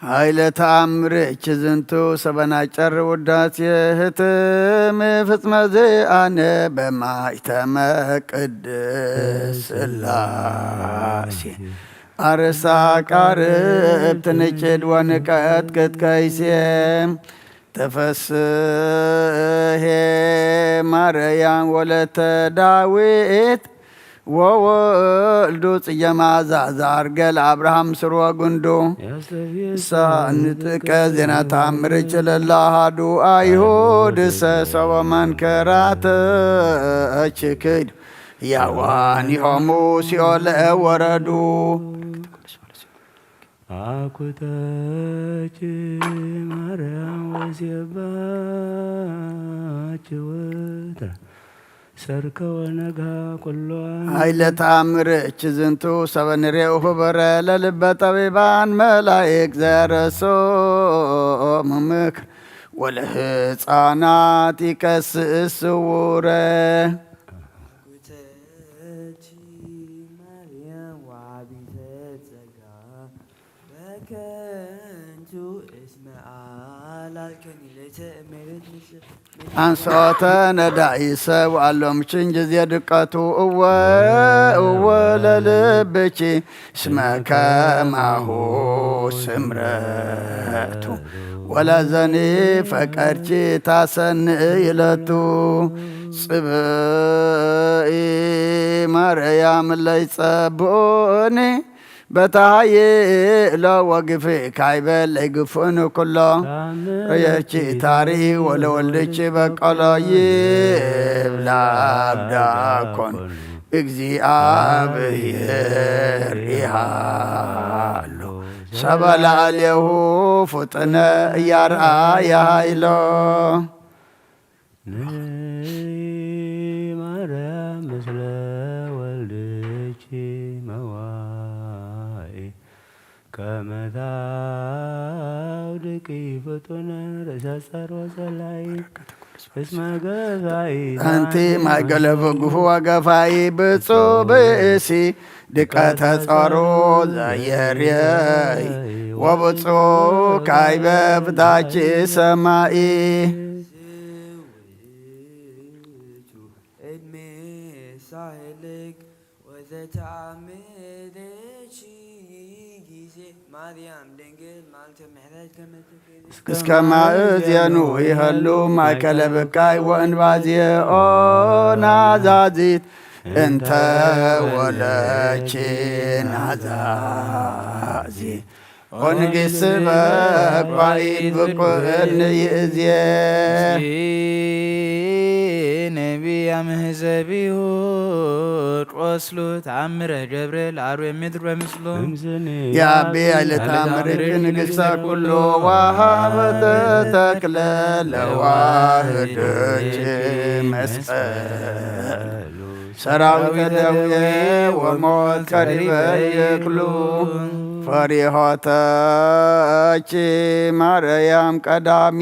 ኃይለ ተአምርኪ ዝንቱ ሰበናጨር ውዳሴ ህትም ፍጽመ ዚአነ በማይተመ ቅድስ ሥላሴ። አርሳ ቃርብ ትንጭድ ወንቀጥቅጥ ከይሴ። ተፈስሔ ማርያም ወለተ ዳዊት ወወልዱ ጽየማ ዛዛር ገል አብርሃም ስርወ ጉንዱ። ሳንጥቀ ዜና ተአምር ችለላ አሐዱ አይሁድ ሰሰቦ መንከራተ ችክድ ያዋን ይሆሙ ሲኦል ወረዱ። አኩተች ማርያም ወሴባች ወትረ ሰርከ ወነግሃ ኩሎ። ኃይለ ተአምርኪ ዝንቱ ሰበ ንሬኡ ህበረ ለልበ ጠቢባን መላእክት ዘረሶ ምምክር ወለህፃናት ይከስእ ስውረ። አኩተች ማርያም ወአቢተ ጸጋ በከንቱ እስመ አላልከኒ ለተ እመቤት ምስል አንሶተ ነዳይ ሰብ አሎም ችን ጊዜ ድቀቱ እወ እወ ለልብኪ እስመ ከማሁ ስምረቱ ወለዘኒ ፈቀድኪ ታሰንእ ይለቱ። ጽብኢ ማርያም ለይጸብኡኒ በታሃዬ እሎ ወግፍ ካይበል ለይግፍኡኒ ኩሎ። ረየርኪ ታሪ ወለወልድኪ በቀሎ ይብላ አብዳኮን። እግዚአብሔር ይሃሎ ሰበ ላዕሌሁ ፍጥነ እያርአየ ኃይሎ። ነይ ማርያም ምስለ ወልድኪ መዋኢ ከመ ታውድቂ ፍጡነ ርእሰ ጸር ወጸላኢ። እስመ ገፋኢ አንቲ ማእከለ ፍግፉ ወገፋኢ ብፁዕ ብእሲ ድቀተ ጸሩ ዘየርየይ ወብፁዕ ካይበ ፍታች ሰማኢ። እድሜ ሳህልክ ወዘተአምረኪ ጊዜ ማርያም ድንግል ማልተ ምሕረት ከመ ትክል እስከ ማእዜኑ ይሀሉ ማእከለ ብካይ ወእንባዜ ኦ ናዛዚት እንተ ወለኪ ናዛዚት። ኦ ንግሥት በቅባኢት ብቁዕን ይእዜ። ነቢያ ምህዘቢሁ ቆስሉ ተአምረ ገብረ ለአርዌ ምድር በምስሉ። የአቢ ኃይለ ተአምርኪ ንግሥተ ኩሉ ወሃበተ ተክለ ለዋህዶች መስቀሉ። ሰራዊተ ደዌ ወሞት ቀሪበ ይክሉ። ፈሪሆተኪ ማርያም ቀዳሜ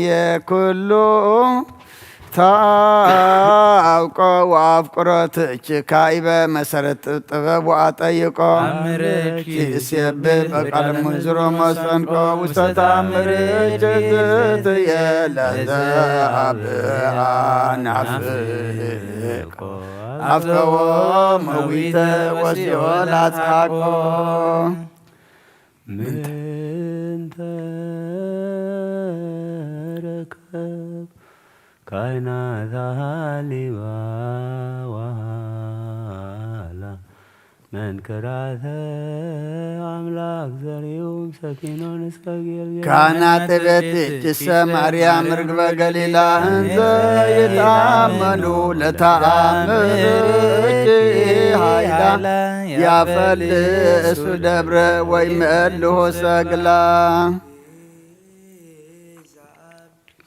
ኩሉ። ታውቆ ወአፍቅሮትኪ ካይበ መሰረት ጥበብ ወአጠይቆ። አምርኪ እሴብ በቃል ሙንዝሮ መስተንቆ ውስተ ተአምርኪ ዝትየ ለዘአብአ ናፍቆ። አፍተዎ መዊተ ወሲኦል አጽሓቆ። ምንተ ረከብ ካይናት ሃሊባ ወሃላ መንክራተ አምላክ ዘሪሁም ሰኪኖን እስከ ጌልጌል። ካህናት ቤት ኪሰ ማርያም ርግበ ገሊላ እንዘ ይትአመኑ ለተአምርኪ ኃይላ ያፈልሱ ደብረ ወይመልሁ ሰግላ።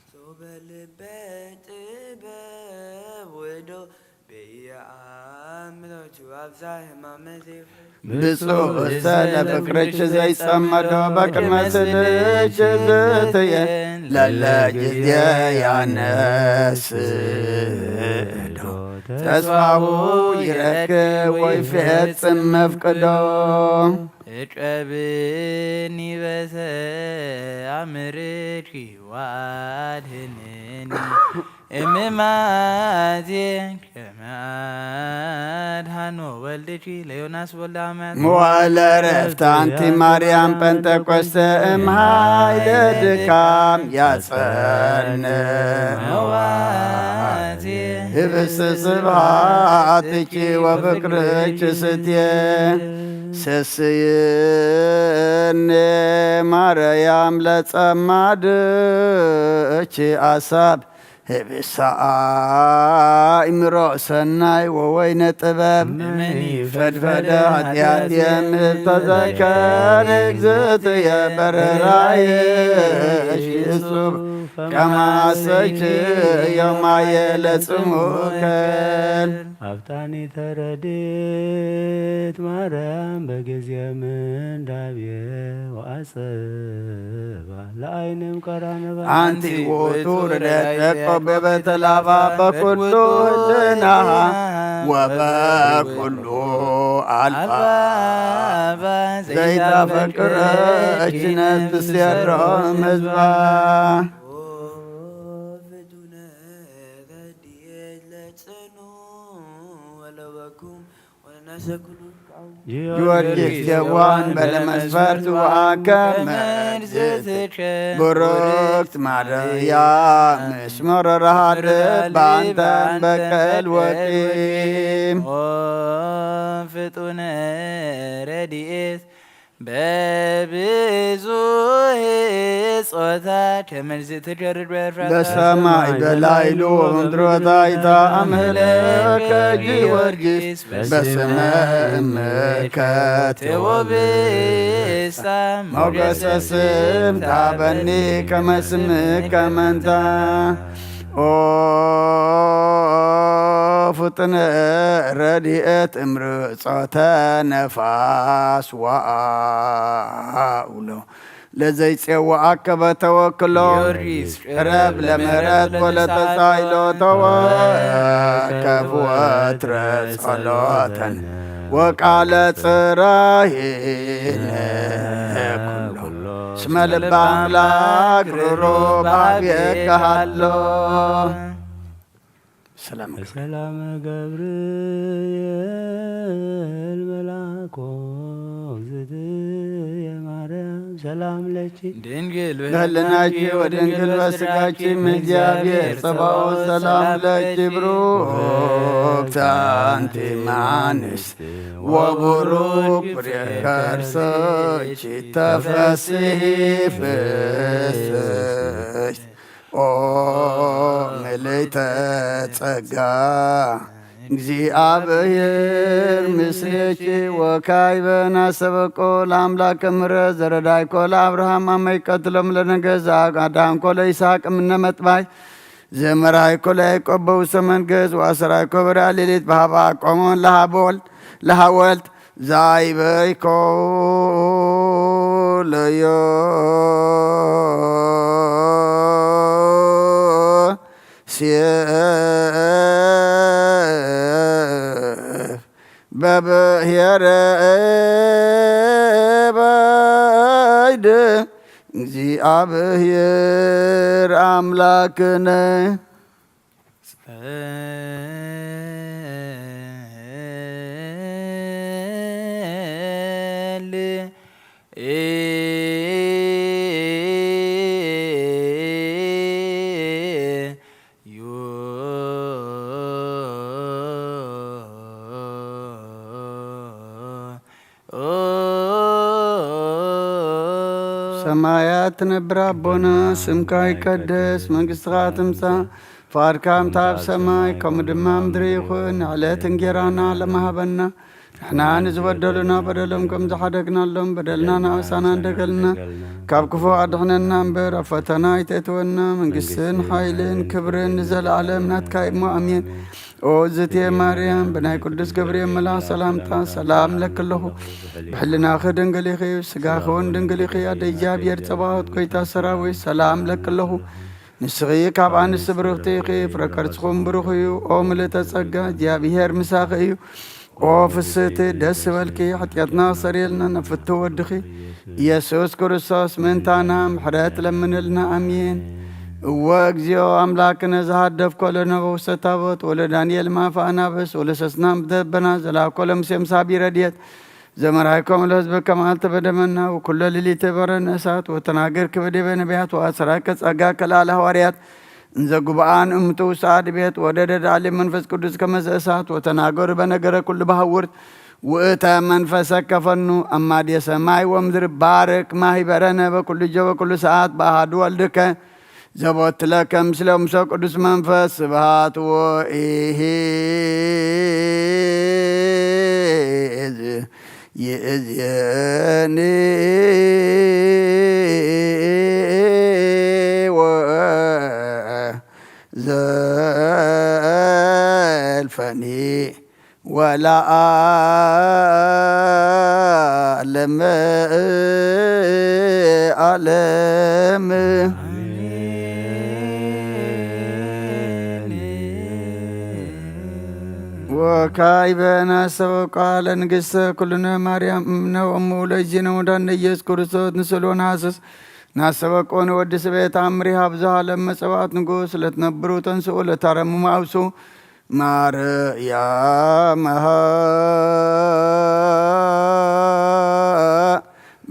ሶበ ልበ ጥበብ ወዶ በየአምሮቱ አብዛ ህማመ ዘይፈ ብፁዕ እሰ ለፍቅርች ዘይጸመዶ በቅድመ ስልች ዝትየ ለለ ጊዜ ያነስዶ ተስፋሁ ይረክብ ወይፌጽም መፍቅዶ። እቀብኒ በሰ ኣምርኪ ወአድህንኒ እምማዜ ከመ አድኃኖ ወልድኪ ለዮናስ ወልደ አማት። መዋዕለ ዕረፍት አንቲ ማርያም ጴንጠቆስጠ እምኃይለ ድካም ያጸን መዋዜ ህብስት ስብሐትኪ ወፍቅርኪ ስትየ ሰስይኒ ማርያም ለጸማድኪ አሳብ ህብሳ አእምሮ ሰናይ ወወይነ ጥበብ እመኒ ፈድፈደ ኃጢአት የምህብ ተዘከር እግዝእትየ በረራይሽ እጹብ ከማሰይክ ዮማየ ለጽሙከል። አፍጣኒ ተረድት ማርያም በጊዜ ምንዳቤ ወአጽባ ለአይንም ቀራንባ። አንቲ ውእቱ ረድኤት ያዕቆብ በተላፋ በኩሉ ህልናሃ ወበኩሉ አልፋ ዘይታፈቅረች ነፍስ የሮም ህዝባ። ጊዮርጊስ የዋን በለመስፈርት ወአከመ ብሩክት ማርያም እስመ ረሃርብ በአንተ በቀል ወቂም። ኦ ፍጡነ ረድኤት በብዙህ ጾታ ከመልዚ ትገርድ በፍራታ ለሰማይ በላይሉ ወምድሮ ታይታ አምህለከ ጊዮርጊስ በስመ እምከ ተወብስታ ሞገሰ ስም ታበኒ ከመ ስምከ መንታ። ኦ ፍጥነ ረድኤት እምርጾተ ነፋስ ወአውሎ ለዘይጼዋአከ በተወክሎ ጊዮርጊስ ቅረብ ለምህረት ወለተሳይሎ ተወከፍ ወትረ ጸሎተን ወቃለ ጽራሂነ ኩሎ እስመ ልበ አምላክ ሩሩ ባቤከ ሃሎ። ሰላም ሰላም ገብርኤል መልአኮ እግዝእትየ ማርያም ሰላም ለኪ ድንግል በህልናኪ ወድንግል በስጋኪ እም እግዚአብሔር ጸባኦት ሰላም ለኪ ብሩክት አንቲ እማንስት ወቡሩክ ፍሬ ከርሥኪ ተፈሥሒ ፍስሕት ኦ ምልዕተ ጸጋ እግዚአብሔር ምስሌኪ ወካዕበ ናሰበቆ ለአምላክ ምሕረት ዘረዳይኮ ለአብርሃም አመ ይቀትሎም ለነገ ዘአዳንኮ ለይስሐቅ እምነ መጥባይ ዘመራይኮ ለያዕቆብ በውስተ መንግስት ወአሰራይኮ በርያ ሌሊት በሃባ ቆሞን ለሃቦል ለሃወልት ዛይበይኮ ለዮሴፍ በብሔረ ባይድ እግዚአብሔር አምላክነ። ጸልዩ ሰማያት ትነብር አቦነ ስምካ ይቀደስ፣ መንግስትኻ ትምጻእ፣ ፍቓድካ ከምታ ኣብ ሰማይ ከምኡ ድማ ምድሪ ይኹን። ዕለት እንጌራና ለማህበና ንሕና ንዝበደሉና በደሎም ከም ዝሓደግናሎም በደልና ናበሳና እንደገልና ካብ ክፉ ኣድሕነና እምበር ኣብ ፈተና ኣይተእትወና። መንግስትን ሓይልን ክብርን ንዘለኣለም ናትካ እሞ ኣሜን። ኦ ዝቴ ማርያም ብናይ ቅዱስ ገብርኤል መልኣኽ ሰላምታ ሰላም ለክለኹ። ብሕልናኺ ድንግል ኢኺ፣ ብስጋኺ እውን ድንግል ኢኺ። ኣደ እግዚኣብሔር ጸባኦት ጎይታ ሰራዊት ሰላም ለክለኹ። ንስኺ ካብ ኣንስቲ ብርኽቲ ኢኺ፣ ፍረ ከርስኹም ብሩኽ እዩ። ኦ ምልእተ ጸጋ እግዚኣብሔር ምሳኺ እዩ። ኦ ፍስህቲ ደስ ዝበልኪ፣ ሓጢኣትና ክሰርየልና ናብ ፍትው ወድኺ ኢየሱስ ክርስቶስ ምእንታና ምሕረት ለምንልና። ኣሜን። እወ እግዚኦ ኣምላክነ፣ ዝሃደፍኮ ለነበውሰ ታቦት ወለዳንኤል ማፈ ኣናብስ ወለሰስናም ደበና ዘላኮ ለሙሴ ምሳቢ ረድኤት ዘመርሃይኮም ለህዝብ ከማል ተበደመና ወኩሎ ሌሊት በረነ እሳት ወተናገር ክበደበ ነቢያት ወኣሰራከ ጸጋ ከላለ ሃዋርያት እንዘ ጉብኣን እምቱ ሰዓድ ቤት ወደደ ዳዕሊ መንፈስ ቅዱስ ከመዘ እሳት ወተናገሩ በነገረ ኩሉ በሃውርት ውእተ መንፈሰ ከፈኑ ኣማዴ ሰማይ ወምድር ባርክ ማሂበረነ በኩሉ ጆ በኩሉ ሰዓት በአሃዱ ወልድከ ዘቦትለከ ምስለ ሙሰ ቅዱስ መንፈስ ስብሃት ወኢሂዝ ይእዝየኒ ወዘልፈኒ ወለዓለመ ዓለም። ወካዕበ ናሰበ ቃለ ንግሥተ ኩልነ ማርያም እምነ ወእሙ ለእግዚእነ ወመድኃኒነ ኢየሱስ ክርስቶስ ንስእሎ ነሐስስ ናሰበቆ ንወዲ ስቤት ኣምሪ ሃብዞ ዓለም መጸዋዕት ንጉሥ ለትነብሩ ተንስኡ ለታረሙ ማውሱ ማርያም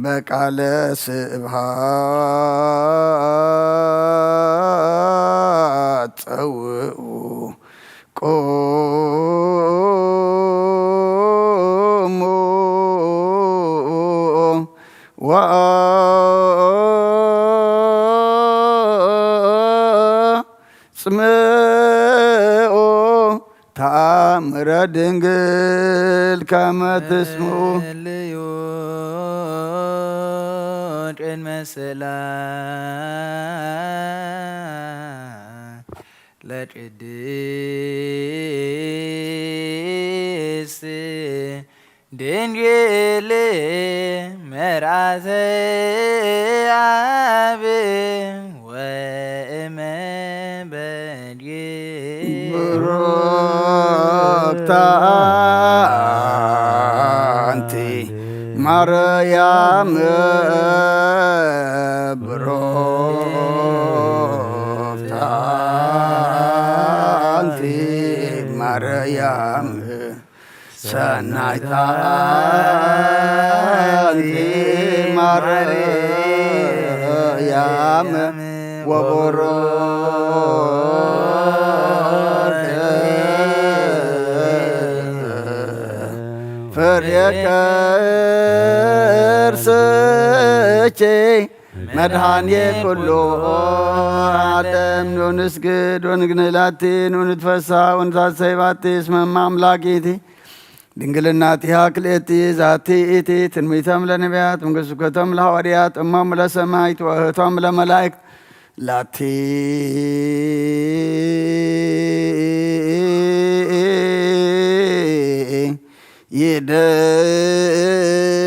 በቃለ ስብሃት ጸውኡ ቁሙ ወአጽምዑ ተአምረ ድንግል ከመ ትስምዑ። ቅድመ ስላ ለቅድስት ድንግል መርዓተ አብ ወእመ በድግ ብሩክታ አንቲ ማርያም ብሩክታ አንቲ ማርያም ሰናይታ አንቲ ማርያም ወቡሩክ ፍሬ ከርስኪ መድኃኔ ኩሉ ዓለም። ኑ ንስግድ ወንግንህ ላቲ፣ ኑ ንትፈሳ ወንታሰይ ባቲ፣ እስመ እመ አምላኪ እቲ ድንግልናቲሃ ክልኤቲ ዛቲ ኢቲ ትንቢቶም ለነቢያት መንገስብከቶም ለሐዋርያት እሞም ለሰማይት ወእህቶም ለመላእክት ላቲ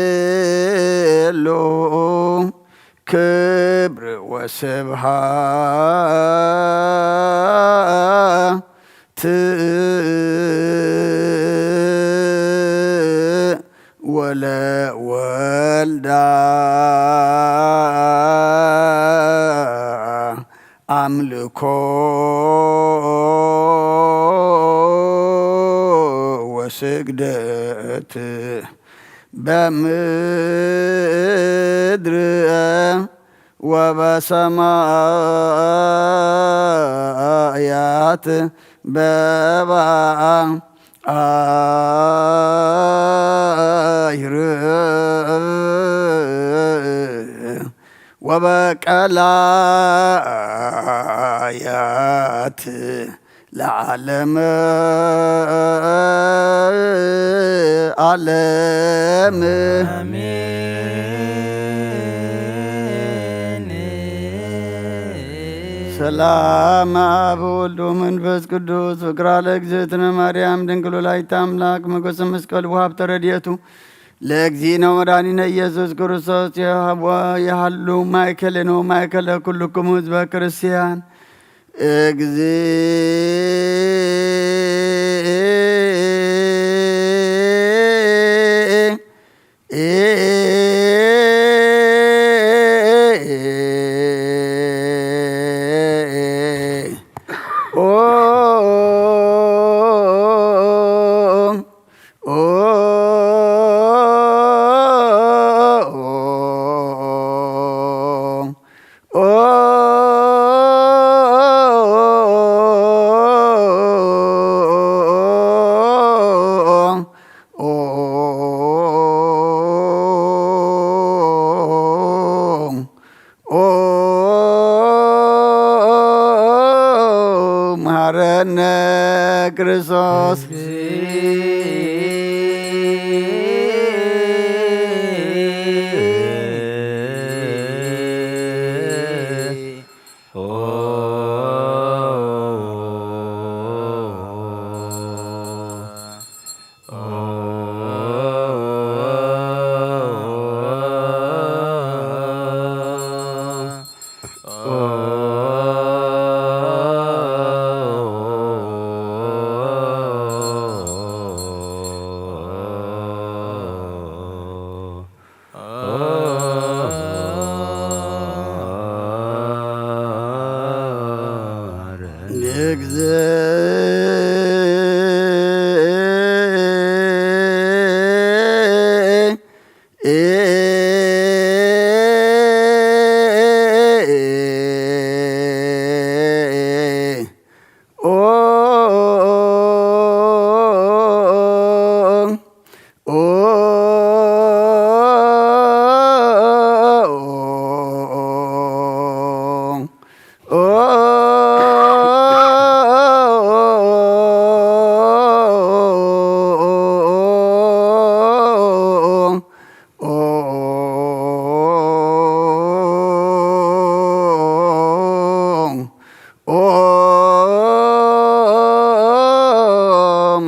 ይደሉ ክብር ወስብሃት ወለወልዳ አምልኮ ወስግደት በምድር ወበሰማያት በባ አይር ወበቀላያት ለዓለመ ዓለም። ሰላም አብ ወልድ ወመንፈስ ቅዱስ ፍቅራ ለእግዝእትነ ማርያም ድንግል ወላዲተ አምላክ ሞገሰ መስቀል ወሀብተ ረድኤቱ ለእግዚእነ ወመድኃኒነ ኢየሱስ ክርስቶስ የሀቡ- የሀሉ ማእከሌነ ወማእከለ ኩልክሙ ህዝበ ክርስቲያን። እግዚእ መሐረነ ክርስቶስ።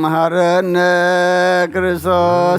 መሐረነ ክርስቶስ።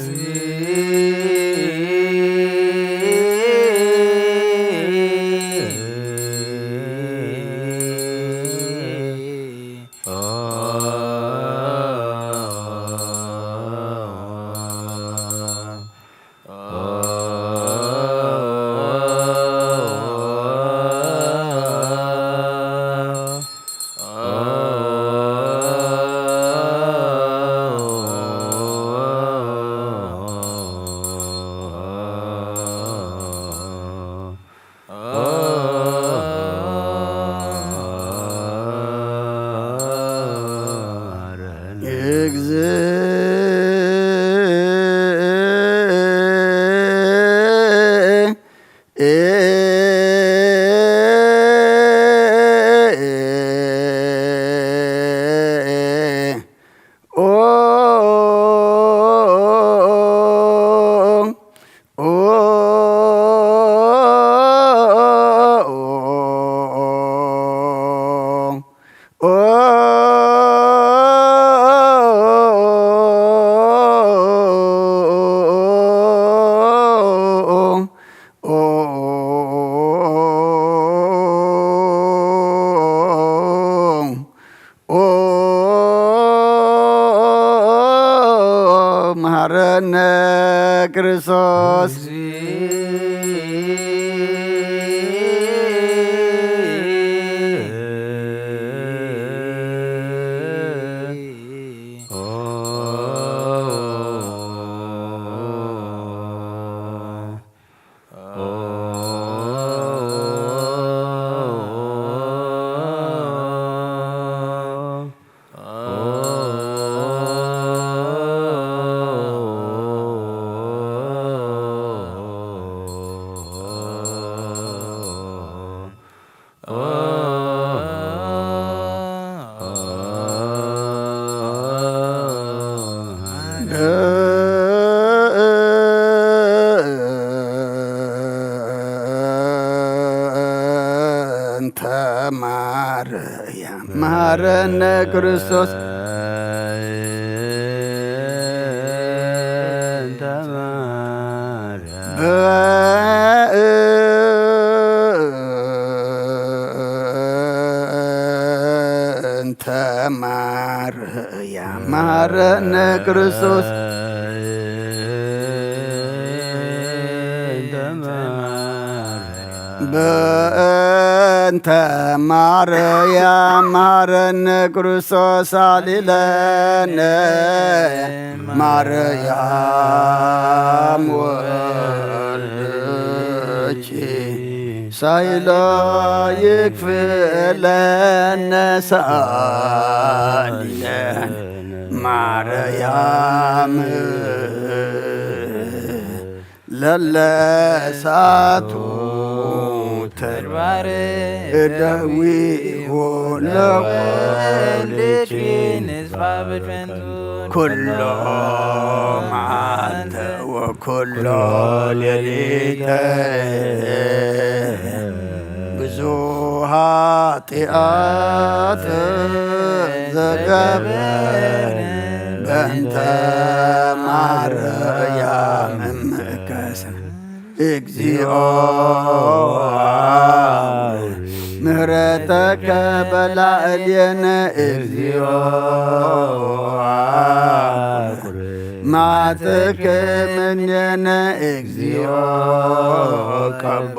መሐረነ ክርስቶስ። በእንተ ማርያም መሐረነ ክርስቶስ። በእንተ ማርያም መሐረነ ክርስቶስ። በእንተ ማርያም መሐረነ ክርስቶስ ሳሊ ለነ። ማርያም ወልድኪ ሳይሎ ይክፍለነ ሳሊ ለነ። ማርያም ለለሳቱ ተግባር እደዊሁ ለወልድኪ ንስፋ በከንቱ ኩሎ መዓልተ ወኩሎ ሌሊተ ብዙ ኃጢአት ዘገብር በእንተ ማርያም እምከሰ እግዚኦ ምህረተከ በላዕሌነ እግዚኦ መዓትከ ምኔነ እግዚኦ ቀቦ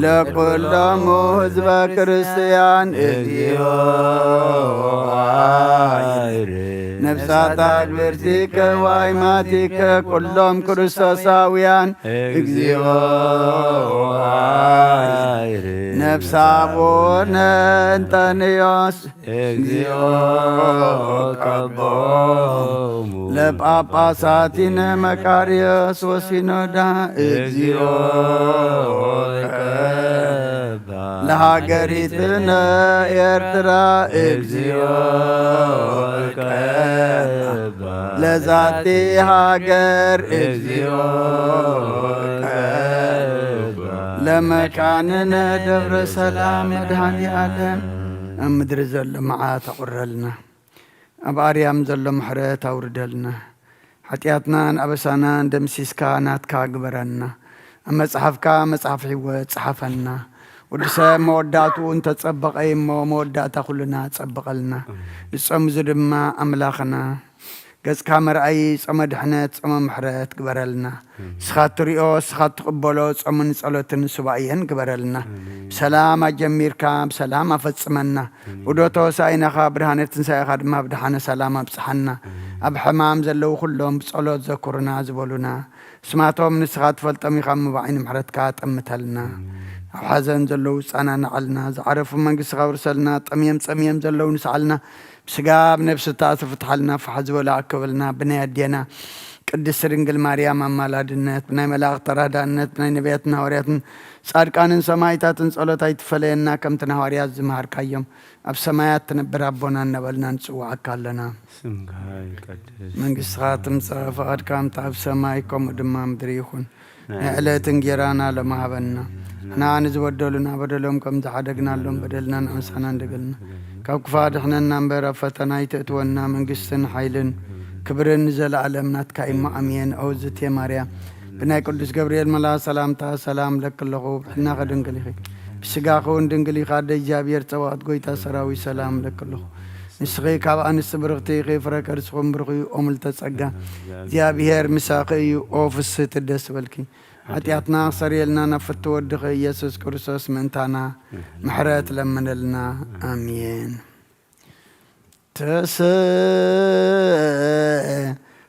ለኩሎሙ ህዝበ ክርስቲያን እግዚኦ ነፍሳት አግብርቲከ ዋይማቲከ ኩሎም ክርስቶሳውያን እግዚኦ ነፍሳቡነ እንጠንዮስ እግዚኦ ቀቦሙ ለጳጳሳቲነ መቃርዮስ ወሲኖዳ እግዚኦ ቀባ ለሃገሪትነ ኤርትራ እግዚኦ ቀባ ለዛቲ ሃገር እግዚኦ ቀባ ለመካንነ ደብረ ሰላም መድኃኔ ዓለም ኣብ ምድሪ ዘሎ መዓት ኣቑረልና። ኣብ ኣርያም ዘሎ ምሕረት ኣውርደልና። ሓጢኣትናን ኣበሳናን ደምሲስካ ናትካ ግበረና። ኣብ መጽሓፍካ መጽሓፍ ሕይወት ጸሓፈና። ወዲ ሰብ መወዳእትኡ እንተጸበቐ እሞ መወዳእታ ኩልና ጸብቐልና። ንጾም እዚ ድማ ኣምላኽና ገጽካ መርኣዪ ጾመ ድሕነት ጾመ ምሕረት ግበረልና። ንስኻ እትሪኦ ንስኻ እትቕበሎ ጾምን ጸሎትን ሱባኤን ግበረልና። ብሰላም ኣጀሚርካ ብሰላም ኣፈጽመና። ውደቶ ሳይናኻ ብርሃነ ትንሳኤኻ ድማ ብድሓነ ሰላም ኣብጽሓና። ኣብ ሕማም ዘለዉ ኩሎም ብጸሎት ዘኩርና ዝበሉና ስማቶም ንስኻ ትፈልጦም ኢኻ። ምባዒ ንምሕረትካ ጠምተልና። ኣብ ሓዘን ዘለዉ ጻናናዓልና። ዝዓረፉ መንግስትኻ ውርሰልና። ጠምየም ጸምየም ዘለዉ ንስዓልና። ብስጋ ብነብሲ ተኣስሩ ፍትሓልና። ፋሕ ዝበሉ ኣክብልና። ብናይ ኣዴና ቅድስት ድንግል ማርያም ኣማላድነት፣ ብናይ መላእኽቲ ተራዳእነት፣ ብናይ ነቢያትን ሃዋርያትን ጻድቃንን ሰማይታትን ጸሎት ኣይትፈለየና። ከምቲ ንሃዋርያት ዝመሃርካዮም ኣብ ሰማያት ትነብር ኣቦና እናበልና ንጽውዓካ ኣለና። ስምካ ይቀደስ። መንግስትኻ ትምጻእ፣ ፍቓድካ ከምቲ ኣብ ሰማይ ከምኡ ድማ ምድሪ ይኹን። ናይ ዕለት እንጌራና ሎሚ ሃበና። ንሕና ንዝበደሉና በደሎም ከም ዝሓደግናሎም በደልና ንኣምሳና እንደገልና። ካብ ክፋ ድሕነና እምበር ኣብ ፈተና ኣይተእትወና። መንግስትን ሓይልን ክብርን ንዘለኣለም ናትካ እሞ ኣሜን። ኦዝቴ ማርያም ብናይ ቅዱስ ገብርኤል መልኣኽ ሰላምታ ሰላም ለኪ ኣለኹ። ብሕልናኺ ድንግል ኢኺ፣ ብስጋኺ እውን ድንግል ኢኻ። ኣደ እግዚኣብሔር ጸባኦት ጎይታ ሰራዊት ሰላም ለኪ ኣለኹ። ንስኺ ካብ ኣንስቲ ብርኽቲ ኢኺ፣ ፍረ ከርስኹም ብሩኽ እዩ። ኦ ምልዕተ ጸጋ እግዚኣብሔር ምሳኺ እዩ። ኦ ፍስህቲ ደስ በልኪ፣ ሓጢኣትና ክሰርየልና ናብ ፍትው ወድኺ ኢየሱስ ክርስቶስ ምእንታና ምሕረት ለምነልና። ኣሜን።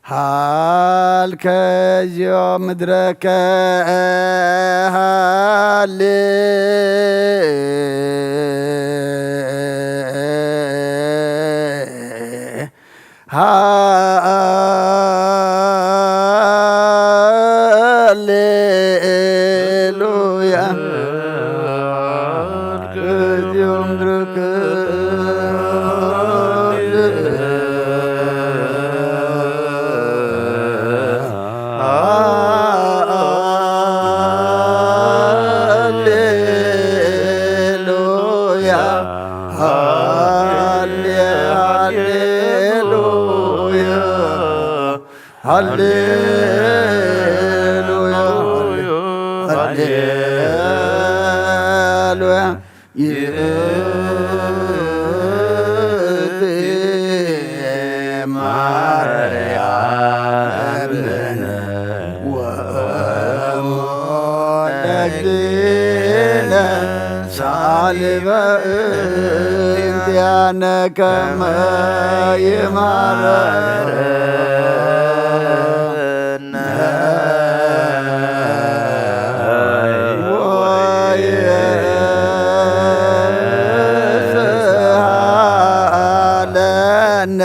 ተስሃልከ እግዚኦ ምድረከ ሃሌ ሃሌሉያ። ሃሌሉያ። ሃሌ-፣ ሃሌሉያ። ሃሌሉያ። ሃሌሉያ። ይእቲ ማርያም ወእሙ ለእግዚእነ ሳሊ በእንቲአነ ከመ ይማረነ ወይስሃለነ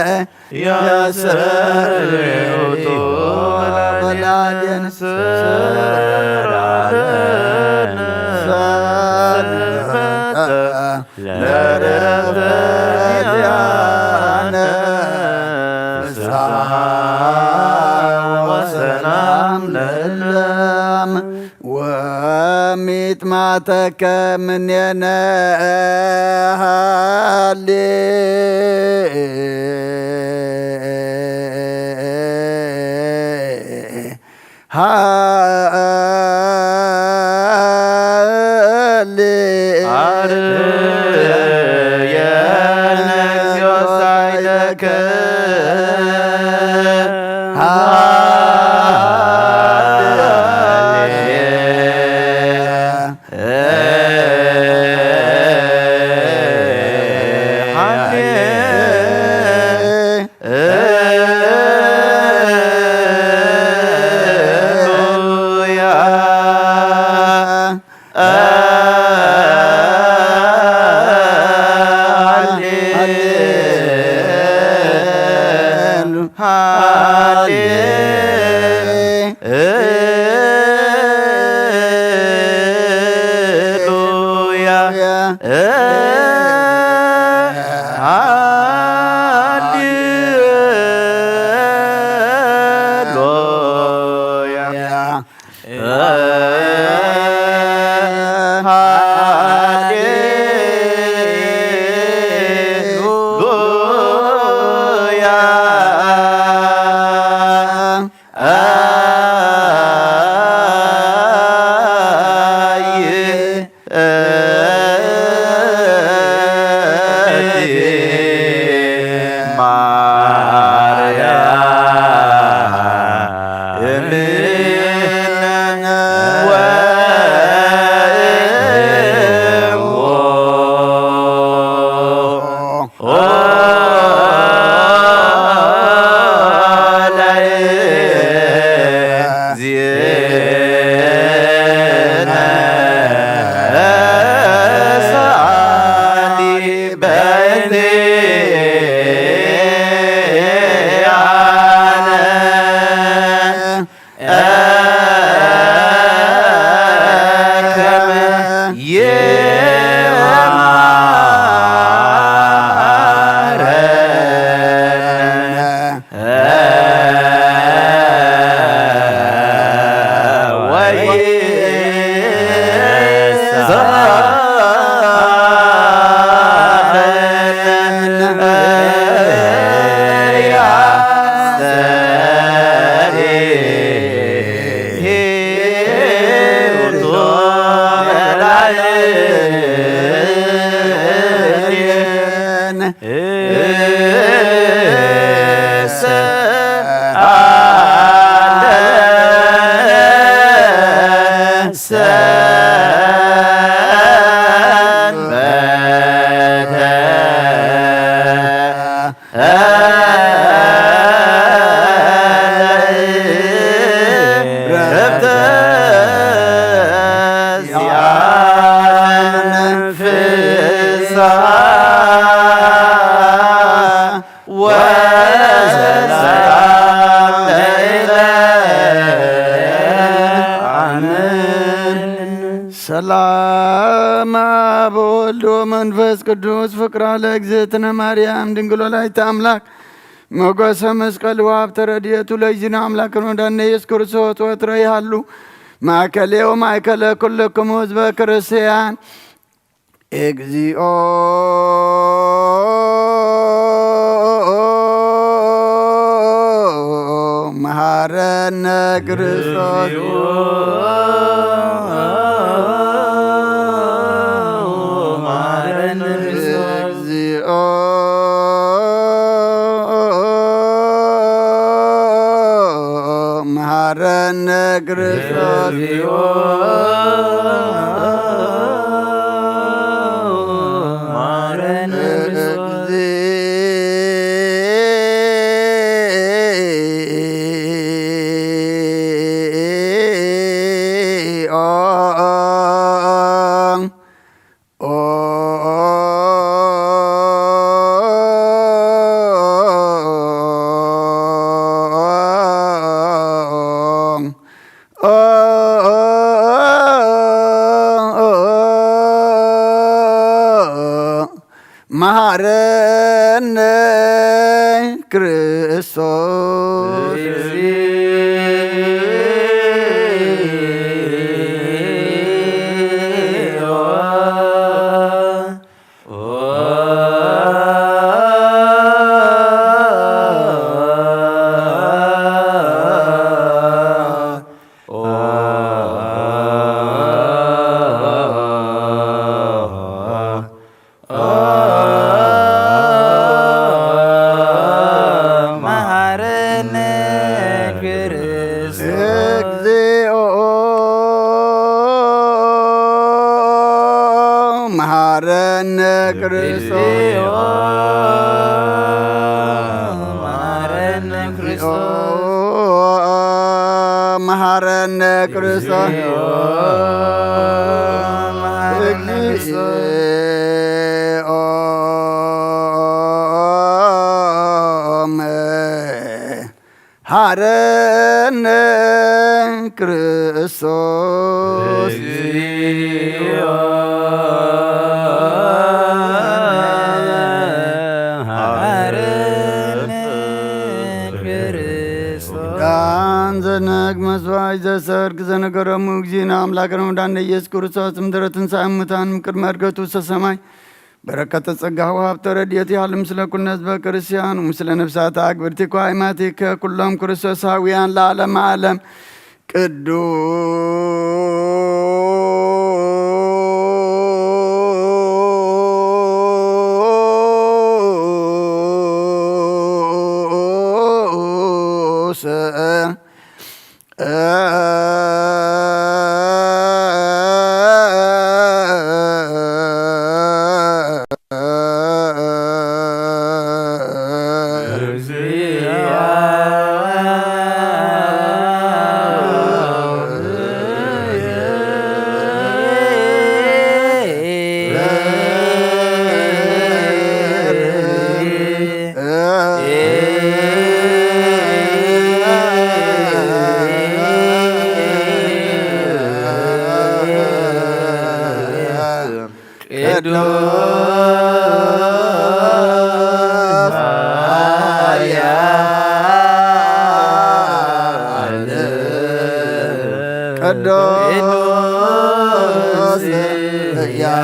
ያሰሪቱ በላዴን ስራለነ ወሚጥማተከ ምኔነ ሃሌ ሃሌ አርየነ እግዚኦ ሳይለከ ሰላም አብ ወልድ ወመንፈስ ቅዱስ ፍቅራ ለእግዝእትነ ማርያም ድንግል ወላዲተ አምላክ ሞገሰ መስቀል ወሀብተ ረድኤቱ ለእግዚእነ አምላክነ ወመድኃኒነ ኢየሱስ ክርስቶስ ወትረ ይሃሉ ማእከሌ ወማእከለ ኩልክሙ ህዝበ ክርስቲያን። እግዚኦ መሐረነ ክርስቶስ። እግዚኦ መሐረነ ክርስቶስ። መሐረነ ክርስቶስ። መሐረነ ክርስቶስ። መሐረነ ክርስቶስ። መሐረነ ክርስቶስ። መሐረነ ክርስቶስ። እግዚኦ መሐረነ ክርስቶስ። እግዚኦ መሐረነ ክርስቶስ። ዳን ዘነግ መስዋዕት ዘሰርክ ዘነገሮሙ እግዚእነ ኣምላክነ ወመድኃኒነ ኢየሱስ ክርስቶስ ምድረ ትንሣኤ ሙታን ቅድመ ዕርገቱ ውስተ ሰማይ በረከተ ጸጋሁ ሀብተ ረድኤቱ ያህል ምስለ ኩልነ ህዝበ ክርስቲያን ምስለ ነፍሳተ አግብርቲከ ወአይማቲከ ኩሎም ክርስቶሳውያን ለዓለመ ዓለም። ቅዱስ ቅዱስ ኃያል ቅዱስ ሕያው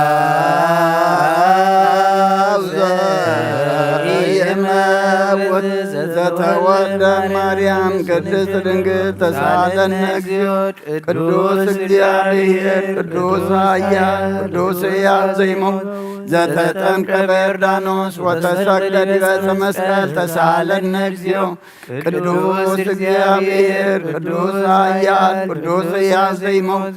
ዘኢይመውት ዘተወልደ ማርያም ቅድስት ድንግል ተሳለነ እግዚኦ። ቅዱስ እግዚአብሔር ቅዱስ ኃያል ቅዱስ ሕያው ዘይመውት ዘተጠምቀ በዮርዳኖስ ወተሰቅለ ዲበ ዕፀ መስቀል ተሳለነ እግዚኦ። ቅዱስ እግዚአብሔር ቅዱስ ኃያል ቅዱስ ሕያው ዘይመውት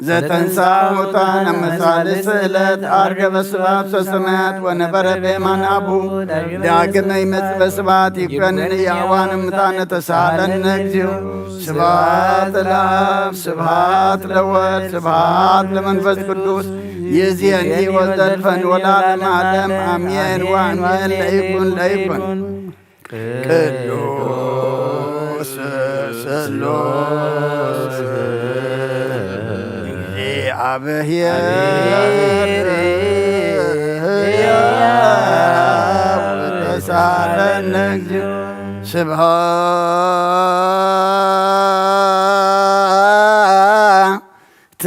ዘተንሳ ሙታን አመሳልስ ዕለት አርገ በስብሐት ሰሰማያት ወነበረ በየማን አቡ ዳግመ ይመጽእ በስብሐት ይኮንን ሕያዋን ሙታን ተሳለነ እግዚኦ። ስብሐት ለአብ ስብሐት ለወልድ ስብሐት ለመንፈስ ቅዱስ ይእዜኒ ወዘልፈን ወለዓለመ ዓለም አሜን ወአሜን። ለይኩን ለይኩን። ቅዱስ ስሉስ እግዚአብሔር ሕያው ተሳለነ እግዚኦ። ስብሐት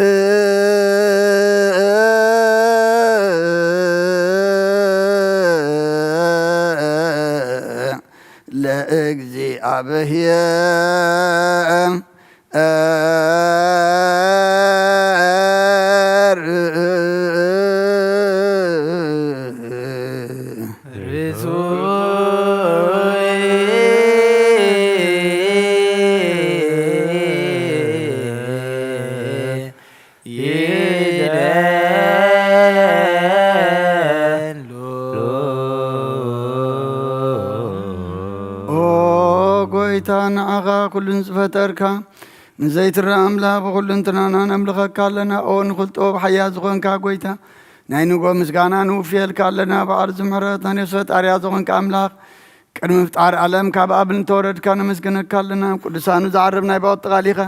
ለእግዚአብሔር። ኦ ጎይታ፣ ንዓኻ ኩሉ ዝፈጠርካ፣ ንዘይትረአ ኣምላኽ ብኹሉ እንትናና ነምልኸካ ኣለና። ኦ ንኹሉ ጥበብ ሓያል ዝኾንካ ጎይታ፣ ናይ ንጎ ምስጋና ንውፍየልካ ኣለና። በዓል ዝምሕረት ናይ ነፍሲ ፈጣርያ ዝኾንካ ኣምላኽ፣ ቅድሚ ምፍጣር ዓለም ካብ ኣብ እንተወረድካ ነመስግነካ ኣለና። ቅዱሳኑ ዝዓርብ ናይ ባወጥ ቃል ኢኻ።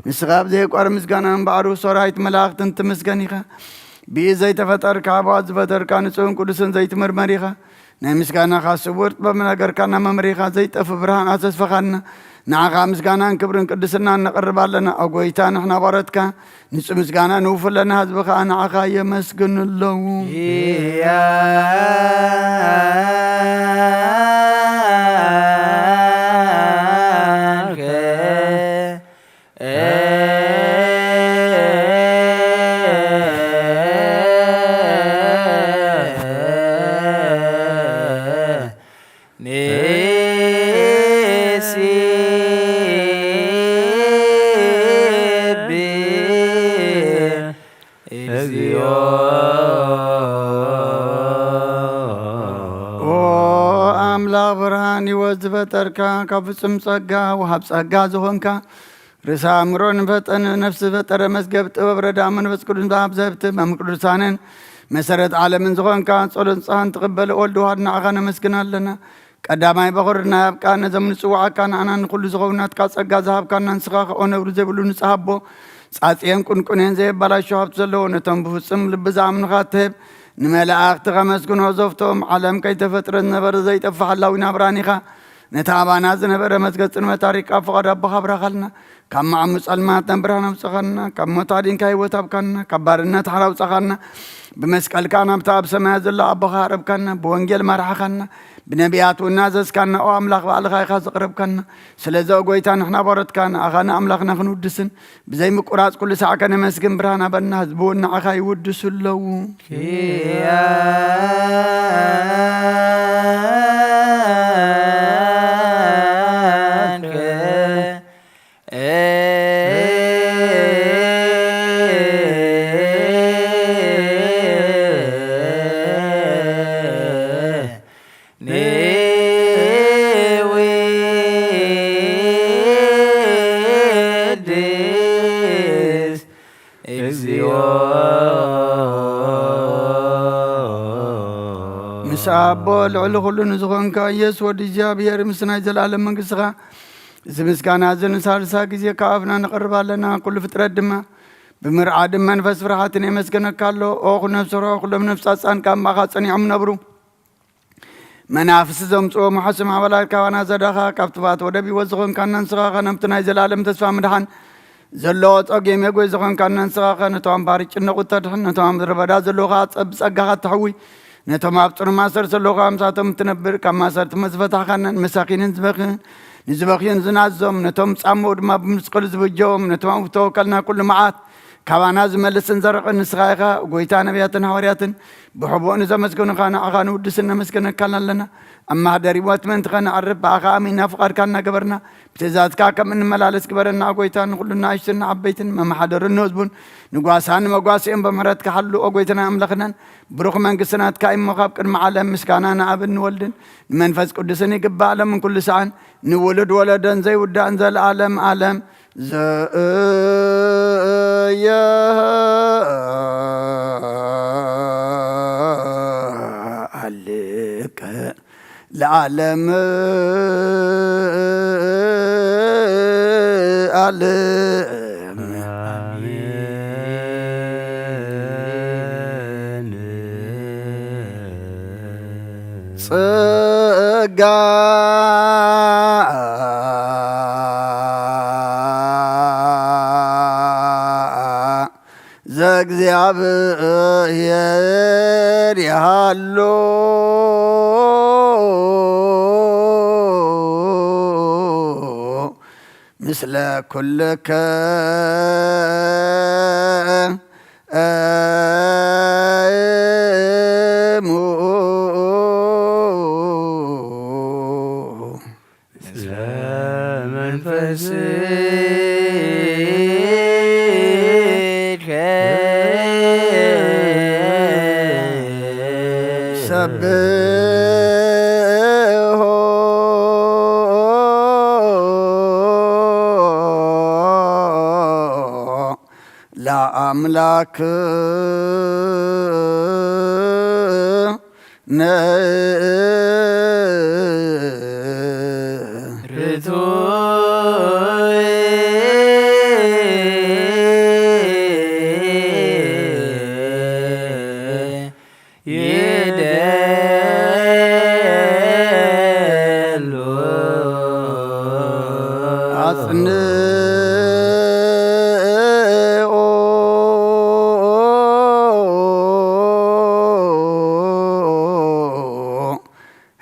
ንስኻ ኣብ ዘየቋርብ ምስጋና እምበኣር ሰራዊት መላእኽትን ትምስገን ኢኻ። ብኢድ ዘይተፈጠርካ፣ ብኣፍ ዝፈጠርካ፣ ንጹህን ቅዱስን ዘይትምርመር ኢኻ። ናይ ምስጋናኻ ስውር ጥበብ ነገርካ እናመምሪኻ ዘይጠፍእ ብርሃን ኣተስፈኻና። ንዓኻ ምስጋናን ክብርን ቅድስናን ነቕርብ ኣለና። ኦ ጎይታ፣ ንሕና ባሮትካ ንጹህ ምስጋና ንውፍ ኣለና፣ ህዝቢ ኸኣ ንዓኻ የመስግኑ ኣለዉ። ህይወት ዝፈጠርካ፣ ካብ ፍጹም ጸጋ ወሃብ ጸጋ ዝኾንካ፣ ርእሰ ኣእምሮ ንፈጠነ፣ ነፍሲ ዝፈጠረ፣ መዝገብ ጥበብ፣ ረዳ መንፈስ ቅዱስ፣ ኣብ ዘህብቲ መም ቅዱሳንን መሰረት ዓለምን ዝኾንካ፣ ጸሎት ንስኻን ትቕበል ወልድ ዋህድ ንዓኻ ነመስግን ኣለና። ቀዳማይ በኹር ናይ ኣብ ቃል ነዞም ንጽውዓካ ንኣና ንኹሉ ዝኸውን ናትካ ጸጋ ዝሃብካና ንስኻ ከኦ ነብሪ ዘይብሉ ንጽሃቦ ጻጽየን ቁንቁኔን ዘየባላሾ ሃብቲ ዘለዎ ነቶም ብፍጹም ልቢ ዝኣምኑኻ ትህብ ንመላእኽቲ ከመስግኖ ዘፍቶም ዓለም ከይተፈጥረ ዝነበረ ዘይጠፍእ ሓላዊ ናብራን ኢኻ። ነቲ ኣባና ዝነበረ መዝገብ ጽልመት ኣሪቃ ፍቓድ ኣቦኻ ኣብራኻልና። ካብ መዓሙ ጸልማት ናብ ብርሃን ኣውጻኻና። ካብ ሞት ኣዲንካ ህይወት ኣብካና። ካብ ባርነት ሓራ ኣውጻኻና። ብመስቀልካ ናብታ ኣብ ሰማያት ዘሎ ኣቦኻ ኣቕረብካና። ብወንጌል መራሕኻና። ብነቢያት እውን ናዘዝካና። ኦ ኣምላኽ ባዕልኻ ኢኻ ዘቕረብካና። ስለዚ ኦ ጎይታ ንሕና ባሮትካ ንኣኻ ንኣምላኽና ክንውድስን ብዘይ ምቁራጽ ኩሉ ሳዕ ከነመስግን ብርሃን ኣበና። ህዝቢ እውን ንዓኻ ይውድሱ ኣለዉ። ንወድስ እግዚኦ። ምስ ኣቦ ልዕሊ ኩሉ ንዝኾንካ ኢየሱስ ወዲ እግዚኣብሔር፣ ምስ ናይ ዘለኣለም መንግስትኻ፣ እዚ ምስጋና እዚ ንሳልሳ ግዜ ካብ ኣፍና ነቕርብ ኣለና። ኩሉ ፍጥረት ድማ ብምርዓድን መንፈስ ፍርሃትን የመስገነካ ኣሎ። ኦ ኩሉ ነፍሲ ርሆ፣ ኩሎም ነፍሳት ጻንካ እምባኻ ጸኒዖም ነብሩ። መናፍስቲ ዘምጽኦ መሓስም ኣባላት ካባና ዘዳኻ፣ ካብ ትባት ወደብ ህይወት ዝኾንካና ንስኻ ኸ ነብቲ ናይ ዘላለም ተስፋ ምድሓን ዘለዎ ጸጌም የጎይ ዝኾንካና ንስኻ ኸ ነቶም ኣብ ባሕሪ ጭነቑ ተድሕን፣ ነቶም ኣብ ምድረ በዳ ዘለዉ ኸኣ ጸ-፣ ብጸጋኻ ተሕዊ፣ ነቶም ኣብ ጽኑዕ ማእሰር ዘለዉ ኸኣ ምሳቶም እትነብር፣ ካብ ማእሰርቲ መዝፈታሕኻናን መሳኪንን ዝበኽን፣ ንዝበኽዩን ዝናዞም፣ ነቶም ጻምኡ ድማ ብምስቀሉ ዝብጀዎም፣ ነቶም ኣብ ተወከልና ኩሉ መዓት ካባና ዝመልስን ዘርቕን ንስኻ ኢኻ። ጎይታ ነቢያትን ሃዋርያትን ብሕቡእ ንዘመስገኑኻ ንዓኻ ንውድስን ነመስገነካን ኣለና። ኣብ ማህደር ህይወት ምእንቲ ኸነዕርፍ ብኣኻ ኣሚንና ፍቓድካ እናገበርና ብትእዛዝካ ከም እንመላለስ ግበረና። ጎይታ ንኹሉ ንኣሽቱን ንዓበይትን መመሓደሩን ንህዝቡን ንጓሳን ንመጓስኦም ብምሕረትካ ሓሉ። ኦ ጎይታና ኣምላኽናን ብሩኽ መንግስቲ ናትካ እሞ ካብ ቅድሚ ዓለም ምስጋና ንኣብን ንወልድን ንመንፈስ ቅዱስን ይግባእ ሎምን ኩሉ ሰዓን ንውሉድ ወለዶን ዘይውዳእን ዘለዓለም ዓለም። ዘየሃልቅ ለዓለም ዓለም። ኣሜን። ጸጋ ዘእግዚኣብሔር ይሃሉ ምስለ ኩልከ እሙ። ለአምላክ ነ ርቱዕ ይደሉ። ኣጽንኦ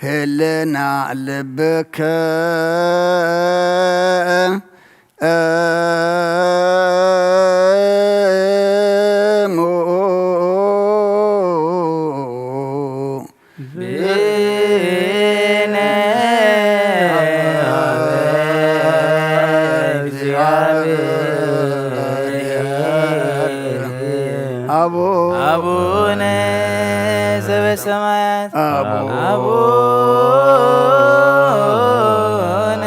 ህልና ልብከ እሙ። ብነ አቡነ ዘበሰማያት አቡነ አቡነ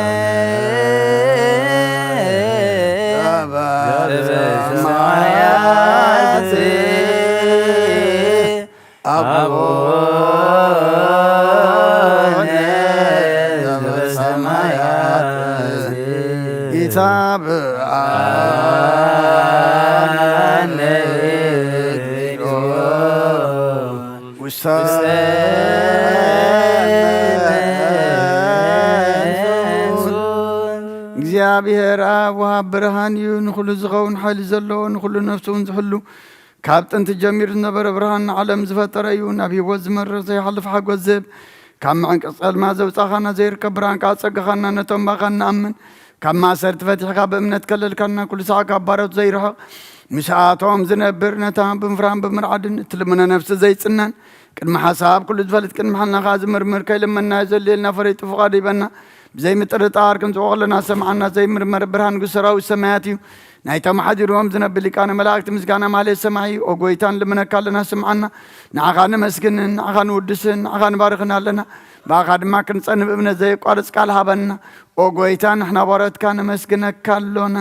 ዘበሰማያት ዘበሰማያት አቡነ ዘበሰማያት ኢታብአነ እግዚኦ ውስተ እግዚኣብሔር ኣብ ወሃብ ብርሃን እዩ። ንኹሉ ዝኸውን ሓይሊ ዘለዎ፣ ንኹሉ ነፍሱ እውን ዝሕሉ፣ ካብ ጥንቲ ጀሚሩ ዝነበረ ብርሃን ንዓለም ዝፈጠረ እዩ። ናብ ህይወት ዝመርሕ ዘይሓልፍ ሓጎስ ዝህብ፣ ካብ ምዕንቂ ጸልማ ዘውጻኻና ዘይርከብ ብርሃን ከኣ ጸጋኻና ነቶም ባኻ እንኣምን ካብ ማእሰርቲ ፈቲሕካ ብእምነት ከለልካና ኩሉ ሳዕ ካብ ባሮት ዘይርሕቕ ምስኣቶም ዝነብር ነታ ብምፍራን ብምርዓድን እትልምኖ ነፍሲ ዘይጽነን ቅድሚ ሓሳብ ኩሉ ዝፈልጥ ቅድሚ ሓልና ከኣ ዝምርምር ከይልመና ዘልየልና ፈሪጡ ፍቓዱ ይበና ብዘይምጥርጣር ክንጽዎ ከለና ሰምዓና ዘይምርመር ብርሃን ንጉስ ሰራዊት ሰማያት እዩ ናይቶም ሓዲርዎም ዝነብ ሊቃነ መላእክቲ ምስጋና ማለት ሰማይ እዩ። ኦ ጎይታ ንልምነካ ኣለና ስምዓና። ንዓኻ ነመስግንን ንዓኻ ንውድስን ንዓኻ ንባርኽን ኣለና። ብኣኻ ድማ ክንጸንብ እምነት ዘየቋርጽ ቃል ሃበና። ኦ ጎይታ ንሕና ባሮትካ ነመስግነካ ኣሎና።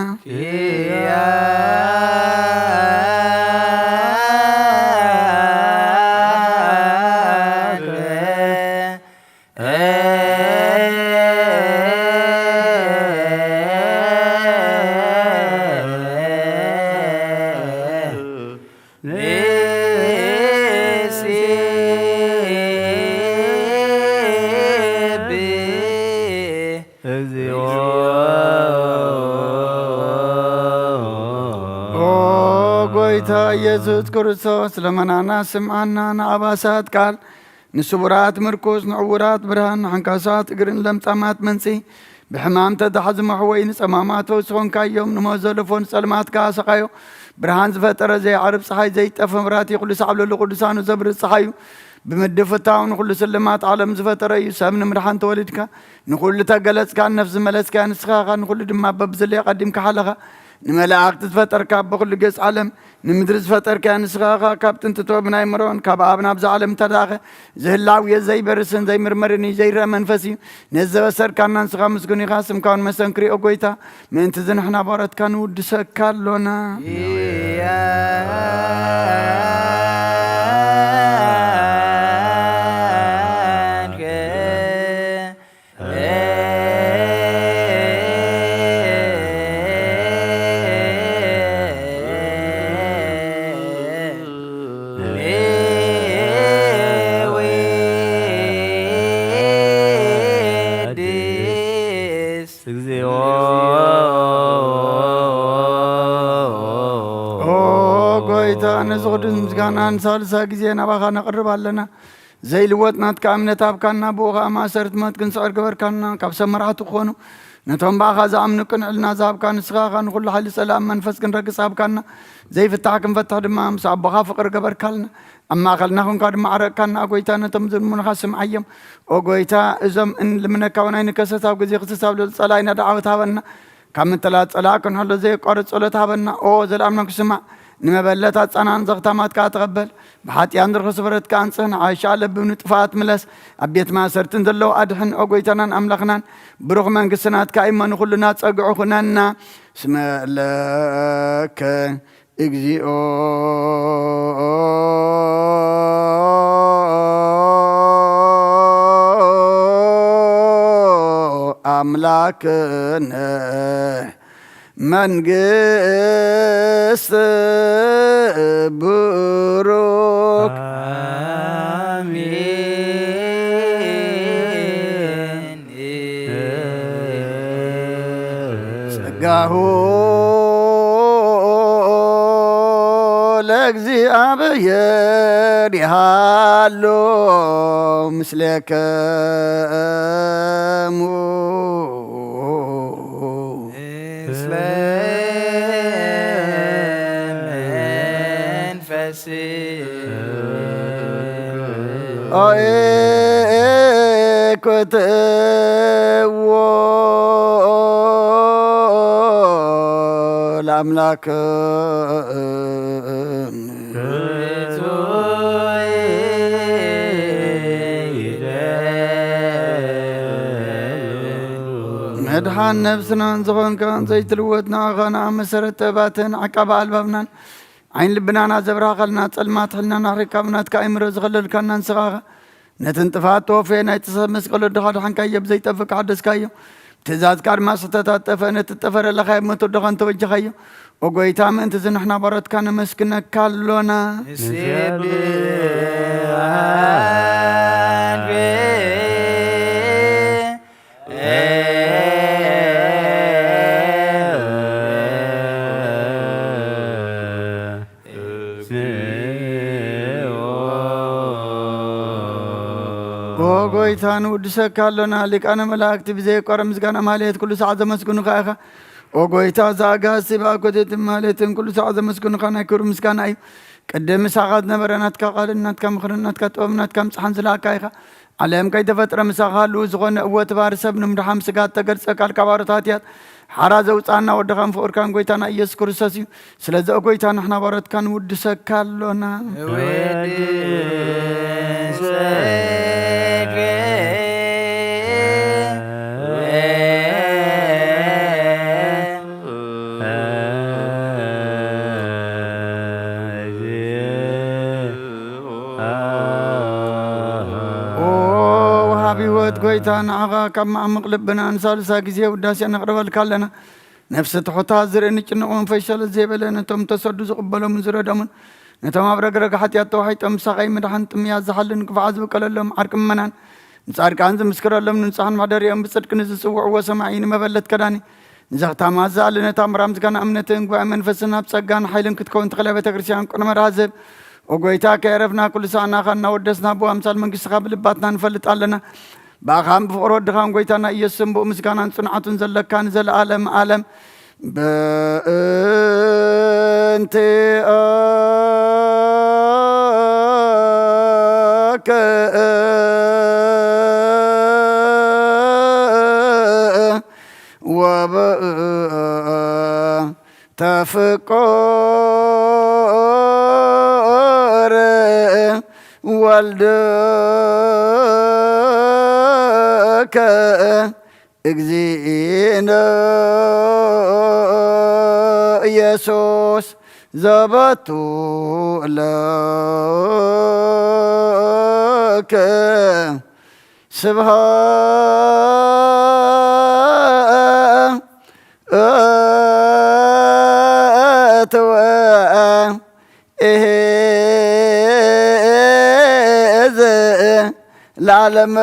እግዚኦ ኦ ጎይታ ኢየሱስ ክርስቶስ ለመናና ስምዓና። ንኣባሳት ቃል ንስቡራት ምርኩስ ንዕውራት ብርሃን ንሓንካሳት እግርን ለምጻማት መንጺ ብሕማም ተዳሕዝሞ ሕወይ ንጸማማት ፈውሲ ኾንካዮም ንሞት ዘለፎ ንጸልማት ከኣ ሰቓዮ ብርሃን ዝፈጠረ ዘይዓርብ ጸሓይ ዘይጠፈ መብራቲ ኩሉ ሳዕ ኣብ ልዕሊ ቅዱሳኑ ዘብርህ ጸሓዩ ብምድፍታው ንኹሉ ስልማት ዓለም ዝፈጠረ እዩ። ሰብ ንምድሓን ተወሊድካ ንኹሉ ተገለጽካ ነፍሲ ዝመለስካያ ንስኻ ኢኻ። ንኹሉ ድማ በብዝለዮ ቀዲምካ ሓለኻ ንመላእኽቲ ዝፈጠርካ በኹሉ ገጽ ዓለም ንምድሪ ዝፈጠርካያ ንስኻ ኢኻ። ካብ ጥንቲ ጥበብ ናይ መሮን ካብ ኣብ ናብዛ ዓለም እተላእኸ ዝህላው እየ ዘይበርስን ዘይምርመርን እዩ ዘይረአ መንፈስ እዩ። ነዚ ዘበሰርካና ንስኻ ምስጉን ኢኻ። ስምካ እውን መሰንክር እዩ ኦ ጎይታ። ምእንቲ እዚ ንሕና ባሮትካ ንውድሰካ ኣሎና። እግዚኦ ኦ ጎይታ ነዚ ቅዱስ ምስጋና ንሳልሳ ግዜ ናባኻ ነቕርብ ኣለና። ዘይልወጥ ናትካ እምነት ሃብካና፣ ብኡ ኸኣ ማእሰርቲ ሞት ክንስዕር ገበርካና። ካብ ሰብ መራሕቲ ክኾኑ ነቶም ብኣኻ ዝኣምኑ ቅንዕልና ዝሃብካ ንስኻ ኢኻ። ንኹሉ ሓይሊ ጸላእን መንፈስ ክንረግጽ ሃብካና። ዘይፍታሕ ክንፈትሕ ድማ ምስ ኣቦኻ ፍቕሪ ገበርካልና። ኣብ ማእከልና ኹንካ ድማ ዓረቕካና። ኦ ጎይታ ነቶም ዝልምኑኻ ስምዓዮም። ኦ ጎይታ እዞም እንልምነካ እውን ኣይንከሰስ። ኣብ ግዜ ክስስ ኣብ ልዕሊ ጸላኢና ደዓወት ሃበና። ካብ ምትላል ጸላእ ክንሕሎ ዘየቋርጽ ጸሎት ሃበና። ኦ ዘልኣምና ክስማዕ ንመበለት ኣጻናን ዘኽታማት ከኣ ተቐበል። ብሓጢኣን ዝርኽስ በረት ከኣ ኣንጽህ ንዓሻ ለብብ ንጥፋኣት ምለስ። ኣብ ቤት ማእሰርትን ዘለዉ ኣድሕን። ኦ ጎይታናን ኣምላኽናን ብሩኽ መንግስቲ ናትካ እሞ ንኹልና ጸግዑ ኩነና። ስመ ለከ እግዚኣብኦ ኣምላክነ መንግስት ብሩክ አሜን። ጸጋሁ ለእግዚኣብሔር ይሃሉ ምስሌከሙ። እስለ መንፈስ አኤኮትዎ ለአምላክ መድሓን ነብስናን ዝኾንካ ዘይትልወጥ ንዓኻ ንኣብ መሰረት ጥበባትን ዓቃቢ ኣልባብናን ዓይን ልብናና ዘብራኸልና ጸልማት ሕልናና ኣሕሪካ ብናትካ ኣእምሮ ዝኸለልካና ንስኻ ኢኻ። ነቲ ንጥፍኣት ተወፈየ ናይ ጥሰት መስቀል ወድኻ ድሓንካዮ ብዘይጠፍእ ክሓደስካዮ። ብትእዛዝካ ድማ ስሕተታት ጠፍአ ነቲ ጠፈረ ለኻየ ሞት ወድኻ እንተወጀኻዮ። ኦ ጎይታ ምእንቲ እዚ ንሕና ባሮትካ ነመስግነካ ኣሎና። ንስብሐት ኦ ጎይታ ንውድሰካ ኣሎና። ሊቃነ መላእክቲ ብዘየቋረ ምስጋና ማህሌት ኩሉ ሰዓት ዘመስግኑኻ ኢኻ። ኦ ጎይታ፣ እዛ ኣጋእዝቲ ብኣኮቴትን ማህሌትን ኩሉ ሰዓት ዘመስግኑኻ ናይ ክብሪ ምስጋና እዩ። ቅድም ምሳኻ ዝነበረ ናትካ ቃልን ናትካ ምኽርን ናትካ ጥበብን ናትካ ምጽሓን ዝለኣካ ኢኻ። ዓለም ከይተፈጥረ ምሳኻ ህልው ዝኾነ እወ፣ እቲ ባህሪ ሰብ ንምድሓን ስጋ እተገልጸ ቃልካ ባሮት ሃትያት ሓራ ዘውጻና ወድኻን ፍቑርካን ጎይታና ኢየሱስ ክርስቶስ እዩ። ስለዚ ኦ ጎይታ ንሕና ባሮትካ ንውድሰካ ኣሎና። ኦ ወሃቢ ህይወት ጎይታ ንዓኻ ካብ መዓሙቕ ልብና ንሳልሳ ግዜ ውዳሴ ነቕርበልካ ኣለና። ነፍሲ ትሑታት ዝርኢ ንጭንቕ መንፈስ ሸለል ዘይበለ ነቶም ተሰዱ ዝቕበሎምን ዝረዶምን ነቶም ኣብ ረግረግ ሓጢኣት ተዋሒጦም ምሳኻ ምድሓን ጥምያት ዝሓልን ክፉዓት ዝብቀለሎም ዓርቂ ምእመናን ንጻድቃን ዝምስክረሎም ንንጹሓን መሕደሪኦም ብጽድቂ ንዝጽውዕዎ ሰማዒ ንመበለት ከዳኒ ንዘኽታማት ዝኣሊ ነታ ምራም ዝጋና እምነትን ጉባኤ መንፈስን ኣብ ጸጋን ሓይልን ክትከውን ተኽለ ቤተ ክርስቲያን ቅድመ ራህዝብ ኦ ጎይታ ከየረፍና ኩሉ ሰዓናኻ እናወደስና ብኡ ኣምሳል መንግስትኻ ብልባትና ንፈልጥ ኣለና። ብኣኻን ብፍቕሪ ወድኻን ጎይታና ኢየሱስን ብኡ ምስጋናን ጽንዓቱን ዘለካ ንዘለኣለም ኣለም። በእንቲአከ ወበእንተ ፍቁር ወልድከ እግዚእነ ኢየሱስ ዘበቱ ለከ ስብሐት ወእሄዝ ለዓለመ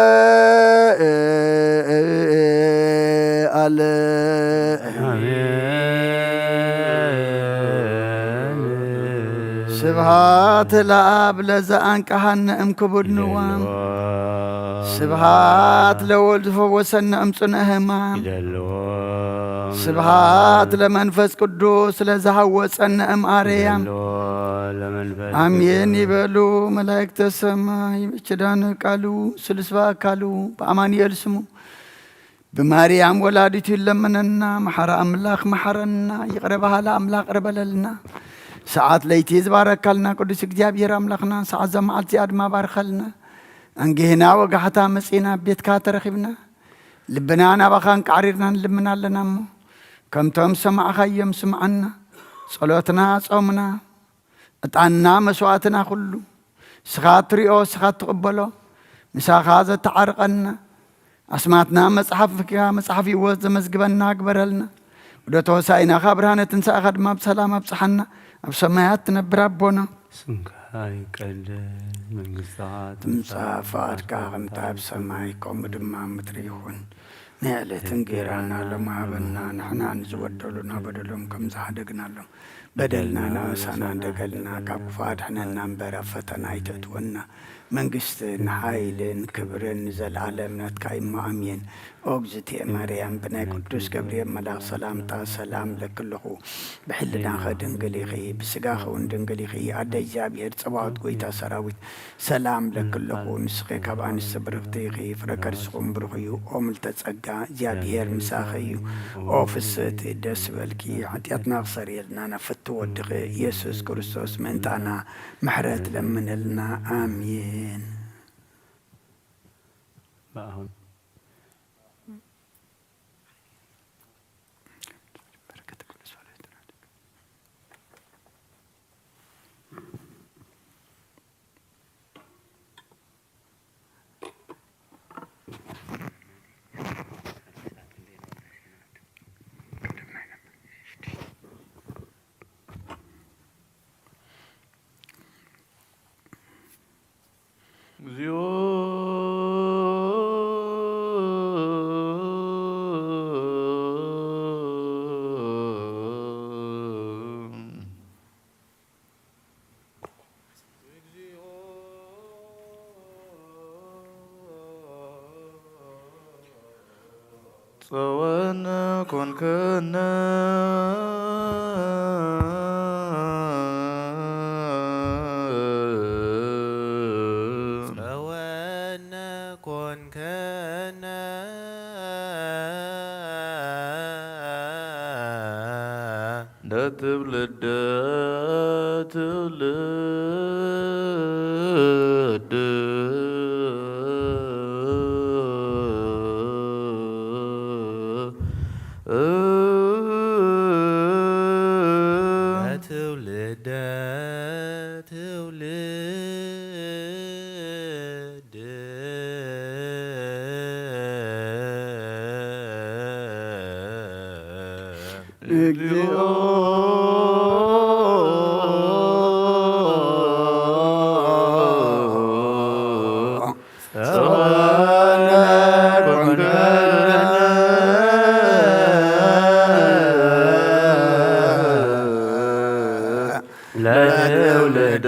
ዓለም። ስብሐት ለአብ ለዘአንቀሐነ እምክቡድ ንዋም። ስብሐት ለወልድ ፈወሰነ እምጽነ ህማም። ስብሐት ለመንፈስ ቅዱስ ለዘሐወጸነ እምአርያም። አሜን ይበሉ መላእክተ ሰማይ። በኪዳነ ቃሉ ስሉስ በአካሉ በአማኑኤል ስሙ ብማርያም ወላዲቱ ይለመነና። መሓሪ ኣምላኽ መሓረና፣ ይቕረ በሃሊ ኣምላኽ ይቕረ በለልና። ሰዓት ለይቲ ዝባረካልና ቅዱስ እግዚኣብሔር ኣምላኽና፣ ሰዓት እዛ መዓልቲ እዚኣ ድማ ባርከልና። ኣንጊህና ወጋሕታ መጺና ኣብ ቤትካ ተረኺብና። ልብና ናባኻ እንቃዕሪርና ንልምን ኣለና እሞ፣ ከምቶም ዝሰማዕኻዮም ስምዓና። ጸሎትና፣ ጾምና፣ ዕጣንና፣ መስዋእትና ኩሉ ንስኻ እትሪኦ፣ ንስኻ እትቕበሎ፣ ምሳኻ ዘተዓርቐና፣ ኣስማትና መጽሓፍካ፣ መጽሓፍ ህይወት ዘመዝግበና ግበረልና። ወደ ተወሳኢናኻ ብርሃነ ትንሳኤኻ ድማ ብሰላም ኣብጽሓና። ኣብ ሰማያት ትነብር ኣቦና፣ ስምካ ይቀደስ፣ መንግስትኻ ትምጻእ፣ ፍቓድካ ከምቲ ኣብ ሰማይ ከምኡ ድማ ኣብ ምድሪ ይኹን። ናይ ዕለት እንጌራና ሎሚ ሃበና፣ ንሕና ንዝበደሉና በደሎም ከም ዝሓደግናሎም፣ በደልና ነበሳና እንደገልና፣ ካብ ክፉእ ኣድሕነና እምበር፣ ኣብ ፈተና ኣይተእትወና። መንግስትን ሓይልን ክብርን ንዘለኣለም ናትካ እዩ እሞ፣ ኣሜን። ኦ እግዝእትየ ማርያም፣ ብናይ ቅዱስ ገብርኤል መልኣኽ ሰላምታ ሰላም እለኪ ኣለኹ። ብሕልናኸ ድንግል ኢኺ፣ ብስጋኸ እውን ድንግል ኢኺ። ኣደ እግዚኣብሔር፣ ጸባኦት፣ ጐይታ ሰራዊት፣ ሰላም እለኪ ኣለኹ። ንስኺ ካብ ኣንስቲ ብርኽቲ ኢኺ፣ ፍረ ከርስኹም ብሩኽ እዩ። ኦ ምልተ ጸጋ፣ እግዚኣብሔር ምሳኺ እዩ። ኦ ፍስህቲ፣ ደስ ይበልኪ፣ ሓጢኣትና ክሰርየልና ናብ ፍትው ወድኺ ኢየሱስ ክርስቶስ ምእንታና ምሕረት ለምንልና። ኣሜን። በአሁን ጸወነ ኮንከነ። ጸወነ ኮንከነ። ለትውልደ ትውልድ። ለትውልደ ትውልድ። እግዚኦ። ጸወነ ኮንከነ። ለትውልደ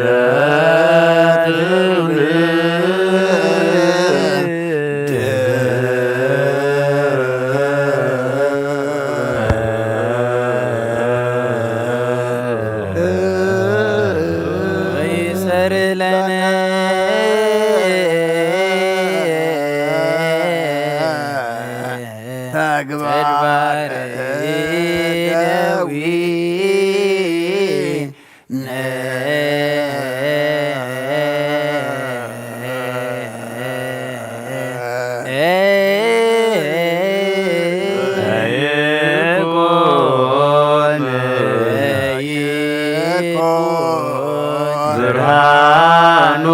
ትውልድ። ወይሰር ለነ ተግባረ ደዊ። ብርሃኑ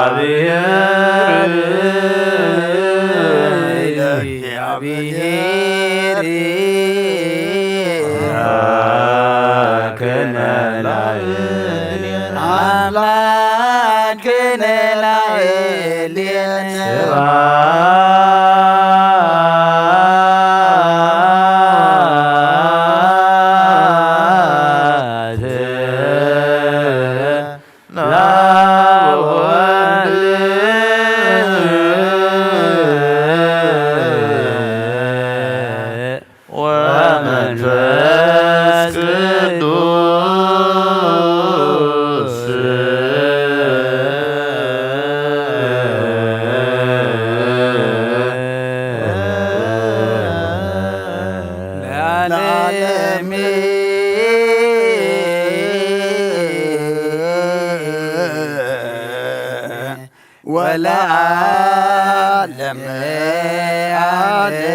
ለእግዚኣብሔር። ለእግዚኣብሔር። አምላክነ ላዕሌነ። አምላክነ ላዕሌነ። ስብሐት ለወልድ ወመንፈስ ቅዱስ። ለዓለመ ወለዓለመ ዓለም።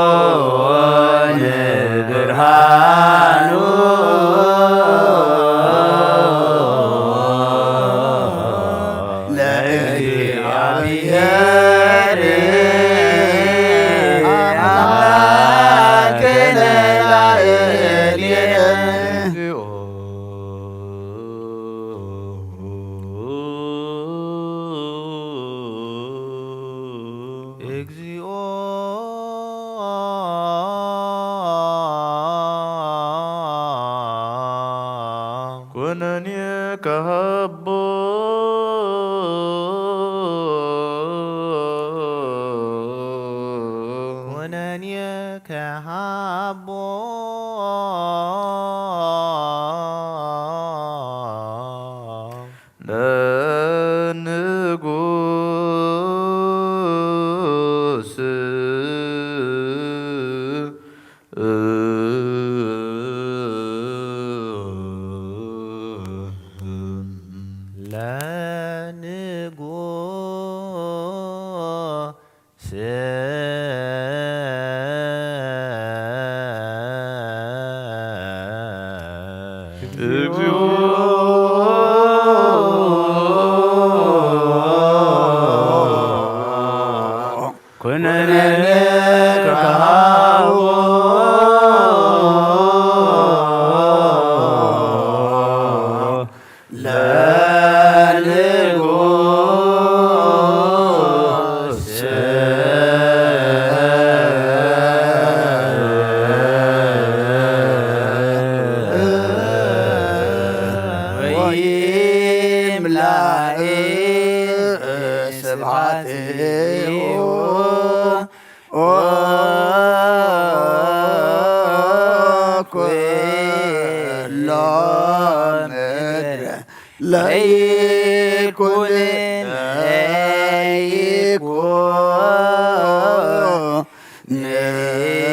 ለይኩን ብርሃኑ ለእግዚኣብሔር አምላክነ ላዕሌነ። እግዚኦ። ኩነኔ ከሃቦ። ኩነኔ ከሃቦ። ለንጉስ። ለንጉስ። እግዚኦ። ኩነኔ ከሃቦ። ስብሐት ይሁ ኩሎ ምድር ለይኩን ለይኩን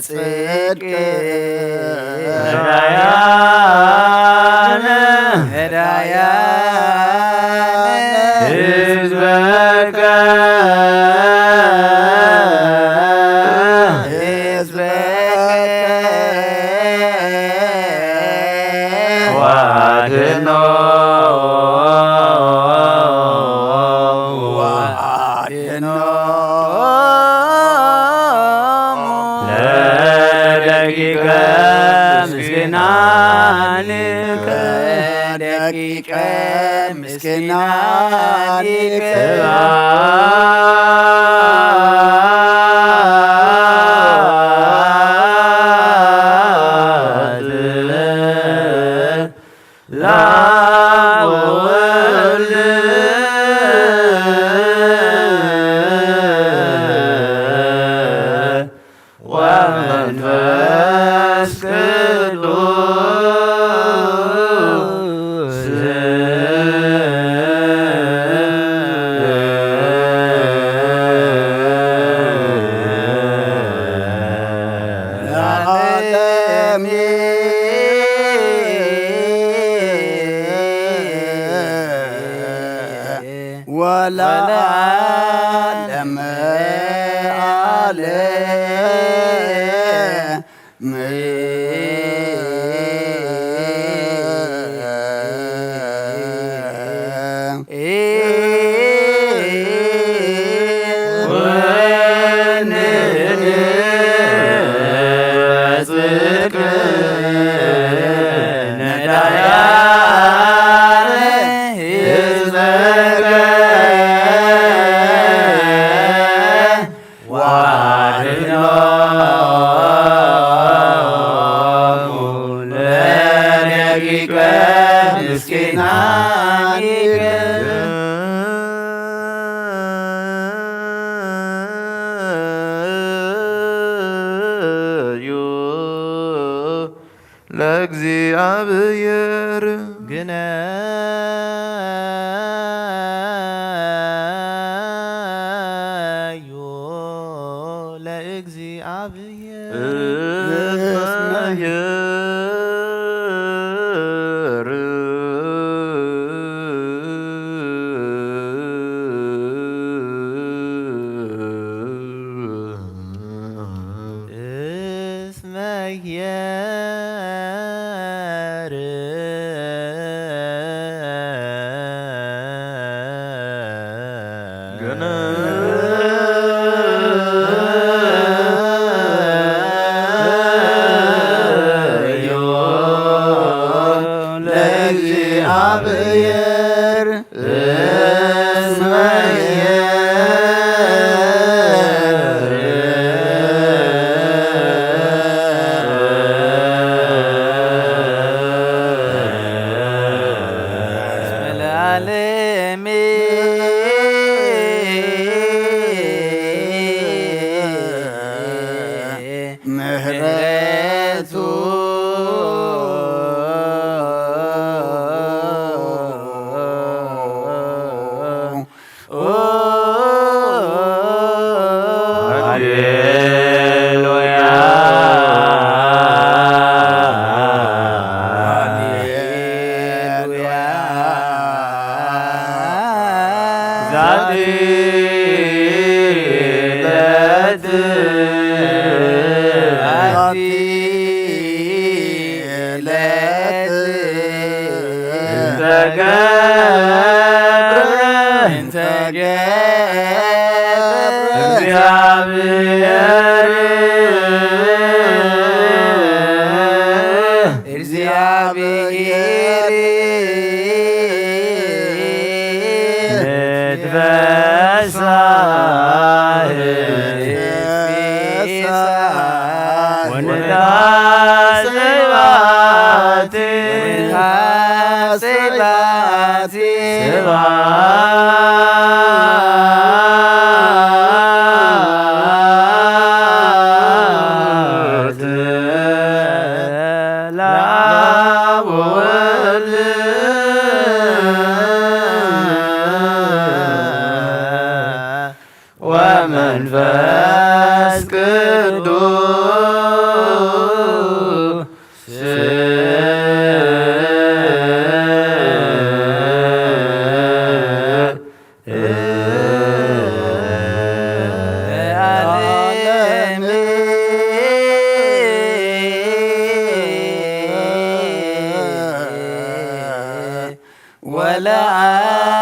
ጽድቅ ነዳያን ነዳያን ህዝበከ ህዝበከ ዋድኖ ዋድኖ ለደቂቀ ምስኪናን ለደቂቀ ምስኪናን ለአብ ወወልድ ወመንፈስ ቅዱስ ለዓለመ ወለዓለመ ዓለም ዋድኖሙ ለደቂቀ ምስኪናኒከ። ለእግዚኣብሔር። ግነዩ ለእግዚኣብሔር። እስመ ኄር። እስመ ኄር። ገነዮ ለእግዚኣብሔር። ምህረቱ ሃሌሉያ ሃሌሉያ። ዛቲ ዕለት ዛቲ ዕለት እንተ ገብረ እንተ ገብረ እግዚአብሔር እግዚኣብሔር ንትፈሳህ ወንታጽባት ወንታጽባት ስብሐት ለአብ ወወልድ ወመንፈስ ቅዱስ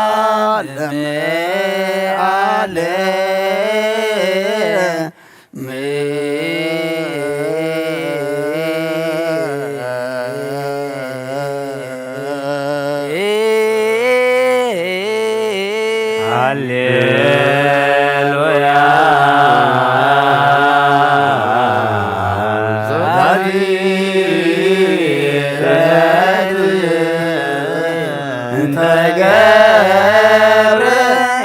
ወለዓለመ ዓለም። ሃሌሉያ። እንተ ገብረ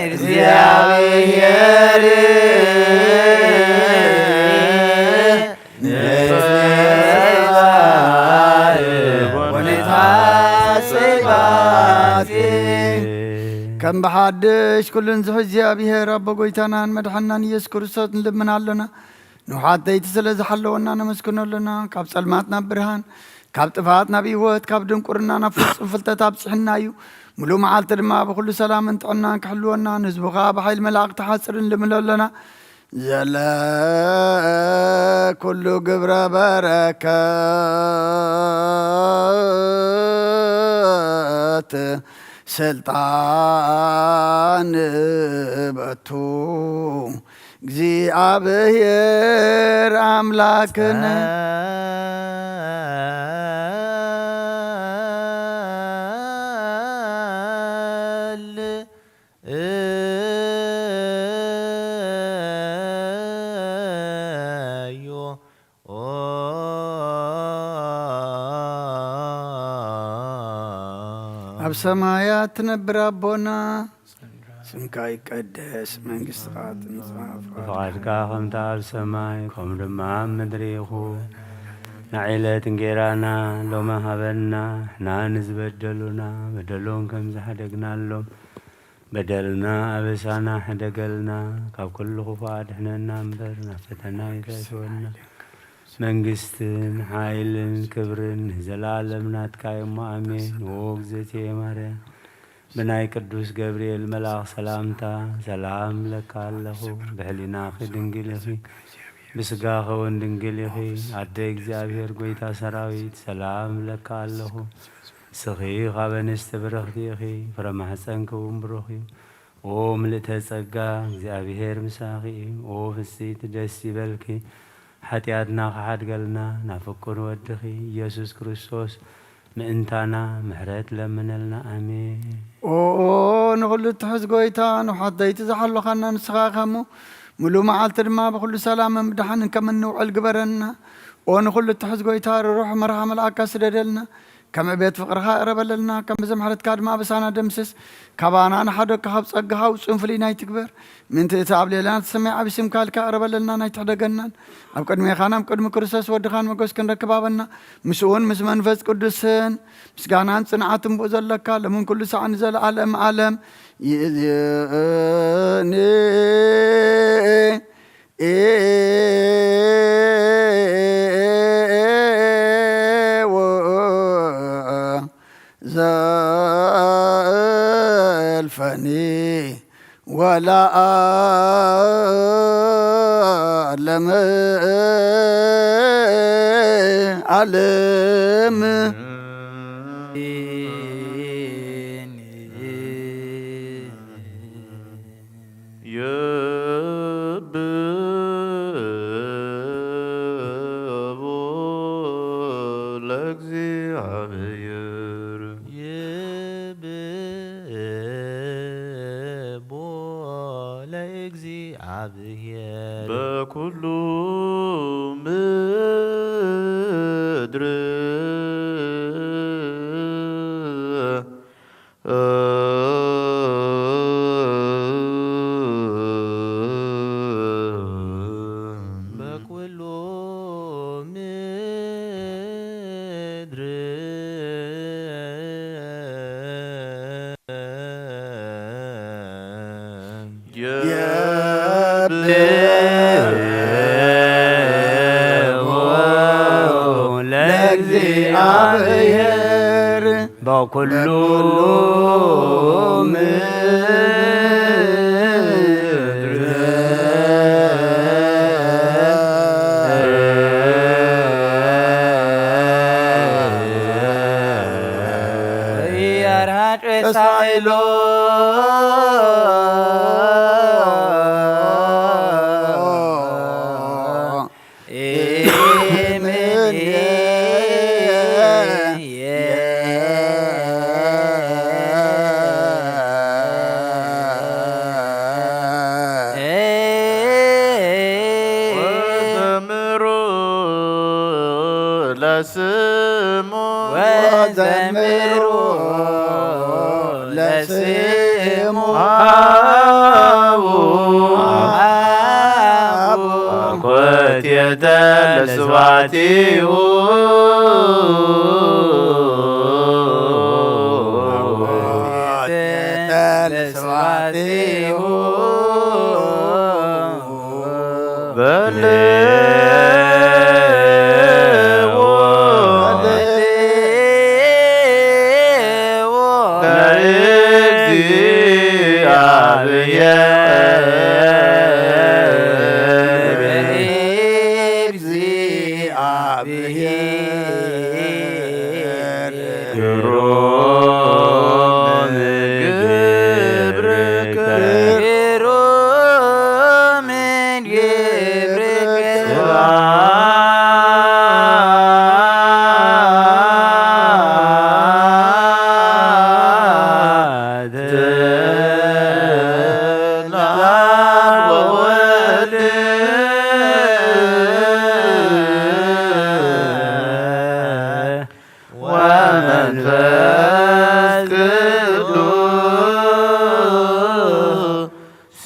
እግዚኣብሔር ንስብሐት ወንትሐስባቲ። ከም ብሓድሽ ኩሉን ዝሕዝ እግዚኣብሔር ኣቦ ጎይታናን መድሓናን ኢየሱስ ክርስቶስ ንልምን ኣለና። ንውሓተይቲ ስለ ዝሓለወና ነመስግኖ ኣለና። ካብ ጸልማት ናብ ብርሃን፣ ካብ ጥፍኣት ናብ ህይወት፣ ካብ ድንቁርና ናብ ፍጹም ፍልጠት ኣብጽሕና እዩ። ምሉእ መዓልቲ ድማ ብኹሉ ሰላምን ጥዕናን ክሕልወና፣ ንህዝቡ ኸኣ ብሓይሊ መላእኽቲ ሓጽር ንልምኖ ኣለና። ዘለ ኩሉ ግብረ በረከት ስልጣን በቱ እግዚኣብሔር ኣምላክነ። ኣብ ሰማያት ትነብር ኣቦና፣ ስምካ ይቀደስ፣ መንግስትኻ ትምጻእ፣ ፍቓድካ ከምታ ኣብ ሰማይ ከምኡ ድማ ኣብ ምድሪ ይኹን። ንዕለት እንጌራና ሎሚ ሃበና፣ ንሕና ንዝበደሉና በደሎም ከም ዝሓደግናሎም በደልና ኣበሳና ሕደገልና፣ ካብ ኩሉ ክፉእ ኣድሕነና እምበር ናብ ፈተና ኣይተእትወና። መንግስትን ሓይልን ክብርን ንዘለኣለም ናትካ እሞ ኣሜን። ኦ እግዝእትየ ማርያም፣ ብናይ ቅዱስ ገብርኤል መልኣኽ ሰላምታ ሰላም እብለካ ኣለኹ። ብሕሊናኺ ድንግል ኢኺ፣ ብስጋኺ እውን ድንግል ኢኺ። ኣደ እግዚኣብሔር ጎይታ ሰራዊት ሰላም እብለካ ኣለኹ። ንስኺ ካብ ኣንስቲ ብርኽቲ ኢኺ፣ ፍረ ማሕፀንኪ እውን ብሩኽ እዩ። ኦ ምልእተ ጸጋ፣ እግዚኣብሔር ምሳኺ እዩ። ኦ ፍጽይቲ ደስ ይበልኪ፣ ሓጢኣትና ክሓድገልና ናብ ፍቁር ወድኺ ኢየሱስ ክርስቶስ ምእንታና ምሕረት ለምነልና። ኣሜን። ኦ ንኹሉ እትሕዝ ጎይታ፣ ንውሓት ደይቲ ዝሓለኻና ንስኻ ኢኻ እሞ፣ ምሉእ መዓልቲ ድማ ብኹሉ ሰላምን ብድሓንን ከም እንውዕል ግበረና። ኦ ንኹሉ እትሕዝ ጎይታ፣ ርሩሕ መርሓ መልኣካ ስደደልና። ከም ዕቤት ፍቕርኻ እረበለልና፣ ከም ብዘ ምሕረትካ ድማ ኣበሳና ደምስስ። ካባና ንሓደግካ ካብ ጸጋኻ ውጹን ፍልይ ናይ ትግበር። ምእንቲ እቲ ኣብ ሌላና ተሰማይ ዓቢ ስምካ ኢልካ እረበለልና፣ ናይ ትሕደገናን ኣብ ቅድሜኻን ኣብ ቅድሚ ክርስቶስ ወድኻን መጎስ ክንረክብ ሃበና። ምስኡን ምስ መንፈስ ቅዱስን ምስጋናን ጽንዓትን ብኡ ዘለካ ሎምን ኩሉ ሳዕ ንዘለኣለም ዓለም። ይእዜኒ ዘልፈኒ ወለዓለመ ዓለም። ለእግዚአብሔር ይብቦ ለእግዚአብሔር በኩሉ ምድር። በኩሉ ምድር የብቦ ለእግዚአብሔር በኩሉ ምድር። ወዘምሩ ለስሙ ወዘምሩ ለስሙ ሃቡ ኮቴተ ለስብሐቲሁ። ለስብሐቲሁ። በልዎ ለእግዚአብሔር። ግሩም ግብርከ። ግሩም ግብርከ። ስብሐት ለአብ ወወልድ ወመንፈስ ቅዱስ።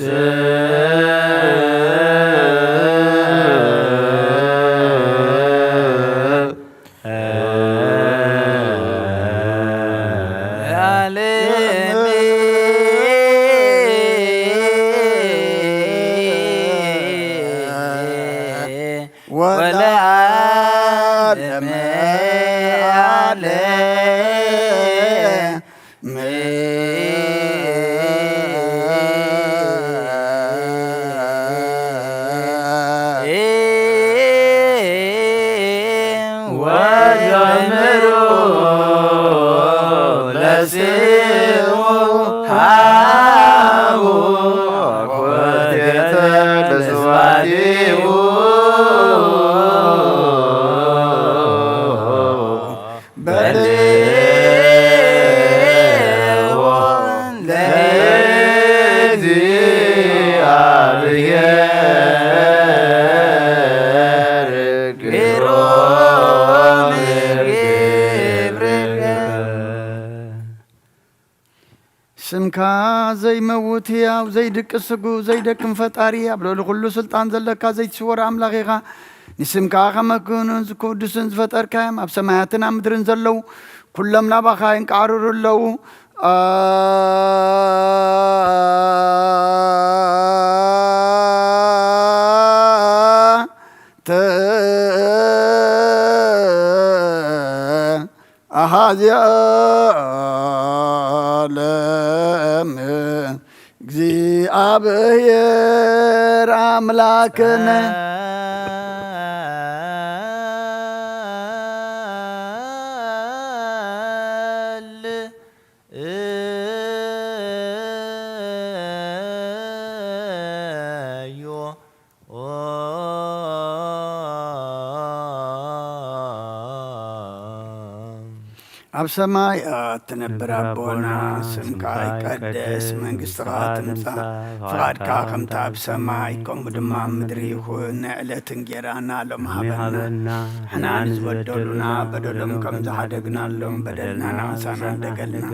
ወለዓለመ ዓለም። ወዘምሩ ለስሙ ሃቡ ኮቴተ ለስብሐቲሁ። በልዎ ለእግዚአብሔር ግሩም ግብርከ። ስምካ ዘይመውት ህያው ዘይድቅስ ስጉ ዘይደክም ፈጣሪ ኣብ ልዕሊ ኩሉ ስልጣን ዘለካ ዘይትስወር ኣምላኽ ኢኻ። ንስምካ ከመስግኑን ዝቅድሱን ዝፈጠርካዮም ኣብ ሰማያትን ኣብ ምድርን ዘለዉ ኩሎም ናባኻ ይንቃዕርሩ ኣለዉ። ኣንተ ኣሃዚ ዓለም እግዚኣብሔር ኣምላክነ። ኣብ ሰማይ እትነብር ኣቦና፣ ስምካ ይቀደስ፣ መንግስትኻ ትምጻእ፣ ፍቓድካ ከምታ ኣብ ሰማይ ከምኡ ድማ ኣብ ምድሪ ይኹን። ናይ ዕለት እንጌራና ሎም ሃበና። ንሕና ንዝበደሉና በደሎም ከም ዝሓደግናሎም በደልና ንዓሳና እንደገልና፣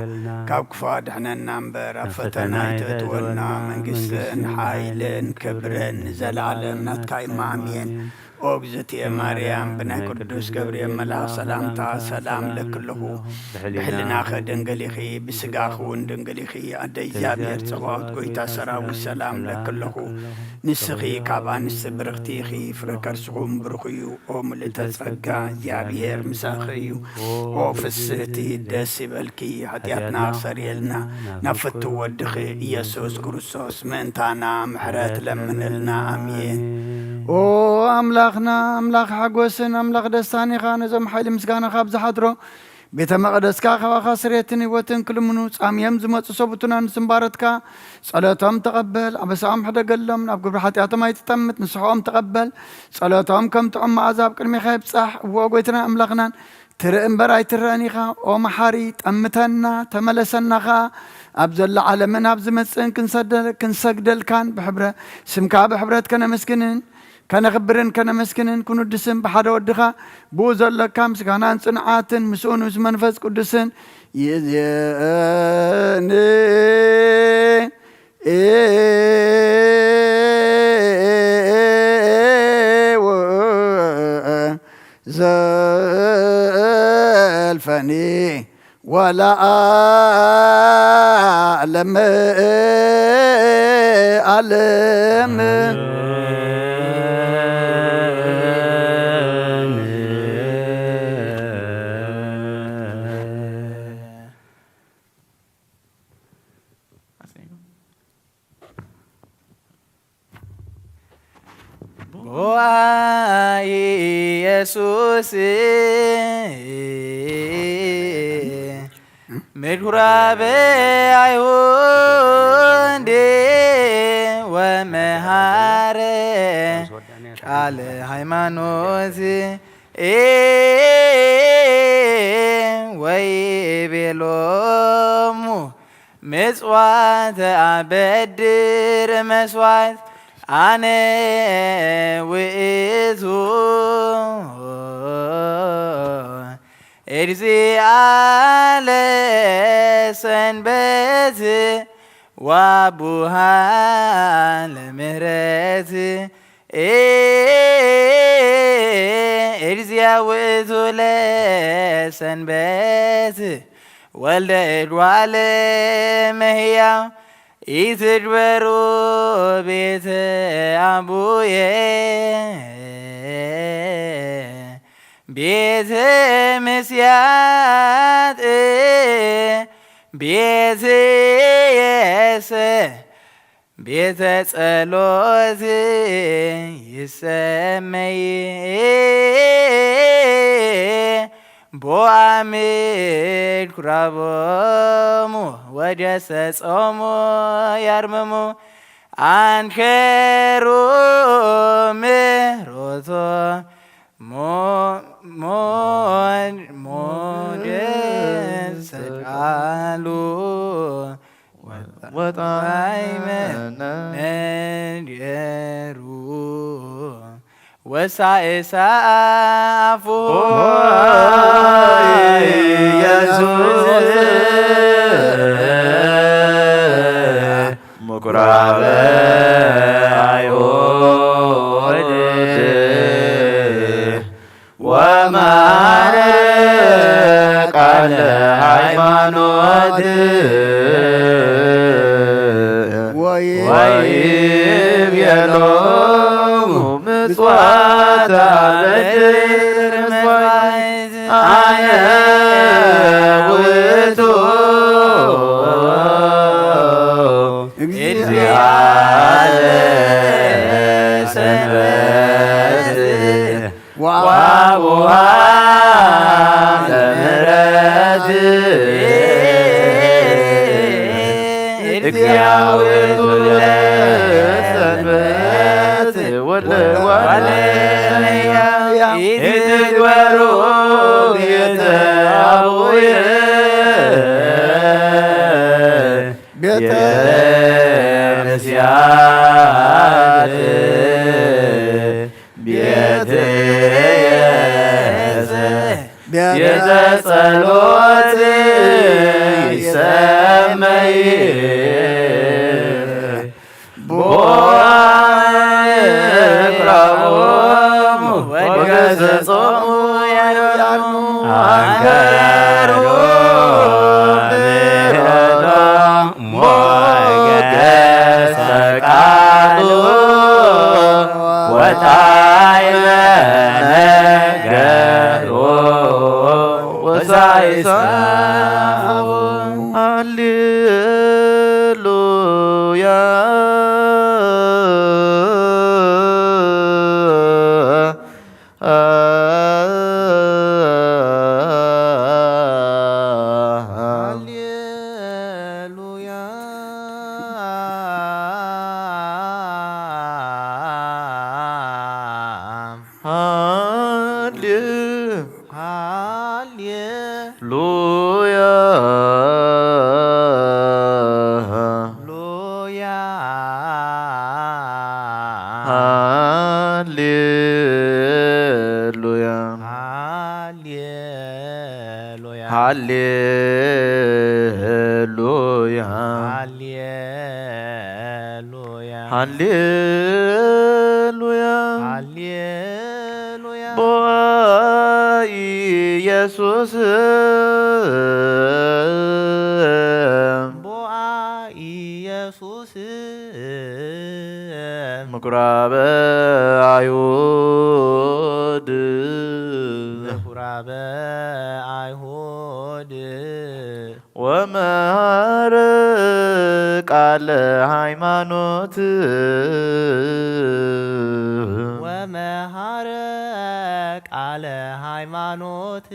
ካብ ክፉ ኣድሕነና እምበር ኣብ ፈተና ኣይተእትወና። መንግስትን ሓይልን ክብርን ንዘለኣለም ናትካ እዩ። ኣሜን። ኦ እግዝእትየ ማርያም፣ ብናይ ቅዱስ ገብርኤል መልኣኽ ሰላምታ ሰላም እለኪ ኣለኹ። ብሕልናኺ ድንግል ኢኺ፣ ብስጋኺ እውን ድንግል ኢኺ። ኣደ እግዚኣብሔር ጸባኦት፣ ጎይታ ሰራዊት፣ ሰላም እለኪ ኣለኹ። ንስኺ ካብ ኣንስቲ ብርኽቲ ኢኺ፣ ፍረ ከርስኹም ብሩኽ እዩ። ኦ ምልእተ ጸጋ፣ እግዚኣብሔር ምሳኺ እዩ። ኦ ፍስህቲ፣ ደስ ይበልኪ፣ ሓጢኣትና ክሰርየልና ናብ ፍትው ወድኺ ኢየሱስ ክርስቶስ ምእንታና ምሕረት ለምንልና። ኣሜን። ኦ ኣምላኽና፣ ኣምላኽ ሓጎስን ኣምላኽ ደስታን ኢኻ። ነዞም ሓይሊ ምስጋናኻ ኣብ ዝሓድሮ ቤተ መቕደስካ ካባኻ ስሬትን ህይወትን ክልምኑ ጻምዮም ዝመጹ ሰብኡትና ንስምባረትካ ጸሎቶም ተቐበል። ኣበሳኦም ሕደገሎም፣ ናብ ግብሪ ሓጢኣቶም ኣይትጠምት፣ ንስሕኦም ተቐበል፣ ጸሎቶም ከም ጥዑም መኣዛ ኣብ ቅድሜኻ ይብጻሕ። እዎ ጎይትናን ኣምላኽናን፣ ትርኢ እምበር ኣይትረአን ኢኻ። ኦ መሓሪ፣ ጠምተና፣ ተመለሰና ኸኣ። ኣብ ዘሎ ዓለምን ኣብ ዝመጽእን ክንሰደ-፣ ክንሰግደልካን ብሕብረ-፣ ስምካ ብሕብረት ከነመስግንን ከነኽብርን ከነመስግንን ክንውድስን ብሓደ ወድኻ ብኡ ዘሎካ ምስጋናን ጽንዓትን ምስኡን ምስ መንፈስ ቅዱስን ይእዜኒ። ዘልፈኒ ወለዓለም ዓለም። ቦአ ኢየሱስ ምኩራበ ኣይሁድ ወመሃረ ቃለ ሃይማኖት ወይቤሎሙ ምጽዋት ኣበድር መስዋዕት ኣነ ውእቱ እግዚኣ ለሰንበት ወአቡሃ ለምህረት። እግዚኣ ውእቱ ለሰንበት ወልደ እጓለ እመሕያው ኢትግበሩ ቤተ አቡየ ቤተ ምስያጥ ቤትየሰ ቤተ ጸሎት ይሰመይ። ቦአ ምድኩራቦሙ ወጀሰጾሙ ያርምሙ አንከሩ ምሮቶ ሞ-፣ ሞን-፣ ሞንደስ ቃሉ ወጣዕመ ነንገሩ ወሳእሳ አፉ ኢየሱስ ምኩራበ አይሁድ ወማረ ቃለ ሃይማኖት ወይቤሎሙ ምጽዋት አበድር መስዋዕት አነ ውእቱ እግዚአ ለሰንበት ወአቡሃ ለምህረት። እግዚአ ውእቱ ለሰንበት ወለዋለ ኢትግበሩ ቤተ አቡየ ይሰመይ ቦአእክራሞሙ ወገሰጾሙ ያድኑ። አንከሩ ምህረቶ ሞገሰ ቃሉ ወጣዕመ ነገሩ ወሳይሳው። ሃሌሉያ። ሃሌሉያ። ሃሌ ሃሌሉያ። ሉያ። ሃሌሉያ። ሃሌሉያ። ሃሌሉያ። ሃሌሉያ። ሃሌሉያ። ሃሌሉያ። ቦአ ኢየሱስ። ቦአ ኢየሱስ። ምኩራበ አይሁድ። ምኩራበ አይሁድ። ወመሃረ ቃለ ሃይማኖት። ወመሃረ ቃለ ሃይማኖት።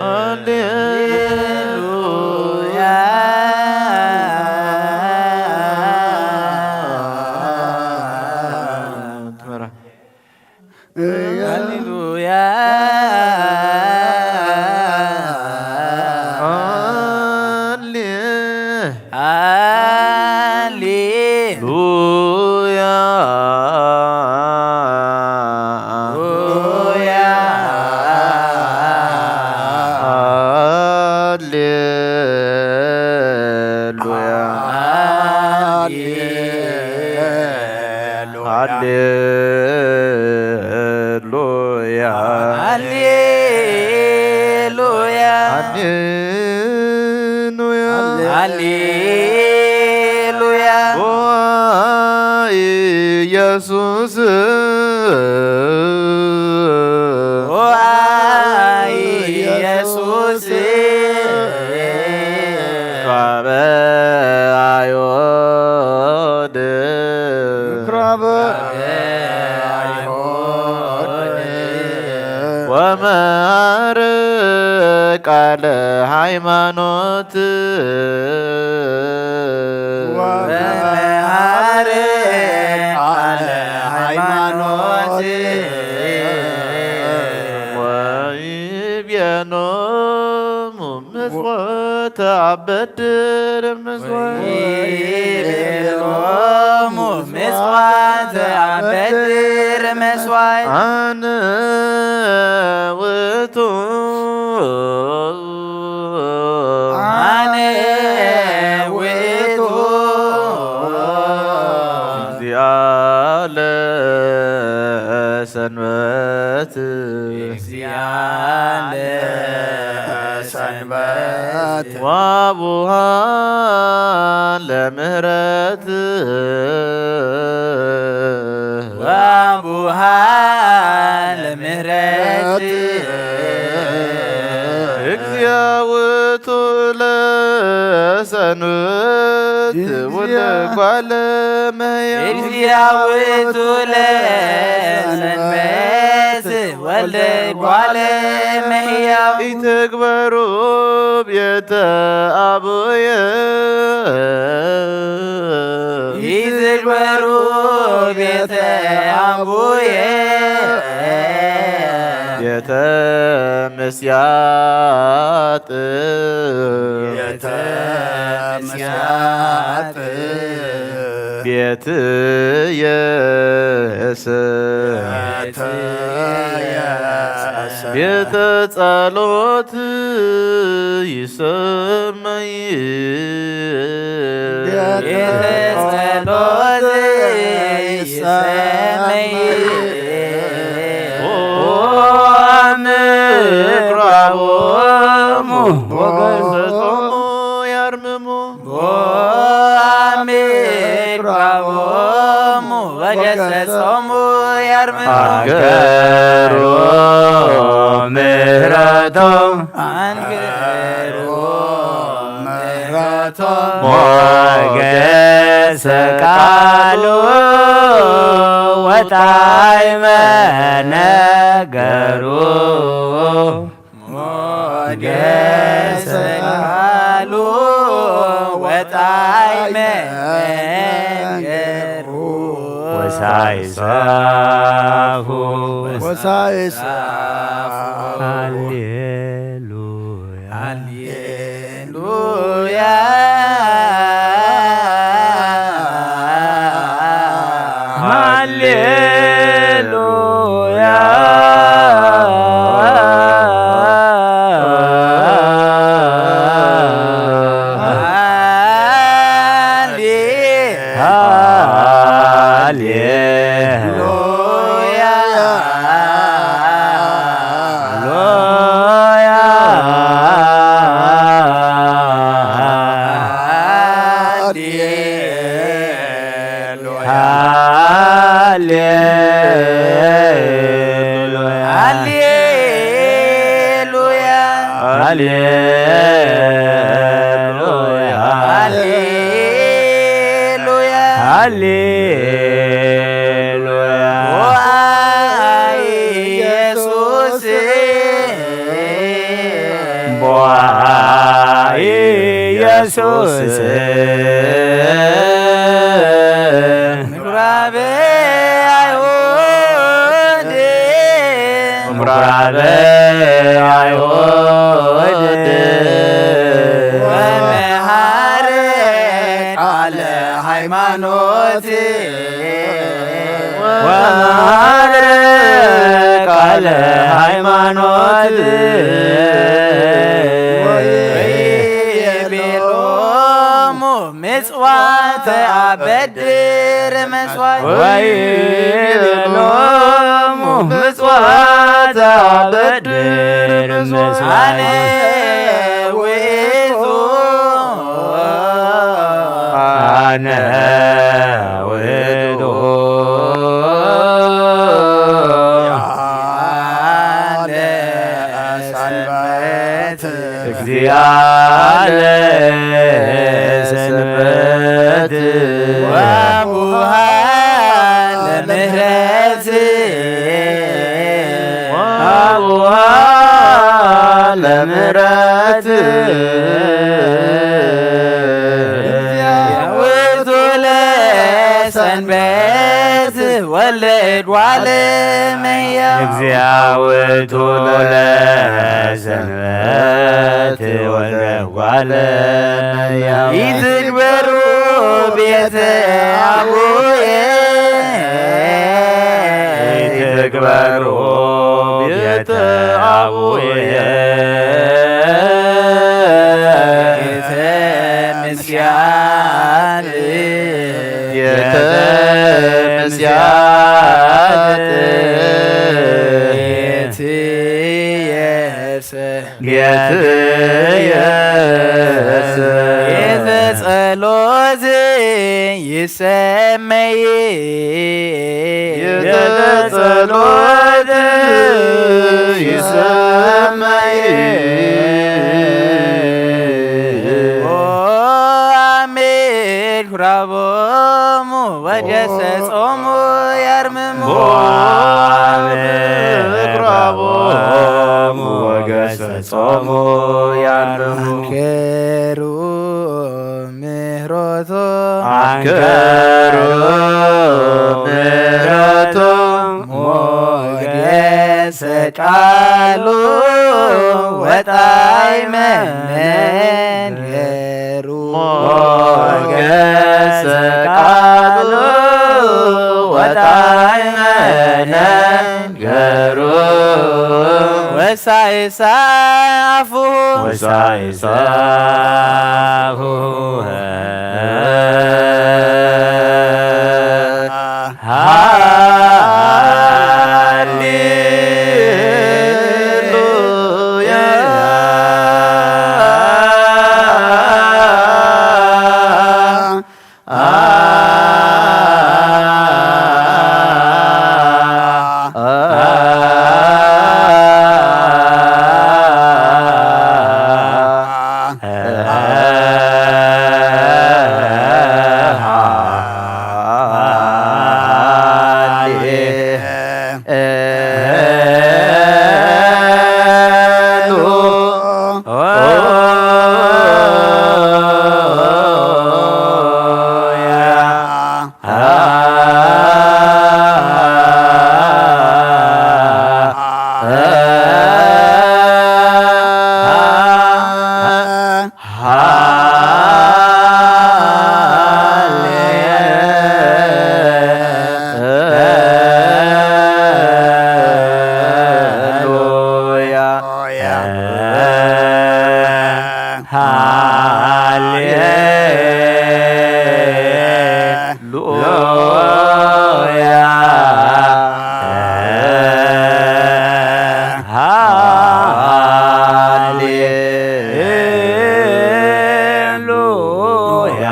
ሃሌሉያ። ሃሌሉያ። ሃሌ ሃሌ ሉያ። ሉያ። ሃሌ ሉያ። ሃሌ ሃሌሉያ። ሃሌሉያ። ሃሌሉያ። ሃሌሉያ። ኦ ኢየሱስ። ኦ ኢየሱስ። ምኩራበ አይሁድ። ምኩራበ አይሁድ። ወመሃር ቃለ ሃይማኖት። ወመሃር ቃለ ሃይማኖት። ወይቤሎሙ ምጽዋተ አበድር መስዋዕት። ወይቤሎሙ ምጽዋተ አበድር መስዋዕት። አነ ውእቱ። አነ ውእቱ። እግዚአ ለሰንበት። እግዚአ ለሰንበት። ወአቡሃ ለምህረት። ወአቡሃ ለምህረት። እግዚአ ውእቱ ለሰንበት። ወልደ ጓለ እመሕያው። እግዚአ ውእቱ ለሰንበት ወልደ ጓለ እመሕያው። ኢትግበሩ ቤተ አቡየ። ኢትግበሩ ቤተ አቡየ። ቤተ ምስያጥ። ቤተ ምስያጥ። ቤትየሰ ቤትየሰ ቤተ ጸሎት ይሰመይ ቤተ ጸሎት ይሰመይ ምኩራቦሙ ወገሰጾሙ ያርምሙ ምኩራቦሙ ወገሰጾሙ ያርምሙ ኣንገሩ ምህረቶም ኣንገሩ ምህረቶም ሞገሰ ቃሉ ወጣዕመ ነገሩ ሞገሰ ቃሉ ወጣዕመ ነገሩ ወሳይሳፉ ወሳይሳፉ ሃሌሉያ ሃሌሉያ ሃሌሉያ ሃሌሉያ ሃሌሉያ ሃሌሉያ ሃሌሉያ ሃሌሉያ ሃሌሉያ ኢየሱስ ቦአ ኢየሱስ ምኩራብ ኣይሁድ ምኩራብ ኣይሁድ ወመሃረ ቃለ ሃይማኖት ወመሃረ ቃለ ሃይማኖት ወይቤሎሙ ምጽዋተ አበድር መስዋዕት ወይቤሎሙ ምጽዋተ አበድር መስዋዕት አነ ውእቱ አነ ውእቱ አነ ሰንበት እግዚአ ለሰንበት ወአቡሃ ለምህረት ወአቡሃ ለምህረት ውእቱ ለሰንበት ወልድ ጓለ እመሕያው እግዚአ ውእቱ ለሰንበት ወልድ ጓለ እመሕያው ኢትግበሩ ቤተ አቡየ ኢትግበሩ ቤተ አቡየ ቤተ ምስጋና ቤተ ምስጋና ቤትየሰ ቤትየሰ ቤተ ጸሎት ይሰመይ ቤተ ጸሎት ይሰመይ ኦ አሜን ኩራቦሙ ወገሰጾሙ ያርምሙ ኦ አሜን ኩራቦሙ ወገሰጾሙ ያርምሙ አንከሩ ምህሮቶ አንከሩ ምህሮቶ ሞገሰ ቃሉ ወጣዕመ መንገሩ ሞገሰ ቃሉ ወሳይሳ አፉሁ ወሳይሳ አፉሁ ሃሌሉያ። ሃሌሉያ። ሃሌሉያ።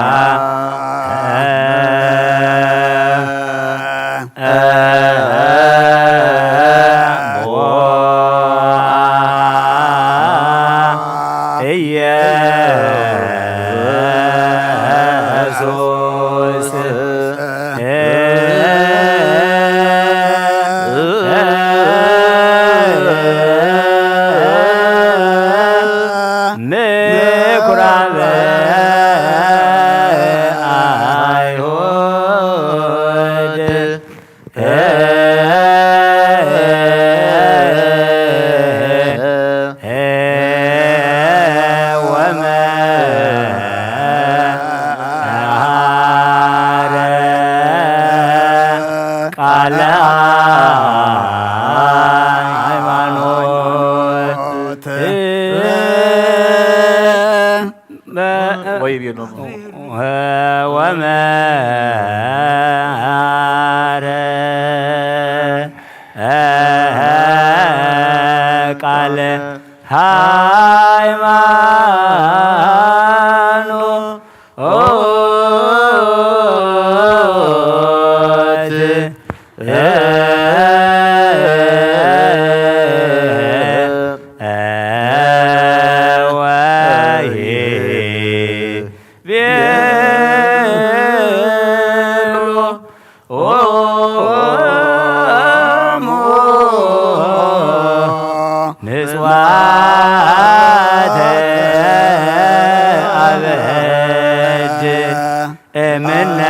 ኢየሱስ ምኩራብ አይሁድ ወመሐረ ቃለ ሃይማኖት። ወይቤሎሙ ወመሐረ ቃለ ሃይማኖት ወይቤሎ ኦሙ ምጽዋተ አበጅ እምነ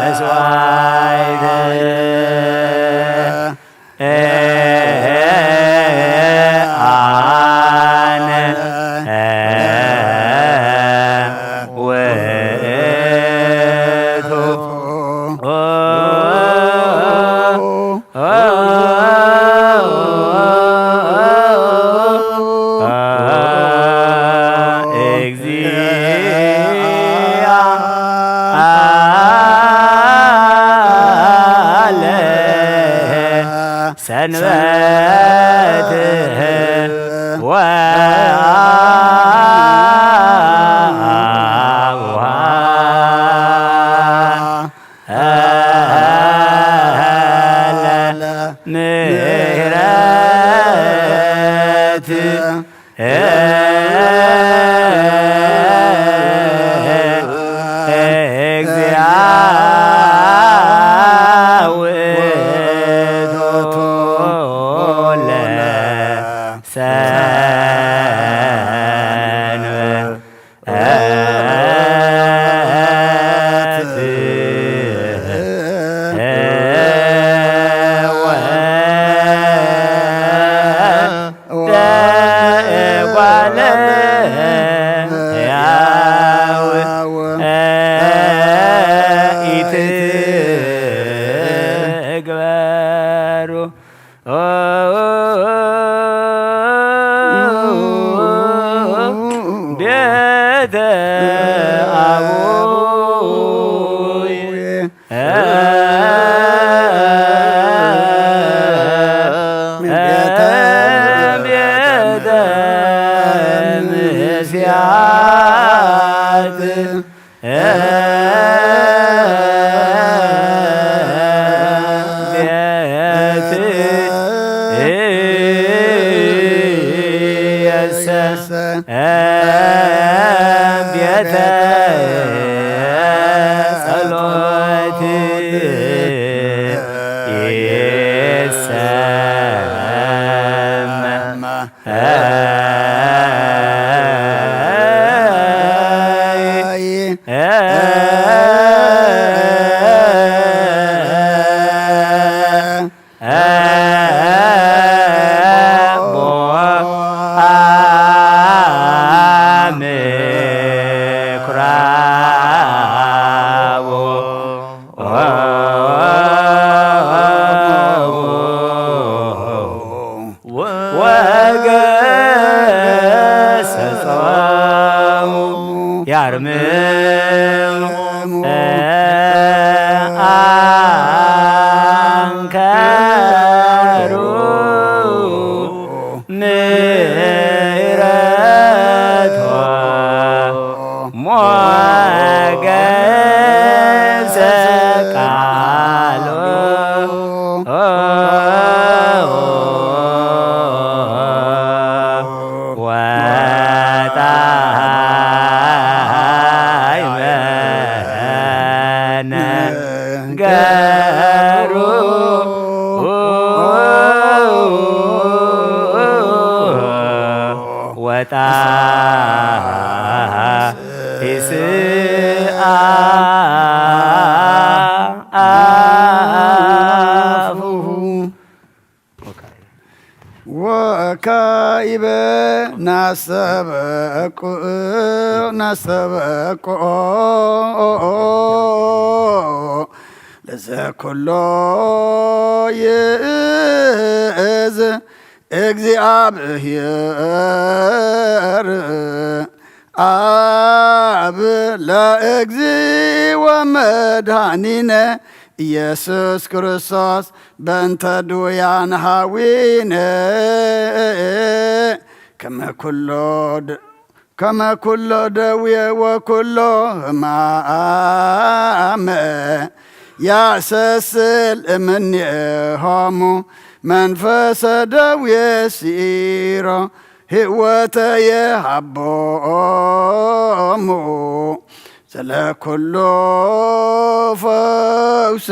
መስዋዕት አነ ውእቱ። እግዚአ አለ ሰንበት ወአቡሃ ምህረት እግዚአ ውእቱ ለሰንበት ወእጓለ ሕያው ኢትግበሩ። ቤተ አቡይ ቤተ ምስያት ቤት የሰ ቤተ ጸሎት ይሰማ። ወገሰጾሙ ያርምሙ አንከሩ ምሕረቶ ሞገሰ ቃሉ ወጣዕመ ነገሩ ወጣይስአ አፉሁ። ወካይበ ናሰበቁ ናሰበቁ ለዘኩሎ ይእዝ እግዚኣብሔር አብ ለእግዚ ወመድኃኒነ ኢየሱስ ክርስቶስ በእንተ ድውያን ሃዊነ ከመ ኩሎ ደ- ከመ ኩሎ ደዌ ወኩሎ ሕማመ ያሰስል እምኔሆሙ መንፈሰ ደዌ ሲሮ ህይወተ የሃቦሙ። ስለ ኩሉ ፈውስ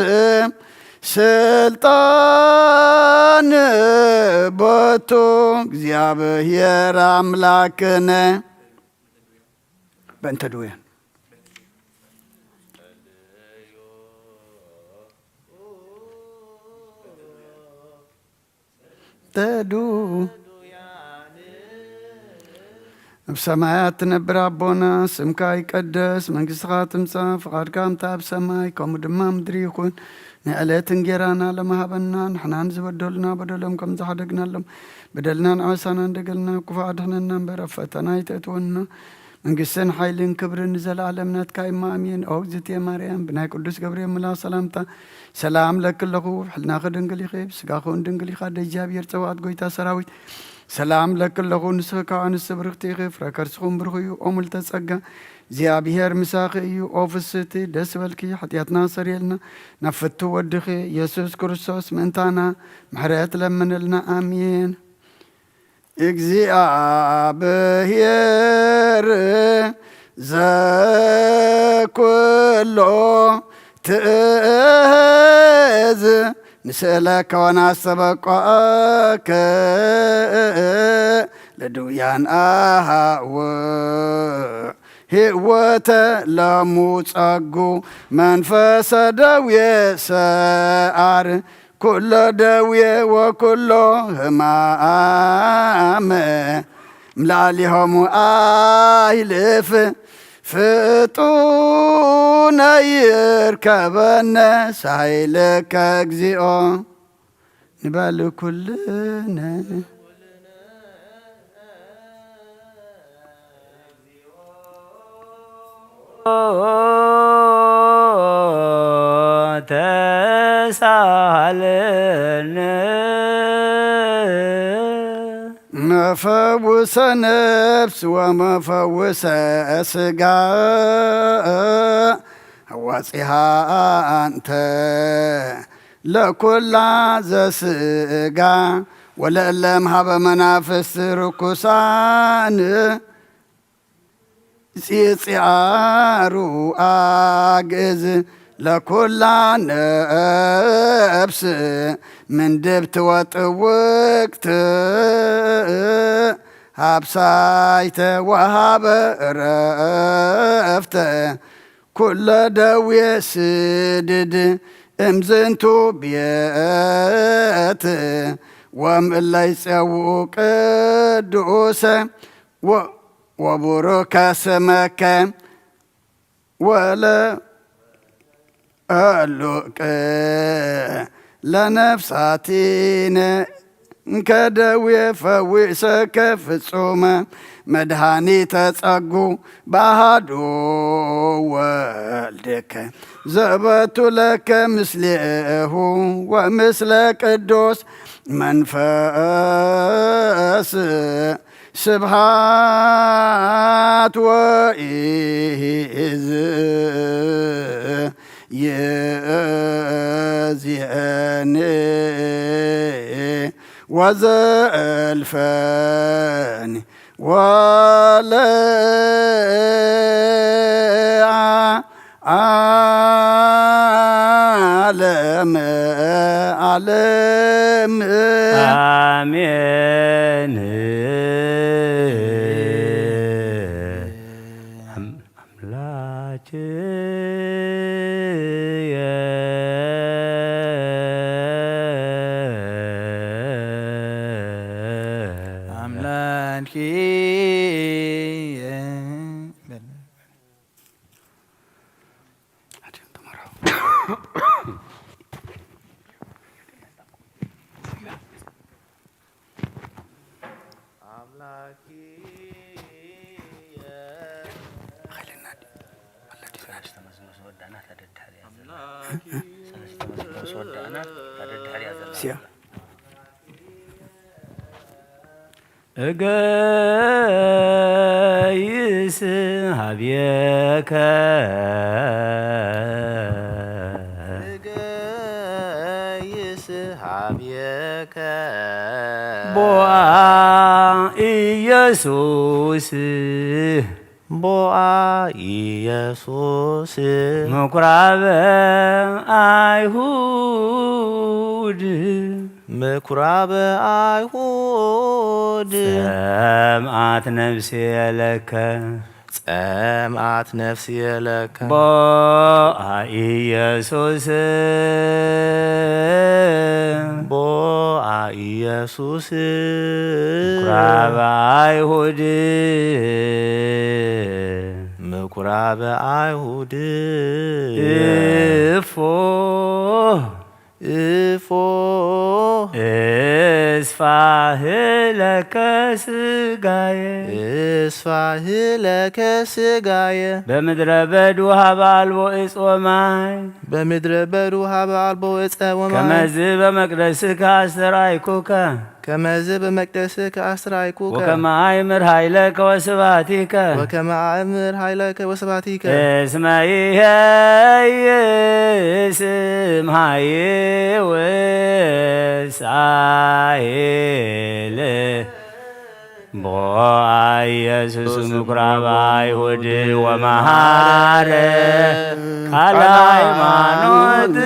ስልጣን ቦቱ እግዚኣብሔር አምላክነ። በእንተ ድውያን ተዱ ኣብ ሰማያት ትነብር ኣቦና፣ ስምካ ይቀደስ፣ መንግስትኻ ትምጻእ፣ ፍቓድካ ከምቲ ኣብ ሰማይ ከምኡ ድማ ምድሪ ይኹን። ንዕለት እንጌራና ለመሃበና፣ ንሕናን ዝበደሉና በደሎም ከም ዝሓደግናሎም በደልናን ዓመሳና እንደገልና፣ ክፉእ ኣድሕነና እምበር፣ ኣብ ፈተና ኣይተእትወና። መንግስትን ሓይልን ክብርን ንዘለኣለም ናትካ እማ፣ ኣሜን። ኦ እግዝእትየ ማርያም፣ ብናይ ቅዱስ ገብርኤል መልኣኽ ሰላምታ ሰላም ለኪ ኣለኹ። ብሕልናኺ ድንግል ኢኺ፣ ብስጋኺ እውን ድንግል ኢኻ። ኣደ እግዚኣብሔር፣ ጸባኦት፣ ጎይታ ሰራዊት፣ ሰላም ለኪ ኣለኹ። ንስኺ ካብ ኣንስቲ ብርኽቲ ኢኺ፣ ፍረ ከርስኺ እውን ብሩኽ እዩ። ኦ ምልዕተ ጸጋ፣ እግዚኣብሔር ምሳኺ እዩ። ኦ ፍስህቲ፣ ደስ በልኪ፣ ሓጢኣትና ሰሪየልና፣ ናብ ፍቱ ወድኺ ኢየሱስ ክርስቶስ ምእንታና ምሕረት ለምንልና። ኣሜን። እግዚኣብሔር ዘኩሎ ትእዝ ንስእለከ ወናስተበቆከ ለድውያን ኣሃው ህይወተ ለሙጸጉ መንፈሰ ደዌ ሰኣር ኩሎ ደዌ ወኩሎ ህማመ እምላሊሆሙ ኣይልፍ ፍጡነ ይርከበነ ሳይልከ እግዚኦ ንበል ኩልነ። ተሳሃለነ። መፈውሰ ነፍስ ወመፈውሰ ስጋ ወፂሃ ኣንተ ለኩላ ዘስጋ ወለእለም ሃበ መናፍስት ርኩሳን ፂፅኣሩ ኣግእዝ ለኩላ ነፍስ ምንድብቲ ወጥውቅት ሃብሳይተ ወሃበ ረፍተ ኩለ ደዌ ስድድ እምዝንቱ ቤት ወምእለይ ጸውኡ ቅዱሰ ወ- ወቡሩከ ስመከ ወለ እሉቅ ለነፍሳቲነ እንከ ደዌ ፈዊሰከ ፍጹመ መድኃኒተ ጸጉ ባህዱ ወልድከ ዘበቱ ለከ ምስሌሁ ወምስለ ቅዱስ መንፈስ ስብሃት ወኢዝ ይእዝየኒ ወዘእልፈኒ ወለ ዓለም ዓለም። ኣሜን። ኣምላክየ ኣምላክየ እገይስ ሀብየከ እገይስ ሀብየከ ቦአ ኢየሱስ ቦአ ኢየሱስ ምኩራበ አይሁድ ምኩራበ አይሁድ ጸምአት ነፍሴ ለከ ጸምአት ነፍሴ ለከ ቦአ ኢየሱስ ቦአ ኢየሱስ ምኩራበ አይሁድ ምኩራበ አይሁድ እፎ እፎ እስፋህ ለከ ስጋየ እስፋህ ለከ ስጋየ በምድረ በዱ ሀበ አልቦ እፅ ወማይ በምድረ በዱ ሀበ አልቦ እፀ ወማይ ከመዝ በመቅደስከ አስተርአይኩከ ከመዝ በመቅደስከ አስተርአይኩከ ወከመ አእምር ኃይለከ ወስብሐቲከ ወከመ አእምር ኃይለከ ወስብሐቲከ እስመ ይሄይ ስም ሀይውስ አይል ቦአ ኢየሱስ ምኩራብ አይሁድ ወመሃረ ቃለ ሃይማኖት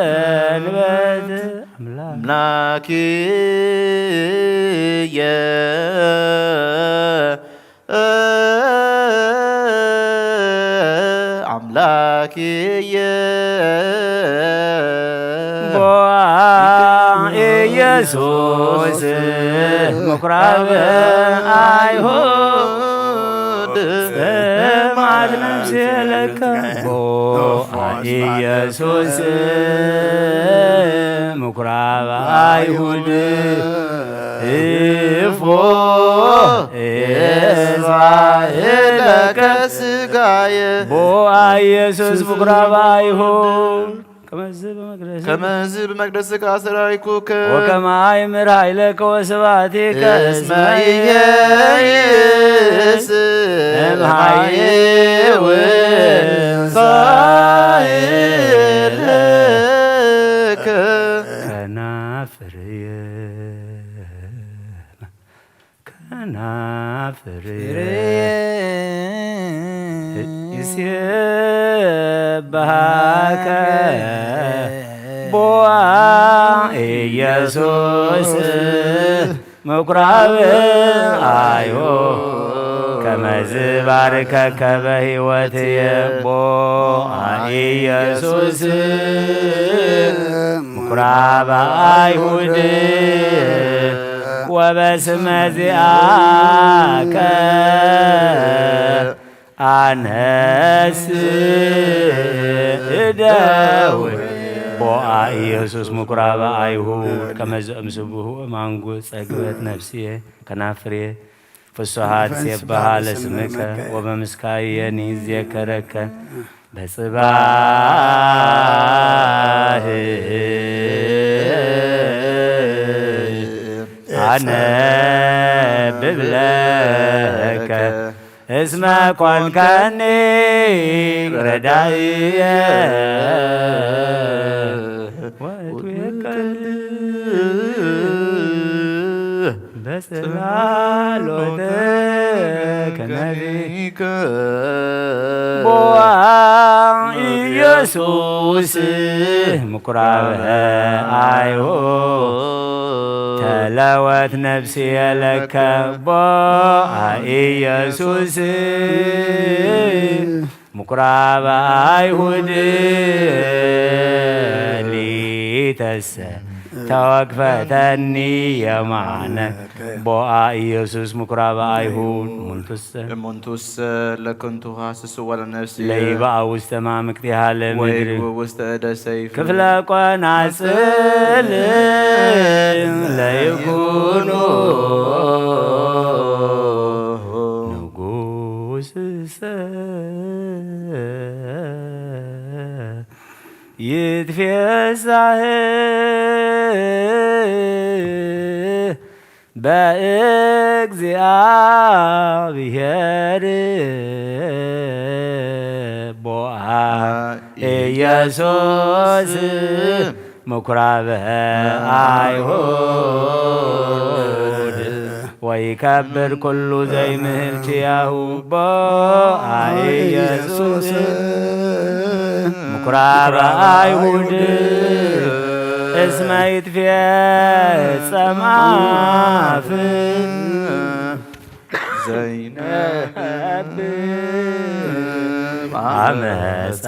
በሰንበት አምላክ አምላክየ አምላክየ ቦአ ኢየሱስ ምኩራብ አይሁድ ስምዓት ነፍሴ ለከ ቦአ ኢየሱስ ምኩራብ አይሁድ እፎ እስፋ ቦአ ኢየሱስ ምኩራብ ኣይሁድ ከመዝ ብመቅደስ ከመዝ ብመቅደስከ ኣሰራይኩከ ወከመ ኣይምር ኃይለከ ወስብሐቲከ እስመ እስመ ኢየስ እምሃይው ሳይለከ ከናፍርየ ከናፍርየ ይሴብሐከ ቦአ ኢየሱስ ምኩራብ ኣይሁድ ከመዝ ባርከከ በሕይወትየ ቦአ ኢየሱስ ምኩራብ ኣይሁድ ወበስመ ዚአከ ኣነስ እደው ቦአ ኢየሱስ ምኩራብ ኣይሁድ ከመ ዘእምስብሁ እማንጉ ጸግበት ነፍስየ ከናፍርየ ፍሱሃት ሴብሃ ለስምከ ወበምስካየኒ ዜከረከ በጽባህ ኣነ ብብለከ እስመ ኮንከኒ ረዳእየ ወትዌከል በጽላሎተ ከነቢከ ቦአ ኢየሱስ ምኩራብ ኣይሁድ ተለወት ነፍስየ ለከ ቦአ ኢየሱስ ምኩራብ ኣይሁድ ሊተሰ ተወክፈተኒ የማነ ቦአ ኢየሱስ ምኩራብ ኣይሁድ ሙንቱሰ እሙንቱሰ ለክንቱ ሃስስ ወለነፍሲ ለይበአ ውስተ ማምክቲሃ ለምድር ወይግቡ ውስተ እደ ሰይፍ ክፍለ ቆናጽል ለይኩኑ ንጉስሰ ይትፌሳህ በእግዚአብሔር ቦአ ኢየሱስ ምኩራብ አይሁድ ወይከብር ኩሉ ዘይምህር ኪያሁ ቦአ ኢየሱስ ምኩራብ አይሁድ እስመ ይትፌጸም አፍ ዘይነብብ አመፃ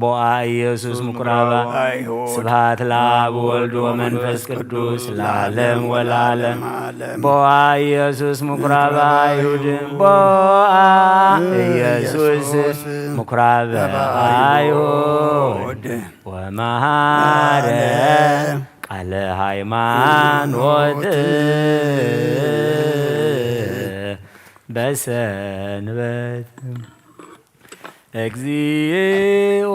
ቦአ ኢየሱስ ምኩራብ አይሁድ። ስብሐት ለአብ ወወልድ ወመንፈስ ቅዱስ ለዓለም ወለዓለም። ቦአ ኢየሱስ ምኩራብ አይሁድ ቦአ ኢየሱስ ምኩራብ አይሁድ ወመሃረ ቃለ ሃይማኖት በሰንበት እግዚኦ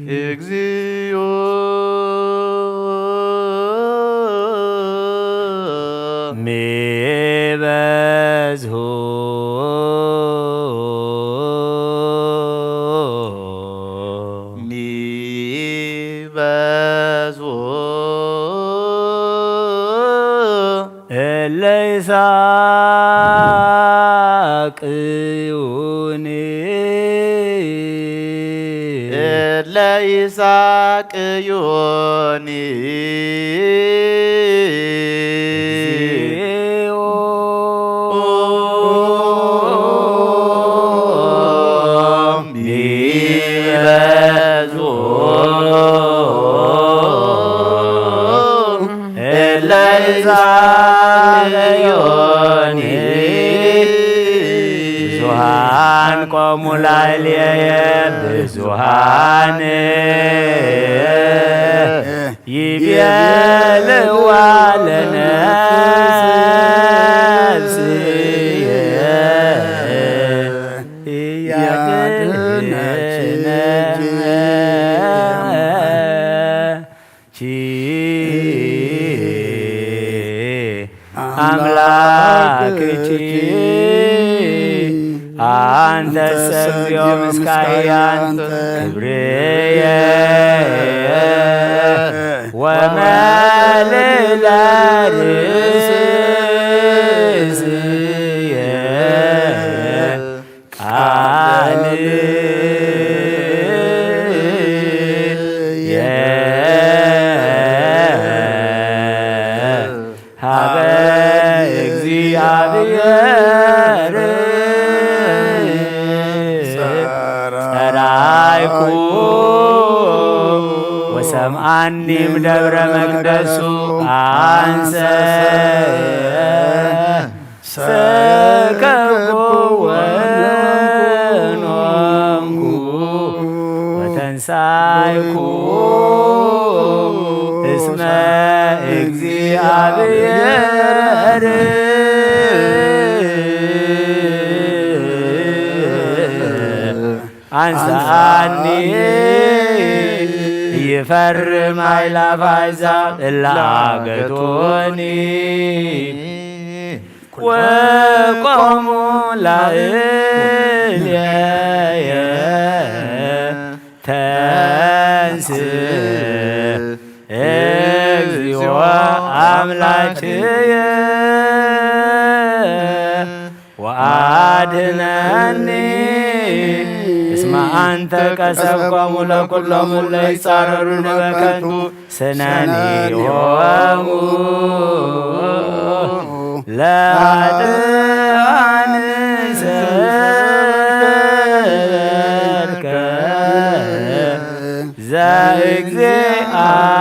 እግዚኦ ሚበዝሁ ሚበዝሁ እለ ይሳቅዩኒ እለ ይሳቅዩኒ ሚበዝሁ እለ ይሳቅዩኒ ብዙኃን ቆሙ ላዕሌ ብዙሃን ይቤልዋ ለነፍስየ ያድነች ቺ አምላክኪ። አንተሰ እግዚኦ ምስካያን ክብርየ ወመልዕለ ርእስየ ቃልየ ሀበ እግዚአብሔር ጸራይኩ ወሰምዓኒም ደብረ መቅደሱ አንሰ ሰከብኩ ወኖምኩ ወተንሳይኩ እስመ እግዚአብሔር አንሳኒ ይፈርም አይላፍ አሕዛብ እለ አገቶኒ ወቆሙ ላዕሌየ ተንስ እግዚኦ አምላክየ ወአድነኒ እስመ አንተ ቀሰብኮሙ ለኩሎሙ ለይጻረሩ በከንቱ ስነኒሆሙ ለአጥአን ሰርከ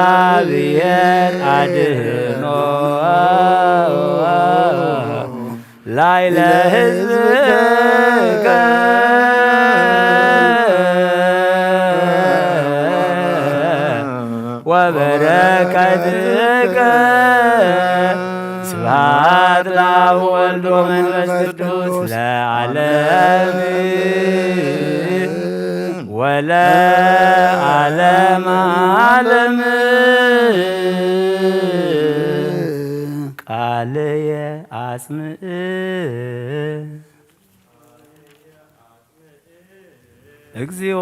ዘእግዚአብሔር አድህኖ ላይለ ህዝብከ ወበረከትከ ስብሐት ለአብ ወወልድ ወመንፈስ ቅዱስ ለዓለም ወለዓለመ ዓለም። ቃልየ አጽምእ እግዚኦ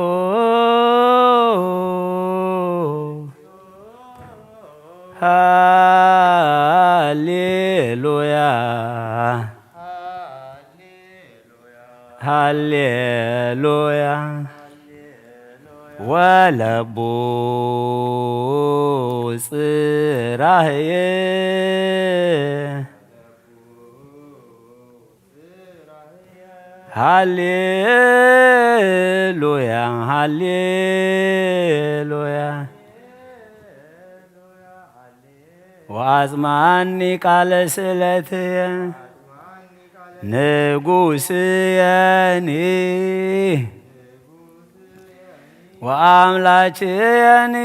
ሃሌሉያ ሃሌሉያ ወለቡ ጽራህየ ሃሌሉያ ሃሌሉያ ወአጽማኒ ቃለ ስእለትየ ንጉስየኒ ወአምላክየኒ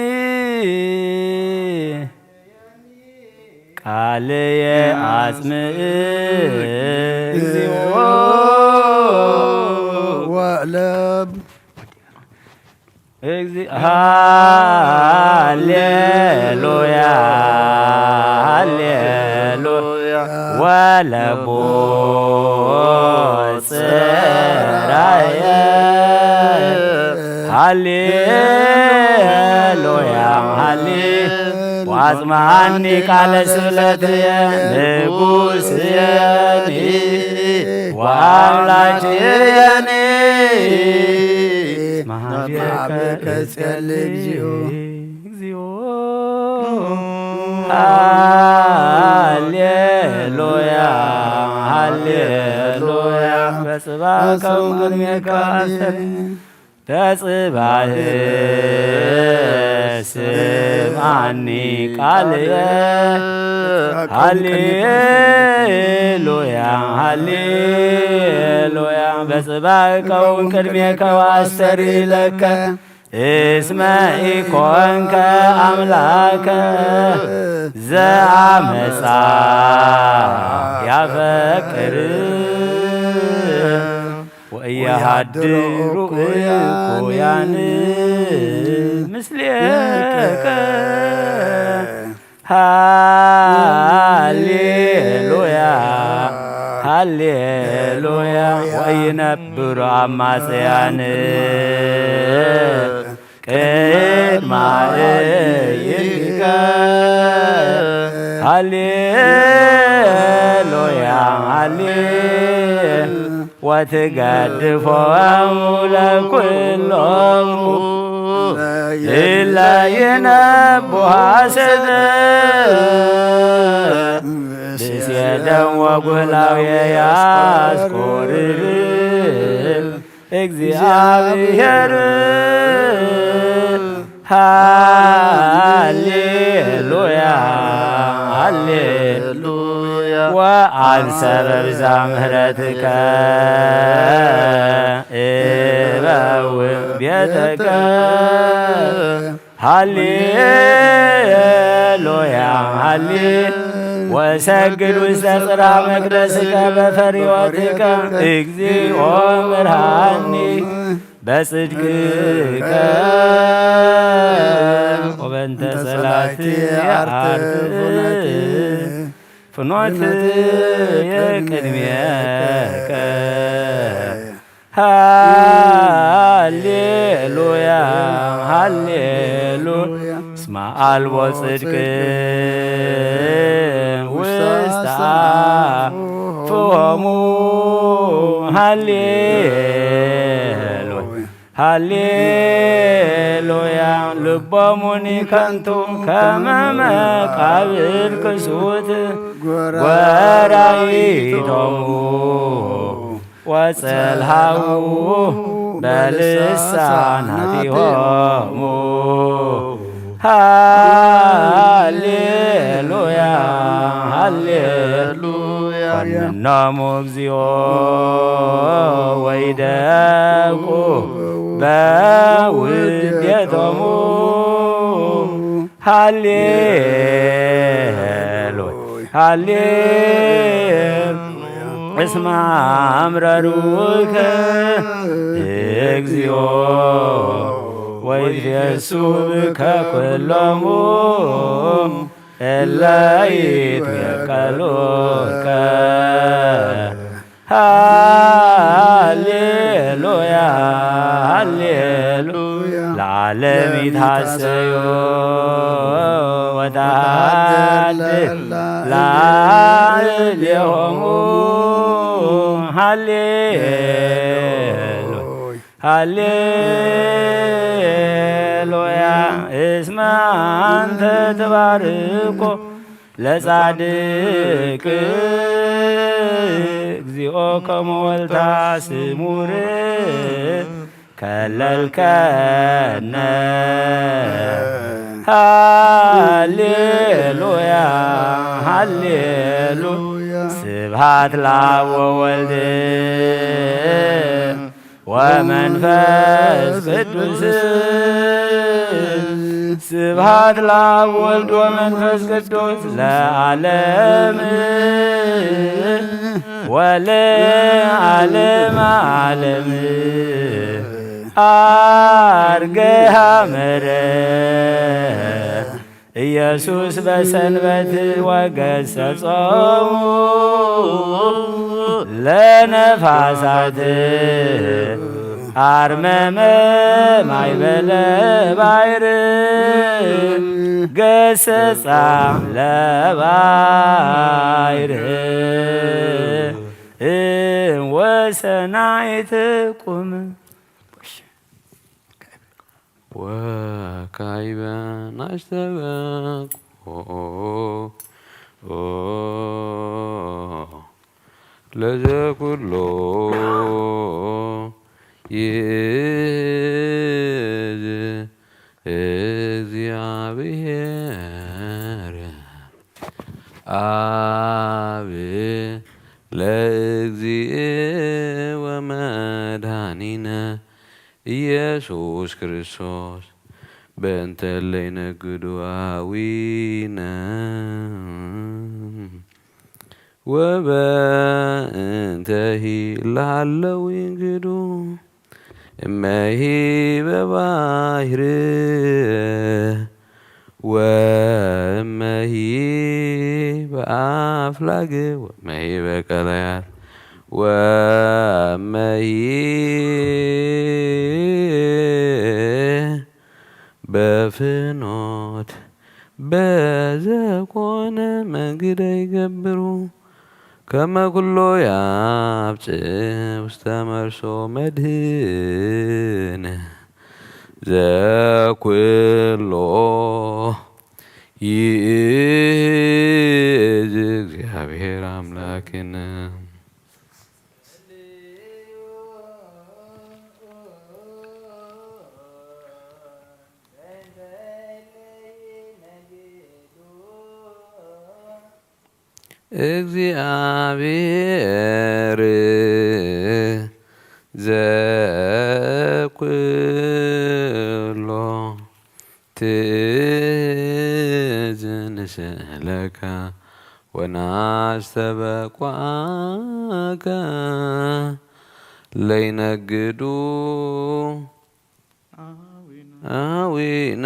ቃልየ አጽምእ እግዚኦ ወለብ እግዚ ሃሌሉያ ሃሌሉያ ወለቡ ጽራየ ሃሌሉያ ሃሌ ወአጽምዓኒ ቃለ ስእለትየ ንጉስየኒ ወአምላክየኒ መሃቤከ እጸሊ እግዚኦ። እግዚኦ ሃሌሉያ ሃሌሉያ በጽባከም ቅድሜካ አስተሪ ተጽባህ ስምዓኒ ቃልየ። ሃሌሉያ፣ ሃሌሉያ። በጽባሕ እከውን ቅድሜከ ወኣስተሪ ለከ። እስመ ኢኮንከ ኣምላከ ዘአመፃ ያፈቅር ወኢያሃድሩ እኩያን ምስሌከ። ሃሌሉያ፣ ሃሌሉያ። ወይነብሩ አማጽያን ቅድመ እይከ። ሃሌሉያ፣ ሃሌ ወትገድፎሙ ለኩሎሙ እለ ይነቡ ሐሰተ። ብእሴ ደም ወጉህላዌ ያስቆርር እግዚአብሔር። ሃሌሉያ፣ ሃሌሉያ። ወአንሰ በብዛ ምህረትከ እበው ቤተከ። ሃሌሉያ፣ ሃሌ ወሰግድ ውስተ ጽርሐ መቅደስከ በፈሪወትከ። እግዚኦ መርሃኒ በጽድቅከ። ወበእንተ ጸላእቲ አርት ፍኖት ቅድሜከ። ሃሌሉያ፣ ሃሌሉያ። እስመ አልቦ ጽድቅ ውስተ አፍሆሙ። ሃሌሉያ፣ ሃሌሉያ። ልቦሙኒ ከንቱ ከመ መቃብር ክሱት ጎራይቶሙ ወጸልሃው በልሳናቲሆሙ። ሃሌሉያ፣ ሃሌሉያ። ኮንኖሙ እግዚኦ ወይደቁ በውዴቶሙ። ሃሌሉያ፣ ሃሌ እስመ አምረሩከ እግዚኦ ወይፌሱ ብከ ኩሎሙ እለ ይትዌቀሉከ። ሃሌሉያ፣ ሃሌሉያ። ለዓለም ይትሐሰዩ ወተሃድል ላዕሌሆሙ። ሃሌሉያ፣ ሃሌሉያ። እስመ አንተ ትባርኮ ለጻድቅ እግዚኦ ከመ ወልታ ስሙር ከለልከነ። ሃሌሉያ፣ ሃሌሉያ። ስብሐት ለአብ ወወልድ ወመንፈስ ቅዱስ። ስብሐት ለአብ ወልድ ወመንፈስ ቅዱስ ለዓለም ወለዓለመ ዓለም። አርገሃ መረ ኢየሱስ በሰንበት ወገሰጾሙ ለነፋሳት አርመመ ማይበለ ባሕር ገሰጻ ለባሕር እም ወሰናይት ቁም። ወካይበ ናሽተበቆ ለዘኩሎ ይእዝ እግዚአ ኢየሱስ ክርስቶስ በእንተ ለይነግዱ አዊነ ወበእንተሂ ለሃለው ይንግዱ እመሂ በባሕር ወእመሂ በአፍላግ ወእመሂ በቀላያት ወእመሂ በፍኖት በዘኮነ መንግደ ይገብሩ ከመ ኩሎ ያብጽሕ ውስተ መርሶ መድህን ዘኩሎ ይእዝ እግዚአብሔር አምላክነ። እግዚአብሔር ዘኩሎ ትእዝ ንስእለከ ወናስተበቋከ ለይነግዱ አዊነ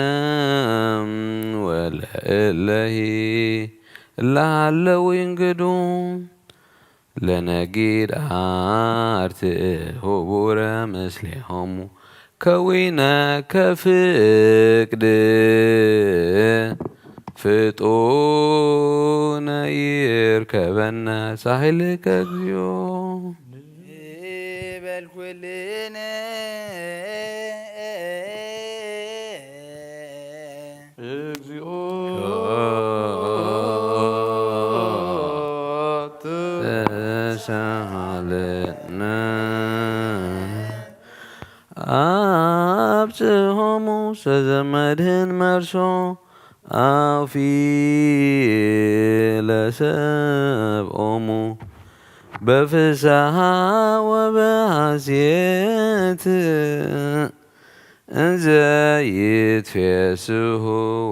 ወለእለሂ እለ ሀለው ይንግዱ ለነጊድ አርትእ ህቡረ ምስሌሆሙ ከዊነ ከፍቅድ ፍጡነ ይርከበነ ሳህልከ እግዚኦ። ንበል ኩልነ እግዚኦ ተሳሃለነ። አብጽሖሙ ሰዘመድህን መርሶ አውፊ ለሰብኦሙ በፍስሃ ወበሐሴት እንዘ ይትፌስሁ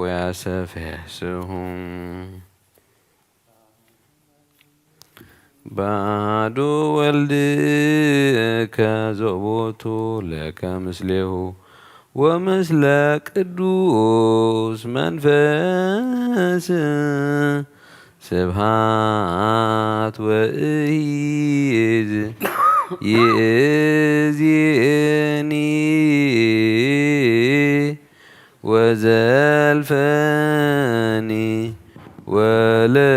ወያሰፌስሁ። ባዶ ወልድከ ዘቦቱ ለከ ምስሌሁ ወምስለ ቅዱስ መንፈስ ስብሃት ወእይዝ ይእዜኒ ወዘልፈኒ ወለአ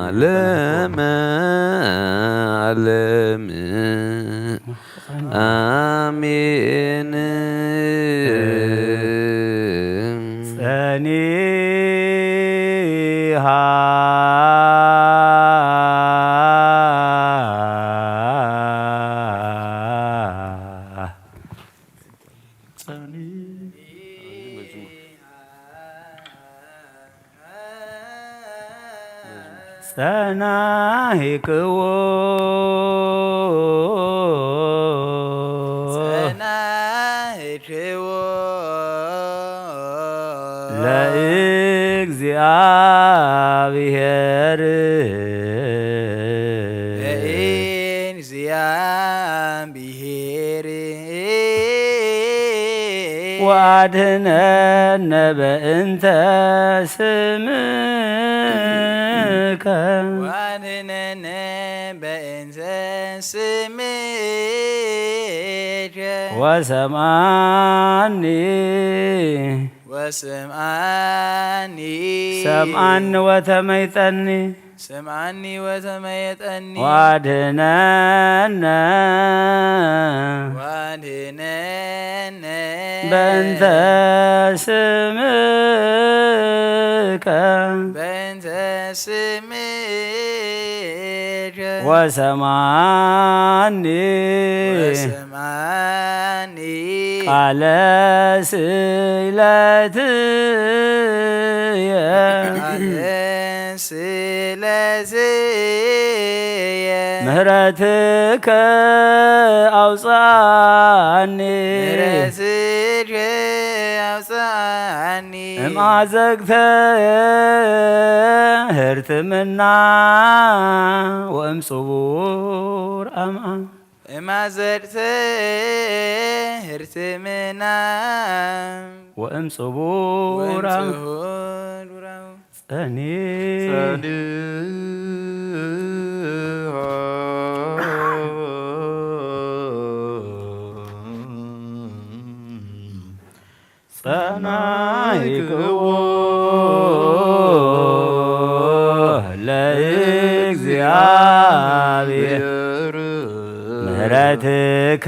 ዓለመ ዓለም። አሜን። ጸኒሃ ጸናሂክዎ ጸናሂክዎ ለእግዚአብሔር ለእግዚአብሔር ወአድኅነነ በእንተ ስምከ ወአድኅነነ በእንተ ስምከ ወሰምዓኒ ወስምዓኒ ሰምዓኒ ወተመይጠኒ ስምዓኒ ወተመየጠኒ ወአድኅነነ ወአድኅነነ በእንተ ስምከ በእንተ ስምከ ወሰምዓኒ ወስምዓኒ ቃለ ስእለትየ ቃለ ስእለትየ ምህረትከ ኣውፅኣኒ ምሕረትከ ኣውፅኣኒ እምኣዘግተ ህርትምና ወእምፅቡር ኣምኣ እማዘግተ ህርትምና ወእምፅቡር ኣም ወእምፅቡር ጸኒ ጸኒ ጸናይክዎ ለእግዚኣብሔር ምህረትከ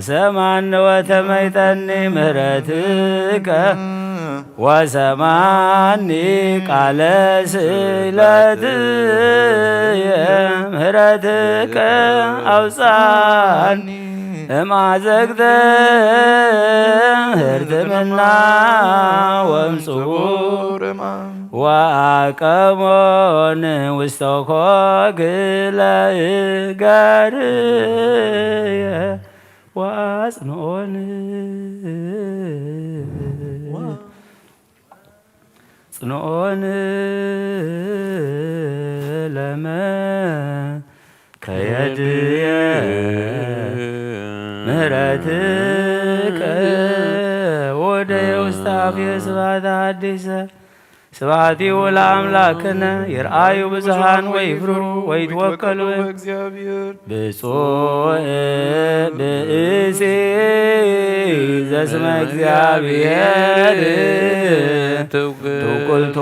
ሰማኒ ወተመይጠኒ ምህረትከ ወሰማኒ ቃለ ስእለትየ ምህረትከ ኣውፃኒ እማዘግተ ህርትምና ወምፅቡር ወአቀሞን ውስተ ኮግለ እገርየ ወአጽንኦን ጽንኦን ለመ ከየድየ ምህረትከ ወደየ ውስተ አፍየ ስብሐተ ሐዲሰ ስብሐቲሁ ለአምላክነ ይርአዩ ብዙኃን ወይፍሩ ወይትወከሉ በእግዚአብሔር። ብፁዕ ብእሲ ዘስመ እግዚአብሔር ትውክልቱ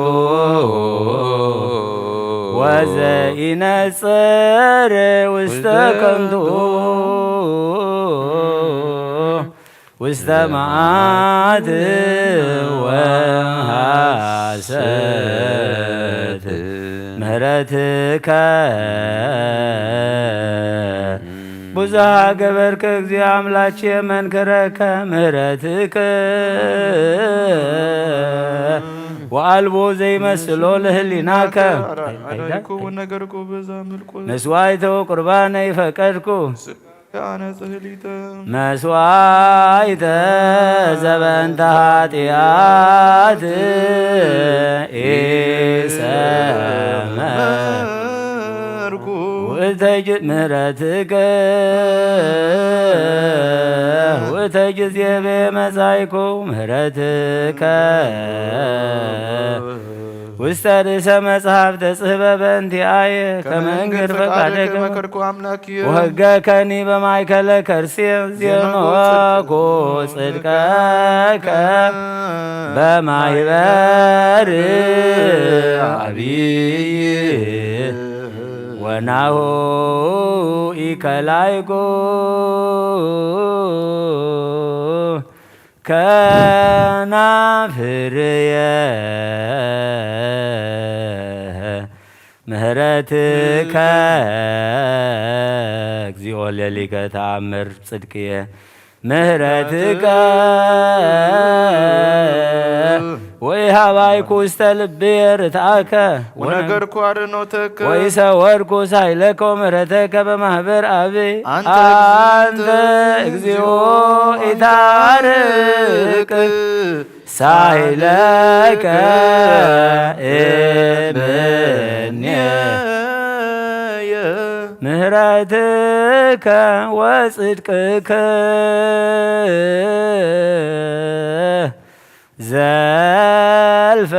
ወዘኢነጽር ውስተ ከንቱ ውስተ መዓት ወሐሰት ምህረትከ ብዙሃ ገበርከ እግዚኦ አምላቼ መንክረከ ምህረትከ ወአልቦ ዘይመስሎ ለህሊናከ። አራዳይኩ ወነገርኩ በዛ ምልኩ መስዋዕተ ወቁርባነ ይፈቀድኩ። አነ ጽህሊተ መስዋዕተ ዘበንተ ኃጢአት ኢሰመ መርኩ ውእተ ጅ- ምህረትከ ውእተ ጊዜ ቤ መጻይኩ ምህረትከ ውስተ ርእሰ መጽሐፍ ተጽሕፈ በእንቲአየ ከመ እንግር ፈቃደከ መከርኩ አምላክየ ወሕገከኒ በማእከለ ከርሴ ዜኖኩ ጽድቀከ በማይበር አብይ ወናሁ ኢከላይኩ ከናፍርየ ምህረትከ እግዚኦ ሌሊከ ተአምር ጽድቅየ ምህረትከ ወኢሃባይኩ ውስተ ልብየ ርትአከ ወነገርኩ አድኖተከ ወኢሰወርኩ ሳይለከ ወምህረተከ በማህበር አብ አንተ አንተ እግዚኦ እግዚኦ ኢታርቅ ሳይለከ እምኔ ምህረትከ ወጽድቅከ ዘልፈ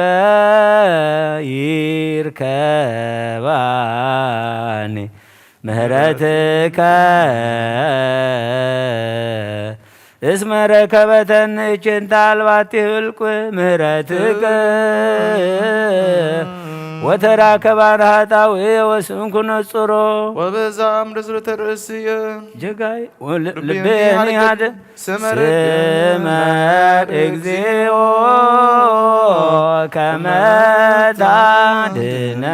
ይርከባኒ ምህረትከ እስመ ረከበተኒ እችንተ አልባቲ ህልቁ ምህረትከ ወተራከባ ርሃጣዊ ወስንኩ ነጽሮ ወበዛ አምር ዝርተ ርእስየ ጀጋይ ልቤ ልቤ ያድግ ያድግ ስመር ስመር እግዚኦ ከመ ታድነን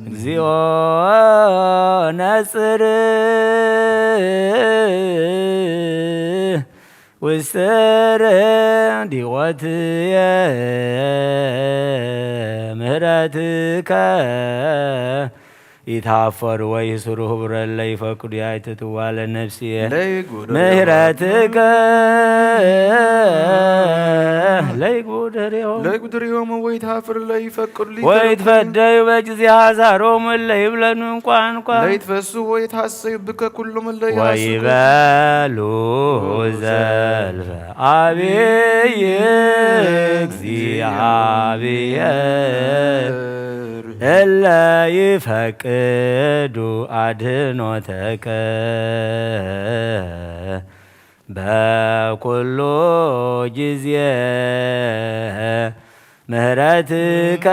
እግዚኦ ነጽር ውስተ ርዲቆትየ ምሕረትከ ይትሃፈሩ ወይ ስሩ ህቡረ ለይፈቅዱ ያይትትዋለ ነፍስየ ምሕረትከ ለይጉድርዮም ለይጉድርዮም ወይ ትሃፍር ለይፈቅዱ ወይ ትፈደዩ በጊዜ ሐሳሮም እለ ይብለኑ እንቋንቋ ለይትፈሱ ወይ ትሐሰዩ ብከ ኩሎም እለ ወይበሉ ዘልፈ አብይ እግዚአብሔር እለ ይፈቅዱ አድኖተከ በኩሉ ጊዜ ምህረትከ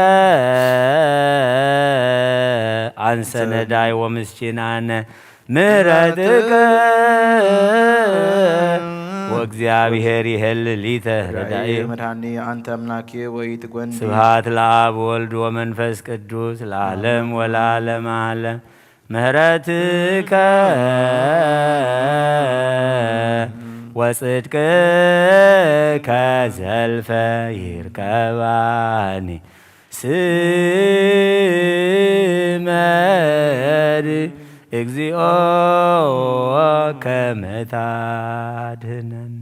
አንሰ ነዳይ ወምስኪናነ ምህረትከ ወእግዚአብሔር ይሄል ሊተ ረዳኢ መድኃኒ አንተ አምላኬ ወይ ትጎን ስብሐት ለአብ ወልድ ወመንፈስ ቅዱስ ለዓለም ወለዓለም ዓለም ምህረትከ ወጽድቅከ ዘልፈ ይርከባኒ ስመር እግዚኦ ከመታድህነኒ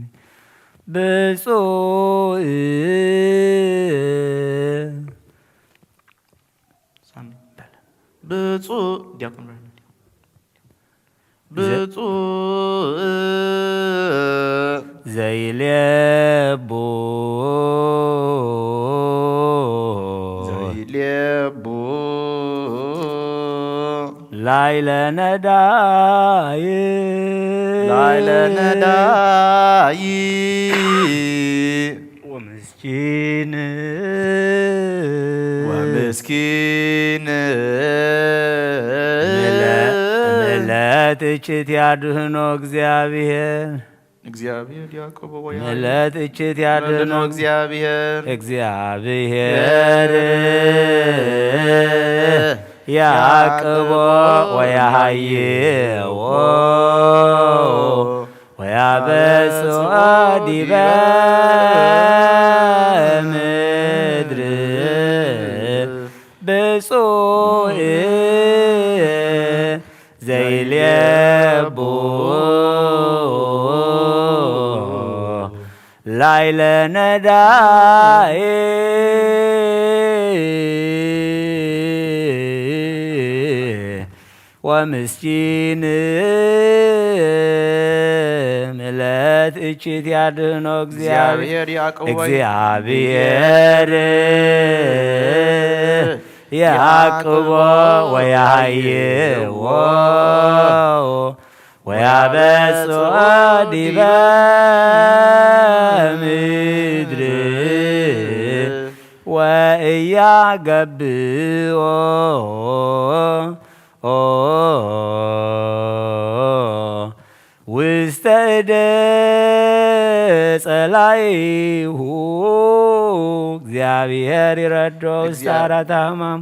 ብፁዕ ብፁዕ ዲያቆን ብርሃነ ብፁዕ ዘይሌቡ ዘይሌቡ ላይለ ነዳይ ላይለ ነዳይ ወምስኪን ወምስኪን ምለ ትችት ያድህኖ እግዚአብሔር እግዚአብሔር ያዕቆብ ወያ ምለ ትችት ያድህኖ እግዚአብሔር እግዚአብሔር ያዕቆብ ወያሃየዎ ወያበጽሖ ዲበ ምድር ብፁዕ ዘይሌቡ ላይለ ነዳይ ወምስኪን ምለት እችት ያድህኖ እግዚአብሔር እግዚአብሔር ያዕቆብ ወይ እግዚአብሔር ያዕቅቦ ወያሃይዎ ወያበጽሖ ዲበ ምድር ወእያገብኦ ውስተ እደ ጸላይሁ እግዚአብሔር ይረዶ ውስተ እግዚአብሔር አራታ ሕማም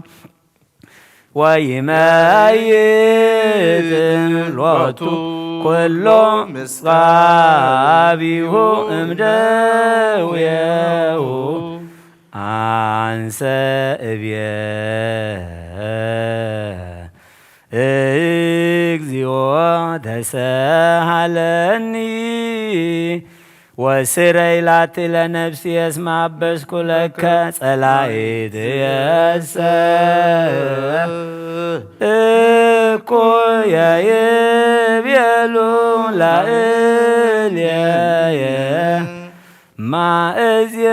ወይመይጥ ሎቱ ኩሎ ምስቃቢሁ እምደዌሁ አንሰ እብየ እግዚኦ ተሰሃለኒ ወስረይ ላቲ ለነፍስየ እስመ አበስኩ ለከ ጸላኢትየሰ እኩየ ይቤሉ ላእልየ ማእዝየ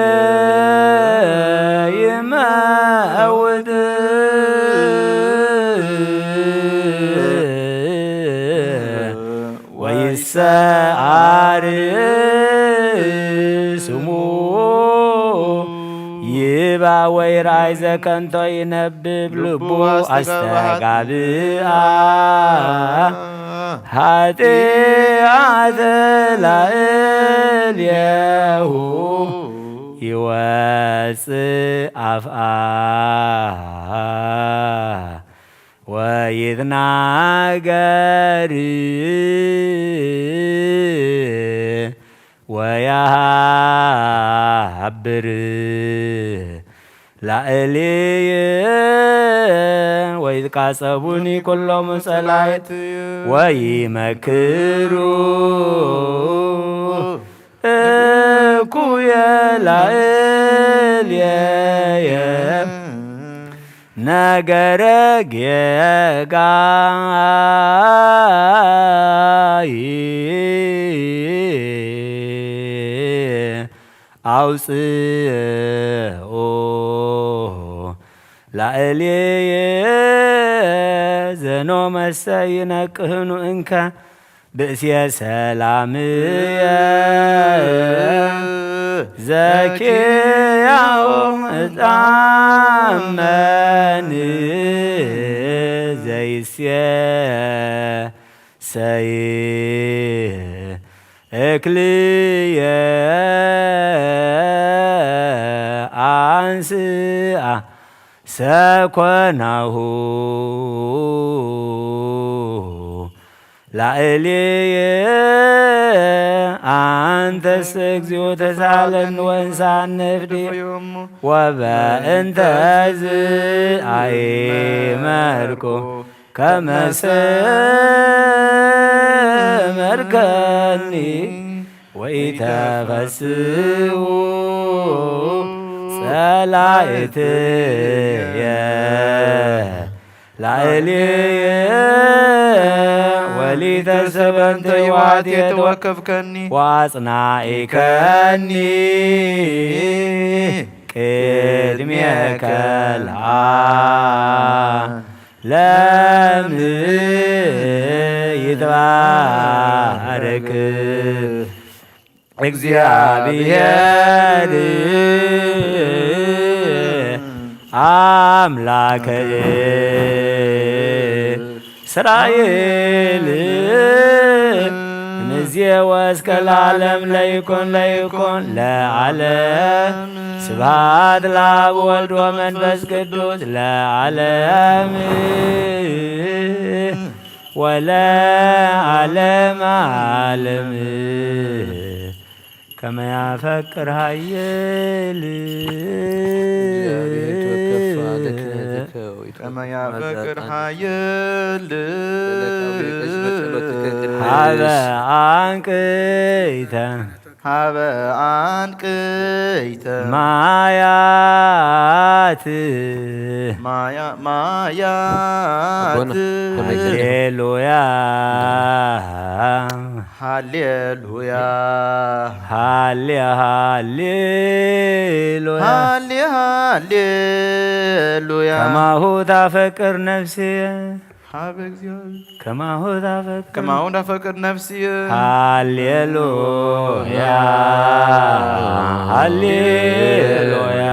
ይመውት ወይሰዓር ስሙ ይባ ወይ ራእይ ዘከንቶ ይነብብ ልቡ አስተጋብአ ኃጢአተ ላእሌሁ ይወፅእ አፍአ ወይትናገር ወያሃብር ላዕሌየ ወይትቃጸቡኒ ኩሎሙ ጸላእት ወይመክሩ እኩየ ላዕሌየ ነገረ ጌጋይ ኣውፅኦ ላዕሌየ ዘኖ መሰ ይነቅህኑ እንከ ብእስየ ሰላምየ ዘኪያሆ እጣመን ዘይስየ ሰይ እክልየ አንስአ ሰኮናሁ ላዕሌየ አንተስ እግዚኦ ተሳለን ወንሳን ንፍዲ ወበእንተዝ አይመርኩ ከመሰመርከኒ ወኢተፈስሁ ጸላእትየ ላዕሌየ ወሊተ ሰበንተ ይዋት የተወከፍከኒ ወአጽናኢከኒ ቅድሜከ ለዓለም ይትባረክ እግዚአብሔር አምላከ እስራኤል እምይእዜሰ ወእስከ ለዓለም ለይኩን ለይኩን ለዓለም። ስብሐት ለአብ ወወልድ ወመንፈስ ቅዱስ ለዓለም ወለዓለመ ዓለም። ከመ ያፈቅር ኃያል እግዚአብሔር ይትወከፍ አለ ክህነትከ ወይትወከፍ ከመ ያፈቅር ኃያል ሀበ አንቅይተ ሀበ አንቅይተ ማያት ማያ- ማያት አቦነ፣ ሃሌሉያ ሃሌሉያ ሃሌ ሃሌሉያ ሃሌ ሃሌሉያ ከማሁ ታፈቅር ነፍሴ ሀበ እግዚአብሔር ከማሁ ታፈቅር ከማሁ ታፈቅር ነፍስየ ሃሌሉያ ሃሌሉያ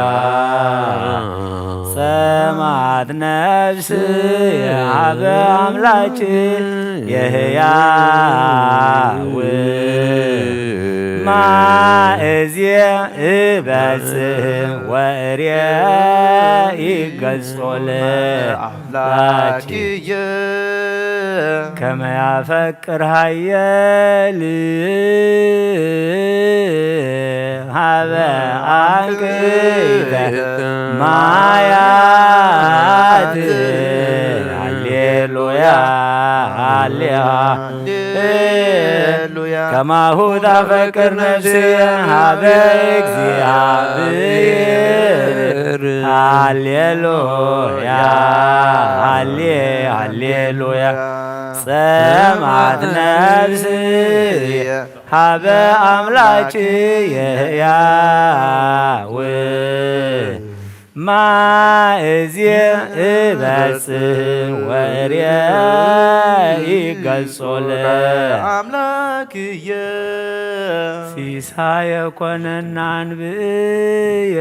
ጸማት ነፍስየ ሀበ አምላክ የህያው ማእዝየ እበጽሕ ወእርየ ይገጾ ለ ላኪየ ከመ ያፈቅር ኃያል ሀበ አንቅይተ ማያት ሃሌሉያ ሃሌ ሃሌሉያ ከማሁ ታፈቅር ነፍስየ ሀበ እግዚአብሔር ሃሌሉያ ሃሌ ሃሌሉያ ጸማት ነፍስየ ሀበ አምላክ የህያው ማእዝየ እበጽሕ ወእርየ ይገጾ ለአምላክየ ሲሳየ ኮነና አንብየ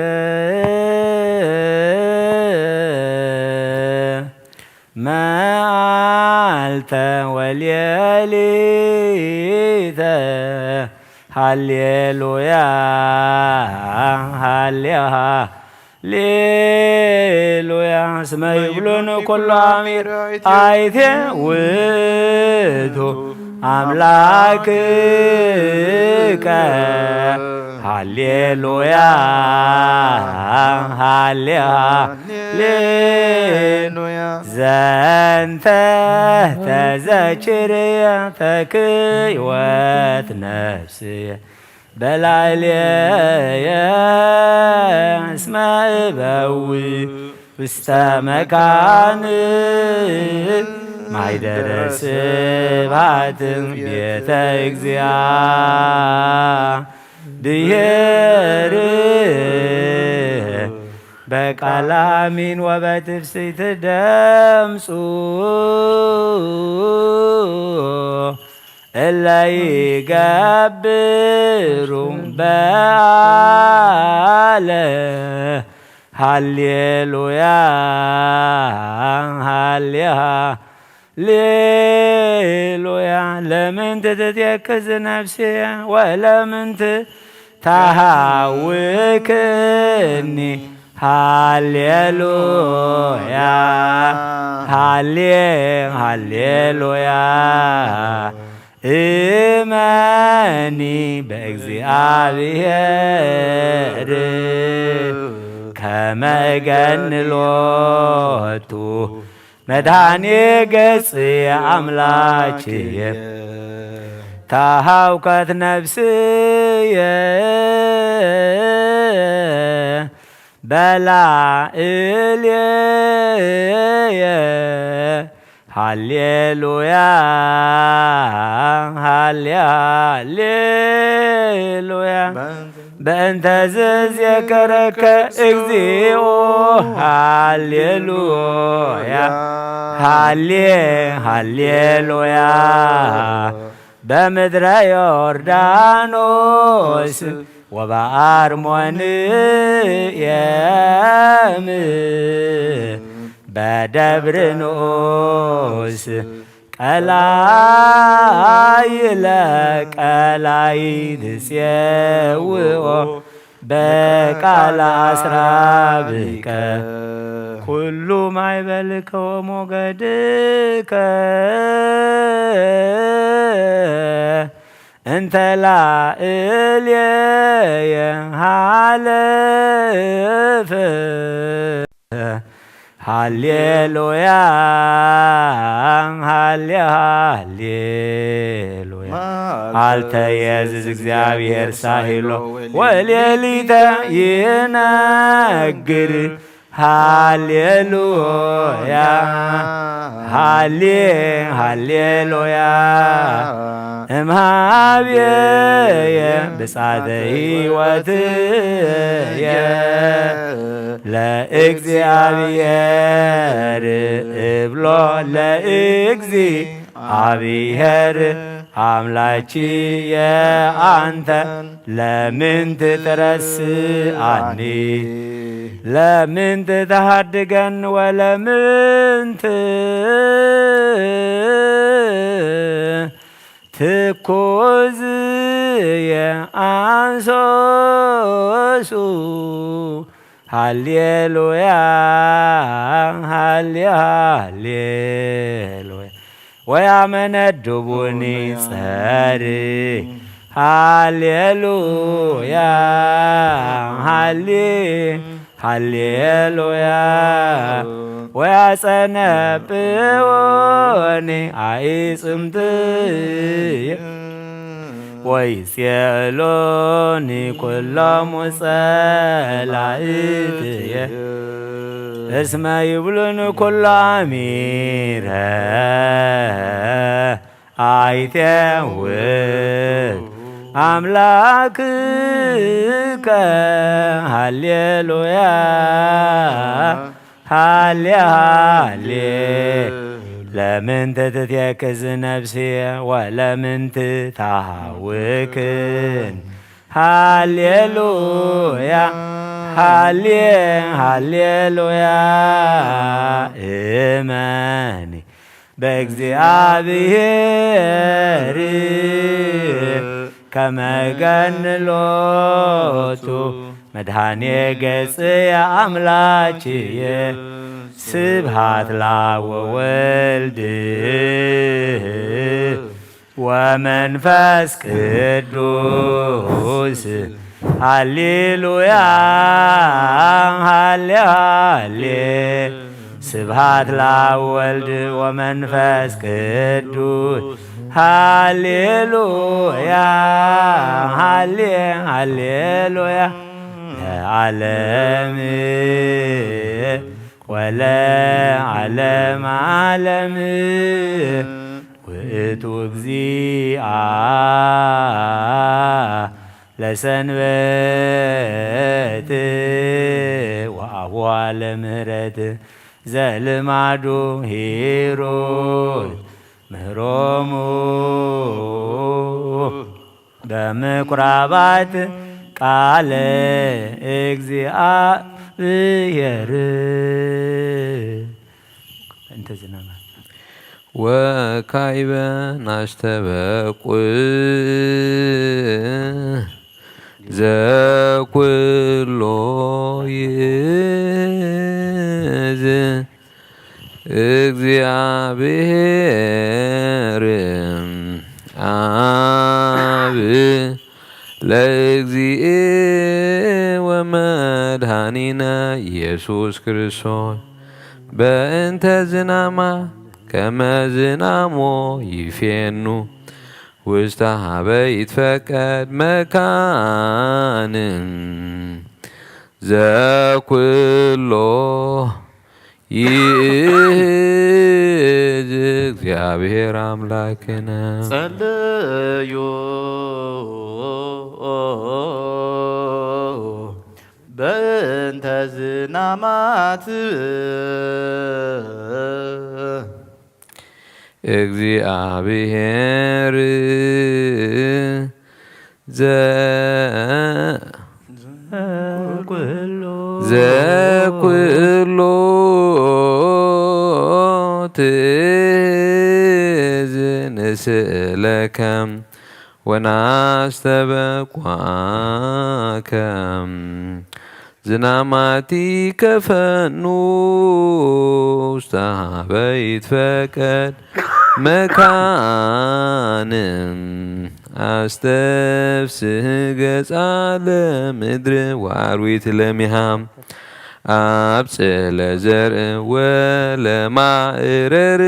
መዓልተ ወሌሊተ ሃሌሉያ ሃሌ ሃሌሉያ እስመ ይብሉን ኩሎ አሚር አይቴ ውእቱ ኣምላክከ። ሃሌሉያ፣ ሃሌ፣ ሃሌሉያ። ዘንተ ተዘኪርየ ተክይወት ነፍስየ በላዕሌየ እስመ እበዊ ውስተ መካን ማይደረ ስብሐት ቤተ እግዚአብሔር። በቃል አሚን ወበትፍስሕት ደምጹ እለ ይገብሩ በዓለ ሃሌሉያ፣ ሃሌ፣ ሃሌሉያ። ለምንት ትትየክዝ ነፍሴ ወለምንት ተሃውክኒ። ሃሌሉያ፣ ሃሌ፣ ሃሌሉያ። እመኒ በእግዚአብሔር ከመ እገኒ ሎቱ መድኃኔ ገጽ አምላክየ። ተሃውከት ነፍስየ በላዕሌየ። ሃሌሉያ፣ ሃሌ፣ ሃሌሉያ። በእንተ ዝዜከረከ እግዚኦ። ሃሌሉያ፣ ሃሌ፣ ሃሌሉያ። በምድረ ዮርዳኖስ ወበአርሞንኤም በደብረ ንዑስ ቀላይ ለቀላይ ትጼውኦ በቃል አስራብከ ኩሉ ማይበልከ ወሞገድከ እንተ ላዕሌየ ሃለፈ። ሃሌሉያ፣ ሃሌ፣ ሃሌሉያ። አልተ የዝዝ እግዚአብሔር ሳሂሎ ወሌሊተ ይነግር። ሃሌሉያ፣ ሃሌ፣ ሃሌሉያ። እምሃብየ ብጻተ ሕይወትየ ለእግዚአብሔር እብሎ ለእግዚአብሔር አምላችየ አንተ ለምን ትትረስአኒ? ለምን ትትሃድገን ወለምን ትኩዝየ አንሶሱ? ሃሌሉያ፣ ሃሌ፣ ሃሌሉያ። ወያመነድቡኒ ጸሪ። ሃሌሉያ፣ ሃሌ፣ ሃሌሉያ። ወያጸነብወኒ አዕጽምትየ ወይጼእሎኒ ኩሎሙ ጸላእትየ። እስመ ይብሉኒ ኩሎ አሚረ አይቴ ውእቱ አምላክከ። ሃሌሉያ፣ ሃሌ፣ ሃሌ። ለምን ትትየክዝ ነፍስየ ወለምን ትታሃውክን? ሃሌሉያ፣ ሃሌ፣ ሃሌሉያ። እመኒ በእግዚአብሔር ከመ ገን ሎቱ መድኃኔ ገጽየ አምላክየ። ስብሐት ለአብ ወወልድ ወመንፈስ ቅዱስ ሃሌሉያ ሃሌ ሃሌ ስብሃት ላብ ወልድ ወመንፈስ ቅዱስ ሃሌሉያ ሃሌ ሃሌሉያ ለዓለም ወለዓለም ዓለም ውእቱ እግዚአ ለሰንበት ወአቡዋ ለምህረት ዘልማዱ ሂሩት ምህሮሙ በምኩራባት ቃለ እግዚኣብሔር እንተ ዝናማት ወካይበ ናስተበቁ ዘኩሎ ይእዝ እግዚኣብሔር ኣብ ለእግዚእ ወመድኃኒነ ኢየሱስ ክርስቶስ በእንተ ዝናማ ከመ ዝናሞ ይፌኑ ውስተ ሀበ ይትፈቀድ መካን ዘኩሎ ይእዝ እግዚኣብሔር ኣምላክነ። ጸልዩ በእንተ ዝናማት እግዚኣብሔር ዘ ዘኩሎ ትእዝ ንስእለከ ወናስተበቋከ ዝናማቲ ከፈኑ ውስተ ሀበ ይትፈቀድ መካን ኣስተፍስህ ገጻ ለምድር ወአርዊት ለሚሃ ኣብጽሕ ለዘርእ ወለማእረር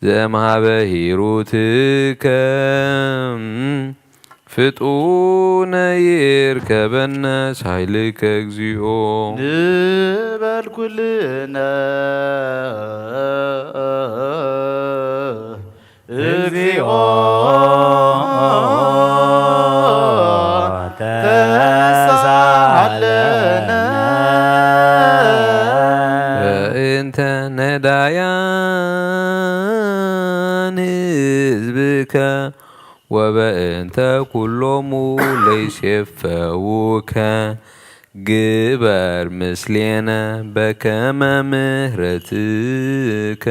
ዘምሃበ ሂሩትከ ፍጡነ ይርከበነ ሳይልከ እግዚኦ ንበል ኩልነ እግዚኦ ተሳሃለነ በእንተ ነዳያን ህዝብከ ወበእንተ ኩሎሙ ለይሴፈውከ ግበር ምስሌነ በከመ ምህረትከ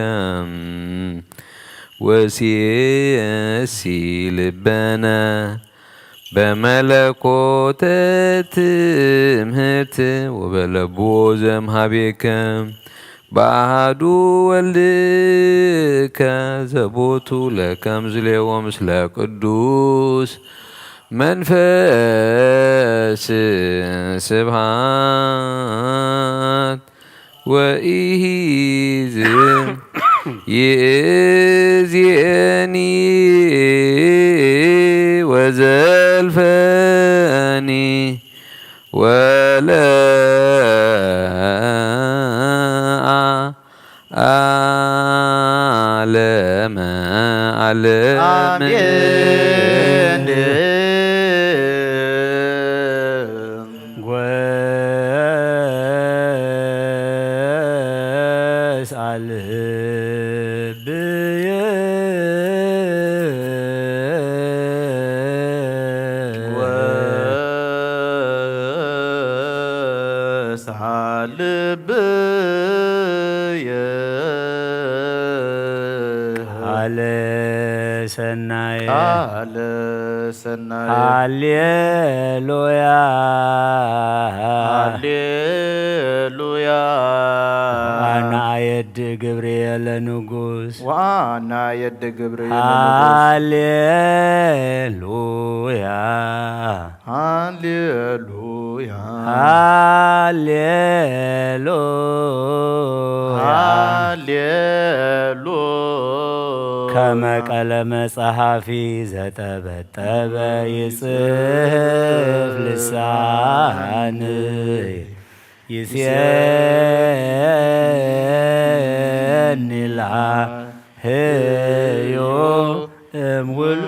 ወሲሲ ልበነ በመለኮተ ትምህርት ወበለቦ ዘምሃቤከ በአሐዱ ወልድከ ዘቦቱ ለከ ምስሌሁ ወምስለ ቅዱስ መንፈስ ስብሐት ወኢሂዝ ይእዜኒ ወዘልፈኒ ወለዓለመ ዓለም። አሜን። ወስአ ልብየ ወስአ ልብየ ቃለ ሰናየ ቃለ ሰናየ። ሃሌሉያ ሃሌሉያ። አነ አየድ ግብርኤል ንጉስ። ዋና የደ ግብርኤል ሃሌሉያ ሃሌሉያ ሃሌሉያ ሃሌሉያ ከመ ቀለመ ጸሐፊ ዘጠበጠበ ይጽሕፍ ልሳንይ ይሴኒ ላህዩ እምውል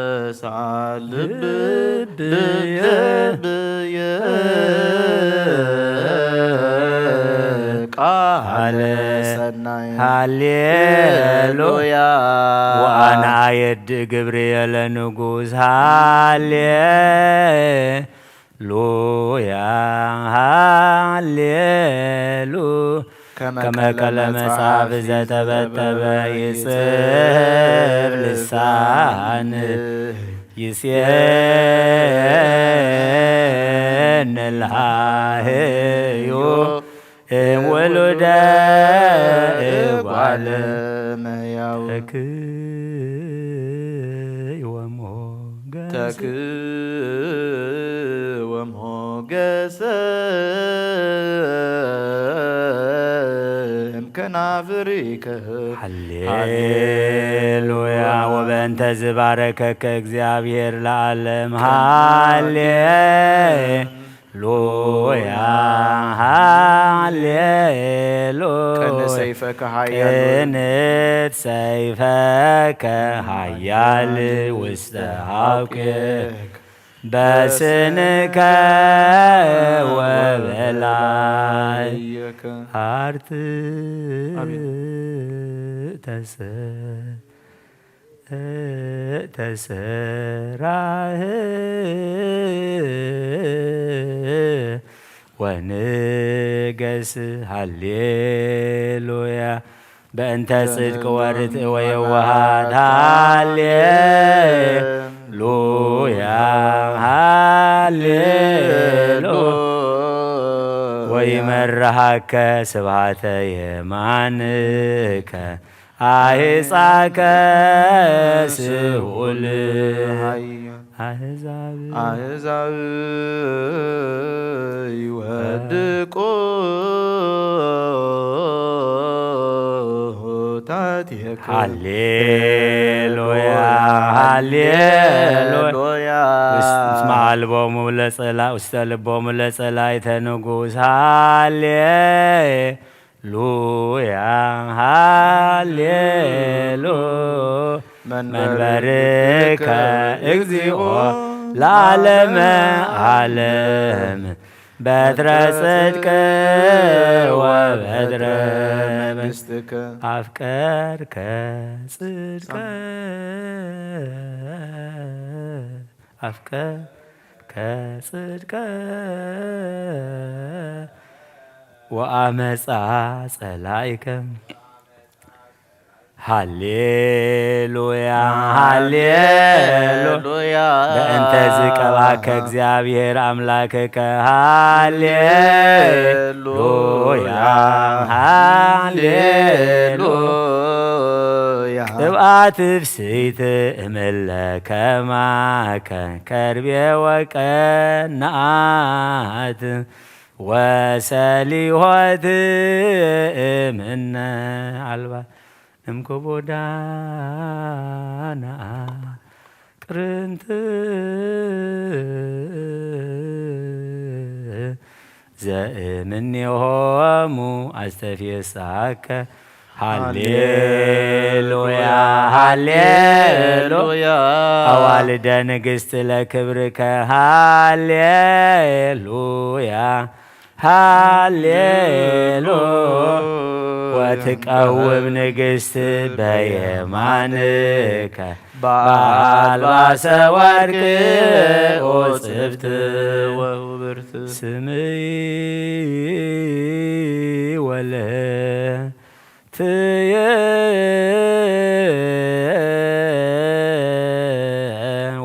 ወሳልብ ብየ ቃለ ሰናይ ሃሌሉያ ሉያ ወአነ አየድእ ግብርየ ለንጉስ ሃሌሉያ ሃሌሉ ከመ ቀለመ ጸሐፊ ዘተበተበ ይጽሕፍ ልሳን ይሴን ላህዩ እምውሉደ እጓል መያው ተክይ ወሞገስ ተክእ ወሞገሰ እምከናፍሪከ ሃሌሉያ ወበእንተ ዝባረከከ እግዚኣብሔር ለዓለም ሃሌሉያ ሃሌሉያ ቀነ ሰይፈከ ሃያል ቅንት ሰይፈከ ሃያል ውስተ ሐውቅክ በስንከ ወበላይ ወበላይከ አርት አሜን። ተሰ ተሰራህ ወንገስ ሃሌሉያ በእንተ ጽድቅ ወርትዕ ወየዋሃት ሃሌሉያ ሃሌሉ ወይመርሃከ ስብሃተ የማንከ አይጻከ ስሁል አሕዛብ አሕዛብ ይወድቁ ታቴከ ሃሌሉያ ሃሌሉያ ሉያ እስመ አልቦሙ ለጸላ ውስተ ልቦሙ ለጸላይተ ንጉስ ሃሌ ሉያ ሃሌሉ መንበርከ እግዚኦ ለዓለመ ዓለም በትረ ጽድቅ ወበትረ መንግስትከ አፍቀርከ ጽድቀ አፍቀርከ ጽድቀ ወአመፃ ጸላኢከ ሃሌሉያ ሃሌሉ ሉያ በእንተ ዝቀባከ እግዚኣብሔር አምላክከ ሃሌሉያ ሃሌሉ ሉያ ቅብአት ፍስይት እምለ ከማከ ከርቤ ወቀናት ወሰሊሆት እምነ አልባ እምክቡዳና ቅርንት ዘእምኔሆሙ አስተፌሳከ ሃሌሉያ ሃሌሉያ ሉያ አዋልደ ንግስት ለክብርከ ሃሌሉያ ሃሌሉ ወትቀውም ንግስት በየማንከ በአልባሰ ወርቅ ኦጽብት ወውብርት ስምይ ወለ ትየ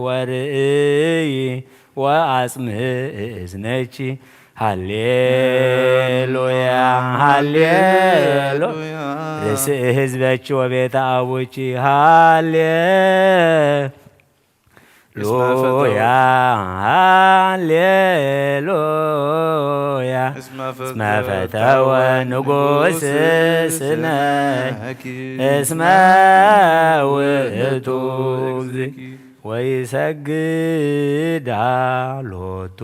ወርእይ ወአጽምዕ እዝነኪ ሃሌሉያ ሃሌሉያ። ርእስእ ህዝበኪ ወቤተ አቡኪ ሃሌ ሉያ ሃሌሉያ። እስመ ፈተወ ንጉስ ስነኪ እስመ ውእቱ እግዚእኪ ወይሰግዳ ሎቱ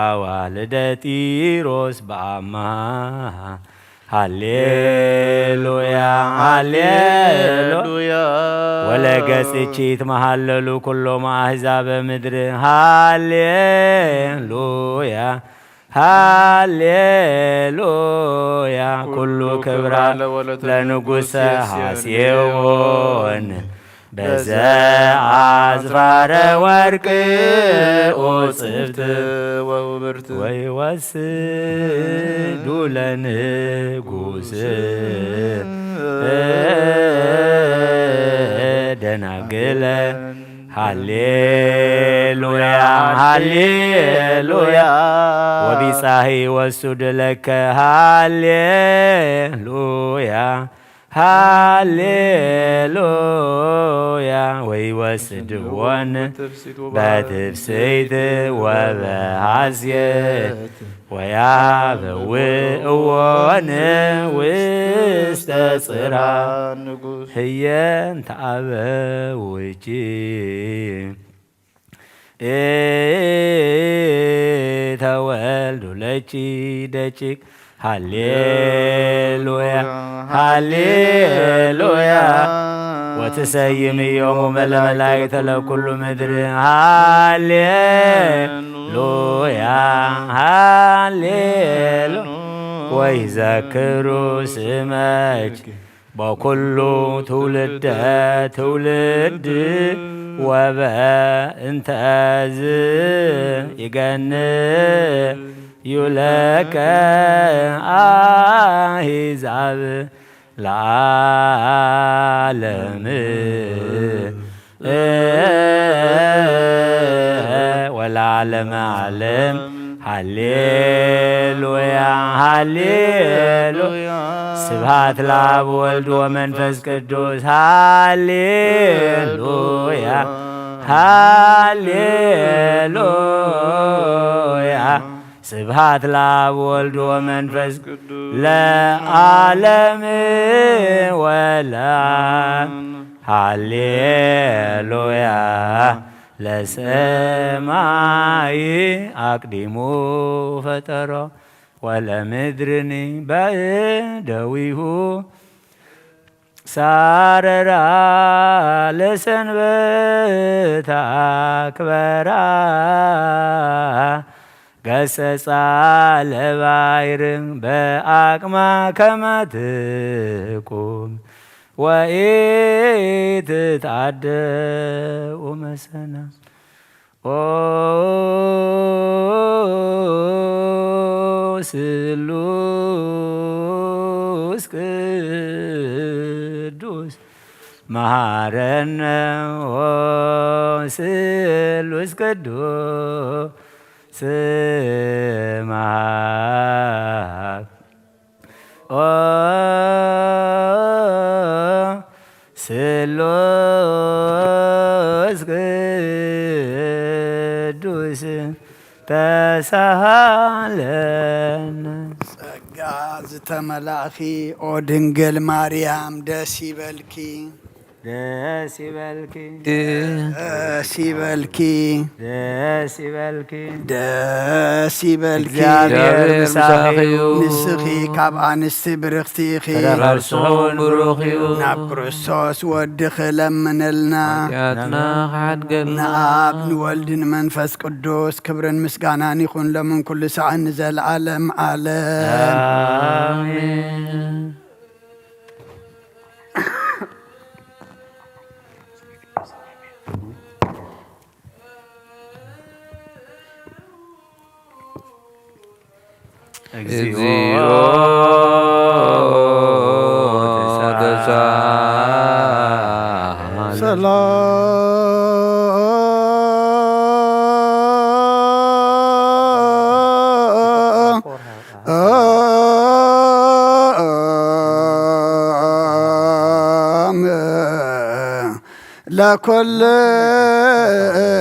አዋልደ ጢሮስ በአማ ሃሌሉያ ሃሌሉያ። ወለገጽኪ ይትመሃለሉ ኩሎም አሕዛበ ምድር ሃሌሉያ ሃሌሉያ። ኩሉ ክብራ ለንጉሰ ሐሴዎን በዘ አዝፋረ ወርቅ ኡጽፍት ወውብርት ወይወስዱ ለንጉስ ደናግለ ሃሌሉያ ሃሌሉያ። ወቢጻሂ ወሱድ ለከ ሃሌሉያ ሃሌሉያ። ወይወስድዎን በትፍስሕት ወበሐሴት ወያበውእዎን ውስተ ጽርሐ ንጉስ ህየንተ አበውኪ ተወልዱ ለኪ ደቂቅ ሃሌሉያ ሃሌሉያ። ወትሰይምዮሙ ለመላእክተ ለኩሉ ምድር ሃሌሉያ ሃሌሉ ወይዘክሩ ስመኪ በኩሉ ትውልደ ትውልድ ወበእንተዝ ይገን ዩለከ አሕዛብ ለዓለም ወለዓለመ ዓለም ሃሌሉያ ሃሌሉያ። ስብሐት ለአብ ወልድ ወመንፈስ ቅዱስ ሃሌሉያ ሃሌሉያ። ስብሐት ለአብ ወልድ ወመንፈስ ለዓለም ወለዓለም ሃሌሉያ። ለሰማይ አቅዲሙ ፈጠሮ ወለምድርኒ በእደዊሁ ሳረራ ለሰንበት አክበራ ገሰጻ ለባይር በአቅማ ከመ ትቁም ወኢትትአደው መሰና። ኦ ስሉስ ቅዱስ መሐረነ ኦ ስሉስ ቅዱስ መሐ ኦ ስሉስ ቅዱስ ተሳሃለነ። ጸጋ ዝተመላእኺ ኦ ድንግል ማርያም ደስ ይበልኪ። ደስ ይበልኪ። ደስ ይበልኪ። ደስ ይበልኪ። ደስ ይበልኪ። እግዚኣብሔር ምሳኺ እዩ። ንስኺ ካብ ኣንስቲ ብርኽቲ ኢኺ። ፍረ ከርስኹ እውን ብሩኽ እዩ። ናብ ክርስቶስ ወድኺ ለምንልና። ሓጢኣትና ክሓድገልና። ንኣብ ንወልድ ንመንፈስ ቅዱስ ክብርን ምስጋናን ይኹን ሎምን ኩሉ ሰዓት ንዘለዓለም ዓለም። ኣሜን። እግዚኦ ተሳ ሰላም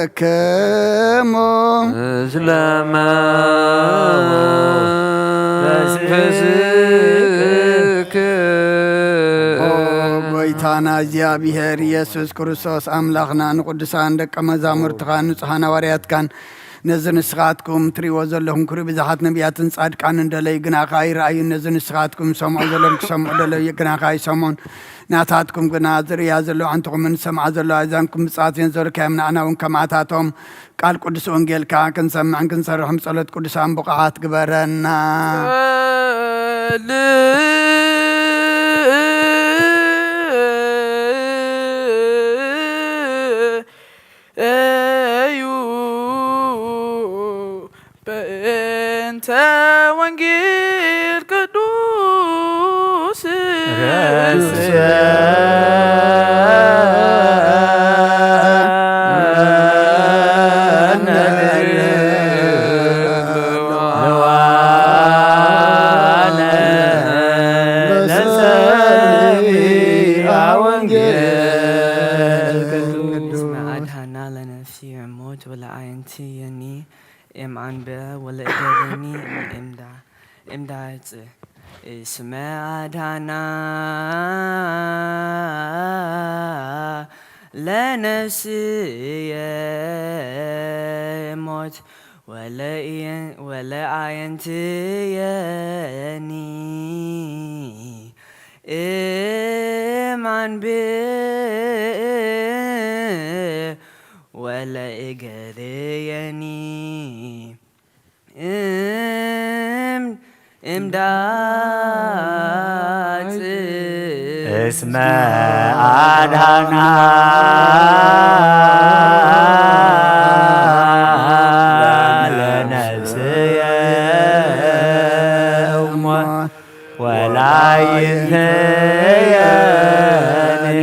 ለኩልክሙ ምስለ መንፈስክ። ኦ ጎይታና እግዚኣብሔር ኢየሱስ ክርስቶስ ኣምላኽና ንቅዱሳን ደቀ መዛሙርትኻን ንጹሓን ሃዋርያትካን ነዚ ንስኻትኩም ትርእይዎ ዘለኹም ክብሪ ብዙሓት ነቢያትን ጻድቃንን ደለዩ ግናኻ ኣይረኣዩን። ነዚ ንስኻትኩም ዝሰምዑ ዘለኹም ክሰምዑ ደለዩ ግናኻ ኣይሰምዑን። ናታትኩም ግና ዝርእያ ዘለዋ ኣዕንትኹምን ዝሰምዓ ዘለዋ ኣእዛንኩም ብጻት እየን ዘልካዮም። ንኣና እውን ከማታቶም ቃል ቅዱስ ወንጌልካ ክንሰምዕን ክንሰርሕን ብጸሎት ቅዱሳን ብቑዓት ግበረና። እዩ በእንተ ወንጌል ቅዱስ እስመ አድኃና ለነፍሲ እሞት ወለአዕይንቲኒ እምአንብዕ ወለእገርኒ እምዳ እምዳጽ እስመ አድኃና ለነፍስየ እሞት ወለአዕይንትየኒ እምአንብዕ ወለእገርየኒ እም እምዳጽ እስመ አድኃና ለነፍስየ እሞ ወላይንትየኒ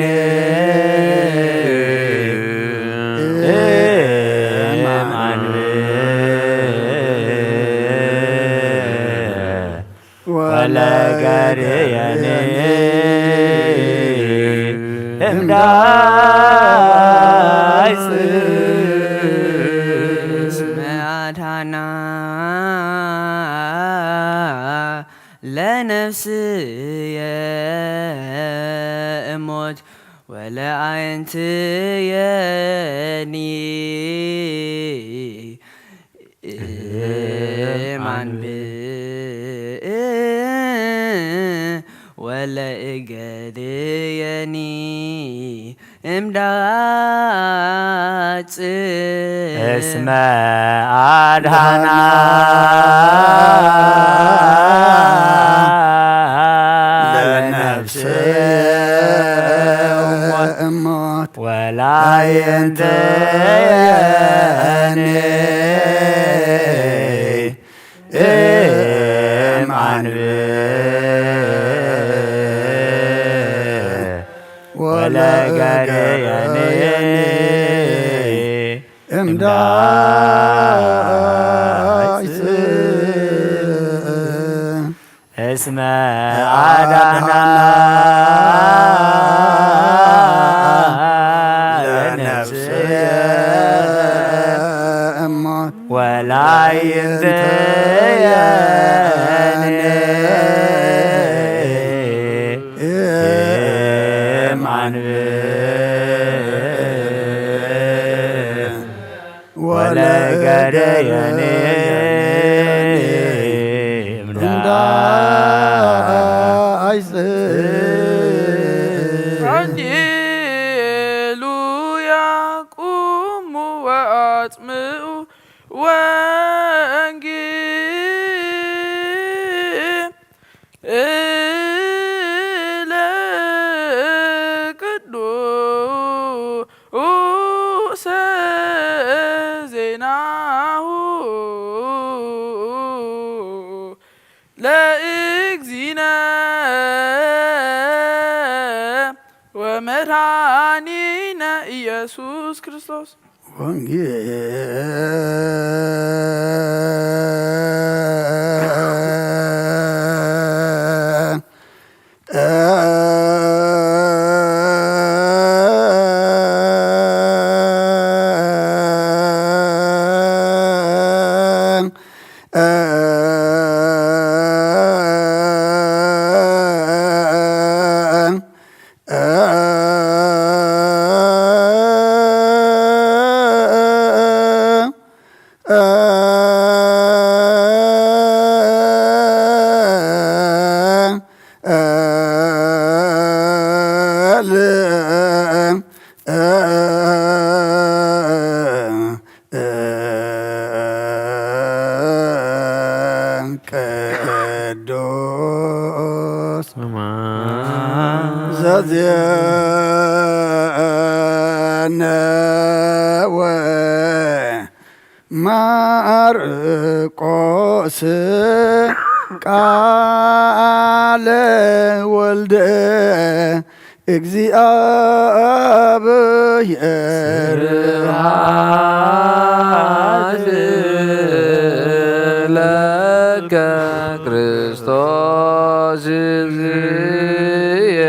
እም አንብዕ ወለገርየኒ እምዳይጽ እስመ አድኃና ለነፍስየ እሞት ወለአዕይንትየኒ እም አንብዕ ወለእገርየኒ እምዳጽ እስመ አድኃና ለነፍስየ እሞት ወላይንትየኒ እም አንብዕ ወለገርየኒ እምዳይጽ እስመ አድኃና ለነፍስየ እሞት ወላይንትየኒ እም አንብዕ ወለገርየኒ እምዳይጽ ሃሌሉያ ቁሙ ወአጽምዑ ወንጌል እለ ቅዱሰ ዜናሁ ለእግዚእነ ወመድኃኒነ ኢየሱስ ክርስቶስ። ወንጌል ቅዱስ ዘዜነወ ማርቆስ ቃለ ወልደ እግዚኣብሔር። ስብሐት ለከ ክርስቶስ እግዚእየ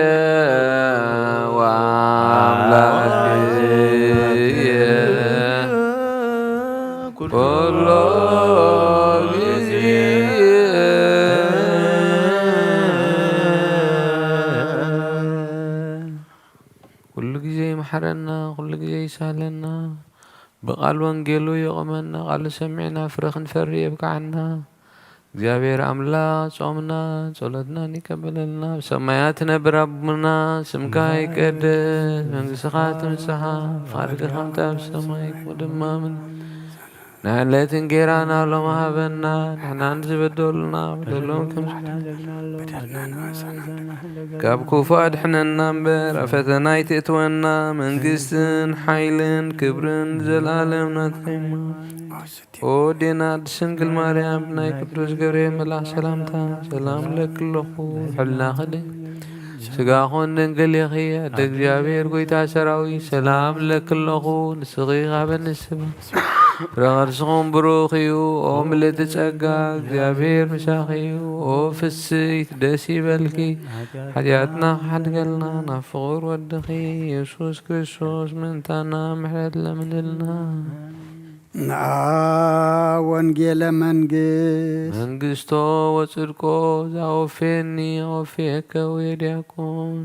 ወአምላክየ ኩሎ ግዜ። ኩሉ ግዜ ይምሓረና፣ ኩሉ ግዜ ይሳለና፣ ብቓል ወንጌሉ የቑመና፣ ቃሉ ሰሚዕና ፍረ ክንፈሪ የብቅዓና። እግዚኣብሔር ኣምላኽ ጾምና ጸሎትናን ይቀበለልና። ኣብ ሰማያት ትነብር ኣቦና፣ ስምካ ይቀደስ፣ መንግስትኻ ትምጻእ፣ ፍቓድካ ከምቲ ኣብ ሰማይ ከምኡ ድማ ምድሪ። ንዕለት እንጌራና ሎም ሃበና፣ ንሕና ንዝበደሉና በደሎም ከም ካብ ክፉእ ኣድሕነና እምበር፣ ኣብ ፈተና ኣይትእትወና፣ መንግስትን ሓይልን ክብርን ዘለኣለም ናትካ እዩ። ኦ ዴና ድንግል ማርያም፣ ናይ ቅዱስ ገብርኤል መልኣኽ ሰላምታ ሰላም እለኪ ኣለኹ። ሕልናኺ ድንግል፣ ስጋኹን ድንግል ኢኺ። ኣደ እግዚኣብሔር፣ ጎይታ ሰራዊት፣ ሰላም እለኪ ኣለኹ። ንስኺ ካብ ኣንስቲ ፍረ ከርስኹም ብሩኽ እዩ። ኦ ምልእቲ ጸጋ፣ እግዚኣብሔር ምሳኺ እዩ። ኦ ፍስሕቲ፣ ደስ ይበልኪ፣ ሓጢኣትና ክሓድገልና ናብ ፍቑር ወድኺ የሱስ ክርስቶስ ምእንታና ምሕረት ለምንልና። ንኣ ወንጌለ መንግስት። መንግስቶ ወጽድቆ ዛወፌኒ ኣወፌከ ወየ ዲያቆን።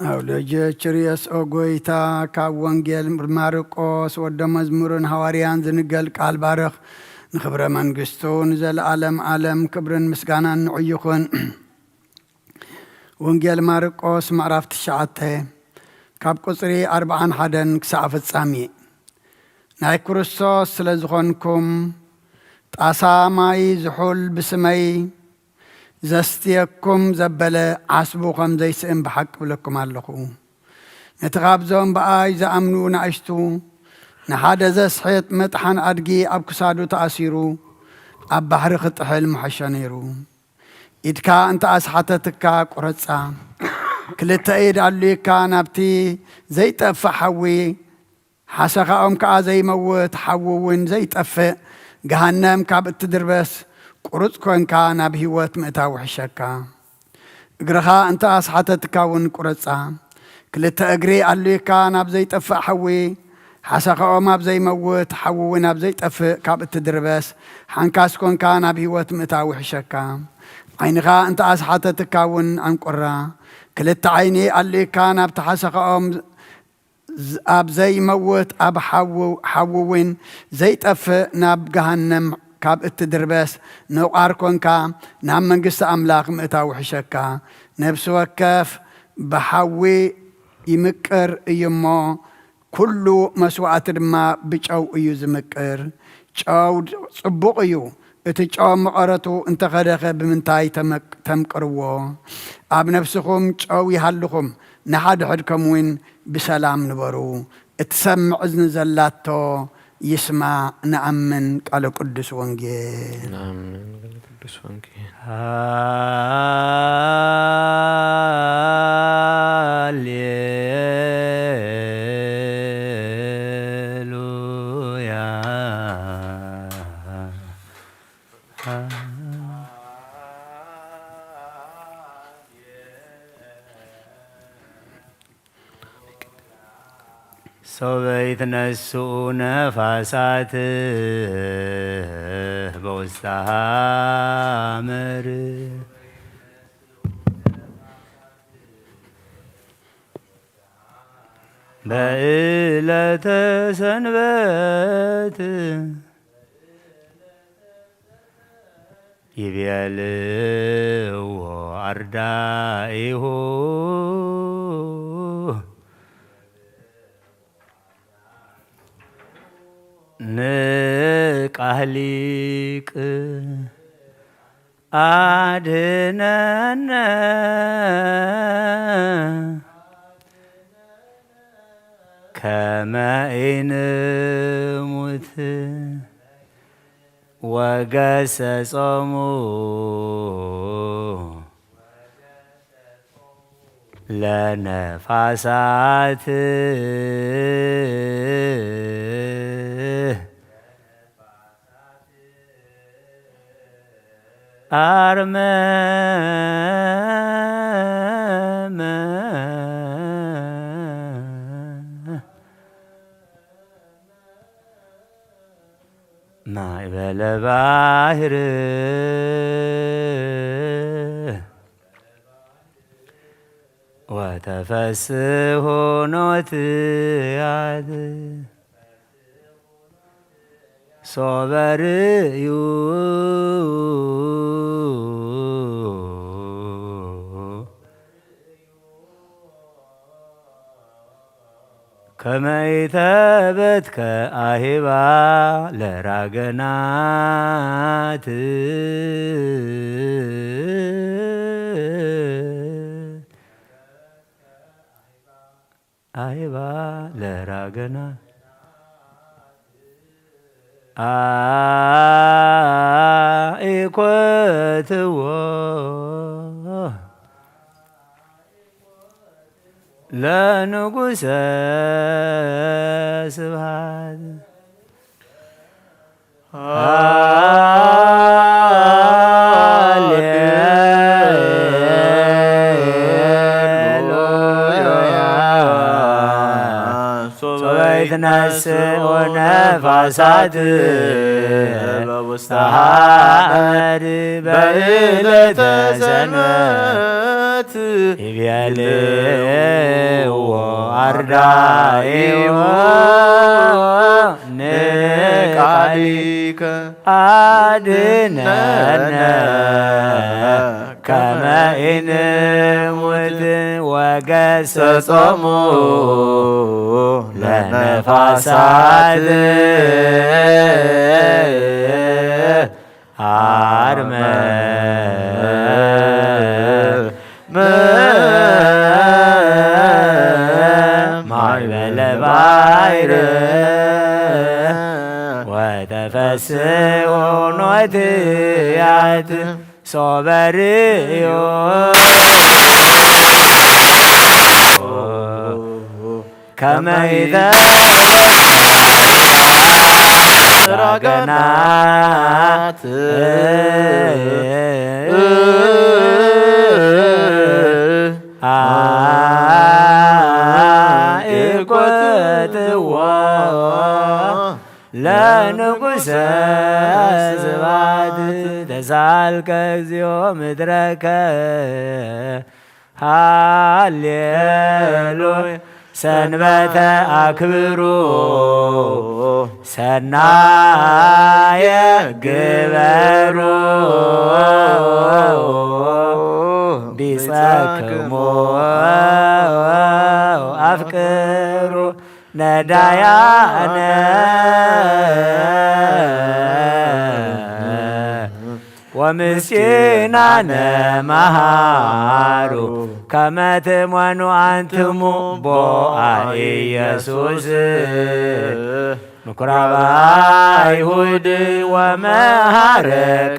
ኣውሎጀ ችርየስ ኦ ጎይታ፣ ካብ ወንጌል ማርቆስ ወደ መዝሙርን ሃዋርያን ዝንገል ቃል ባርኽ። ንኽብረ መንግስቱ ንዘለዓለም ዓለም ክብርን ምስጋናን ንዑ ይኹን። ወንጌል ማርቆስ ምዕራፍ ትሽዓተ ካብ ቁጽሪ ኣርብዓን ሓደን ክሳዕ ፍጻሜ። ናይ ክርስቶስ ስለ ዝኾንኩም፣ ጣሳ ማይ ዝሑል ብስመይ ዘስትየኩም ዘበለ ዓስቡ ከም ዘይስእን ብሓቂ እብለኩም ኣለኹ። ነቲ ካብዞም ብኣይ ዝኣምኑ ናእሽቱ ንሓደ ዘስሕት መጥሓን ኣድጊ ኣብ ክሳዱ ተኣሲሩ ኣብ ባሕሪ ክጥሕል ምሐሾ ነይሩ። ኢድካ እንተ ኣስሓተትካ ቁረጻ። ክልተ ኢድ ኣሉይካ ናብቲ ዘይጠፍእ ሓዊ ሓሰኻኦም ከኣ ዘይመውት ሓዊ እውን ዘይጠፍእ ገሃነም ካብ እትድርበስ ቁሩጽ ኮንካ ናብ ህይወት ምእታው ይሕሸካ። እግርኻ እንተ ኣስሓተትካ እውን ቁረጻ። ክልተ እግሪ ኣሉይካ ናብ ዘይጠፍእ ሓዊ ሓሰኻኦም ኣብ ዘይመውት ሓዊ እውን ኣብ ዘይጠፍእ ካብ እትድርበስ ሓንካስ ኮንካ ናብ ህይወት ምእታው ይሕሸካ። ዓይንኻ እንተ ኣስሓተትካ እውን ኣንቁራ። ክልተ ዓይኒ ኣሉይካ ናብቲ ሓሰኻኦም ኣብ ዘይመውት ኣብ ሓዊ እውን ዘይጠፍእ ናብ ገሃነም ካብ እትድርበስ ነቋር ኮንካ ናብ መንግስቲ ኣምላኽ ምእታው ይሕሸካ። ነፍሲ ወከፍ ብሓዊ ይምቅር እዩ እሞ ኩሉ መስዋእቲ ድማ ብጨው እዩ ዝምቅር። ጨው ጽቡቕ እዩ። እቲ ጨው መቐረቱ እንተኸደኸ ብምንታይ ተምቅርዎ? ኣብ ነፍስኹም ጨው ይሃልኹም፣ ንሓድሕድኩም እውን ብሰላም ንበሩ። እትሰምዕ እዝኒ ዘላቶ ይስማዕ። ንኣምን ቃለ ቅዱስ ወንጌል። ንኣምን ቃለ ቅዱስ ወንጌል። ሃሌሉያ። ሶበ ይትነስኡ ነፋሳት በውስተ ሐመር በዕለተ ሰንበት ይቤልዎ አርዳኢሁ ንቃህሊቅ አድነነ ከመ ኢንሙት ወገሰጾሙ ለነፋሳት አርመመ። ማዕበለ ባሕር ወተፈስሑ ኖትያት ሶበ ርእዩ ከመ ኢተበትከ አሂባ ለራገናት። አሂባ ለራገናት አኢኮትዎ ለንጉሰ ስብሐት። ሃሌሉያ። ሶበ ይትነስኡ ነፋሳት በውስተ ሐመር በዕለተ ሰንበት ይቤልዎ አርዳኢሁ ንቃሊከ አድነነ ከመ ኢንሙት ወገሰጾሙ ለነፋሳት አርመ ማዕበለ ባሕር ወተፈስሑ ኖትያት ሶበ ርእዩ ከመ ኢተ ራገናት አኢኮትዎ ለንጉሰ ስብሐት። ተሳልከ እግዚኦ ምድረከ ሃሌሉያ። ሰንበተ አክብሩ ሰናየ ግበሩ ቢጸክሙ አፍቅሩ ነዳያነ ወምስኪናነ መሃሩ ከመ ትመኑ አንትሙ ቦአ ኢየሱስ። ምኩራብ ኣይሁድ ወመሃረ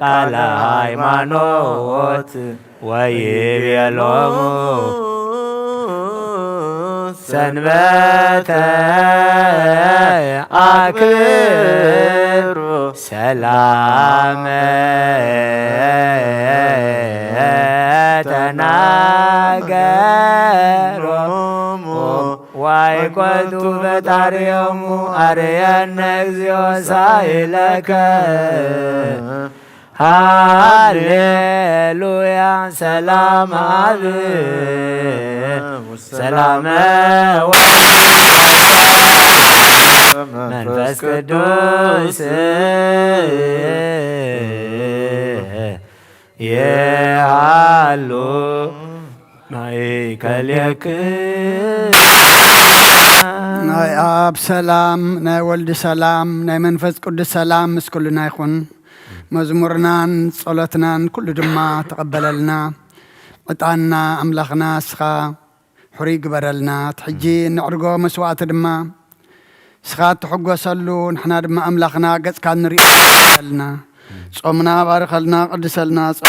ቃለ ሃይማኖት ወይቤሎሙ ሰንበተ ኣክብሩ ሰላመ ተናገሮሙ ዋይኮቱ ፈጣሪዮሙ ኣርየነ እግዚኦ ሳይለከ ሃሌሉያ ሰላም ኣብ ሰላመ ወ- መንፈስ ቅዱስ የሃሉ ማእከሌክን። ናይ ኣብ ሰላም፣ ናይ ወልድ ሰላም፣ ናይ መንፈስ ቅዱስ ሰላም ምስ ኩልና ይኹን። መዝሙርናን ጸሎትናን ኩሉ ድማ ተቐበለልና። ዕጣንና ኣምላኽና እስኻ ሕሩይ ግበረልና። እቲ ሕጂ እንዕርጎ መስዋዕቲ ድማ እስኻ እትሕጎሰሉ፣ ንሕና ድማ ኣምላኽና ገጽካ ንሪኦ በልና። ጾምና ባርኸልና፣ ቅድሰልና። ጸ-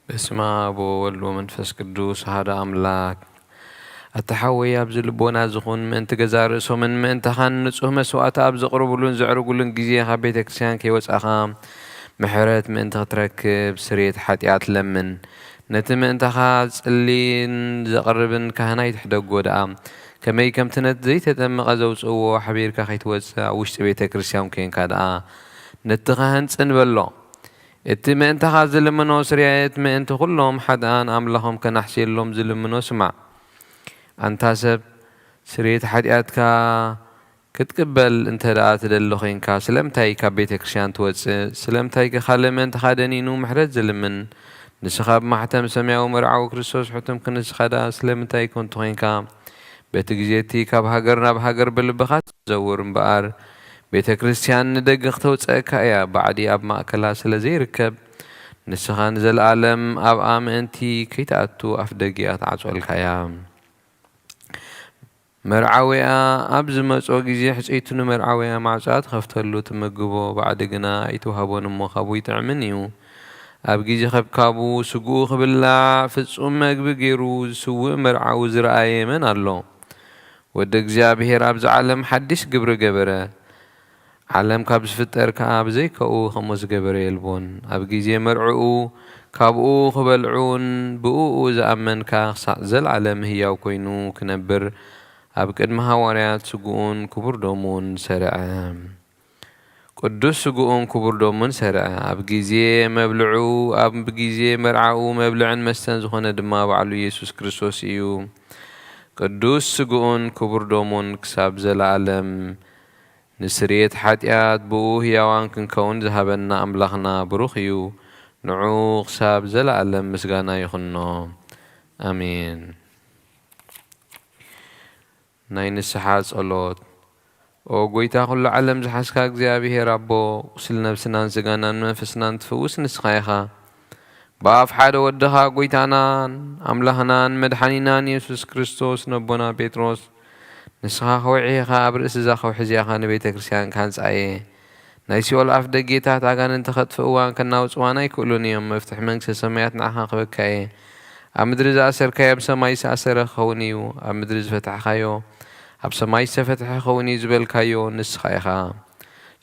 በስመ አብ ወወልድ ወመንፈስ ቅዱስ አሐዱ አምላክ። ኣታ ሓወይ፣ ኣብዚ ልቦና ዝኹን ምእንቲ ገዛእ ርእሶምን ምእንታኻን ንጹህ መስዋዕቲ ኣብ ዘቕርቡሉን ዘዕርጉሉን ግዜ ካብ ቤተ ክርስቲያን ከይወጻኻ ምሕረት ምእንቲ ክትረክብ ስርየት ሓጢኣት ለምን። ነቲ ምእንታኻ ዝጽልይን ዘቕርብን ካህን ኣይትሕደጎ ደኣ። ከመይ ከምቲ ነቲ ዘይተጠምቐ ዘውጽእዎ ሓቢርካ ከይትወጽእ ኣብ ውሽጢ ቤተ ክርስቲያን ኮንካ ደኣ ነቲ ካህን ጽን በሎ። እቲ ምእንታኻ ዝልምኖ ስርየት ምእንቲ ኩሎም ሓጥኣን ኣምላኾም ከናሕስየሎም ዝልምኖ ስማዕ። ኣንታ ሰብ፣ ስርየት ሓጢኣትካ ክትቅበል እንተ ደኣ ትደሊ ኾይንካ፣ ስለምንታይ ካብ ቤተ ክርስቲያን ትወጽእ? ስለምንታይከ ካልእ ምእንታኻ ደኒኑ ምሕረት ዝልምን? ንስኻ ብማሕተም ሰማያዊ መርዓዊ ክርስቶስ ሕቱም ክንስኻ ደኣ ስለምንታይ ከንቱ ኾይንካ? በቲ ግዜ እቲ ካብ ሃገር ናብ ሃገር ብልብኻ ትዘውር እምበኣር፣ ቤተ ክርስቲያን ንደገ ክተውጸአካ እያ፣ ባዕዲ ኣብ ማእከላ ስለ ዘይርከብ፣ ንስኻ ንዘለኣለም ኣብኣ ምእንቲ ከይትኣቱ ኣፍ ደጊኣ ትዓጽወልካ እያ። መርዓዊኣ ኣብ ዝመጾ ግዜ፣ ሕጽይቱ ንመርዓዊኣ ማዕጾኣ ትኸፍተሉ፣ ትምግቦ፣ ባዕዲ ግና ኣይትውሃቦን እሞ ካብኡ ይጥዕምን እዩ። ኣብ ግዜ ከብካቡ፣ ስግኡ ክብላዕ ፍጹም መግቢ ገይሩ ዝስውእ መርዓዊ ዝረኣየ መን ኣሎ? ወዲ እግዚኣብሔር ኣብዚ ዓለም ሓድሽ ግብሪ ገበረ። ዓለም ካብ ዝፍጠር ከኣ ብዘይካኡ ከምኡ ዝገበረ የልቦን። ኣብ ግዜ መርዕኡ ካብኡ ክበልዑን ብእኡ ዝኣመንካ ክሳዕ ዘለዓለም ህያው ኮይኑ ክነብር ኣብ ቅድሚ ሃዋርያት ስግኡን ክቡር ደሙን ሰርዐ። ቅዱስ ስግኡን ክቡር ደሙን ሰርዐ። ኣብ ግዜ መብልዑ፣ ኣብ ግዜ መርዓኡ መብልዕን መስተን ዝኾነ ድማ ባዕሉ ኢየሱስ ክርስቶስ እዩ። ቅዱስ ስግኡን ክቡር ደሙን ክሳብ ዘለዓለም ንስርየት ሓጢኣት ብኡ ህያዋን ክንከውን ዝሃበና ኣምላኽና ብሩኽ እዩ። ንዑ ክሳብ ዘለኣለም ምስጋና ይኹኖ። ኣሜን። ናይ ንስሓ ጸሎት። ኦ ጐይታ፣ ኵሉ ዓለም ዝሓዝካ እግዚኣብሄር ኣቦ፣ ቁስሊ ነብስናን ስጋናን መንፈስናን ትፍውስ ንስኻ ኢኻ። ብኣፍ ሓደ ወድኻ ጐይታናን ኣምላኽናን መድሓኒናን የሱስ ክርስቶስ ነቦና ጴጥሮስ፣ ንስኻ ከውሒ ኢኻ፣ ኣብ ርእሲ እዛ ከውሒ እዚኣ ኸኣ ንቤተ ክርስቲያን ክሃንጻ እየ። ናይ ሲኦል ኣፍ ደጌታት ኣጋንንቲ ኸጥፍእዋን ከናውጽዋን ኣይክእሉን እዮም። መፍትሒ መንግስተ ሰማያት ንዓኻ ክህበካ እየ። ኣብ ምድሪ ዝኣሰርካዮ ኣብ ሰማይ ዝተኣሰረ ክኸውን እዩ፣ ኣብ ምድሪ ዝፈታሕካዮ ኣብ ሰማይ ዝተፈትሐ ክኸውን እዩ ዝበልካዮ ንስኻ ኢኻ።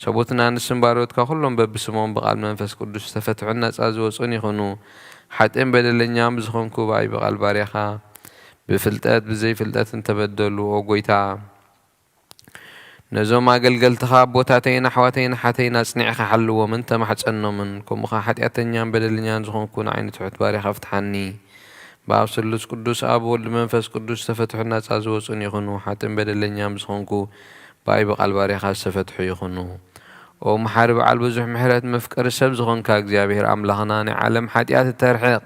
ሰቡትና ንስም ባሮትካ ኩሎም በብስሞም ብቓል መንፈስ ቅዱስ ዝተፈትሑን ነጻ ዝወጹን ይኹኑ። ሓጥእን በደለኛን ብዝኾንኩ ብኣይ ብቓል ባርያኻ ብፍልጠት ብዘይፍልጠት እንተበደሉ፣ ኦ ጐይታ፣ ነዞም ኣገልገልትኻ ኣቦታተይን ኣሕዋተይን ኣሓተይን ኣጽኒዕኻ ሓልዎምን ተማሕጸኖምን። ከምኡ ኸኣ ሓጢኣተኛን በደለኛን ዝኾንኩ ንዓይ ንትሑት ባርያኻ ፍትሓኒ። ብኣብ ስሉስ ቅዱስ ኣብ ወልድ መንፈስ ቅዱስ ዝተፈትሑን ናጻ ዝወጹን ይኹኑ። ሓጥእን በደለኛን ብዝኾንኩ ብኣይ ብቓል ባርያኻ ዝተፈትሑ ይኹኑ። ኦ መሓሪ በዓል ብዙሕ ምሕረት መፍቀሪ ሰብ ዝኾንካ እግዚኣብሔር ኣምላኽና ናይ ዓለም ሓጢኣት እተርሕቕ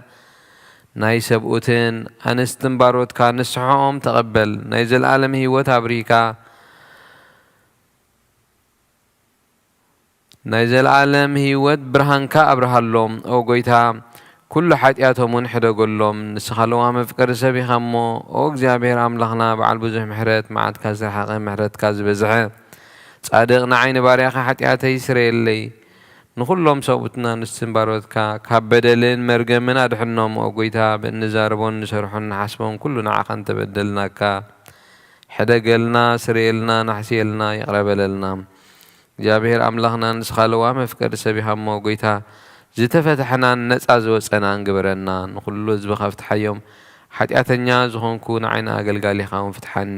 ናይ ሰብኡትን ኣንስትን ባሮትካ ንስሐኦም ተቐበል። ናይ ዘለኣለም ህይወት ኣብሪህካ፣ ናይ ዘለኣለም ህይወት ብርሃንካ ኣብርሃሎም። ኦ ጐይታ፣ ኩሉ ሓጢኣቶም እውን ሕደገሎም። ንስኻ ለዋህ መፍቀሪ ሰብ ኢኻ እሞ፣ ኦ እግዚኣብሔር ኣምላኽና፣ በዓል ብዙሕ ምሕረት፣ መዓትካ ዝረሓቐ፣ ምሕረትካ ዝበዝሐ፣ ጻድቕ፣ ንዓይ ንባርያኻ ሓጢኣተይ ስረየለይ። ንኹሎም ሰብኡትን ኣንስትን ባሮትካ ካብ በደልን መርገምን ኣድሕኖም። ኦ ጐይታ፣ ብእንዛረቦን እንሰርሖን እንሓስቦን ኩሉ ንዓኻ እንተበደልናካ፣ ሕደገልና፣ ስረየልና፣ ናሕስየልና፣ ይቕረ በለልና። እግዚኣብሔር ኣምላኽና፣ ንስኻ ለዋህ መፍቀሪ ሰብ ኢኻ እሞ፣ ጐይታ፣ ዝተፈታሕናን ነጻ ዝወጸናን ግበረና። ንኹሉ ህዝብኻ ፍትሓዮም። ሓጢኣተኛ ዝኾንኩ ንዓይ ንኣገልጋሊኻ እውን ፍትሓኒ።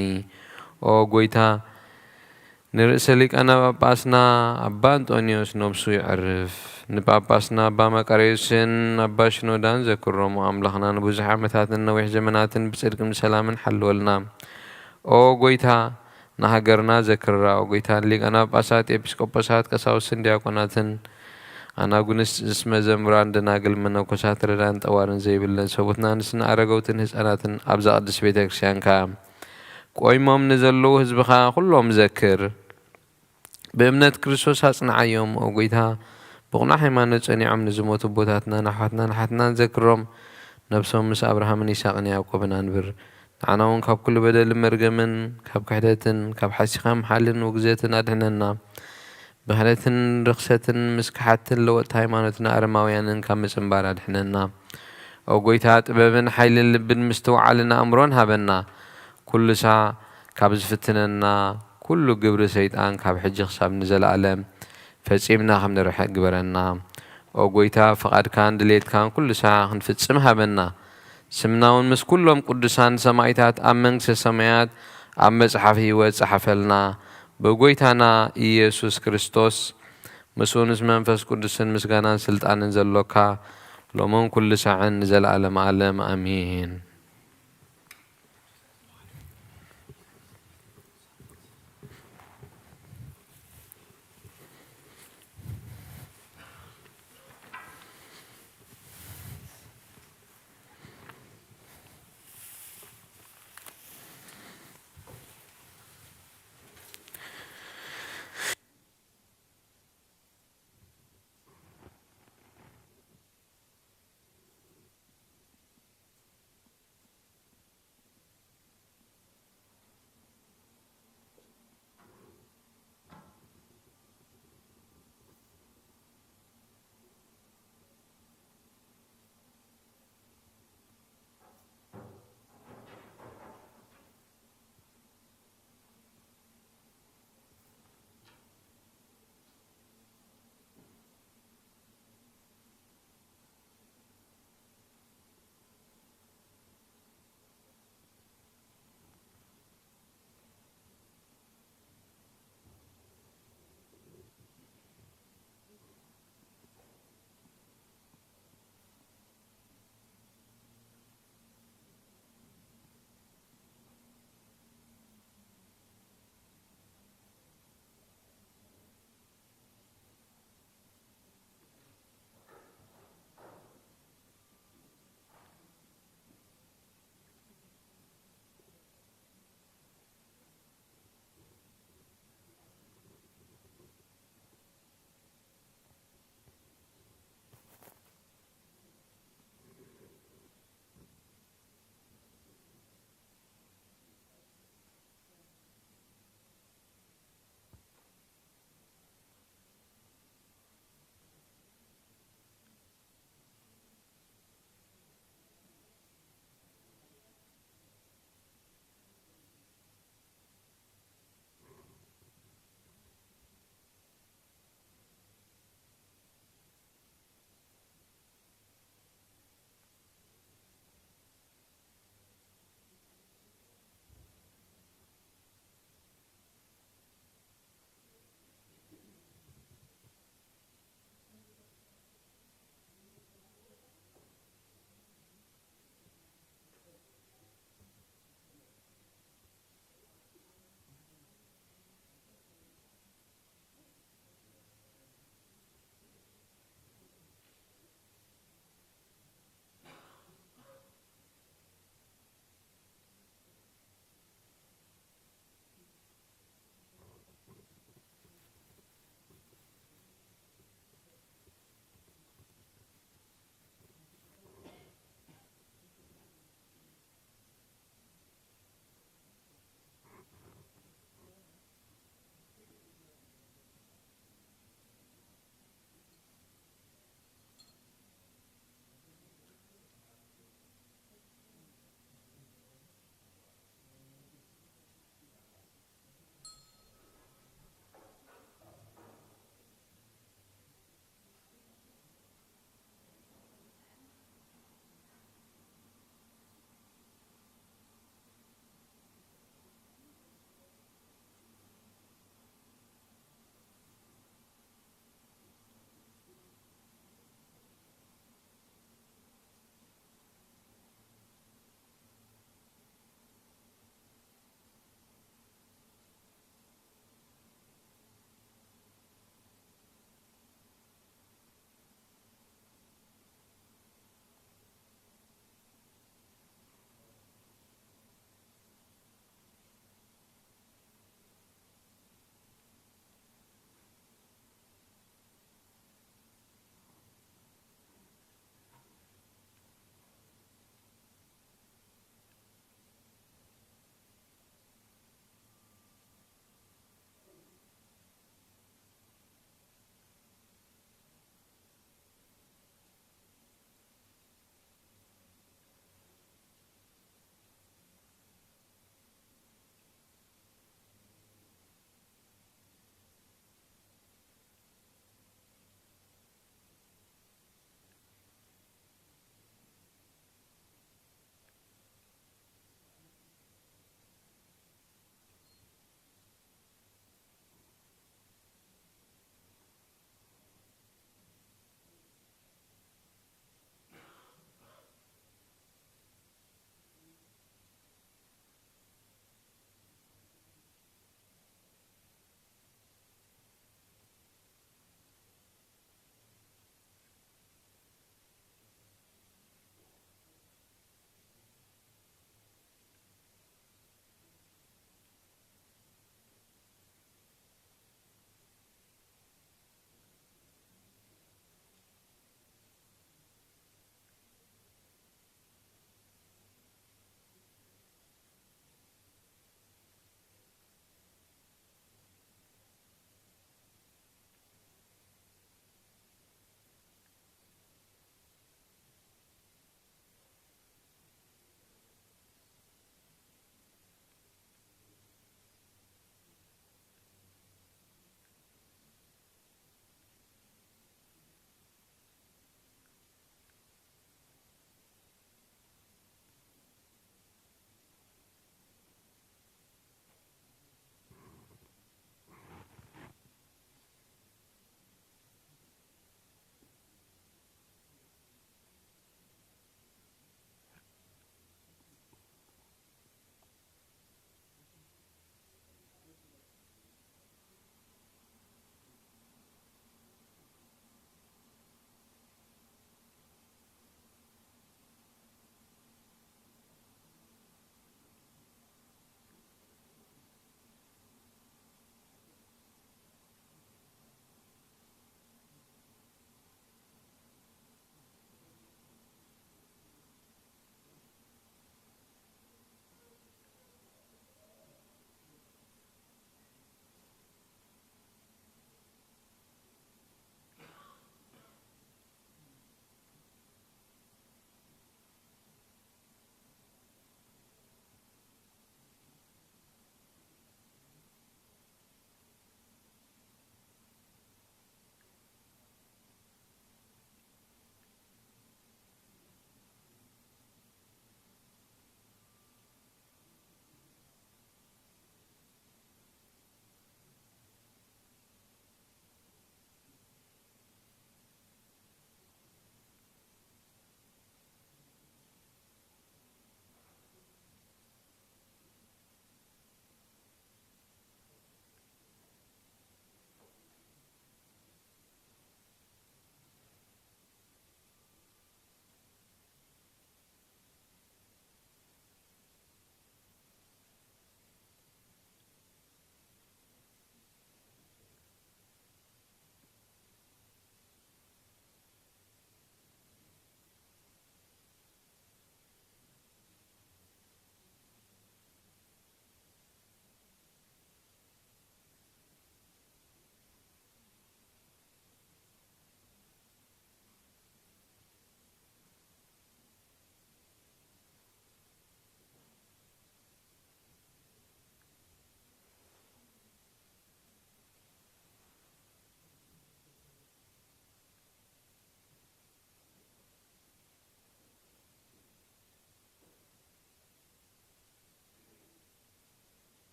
ኦ ጐይታ፣ ንርእሰ ሊቃነ ጳጳስና ኣባ እንጦንዮስ ነብሱ ይዕርፍ፣ ንጳጳስና ኣባ መቃርዮስን ኣባ ሽኖዳን ዘክሮም። ኣምላኽና ንብዙሕ ዓመታትን ነዊሕ ዘመናትን ብጽድቅን ብሰላምን ሓልወልና። ኦ ጐይታ፣ ንሃገርና ዘክራ። ኦ ጐይታ፣ ንሊቃነ ጳጳሳት፣ ኤጲስቆጶሳት፣ ቀሳውስትን ዲያቆናትን፣ ኣናጉንስት፣ መዘምራን፣ ደናግል፣ መነኮሳት፣ ረዳን ጠዋርን ዘይብለን ሰቡትና፣ ንስና ኣረገውትን ህፃናትን ኣብዛ ቅድስት ቤተ ክርስቲያን ከኣ ቆይሞም ንዘለዉ ህዝብኻ ኩሎም ዘክር። ብእምነት ክርስቶስ ኣጽንዓዮም። ኦ ጐይታ፣ ብቕኑዕ ሃይማኖት ጸኒዖም ንዝሞቱ ኣቦታትናን ኣሕዋትናን ኣሓትናን ዘክሮም። ነብሶም ምስ ኣብርሃምን ይስሐቅን ያዕቆብን ኣንብር። ንዓና እውን ካብ ኩሉ በደልን መርገምን፣ ካብ ክሕደትን፣ ካብ ሓሲኻ ምሓልን ውግዘትን ኣድሕነና። ብኽሕደትን ርኽሰትን ምስ ከሓድትን ለወጥቲ ሃይማኖትን ኣረማውያንን ካብ ምጽንባር ኣድሕነና። ኦ ጐይታ፣ ጥበብን ሓይልን ልብን ምስትውዓልን ኣእምሮን ሃበና። ኩሉ ሳዕ ካብ ዝፍትነና ኩሉ ግብሪ ሰይጣን ካብ ሕጂ ክሳብ ንዘለኣለም ፈጺምና ከም ንርሕቕ ግበረና። ኦ ጐይታ፣ ፍቓድካን ድሌትካን ኩሉ ሳዕ ክንፍጽም ሃበና። ስምና እውን ምስ ኩሎም ቅዱሳን ሰማዕታት ኣብ መንግስተ ሰማያት ኣብ መጽሓፍ ህይወት ጸሓፈልና። ብጐይታና ኢየሱስ ክርስቶስ፣ ምስኡ ምስ መንፈስ ቅዱስን ምስጋናን ስልጣንን ዘሎካ፣ ሎምን ኩሉ ሳዕን ንዘለኣለመ ዓለም ኣሜን።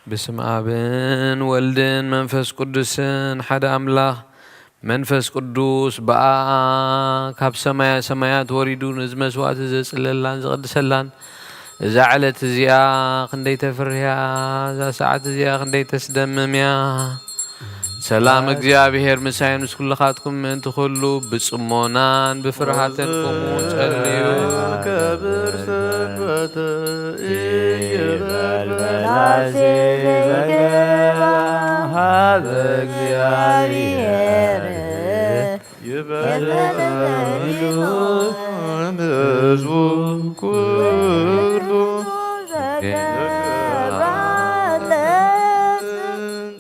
በስመ ኣብን ወልድን መንፈስ ቅዱስን ሓደ ኣምላኽ። መንፈስ ቅዱስ ብኣኣ ካብ ሰማያ ሰማያት ወሪዱ ነዚ መስዋዕቲ ዘጽለላን ዘቕድሰላን፣ እዛ ዕለት እዚኣ ክንደይ ተፍርህያ፣ እዛ ሰዓት እዚኣ ክንደይ ተስደምም እያ። ሰላም እግዚኣብሔር ምሳይ ምስ ኩልኻትኩም፣ ምእንቲ ኩሉ ብጽሞናን ብፍርሃትን ከምኡ ጸልዩ። ከብር ሰንበተ ኢይበል ፈላሴ ዘገባ ሀበ እግዚኣብሔር ይበል ህዝቡ ኩሉ።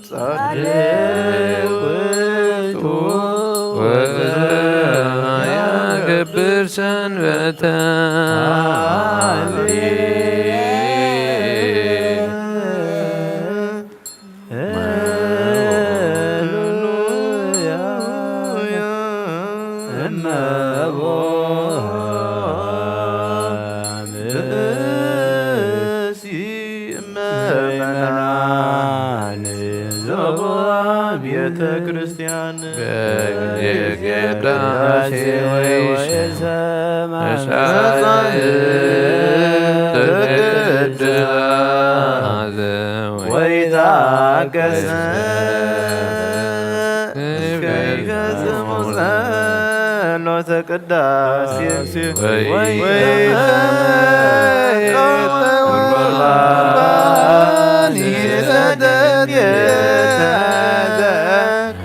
ጻድቅ ውእቱ ወዘያገብር ሰንበተ። ሃሌሉያ። እመቦ ብእሲ እመመናን ዞባ ቤተ ክርስቲያን በጊዜ ቅዳሴ ወይሰማዕ መጻሕፍት ቅዱሳት ወይታገሰ እስከ ይፈጽሙ ጸሎተ ቅዳሴ ወይተመ ቁርባን ይሰደድ ቤተ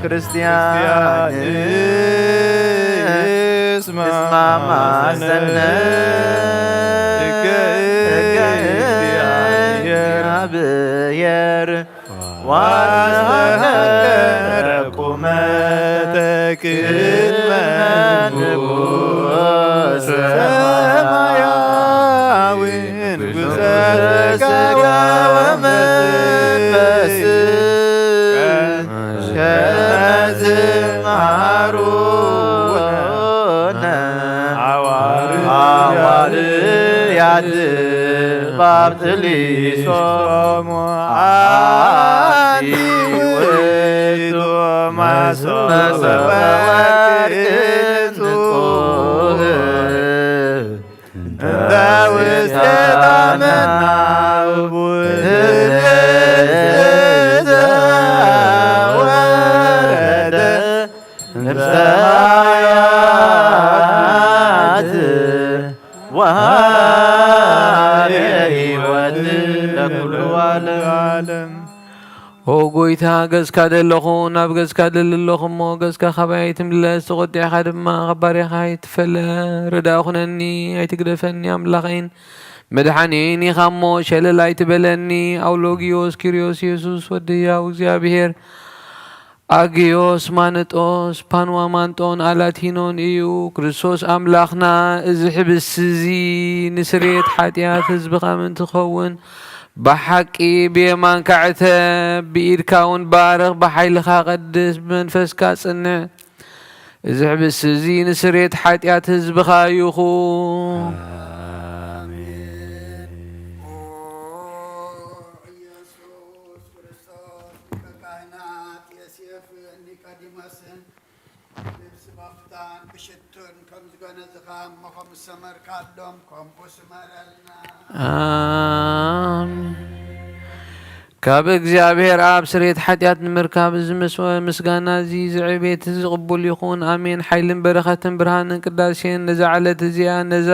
ክርስቲያን እስማ ማሰነ እግዚአብሔር ዋስተሐቀረ ቁመተ ቅድመ ንጉሥ ሰማያዊ ንጉሠ ሥጋ ወመንፈስ ከመ ዝመሃሩነ ሐዋርያት ባብጥሊሶሙ አንቲ ውእቱ መሶበ ወርቅ ንጹሕ እንተ ውስቴታ መናውቡ ወረደ እምሰማያት ወሃበ ሕይወት ለኩሉ ዓለም። ኦ ጎይታ፣ ገጽካ ደለኹ፣ ናብ ገጽካ ደሊ ኣለኹ እሞ፣ ገጽካ ካባይ ኣይትምለስ፣ ቁጢዕኻ ድማ ካብ ባርያኻ ኣይትፈለ። ርዳእ ኩነኒ፣ ኣይትግደፈኒ፣ ኣምላኸይን መድሓኒየይን ኢኻ እሞ፣ ሸለል ኣይትበለኒ። ኣውሎጊዮስ ኪርዮስ፣ የሱስ ወዲ ህያው እግዚኣብሔር። ኣግዮስ፣ ማንጦስ፣ ፓንዋማንጦን ኣላቲኖን እዩ። ክርስቶስ ኣምላኽና፣ እዚ ሕብስቲ እዚ ንስርየት ሓጢኣት ህዝብኻ ምእንቲ ክኸውን፣ ብሓቂ ብየማንካ ዕተብ፣ ብኢድካ እውን ባርኽ፣ ብሓይልኻ ቀድስ፣ ብመንፈስካ ጽንዕ። እዚ ሕብስቲ እዚ ንስርየት ሓጢኣት ህዝብኻ ይኹን። ኣሜን። ኦ ኢየሱስ ክርስቶስ ሊቀ ካህናት ዮሴፍ ኒቆዲሞስን ልብሲ ባፍታን ብሽቱን ከም ዝገነዝኻ እሞ ከም ዝሰመርካሎም ከምኡ ስመረልና። ኣሜን። ካብ እግዚኣብሔር ኣብ ስርየት ሓጢኣት ንምርካብ እዚ መስዋዕ ምስጋና እዚ ዝዕቤት እዚ ቅቡል ይኹን። ኣሜን። ሓይልን በረኸትን ብርሃንን ቅዳሴን ነዛ ዕለት እዚኣ ነዛ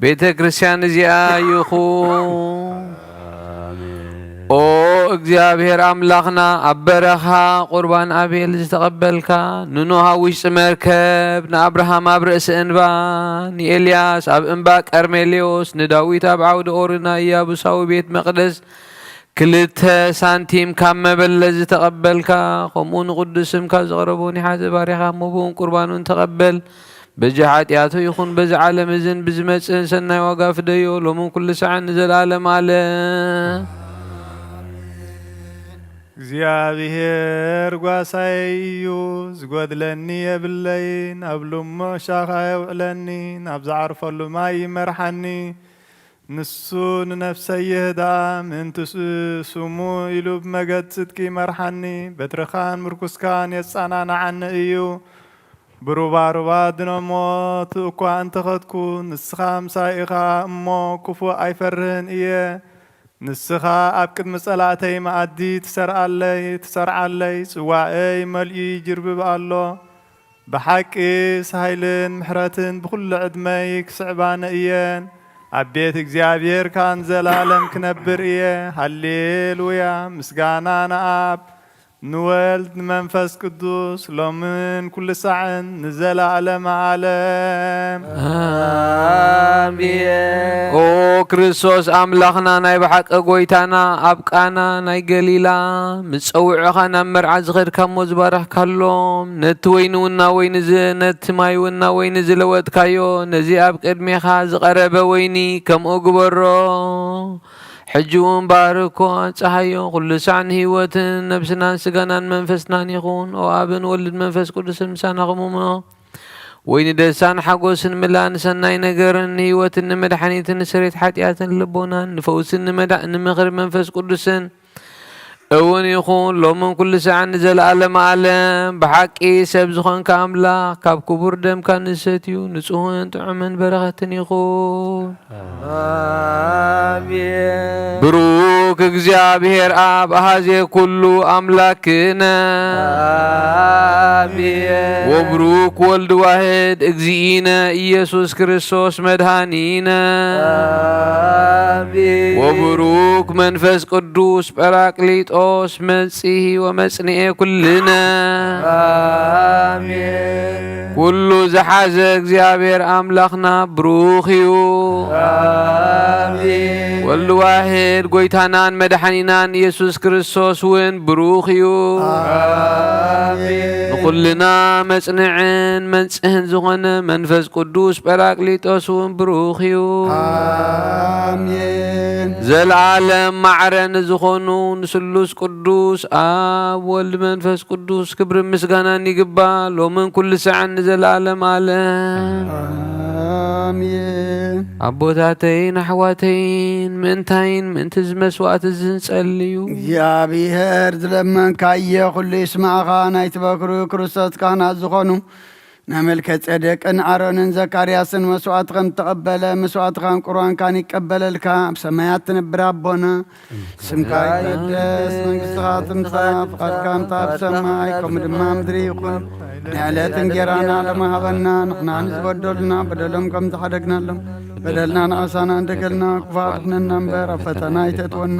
ቤተ ክርስቲያን እዚኣ ይኹን። ኦ እግዚኣብሔር ኣምላኽና፣ ኣብ በረኻ ቁርባን ኣቤል ዝተቐበልካ፣ ንኖህ ኣብ ውሽጢ መርከብ፣ ንኣብርሃም ኣብ ርእሲ እንባ፣ ንኤልያስ ኣብ እምባ ቀርሜሌዎስ፣ ንዳዊት ኣብ ዓውዲ ኦርና ኢያቡሳዊ ቤት መቕደስ፣ ክልተ ሳንቲም ካብ መበለት ዝተቐበልካ፣ ከምኡ ንቕዱስ ስምካ ዝቐረቦ ኒሓዘ ባሪኻ፣ እሞ ብእውን ቁርባኑን ተቐበል። በጃ ሓጢኣቱ ይኹን በዚ ዓለም እዝን ብዝመጽእን ሰናይ ዋጋ ፍደዮ፣ ሎምን ኩሉ ሰዓን ንዘለዓለም ኣለ። እግዚኣብሔር ጓሳይ እዩ፣ ዝጎድለኒ የብለይን። ኣብ ልሙዕ ሻኻ የውዕለኒ፣ ናብ ዝዓርፈሉ ማይ ይመርሓኒ። ንሱ ንነፍሰይ ይህዳ፣ ምእንቲ ስ-፣ ስሙ ኢሉ ብመገድ ጽድቂ ይመርሓኒ፣ በትርኻን ምርኩስካን የጸናንዓኒ እዩ። ብሩባሩባ ድነ ሞት እኳ እንተኸድኩ፣ ንስኻ ምሳይ ኢኻ እሞ፣ ክፉእ ኣይፈርህን እየ። ንስኻ ኣብ ቅድሚ ጸላእተይ መኣዲ ትሰርዓለይ፣ ትሰርዓለይ፣ ጽዋእይ መልኡ ይጅርብብ ኣሎ። ብሓቂስ፣ ሃይልን ምሕረትን ብኹሉ ዕድመይ ክስዕባኒ እየን። ኣብ ቤት እግዚኣብሔር ካን ዘላለም ክነብር እየ። ሃሌሉያ! ምስጋና ንኣብ፣ ንወልድ፣ ንመንፈስ ቅዱስ፣ ሎምን ኩሉ ሳዕን ንዘለዓለመ ዓለም። ኣሜን። ኦ ክርስቶስ ኣምላኽና፣ ናይ ብሓቂ ጎይታና፣ ኣብ ቃና ናይ ገሊላ ምስ ጸውዑኻ ናብ መርዓ ዝኸድካሞ ዝባረኽካሎም፣ ነቲ ወይኒ ውና ወይኒ ዝ-፣ ነቲ ማይ ውና ወይኒ ዝለወጥካዮ፣ ነዚ ኣብ ቅድሜኻ ዝቐረበ ወይኒ ከምኡ ግበሮ። ሕጂ እውን ባርኮ፣ ኣንጽሃዮ፣ ኩሉ ሳዕ ንህይወትን ነብስናን ስጋናን መንፈስናን ይኹን። ኦ ኣብን ወልድን መንፈስ ቅዱስን ምሳና ኹምሞ። ወይኒ ደስታን ሓጎስን ምላእን ሰናይ ነገርን ንህይወትን ንመድሓኒትን ንስሬት ሓጢኣትን ልቦናን ንፈውስን ንመዳ-፣ ንምኽሪ መንፈስ ቅዱስን እውን ይኹን፣ ሎምን ኩሉ ሳዕን ንዘለኣለመ ዓለም። ብሓቂ ሰብ ዝኾንካ ኣምላኽ፣ ካብ ክቡር ደምካ ንሰትዩ፣ ንጹህን ጥዑምን በረኸትን ይኹን። ኣሜን። ብሩክ እግዚኣብሔር ኣብ ኣሃዜ ኩሉ ኣምላክነ። ኣሜን። ወብሩክ ወልድ ዋህድ እግዚእነ ኢየሱስ ክርስቶስ መድኃኒነ። ኣሜን። ወብሩክ መንፈስ ቅዱስ ጳራቅሊጦስ መጽሂ ወመጽንኤ ኩልነ። ኣሜን። ኩሉ ዝሓዘ እግዚኣብሔር ኣምላኽና ብሩኽ እዩ። ኣሜን። ወልድ ዋሕድ ጎይታናን መድሓኒናን ኢየሱስ ክርስቶስ እውን ብሩኽ እዩ። ኣሜን። ንኹልና መጽንዕን መንጽህን ዝኾነ መንፈስ ቅዱስ ጳራቅሊጦስ እውን ብሩኽ እዩ። ኣሜን። ዘለዓለም ማዕረ ንዝኾኑ ንስሉስ ቅዱስ ኣብ ወልድ መንፈስ ቅዱስ ክብርን ምስጋናን ይግባእ፣ ሎምን ኩሉ ሰዓን ንዘለዓለም ዓለም። ኣሜን። ኣቦታተይን ኣሕዋተይን፣ ምእንታይን ምእንቲ እዚ መስዋዕቲ እዚ ንጸልዩ። እግዚኣብሔር ዝለመንካዮ ኩሉ ይስማዕኻ። ናይቲ በኩሩ ክርስቶስ ካህናት ዝኾኑ ናይ መልከ ጼዴቅን ኣሮንን ዘካርያስን መስዋዕቲ ከም እተቐበለ፣ መስዋዕትኻን ቁርባንካን ይቀበለልካ። ኣብ ሰማያት ትነብር ኣቦና፣ ስምካ ይቀደስ፣ መንግስትኻ ትምጻእ፣ ፍቓድካ ከምታ ኣብ ሰማይ ከምኡ ድማ ኣብ ምድሪ ይኹን። ናይ ዕለት እንጌራና ሎሚ ሃበና፣ ንሕና ንዝበደሉና በደሎም ከም ዝሓደግናሎም፣ በደልና ንኣሳና እንደገልና፣ ክፉ ኣድሕነና እምበር፣ ኣብ ፈተና ኣይተእትወና።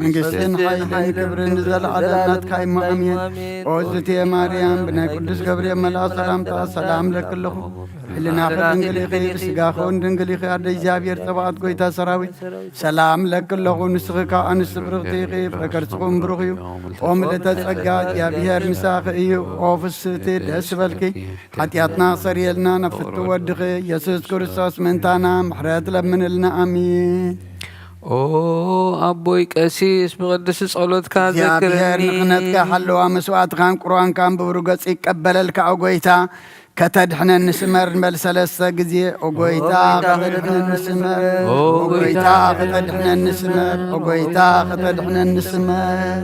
መንግስትን ሓይልን ክብርን ንዘለዓለም ናትካ እዩ። ኣሜን። ኦ ዝትየ ማርያም፣ ብናይ ቅዱስ ገብርኤል መልኣኽ ሰላምታ ሰላም እለኪ ኣለኹ። ሕልናኺ ድንግል ኢኺ፣ ብስጋኺ እውን ድንግል ኢኺ። ኣደ እግዚኣብሔር ጸባኦት፣ ጎይታ ሰራዊት፣ ሰላም እለኪ ኣለኹ። ንስኺ ካብ ኣንስቲ ብርኽቲ ኢኺ፣ ፍረ ከርስኺ እውን ብሩኽ እዩ። ኦ ምልእተ ጸጋ፣ እግዚኣብሔር ምሳኺ እዩ። ኦ ፍስህቲ፣ ደስ ይበልኪ። ሓጢኣትና ክሰርየልና ናብ ፍቱ ወድኺ ኢየሱስ ክርስቶስ ምእንታና ምሕረት ለምንልና። ኣሜን። ኦ ኣቦይ ቀሲስ፣ ብቅድስቲ ጸሎትካ እግዚኣብሔር ዘክረኒ። ንክነትካ ሓለዋ መስዋዕትካን ቁርባንካን ብብሩ ገጽ ይቀበለልካ። ኦ ጎይታ፣ ከተድሕነኒ ስመር ንበል ሰለስተ ግዜ። ኦ ጎይታ፣ ኦ ጎይታ፣ ከተድሕነኒ ስመር። ኦ ኦ ጎይታ፣ ጎይታ፣ ከተድሕነኒ ስመር። ኦ ጎይታ፣ ከተድሕነኒ ስመር።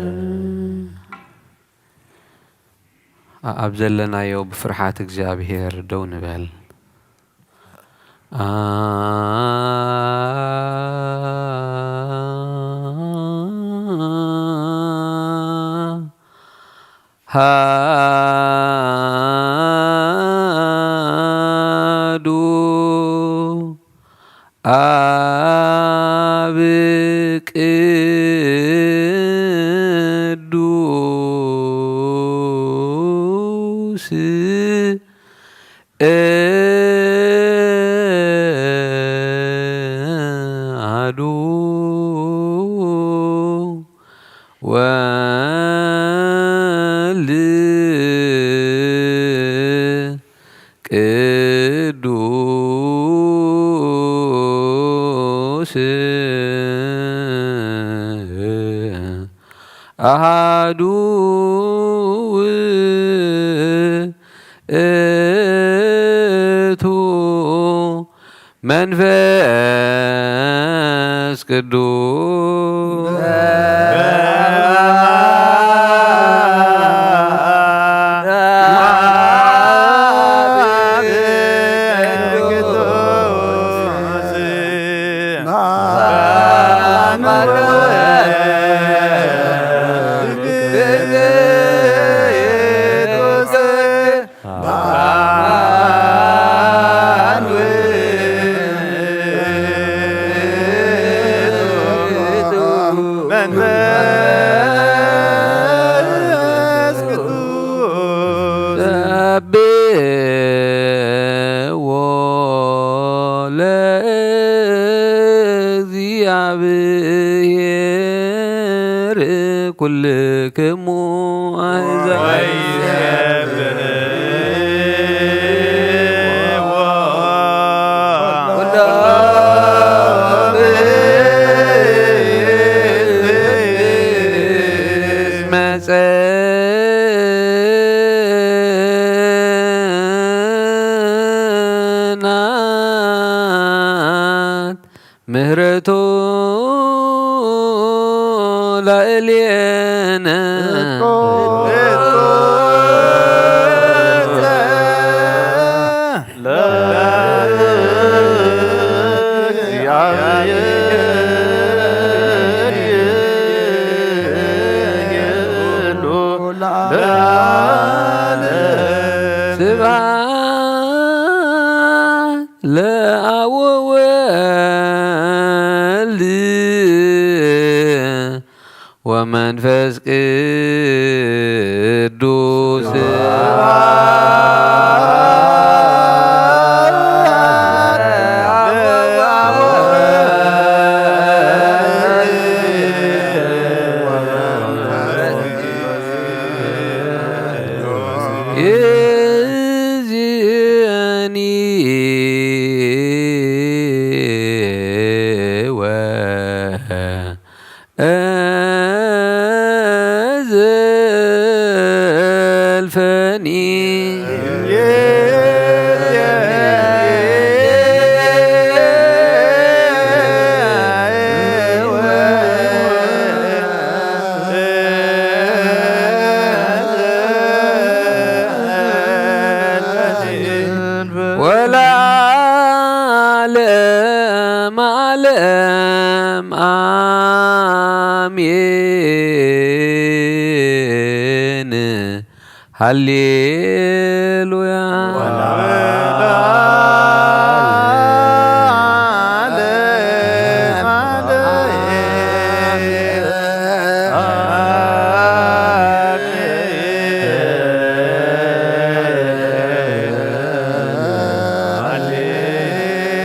ኣብ ዘለናዮ ብፍርሓት እግዚኣብሔር ደው ንበል። ኣሃዱ ኣብ ቅዱስ ኣሃዱ ወልድ ቅዱስ ኣሃዱ ውእቱ መንፈስ ቅዱስ ሰብሕዎ ለእግዚኣብሔር ኩልክሙ ኣሕዛብ። መጸናት ምህረቱ ላዕሌነ። ስብሐት ለአብ ወወልድ ወመንፈስ ቅዱስ። እዝኒ ወ እዘልፈኒ። ወለዓለመ ዓለም አሜን። ሃሌሉያ።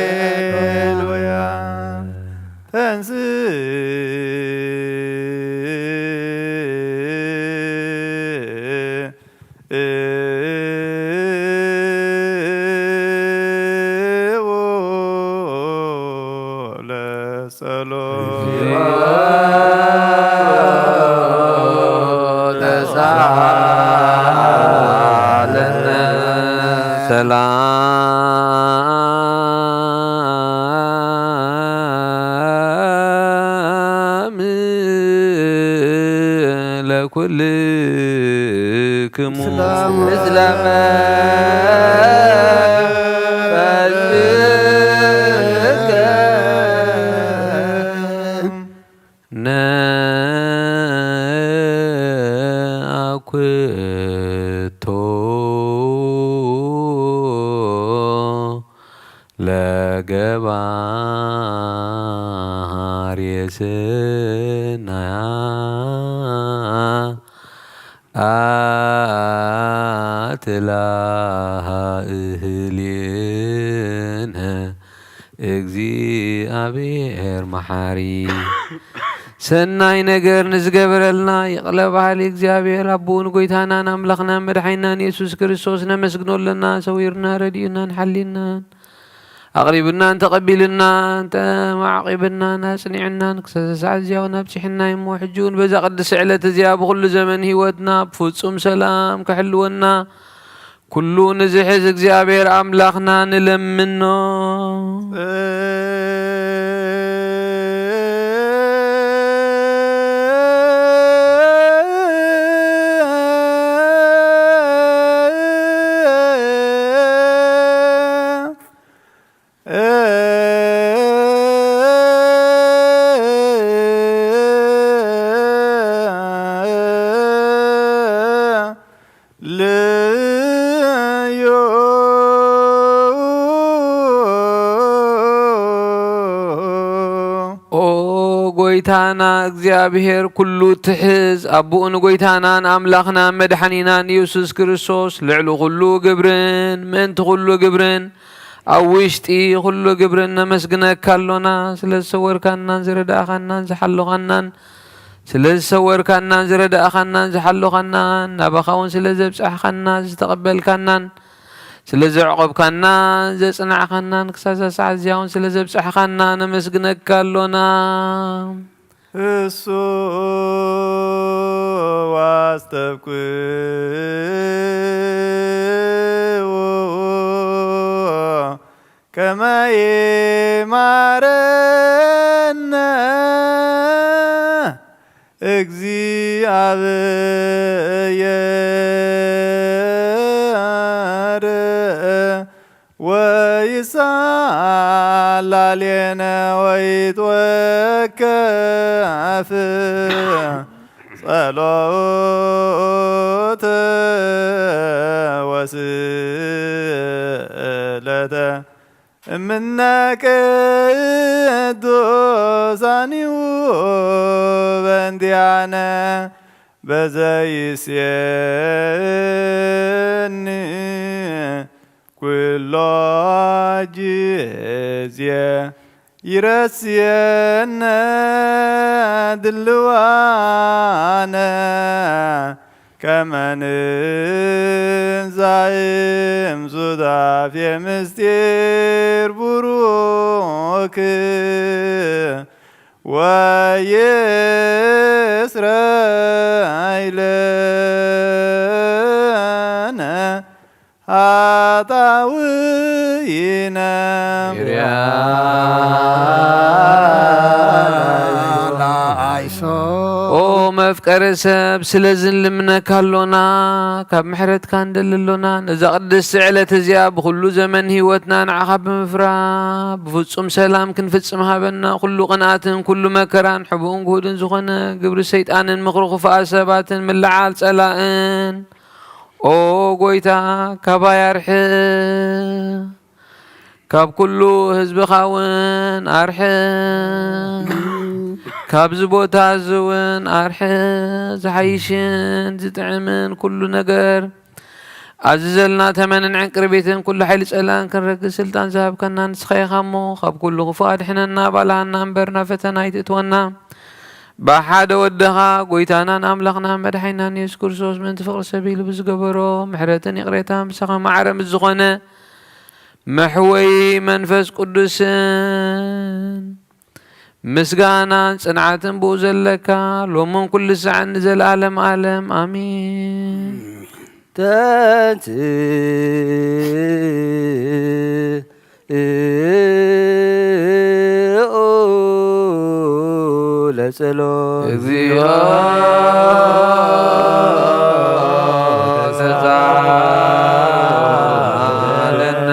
ሃሌሉያ። ተንሥእ ለጸሎት። ተሳለነ። ሰላም ለኩልክሙ። ምስለ መንፈስከ። ነአኩቶ ለገባሬ ሰናያ አትላሃ እህሌነ። እግዚኣብሔር መሓሪ ሰናይ ነገር ንዝገበረልና ይቕረ በሃሊ እግዚኣብሔር ኣቦኡ ንጎይታናን ኣምላኽናን መድሓኒናን የሱስ ክርስቶስ ነመስግኖ ኣለና። ሰዊርና ረዲኡናን ሓሊናን ኣቕሪብናን ተቐቢልናን ተማዕቂብናን ኣጽኒዕናን ክሳብ ሰዓት እዚኣ እውን ኣብጺሕና እሞ፣ ሕጂ እውን በዛ ቅድስቲ ዕለት እዚኣ ብኹሉ ዘመን ህይወትና ብፍጹም ሰላም ክሕልወና ኩሉ ንዝሕዝ እግዚኣብሔር ኣምላኽና ንለምኖ። ጎይታና እግዚኣብሔር ኩሉ ትሕዝ፣ ኣቦኡ ንጎይታናን ኣምላኽናን መድሓኒናን ኢየሱስ ክርስቶስ ልዕሊ ኩሉ ግብርን ምእንቲ ኩሉ ግብርን ኣብ ውሽጢ ኩሉ ግብርን ነመስግነካ ኣሎና። ስለ ዝሰወርካናን ዝረዳእኻናን ዝሓሎኻናን፣ ስለ ዝሰወርካናን ዝረዳእኻናን ዝሓሎኻናን፣ ናባኻ እውን ስለ ዘብጻሕኻና ዝተቐበልካናን፣ ስለ ዘዕቆብካናን ዘጽናዕኻናን፣ ክሳብ እዛ ሰዓት እዚኣ እውን ስለ ዘብጻሕኻና ነመስግነካ ኣሎና። እሱ ዋስተብቅዑ ከመ ይማረነ እግዚአብሔር ወይሳላሌነ ወይትወከፍ ጸሎተ ወስእለተ እምነ ቅዱሳኒሁ በእንቲአነ በዘይስየኒ ኩሎ ጊዜ ይረስየነ ድልዋነ ከመ ንዛይም ሱታፌ ምስጢር ቡሩክ ወይስረይ ለነ ኃጣውኢነ። ኦ መፍቀሪ ሰብ፣ ስለዚ ንልምነካ ኣሎና፣ ካብ ምሕረትካ ንደሊ ኣሎና። ነዛ ቅድስቲ ዕለት እዚኣ ብኹሉ ዘመን ህይወትና ንዓኻ ብምፍራ ብፍጹም ሰላም ክንፍጽም ሃበና። ኩሉ ቅንኣትን ኩሉ መከራን ሕቡእን ግሁድን ዝኾነ ግብሪ ሰይጣንን ምኽሪ ክፉኣት ሰባትን ምልዓል ጸላእን ኦ ጎይታ ካባይ ኣርሕቕ፣ ካብ ኩሉ ህዝብኻ እውን ኣርሕቕ፣ ካብዚ ቦታ እዚ እውን ኣርሕቕ። ዝሓይሽን ዝጥዕምን ኩሉ ነገር ኣዝዘልና። ተመንን ዕንቅርቢትን ኩሉ ሓይሊ ጸላእን ክንረግጽ ስልጣን ዝሃብከና ንስኻ ኢኻ እሞ፣ ካብ ኩሉ ክፉእ ኣድሕነና፣ ባልሃና እምበር ናብ ፈተና ኣይትእትወና። ብሓደ ወደኻ ጎይታናን ኣምላኽናን መድሓኒናን የሱስ ክርስቶስ ምእንቲ ፍቕሪ ሰብ ኢሉ ብዝገበሮ ምሕረትን ይቕሬታን ብሳኻ ማዕረ ምስ ዝኾነ መሕወዪ መንፈስ ቅዱስን ምስጋናን ጽንዓትን ብኡ ዘለካ ሎምን ኩሉ ሳዕን ንዘለኣለም ኣለም ኣሚን። ተንስ ኦ ለጸሎት። እግዚኦ ተሳለነ።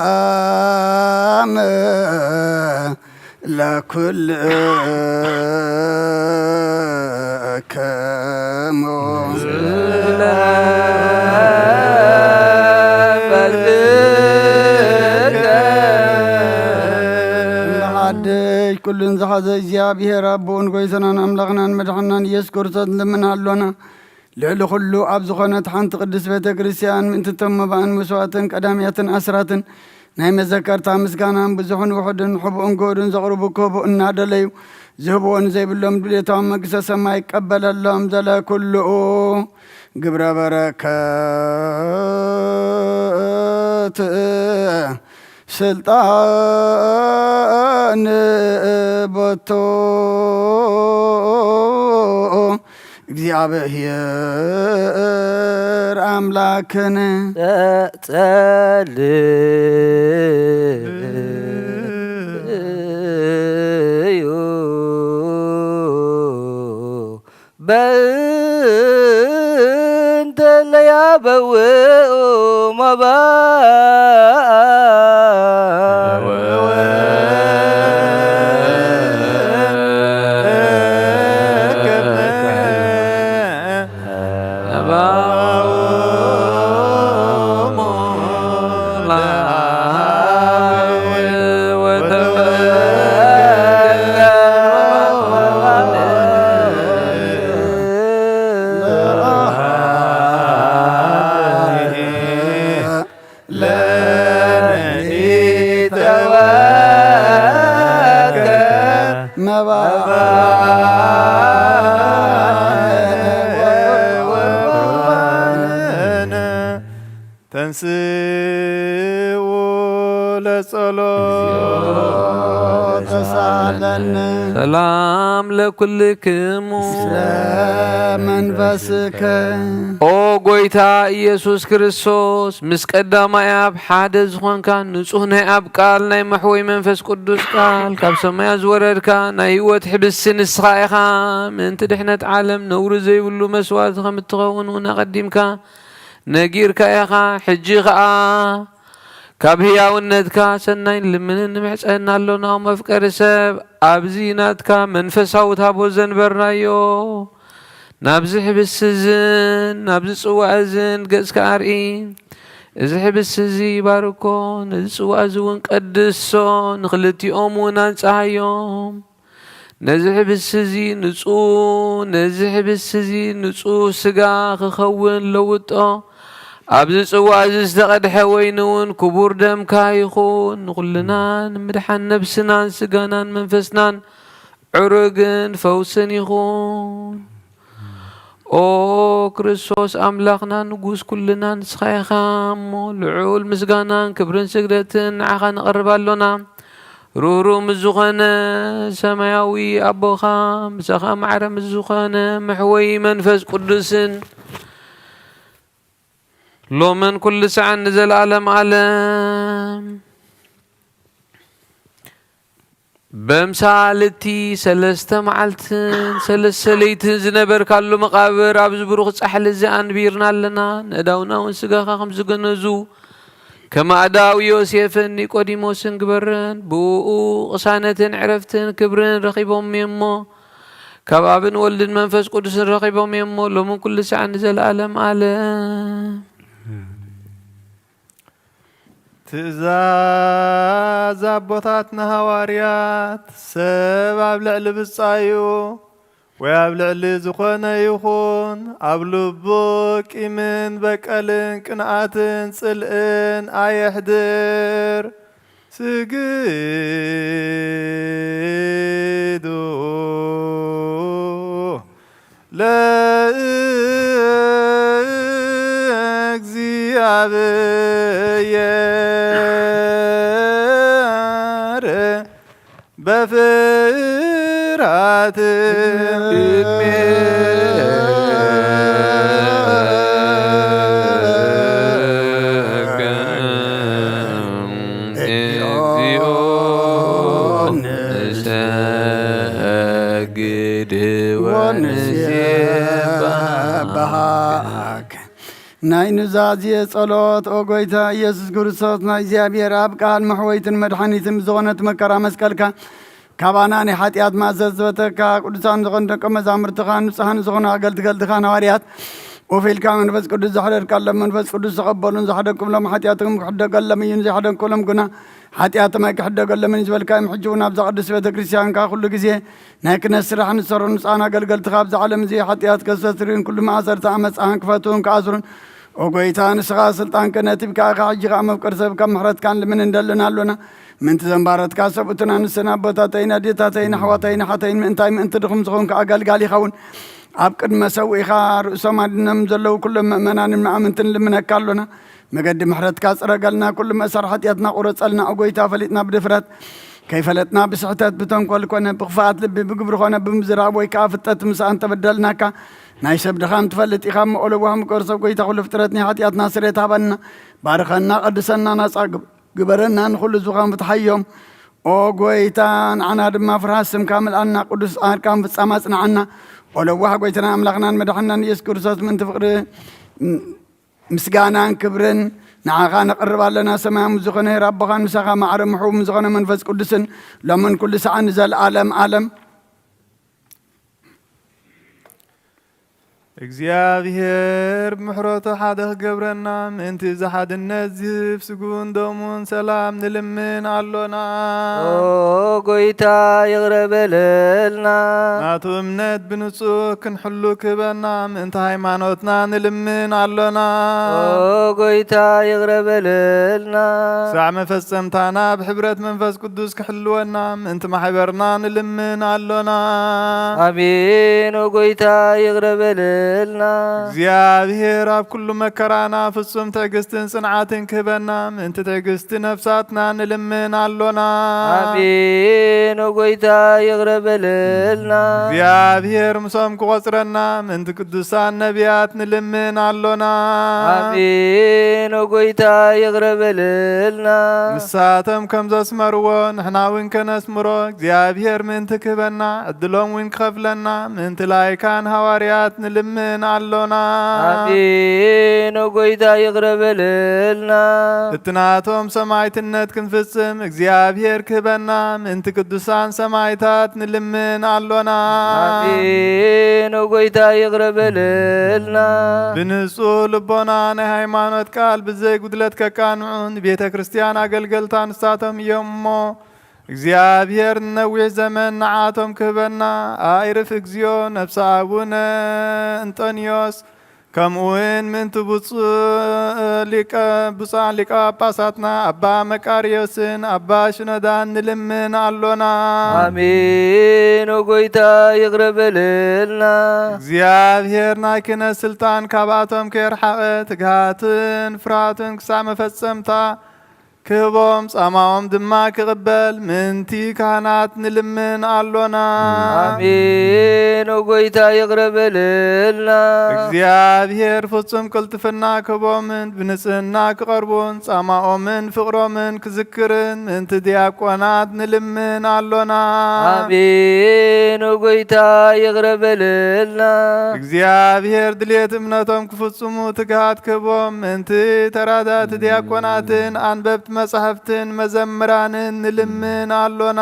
ሰላም ለኩልክሙ። ሓድሽ ኩሉን ዝሓዘ እግዚኣብሔር ኣቦኡን ጎይታናን ኣምላኽናን መድሓናን ኢየሱስ ክርስቶስ ንልምን ኣሎና። ልዕሊ ኩሉ ኣብ ዝኾነት ሓንቲ ቅድስት ቤተ ክርስቲያን ምእንቲ እቶም መባእን መስዋእትን ቀዳምያትን ኣስራትን ናይ መዘከርታ ምስጋናን ብዙሕን ውሑድን ሕቡእን ግሁድን ዘቕርቡ ክህቡ እናደለዩ ዝህብዎ ንዘይብሎም ድሌቶም መንግስተ ሰማይ ይቀበለሎም። ዘለ ኩልኡ ግብረ በረከት ስልጣን ቦቶ እግዚኣብሔር ኣምላክን ጸልዩ በእንተ ለያበውኡ መባእ ስኡ ለጸሎት ተሳለነ። ሰላም ለኩልክሙ። ስለ መንፈስከ። ኦ ጎይታ ኢየሱስ ክርስቶስ፣ ምስ ቀዳማይ ኣብ ሓደ ዝኾንካ ንጹህ ናይ ኣብ ቃል ናይ መሕወይ መንፈስ ቅዱስ ቃል ካብ ሰማያት ዝወረድካ ናይ ህይወት ሕብስቲ ንስኻ ኢኻ። ምእንቲ ድሕነት ዓለም ነውሪ ዘይብሉ መስዋዕቲ ከም እትኸውን እውን ኣቐዲምካ ነጊርካ ኢኻ። ሕጂ ኸኣ ካብ ህያውነትካ ሰናይ ንልምንን ንምሕጸን ኣሎና። መፍቀሪ ሰብ፣ ኣብዚ ናትካ መንፈሳዊ ታቦት ዘንበርናዮ፣ ናብዚ ሕብስቲ እዝን ናብዚ ጽዋእ እዝን ገጽካ ኣርኢ። እዚ ሕብስቲ እዚ ባርኮ፣ ነዚ ጽዋእ እዚ እውን ቀድሶ፣ ንኽልቲኦም እውን ኣንጽሃዮም። ነዚ ሕብስቲ እዚ ንጹህ፣ ነዚ ሕብስቲ እዚ ንጹህ ስጋ ክኸውን ለውጦ። ኣብዚ ጽዋእ እዚ ዝተቐድሐ ወይኒ እውን ክቡር ደምካ ይኹን። ንኹልና ንምድሓን ነብስናን ስጋናን መንፈስናን ዕሩግን ፈውስን ይኹን። ኦ ክርስቶስ ኣምላኽና ንጉስ ኩልና ንስኻ ኢኻ እሞ፣ ልዑል ምስጋናን ክብርን ስግደትን ንዓኻ ነቕርብ ኣሎና። ርህሩህ ምስ ዝኾነ ሰማያዊ ኣቦኻ፣ ምሳኻ ማዕረ ምስ ዝኾነ መሕወይ መንፈስ ቅዱስን፣ ሎምን ኩሉ ሰዓን ንዘለኣለም ኣለም። በምሳል እቲ ሰለስተ መዓልትን ሰለስተ ለይትን ዝነበርካሉ መቓብር ኣብዚ ብሩኽ ጻሕሊ እዚ ኣንቢርና ኣለና። ነዳውና እውን ስጋኻ ከም ዝገነዙ ከም ኣእዳው ዮሴፍን ኒቆዲሞስን ግበረን። ብእኡ ቅሳነትን ዕረፍትን ክብርን ረኺቦም እሞ፣ ካብ ኣብን ወልድን መንፈስ ቅዱስን ረኺቦም እሞ፣ ሎምን ኩሉ ሰዓን ንዘለኣለም ኣለም። ትእዛዝ ኣቦታትና ሃዋርያት፣ ሰብ ኣብ ልዕሊ ብጻዩ ወይ ኣብ ልዕሊ ዝኾነ ይኹን፣ ኣብ ልቡ ቂምን በቀልን ቅንኣትን ጽልእን ኣየሕድር። ስግዱ ለእግዚኣብሔር በፍርሃት። ናይ ኑዛዜ ጸሎት። ኦ ጎይታ ኢየሱስ ክርስቶስ፣ ናይ እግዚኣብሔር ኣብ ቃል መሕወይትን መድሓኒትን ብዝኾነት መከራ መስቀልካ ካባና ናይ ሓጢኣት ማእሰር ዝበተካ፣ ቅዱሳን ዝኾኑ ደቀ መዛሙርትኻ ንጹሓን ዝኾኑ ኣገልገልትኻ ሃዋርያት ኮፍ ኢልካ መንፈስ ቅዱስ ዘሕደርካሎም፣ መንፈስ ቅዱስ ተቐበሉን ዘሕደግኩምሎም ሓጢኣቶም ክሕደገሎም እዩን ዘይሓደግኩሎም ግና ሓጢኣቶም ኣይክሕደገሎምን እዩ ዝበልካዮም። ሕጂ እውን ኣብዛ ቅድስት ቤተ ክርስቲያንካ ኩሉ ግዜ ናይ ክነት ስራሕ ንሰሩ ንጹሓን ኣገልገልትኻ ኣብዚ ዓለም እዚ ሓጢኣት ከስተስርዩን ኩሉ ማእሰርቲ ኣመፃን ክፈትውን ክኣስሩን፣ ኦ ጎይታ፣ ንስኻ ስልጣን ክህነትብካ ኢኻ። ሕጂ ኸዓ መፍቀሪ ሰብ ካብ ምሕረትካ ንልምን እንደልን ኣሎና። ምእንቲ ዘንባረትካ ሰብኡትን ኣንስትን ኣቦታተይን ኣዴታተይን ኣሕዋተይን ኣሓተይን ምእንታይ ምእንቲ ድኹም ዝኾንካ ኣገልጋሊ ይኸውን። ኣብ ቅድሚ መሰውኢኻ ርእሶም ኣድኖም ዘለዉ ኩሎም ምእመናንን መኣምንትን ንልምነካ ኣሎና። መገዲ ምሕረትካ ጽረገልና፣ ኩሉ መእሰር ሓጢኣትና ቁረጸልና። ኦ ጎይታ፣ ፈሊጥና ብድፍረት ከይፈለጥና ብስሕተት ብተንኮል ኮነ ብኽፍኣት ልቢ ብግብሪ ኮነ ብምዝራብ ወይ ከኣ ፍጠት ምስኣን ተበደልናካ። ናይ ሰብ ድኻም ትፈልጥ ኢኻ እሞ፣ ኦ ለዋህ ምቆር ሰብ ጎይታ ኩሉ ፍጥረት ናይ ሓጢኣትና ስሬት ሃበና። ባርኸና፣ ቀድሰና፣ ናጻ ግብ- ግበረና፣ ንኹሉ ዝኻን ፍትሓዮም። ኦ ጎይታ፣ ንዓና ድማ ፍርሃት ስምካ ምልኣና፣ ቅዱስ ጻድቃን ፍጻም ኣጽንዓና። ኦ ለዋህ ጎይታና ኣምላኽናን መድሓንናን ኢየሱስ ክርስቶስ ምእንቲ ፍቕሪ ምስጋናን ክብርን ንዓኻ ነቕርብ ኣለና። ሰማያዊ ዝኾነ ሄር ኣቦኻን ምሳኻ ማዕረ ምሕው ዝኾነ መንፈስ ቅዱስን ሎምን ኩሉ ሰዓን ንዘለኣለም ኣለም። እግዚኣብሔር ብምሕረቱ ሓደ ክገብረና ምእንቲ እዚ ሓድነት ዝህብ ስጉን ደሙን ሰላም ንልምን ኣሎና። ኦ ጎይታ ይቕረ በለልና። ናቱ እምነት ብንጹህ ክንሕሉ ክህበና ምእንቲ ሃይማኖትና ንልምን ኣሎና። ኦ ጎይታ ይቕረ በለልና። ሳዕ መፈጸምታና ብሕብረት መንፈስ ቅዱስ ክሕልወና ምእንቲ ማሕበርና ንልምን ኣሎና። ኣሜን። ኦ ጎይታ ይቕረ በለልና። ይግበረልና። እግዚኣብሔር ኣብ ኩሉ መከራና ፍጹም ትዕግስትን ጽንዓትን ክህበና ምእንቲ ትዕግስቲ ነፍሳትና ንልምን ኣሎና። ኣሜን። ኦ ጎይታ ይቕረ በለልና። እግዚኣብሔር ምሶም ክቖጽረና ምእንቲ ቅዱሳን ነቢያት ንልምን ኣሎና። ኣሜን። ኦ ጎይታ ይቕረ በለልና። ንሳቶም ከም ዘስመርዎ ንሕና እውን ከነስምሮ እግዚኣብሔር ምእንቲ ክህበና ዕድሎም እውን ክኸፍለና ምእንቲ ላይካን ሃዋርያት ንልምን ኣሎና። ኣሜን። ኦ ጎይታ ይቕረ በለልና። እቲ ናቶም ሰማዕትነት ክንፍጽም እግዚኣብሔር ክህበና ምእንቲ ቅዱሳን ሰማዕታት ንልምን ኣሎና። ኣሜን። ኦ ጎይታ ይቕረ በለልና። ብንጹህ ልቦና ናይ ሃይማኖት ቃል ብዘይ ጉድለት ከቃንዑ ንቤተ ክርስቲያን ኣገልገልታ ንሳቶም እዮም እሞ፣ እግዚኣብሔር ንነዊሕ ዘመን ንዓቶም ክህበና። ኣዕርፍ እግዚኦ ነፍሰ ኣቡነ እንጦንዮስ፣ ከምኡ እውን ምእንቲ ብፁዕ ሊቀ-፣ ብፁዓን ሊቀ ጳጳሳትና ኣባ መቃርዮስን ኣባ ሽኖዳን ንልምን ኣሎና። ኣሜን። ኦ ጎይታ ይቕረ በለልና። እግዚኣብሔር ናይ ክህነት ስልጣን ካብኣቶም ከየርሓቐ ትግሃትን ፍርሃትን ክሳዕ መፈጸምታ ክህቦም ጻማኦም ድማ ክቕበል ምእንቲ ካህናት ንልምን ኣሎና። ኣሜን። ኦ ጎይታ ይቕረ በለልና። እግዚኣብሔር ፍጹም ቅልጥፍና ክህቦምን ብንጽህና ክቐርቡን ጻማኦምን ፍቕሮምን ክዝክርን ምእንቲ ዲያቆናት ንልምን ኣሎና። ኣሜን። ኦ ጎይታ ይቕረ በለልና። እግዚኣብሔር ድልየት እምነቶም ክፍጽሙ ትግሃት ክህቦም ምእንቲ ተራዳእቲ ዲያቆናትን ኣንበብቲ መጻሕፍትን መዘምራንን ንልምን ኣሎና።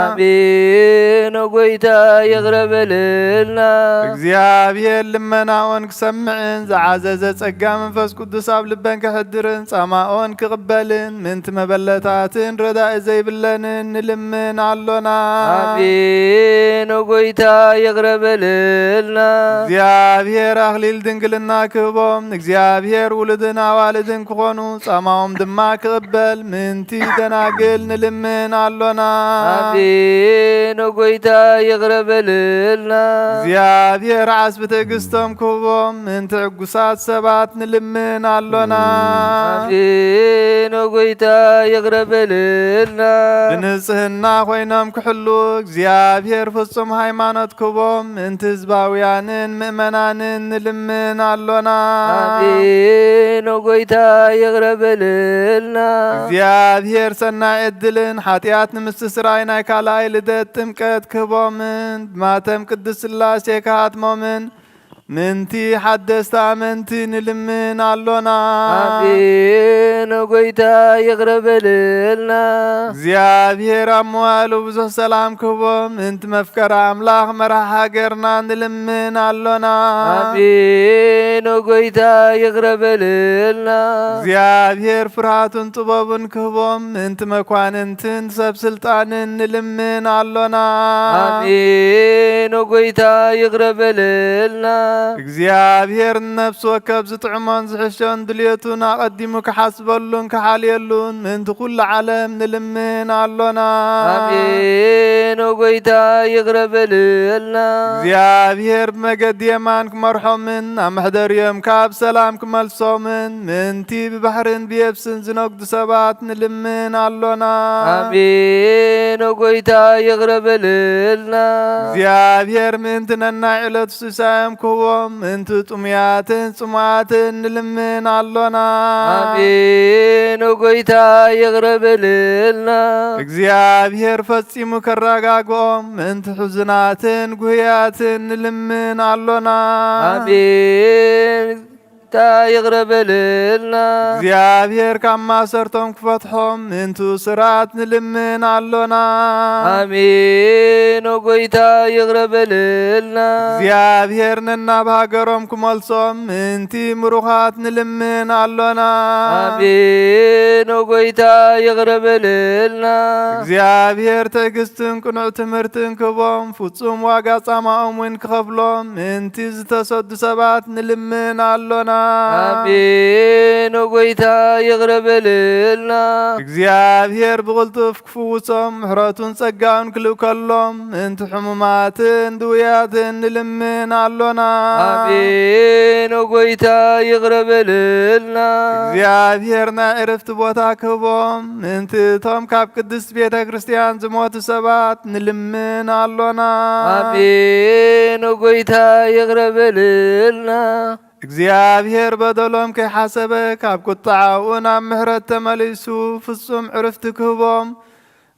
ኣሜን። ኦ ጎይታ ይቕረ በለልና። እግዚኣብሔር ልመናኦን ክሰምዕን ዝዓዘዘ ጸጋ መንፈስ ቅዱስ ኣብ ልበን ከሕድርን ጻማኦን ክቕበልን ምእንቲ መበለታትን ረዳኢ ዘይብለንን ንልምን ኣሎና። ኣሜን። ኦ ጎይታ ይቕረ በለልና። እግዚኣብሔር ኣኽሊል ድንግልና ክህቦም ንእግዚኣብሔር ውሉድን ኣዋልድን ክኾኑ ጻማኦም ድማ ክቕበል ምእንቲ ደናግል ንልምን ኣሎና። ኣሜን። ኦ ጎይታ ይቕረ በለልና። እግዚኣብሔር ዓስቢ ትዕግስቶም ክህቦም ምእንቲ ዕጉሳት ሰባት ንልምን ኣሎና። ኣሜን። ኦ ጎይታ ይቕረ በለልና። ብንጽህና ኮይኖም ክሕሉ እግዚኣብሔር ፍጹም ሃይማኖት ክህቦም ምእንቲ ህዝባውያንን ምእመናንን ንልምን ኣሎና። ኣሜን። ኦ ጎይታ ይቕረ በለልና። እግዚኣብሔር ሰናይ ዕድልን ሓጢኣት ንምስትስራይ ናይ ካልኣይ ልደት ጥምቀት ክህቦምን ብማተም ቅድስት ሥላሴ ክሃትሞምን ምእንቲ ሓደስቲ ኣመንቲ ንልምን ኣሎና። ኣሜን። ኦ ጎይታ ይቕረ በለልና። እግዚኣብሔር ኣብ መዋእሉ ብዙሕ ሰላም ክህቦም ምእንቲ መፍቀሪ ኣምላኽ መራሕ ሃገርና ንልምን ኣሎና። ኣሜን። ኦ ጎይታ ይቕረ በለልና። እግዚኣብሔር ፍርሃቱን ጥበቡን ክህቦም ምእንቲ መኳንንትን ሰብ ስልጣንን ንልምን ኣሎና። ኣሜን። ኦ ጎይታ ይቕረ በለልና። እግዚኣብሔር ንነፍሲ ወከፍ ዝጥዕሞን ዝሕሾን ድልየቱን ኣቐዲሙ ክሓስበሉን ክሓልየሉን ምእንቲ ኩሉ ዓለም ንልምን ኣሎና። ኣሜን። ኦ ጎይታ ይቕረ በለልና። እግዚኣብሔር ብመገዲ የማን ክመርሖምን ኣብ መሕደሪኦም ካብ ሰላም ክመልሶምን ምእንቲ ብባሕርን ብየብስን ዝነግዱ ሰባት ንልምን ኣሎና። ኣሜን። ኦ ጎይታ ይቕረ በለልና። እግዚኣብሔር ምእንቲ ነናይ ዕለቱ ሲሳዮም ክህቦም ምእንቲ ጥሙያትን ጽሙኣትን ንልምን ኣሎና። ኣሜን። ኦ ጎይታ ይቕረ በለልና። እግዚኣብሔር ፈጺሙ ከረጋግኦም ምእንቲ ሕዙናትን ጉህያትን ንልምን ኣሎና። ኣሜን። ታ ይቕረ በለልና። እግዚኣብሔር ካብ ማሰርቶም ክፈትሖም ምእንቲ እሱራት ንልምን ኣሎና። ኣሜን። ኦ ጎይታ ይቕረ በለልና። እግዚኣብሔር ነናብ ሃገሮም ክመልሶም ምእንቲ ምሩኻት ንልምን ኣሎና። ኣሜን። ኦ ጎይታ ይቕረ በለልና። እግዚኣብሔር ትዕግስትን ቅኑዕ ትምህርትን ክህቦም ፍጹም ዋጋ ጻማኦም እውን ክኸፍሎም ምእንቲ ዝተሰዱ ሰባት ንልምን ኣሎና። ኣሜን። ኦ ጎይታ ይቕረ በለልና። እግዚኣብሔር ብቕልጡፍ ክፍውሶም ምሕረቱን ጸጋውን ክልእከሎም ምእንቲ ሕሙማትን ድውያትን ንልምን ኣሎና። ኣሜን። ኦ ጎይታ ይቕረ በለልና። እግዚኣብሔር ናይ ዕረፍቲ ቦታ ክህቦም ምእንቲ እቶም ካብ ቅድስት ቤተ ክርስቲያን ዝሞቱ ሰባት ንልምን ኣሎና። ኣሜን። ኦ ጎይታ ይቕረ በለልና። እግዚኣብሔር በደሎም ከይሓሰበ ካብ ቁጥዓኡ ናብ ምሕረት ተመሊሱ ፍጹም ዕርፍቲ ክህቦም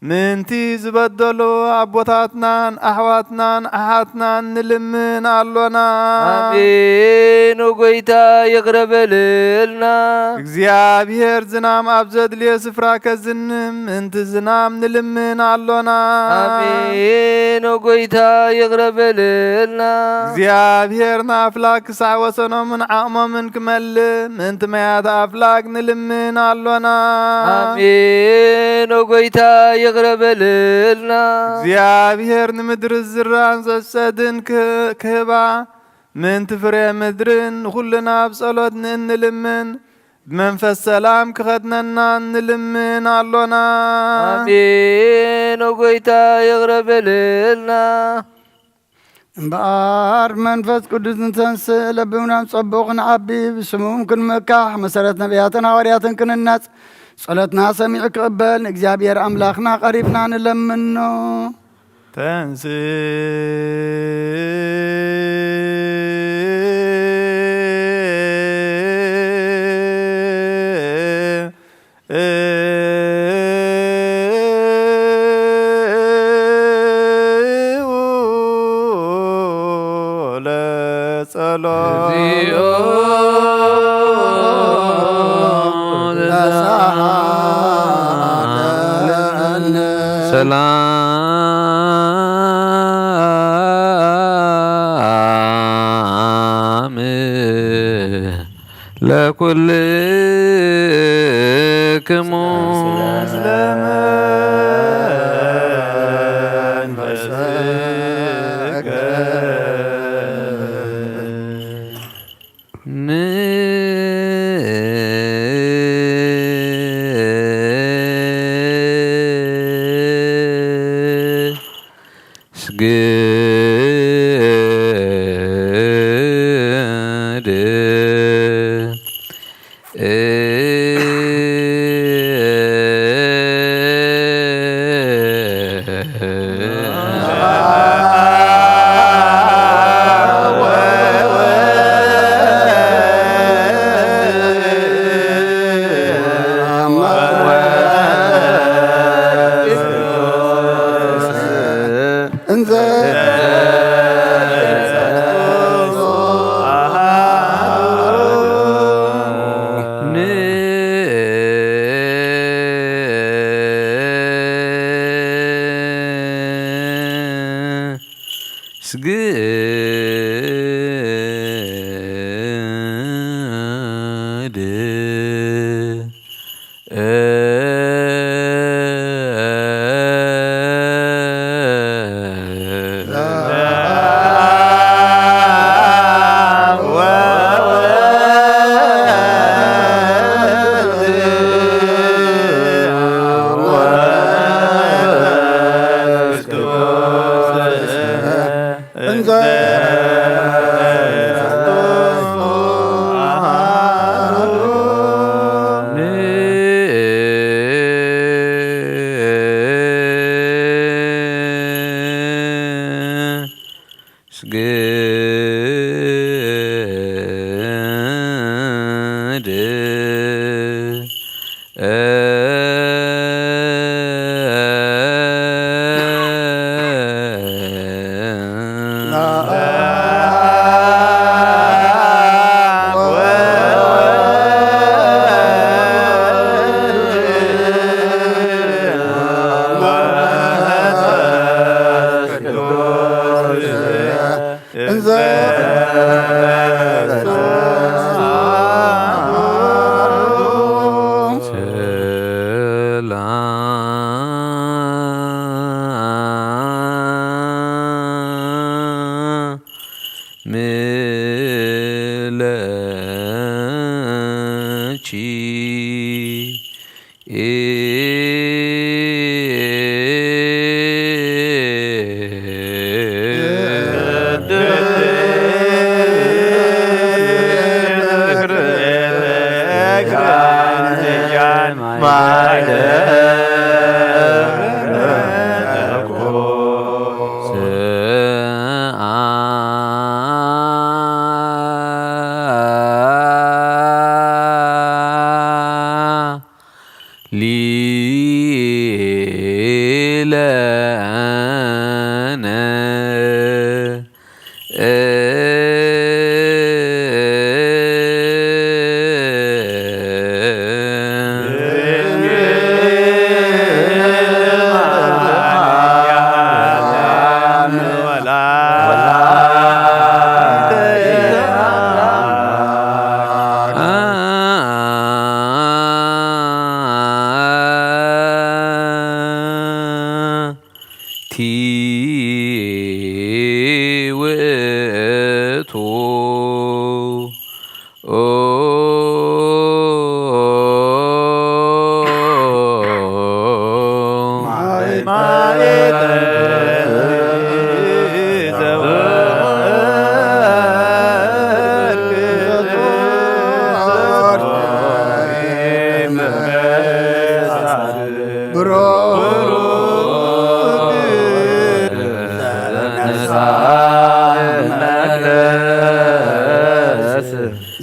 ምእንቲ ዝበደሉ ኣቦታትናን ኣሕዋትናን ኣሓትናን ንልምን ኣሎና። ኣሜን። ኦ ጎይታ ይቕረ በለልና። እግዚኣብሔር ዝናም ኣብ ዘድልዮ ስፍራ ከዝንም ምእንቲ ዝናም ንልምን ኣሎና። ኣሜን። ኦ ጎይታ ይቕረ በለልና። እግዚኣብሔር ንኣፍላክ ክሳዕ ወሰኖምን ዓቕሞምን ክመልእ ምእንቲ መያት ኣፍላክ ንልምን ኣሎና። ኣሜን። ኦ ጎይታ ይቕረ በለልና። እግዚኣብሔር ንምድሪ ዝራን ዘሰድን ክህ-፣ ክህባ ምእንቲ ፍሬ ምድርን ንኹልና ብጸሎት ንእንልምን ብመንፈስ ሰላም ክኸድነና ንልምን ኣሎና። ኣሜን። ኦ ጎይታ ይቕረ በለልና። እምበኣር መንፈስ ቅዱስ ንተንስእ ለብምናም ጸቡቕ ንዓቢ ብስሙም ክንምካሕ መሰረት ነቢያትን ሃዋርያትን ክንነጽ ጸሎትና ሰሚዑ ክቕበል ንእግዚኣብሔር ኣምላኽና ቀሪብና ንለምኖ። ተንስእ ለጸሎት። ሰላም ለኩልክሙ። ምስግድ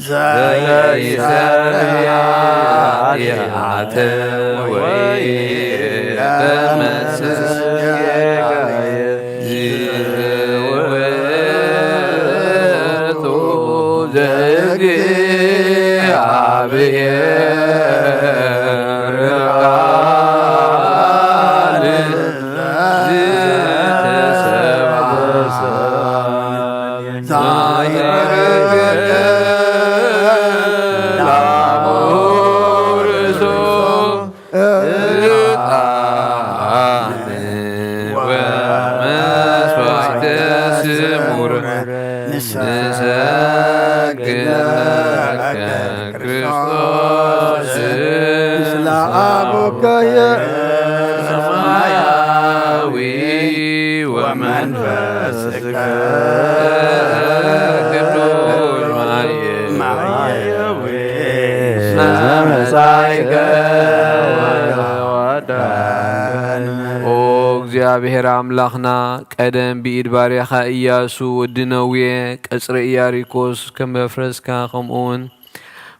ዘይሰሪ ኃጢአት ወይ ደመስስ ጌጋየ ዝውቱ ዘእግዚአብሔር ቃል ዝተሰብአ ዛይረገደ ላሞርሶ ዕጣን ወመስዋዕተ ስሙር ንሰግድ ለከ ክርስቶስ ምስለ አቡከየ ሰማያዊ ወመንፈስ ቅዱስ ማየ ማየ መጻይከ ወዳን። ኦ እግዚአብሔር አምላኽና፣ ቀደም ብኢድ ባርያኻ ኢያሱ ወዲ ነዌ ቀጽሪ ኢያሪኮስ ከም መፍረስካ፣ ከምኡውን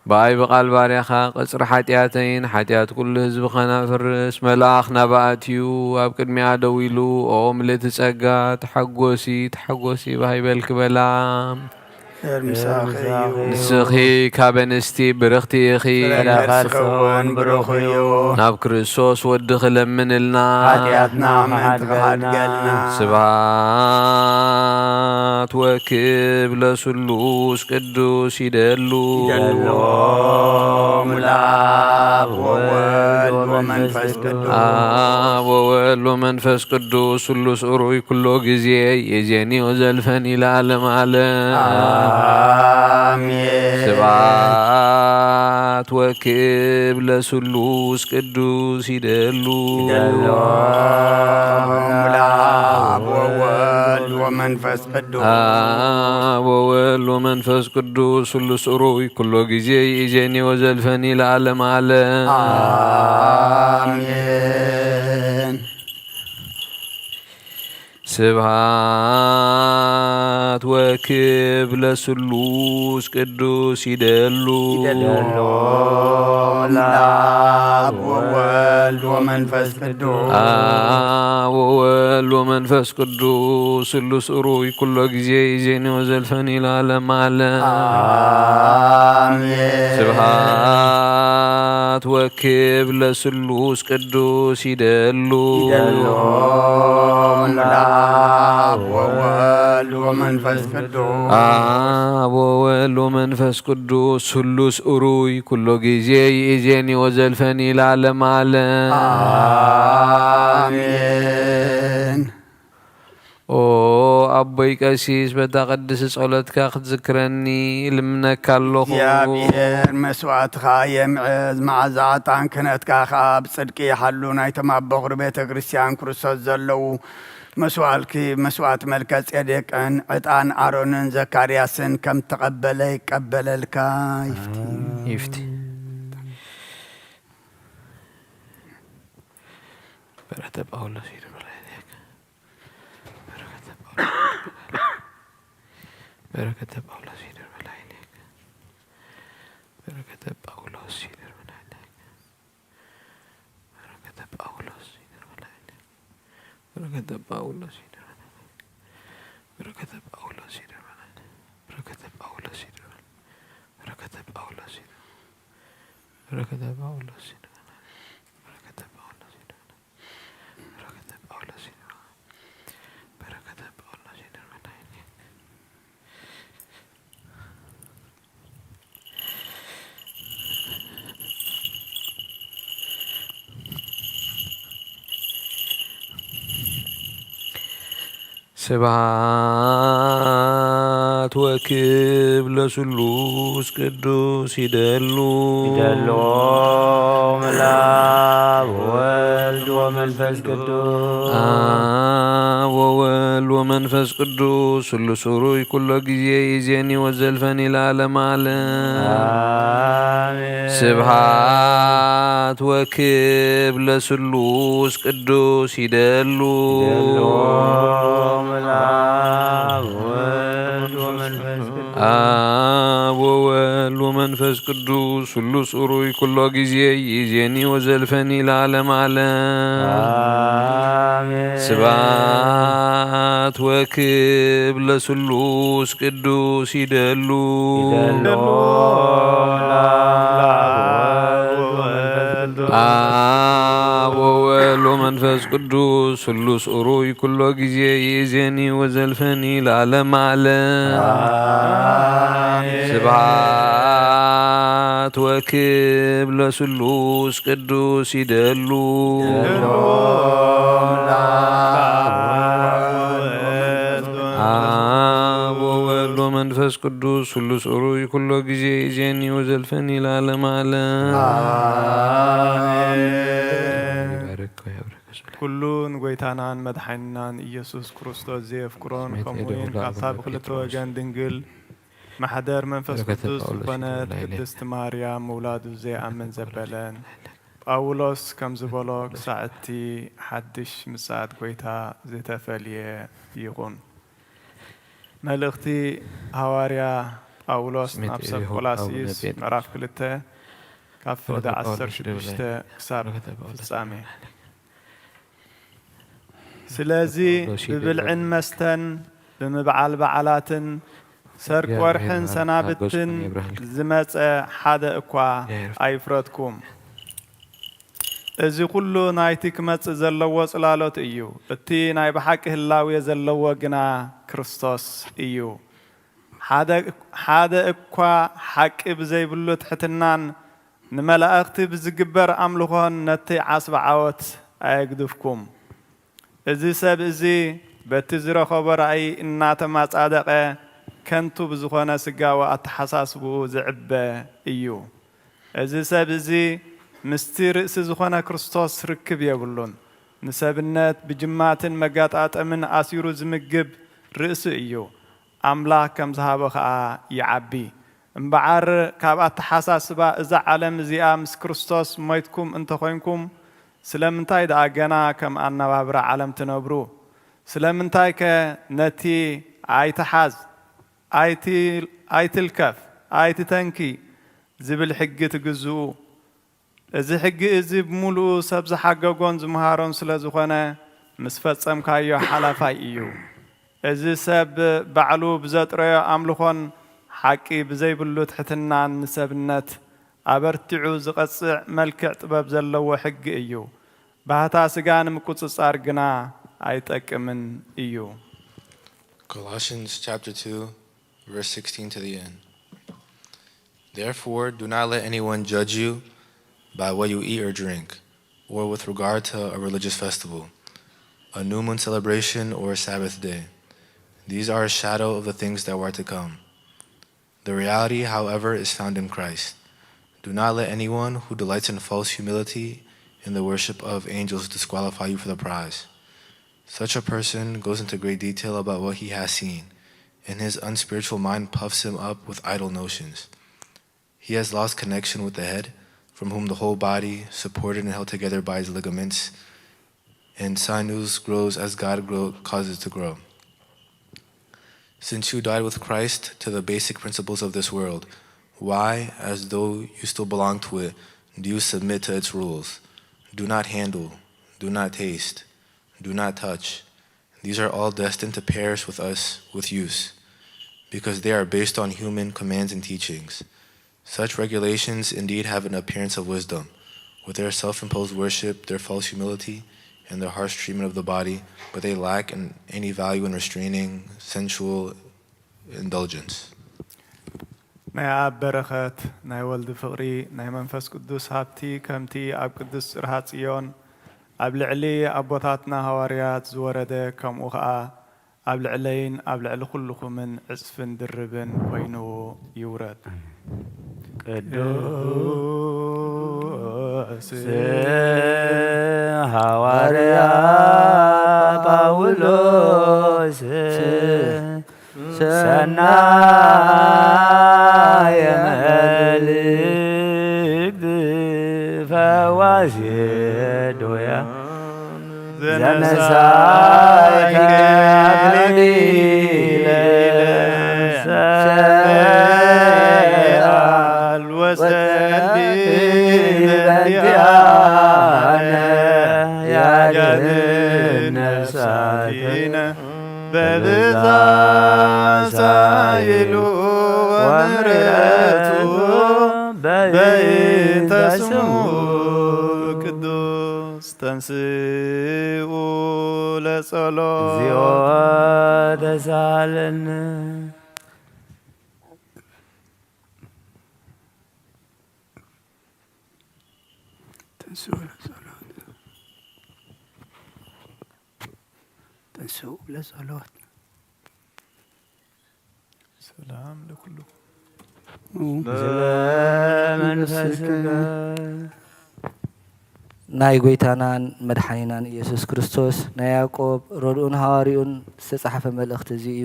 ብኣይ ብቓል ባርያኻ ቀጽሪ ሓጢኣተይን ሓጢኣት ኩሉ ህዝብኻን ኣፍርስ። መልኣኽ ናብኣ ኣትዩ ኣብ ቅድሚኣ ደው ኢሉ፣ ኦ ምልእቲ ጸጋ፣ ተሓጎሲ፣ ተሓጎሲ፣ ባህ ይበልኪ በላ። ንስኺ ካብ ኣንስቲ ብርኽቲ ኢኺ። ፍረ ከርስኺ እውን ብሩኽ እዩ። ናብ ክርስቶስ ወድኺ ለምንልና። ሓጢኣትና ምእንቲ ክሓድገልና። ስብሐት ወክብር ለስሉስ ቅዱስ ይደሉ። ይደሉ። ለአብ ወወልድ ወመንፈስ ቅዱስ። አብ ወወልድ ወመንፈስ ቅዱስ ስሉስ ኡሩይ ኩሎ ጊዜ ይእዜኒ ወዘልፈኒ ለዓለም ዓለም። አሜን። ስብሐት ወክብር ለስሉስ ቅዱስ ይደሉ። ይደሉ። ለአብ ወወልድ ወመንፈስ ቅዱስ። አብ ወወልድ ወመንፈስ ቅዱስ ስሉስ ኡሩይ ኩሎ ጊዜ ይእዜኒ ወዘልፈኒ ለዓለም ዓለም። አሜን። ስብሐት ወክብር ለስሉስ ቅዱስ ይደሉ። ይደሉ። ለአብ ወወልድ ወመንፈስ ቅዱስ። አብ ወወልድ ወመንፈስ ቅዱስ ስሉስ ኡሩይ ኩሎ ጊዜ ይእዜኒ ወዘልፈኒ ለዓለም ዓለም። አሜን። ስብሐት ወክብር ለስሉስ ቅዱስ ይደሉ። ይደሉ። ለአብ ወወልድ ወመንፈስ ቅዱስ። አብ ወወልድ ወመንፈስ ቅዱስ ስሉስ ኡሩይ ኩሎ ጊዜ ይእዜኒ ወዘልፈኒ ለዓለም ዓለም። አሜን። ኦ ኣቦይ ቀሲስ፣ በታ ቅድስቲ ጸሎትካ ክትዝክረኒ እልምነካ ኣለኹ። እግዚኣብሔር መስዋእትኻ የምዕዝ፣ መዓዛ ዕጣን ክህነትካ ኸኣ ብጽድቂ ይሓሉ። ናይቶም ኣብ በኹሪ ቤተ ክርስቲያን ክርስቶስ ዘለዉ መስዋእልኪ መስዋእቲ መልከ ጼዴቅን ዕጣን ኣሮንን ዘካርያስን ከም ተቐበለ ይቀበለልካ። ይፍቲ። ይፍቲ። በረከተ ጳውሎስ ይደርበላይልካ። በረከተ ጳውሎስ ይደርበላይልካ። በረከተ ጳውሎስ ይደርበላይልካ። በረከተ ጳውሎስ ይደርበላይልካ። በረከተ ጳውሎስ ይደርበላይልካ። በረከተ ጳውሎስ ይደርበላይልካ። በረከተ ጳውሎስ ይደርበላይልካ። በረከተ ጳውሎስ ይደርበላይልካ። በረከተ ጳውሎስ ይደርበላይልካ። በረከተ ጳውሎስ ይደርበላይልካ። በረከተ ጳውሎስ ይደርበላይልካ። በረከተ ጳውሎስ ይደርበላይልካ። በረከተ ጳውሎስ ይደርበላይልካ። ስብሐት ወክብር ለስሉስ ቅዱስ ይደሉ። ይደሉ። ለአብ ወወልድ ወመንፈስ ቅዱስ። አብ ወወልድ ወመንፈስ ቅዱስ ስሉስ ሩይ ኩሎ ጊዜ ይዜኒ ወዘልፈኒ ለዓለም ዓለም። አሜን። ስብሐት ወክብር ለስሉስ ቅዱስ ይደሉ። ይደሉ። ለአብ ወወልድ ወመንፈስ ቅዱስ። አብ ወወልድ ወመንፈስ ቅዱስ ስሉስ ኡሩይ ኩሎ ጊዜ ይእዜኒ ወዘልፈኒ ለዓለም ዓለም። አሜን። ስብሐት ወክብር ለስሉስ ቅዱስ ይደሉ። ይደሉ። አብ ወወልድ ወመንፈስ ቅዱስ ስሉስ ኡሩይ ኩሎ ጊዜ ይእዜኒ ወዘልፈኒ ለዓለም ዓለም። አሜን። ስብሐት ወክብር ለስሉስ ቅዱስ ይደሉ። አብ ወወልድ ወመንፈስ ቅዱስ ስሉስ ኡሩይ ኩሎ ጊዜ ይእዜኒ ወዘልፈኒ ለዓለም ዓለም። ይባርክ ወያብርክ። ኩሉ ንጎይታናን መድሓኒናን ኢየሱስ ክርስቶስ ዘየፍቅሮን ከምኡ እውን ካብታ ብክልተ ወገን ድንግል ማሕደር መንፈስ ቅዱስ ዝኾነት ቅድስት ማርያም ምውላዱ ዘይኣምን ዘበለን ጳውሎስ ከም ዝበሎ ክሳዕ እቲ ሓድሽ ምጽኣት ጎይታ ዝተፈልየ ይኹን። መልእኽቲ ሃዋርያ ጳውሎስ ናብ ሰብ ቆላስይስ ምዕራፍ ክልተ ካብ ፍቕዲ ዓሰርተ ሽዱሽተ ክሳብ ፍጻሜ። ስለዚ ብብልዕን መስተን ብምብዓል በዓላትን ሰርቂ ወርሕን ሰናብትን ዝመጸ ሓደ እኳ ኣይፍረድኩም። እዚ ኩሉ ናይቲ ክመጽእ ዘለዎ ጽላሎት እዩ። እቲ ናይ ብሓቂ ህላዌ ዘለዎ ግና ክርስቶስ እዩ። ሓደ እኳ ሓቂ ብዘይብሉ ትሕትናን ንመላእኽቲ ብዝግበር ኣምልኾን ነቲ ዓስቢ ዓወት ኣየግድፍኩም። እዚ ሰብ እዚ በቲ ዝረኸቦ ራእይ እናተመጻደቐ ከንቱ ብዝኾነ ስጋዊ ኣተሓሳስብኡ ዝዕበ እዩ። እዚ ሰብ እዚ ምስቲ ርእሲ ዝኾነ ክርስቶስ ርክብ የብሉን። ንሰብነት ብጅማትን መጋጣጠምን ኣሲሩ ዝምግብ ርእሲ እዩ። ኣምላኽ ከም ዝሃቦ ኸኣ ይዓቢ። እምበዓር ካብ ኣተሓሳስባ እዛ ዓለም እዚኣ ምስ ክርስቶስ ሞይትኩም እንተኾይንኩም ስለምንታይ ደኣ ገና ከም ኣነባብራ ዓለም ትነብሩ? ስለምንታይከ ነቲ ኣይትሓዝ፣ ኣይትልከፍ፣ ኣይትተንኪ ዝብል ሕጊ ትግዝኡ? እዚ ሕጊ እዚ ብምሉኡ ሰብ ዝሓገጎን ዝመሃሮን ስለ ዝኾነ ምስ ፈጸምካዮ ሓላፋይ እዩ። እዚ ሰብ ባዕሉ ብዘጥረዮ ኣምልኾን ሓቂ ብዘይብሉ ትሕትናን ንሰብነት ኣበርቲዑ ዝቐጽዕ መልክዕ ጥበብ ዘለዎ ሕጊ እዩ። ባህታ ስጋ ንምቁጽጻር ግና ኣይጠቅምን እዩ። Colossians chapter two, verse sixteen to the end. Therefore, do not let anyone judge you by what you eat or drink, or with regard to a religious festival, a new moon celebration, or a Sabbath day. These are a shadow of the things that were to come. The reality, however, is found in Christ. Do not let anyone who delights in false humility and the worship of angels disqualify you for the prize. Such a person goes into great detail about what he has seen, and his unspiritual mind puffs him up with idle notions. He has lost connection with the head, from whom the whole body, supported and held together by its ligaments and sinews, grows as God grow, causes to grow. Since you died with Christ to the basic principles of this world, why, as though you still belong to it, do you submit to its rules? Do not handle, do not taste, do not touch. These are all destined to perish with us with use, because they are based on human commands and teachings. Such regulations indeed have an appearance of wisdom, with their self imposed worship, their false humility, and their harsh treatment of the body, but they lack in any value in restraining sensual indulgence. ናይ ኣብ በረኸት ናይ ወልዲ ፍቕሪ ናይ መንፈስ ቅዱስ ሃብቲ ከምቲ ኣብ ቅድስት ጽርሃ ጽዮን ኣብ ልዕሊ ኣቦታትና ሃዋርያት ዝወረደ ከምኡ ኸኣ ኣብ ልዕለይን ኣብ ልዕሊ ኩልኹምን ዕጽፍን ድርብን ኮይኑ ይውረድ። ቅዱስ ሃዋርያ ጳውሎስ ሰናየ መልእክት ፈዋሴ ዶያ ዘነሳይከ አክሊለ ምሕረቱ በይንተ ስሙ ቅዱስ ተንስኡ ለጸሎት። እግዚኦ ተሳለነ። ተንስኡ ለጸሎት። ተንስኡ ለጸሎት። ሰላም ለኩሉ። እው። ስለ መንፈስከ። ናይ ጐይታናን መድሓኒናን ኢየሱስ ክርስቶስ ናይ ያዕቆብ ረድኡን ሃዋርዩን ዝተጻሕፈ መልእኽቲ እዚ እዩ።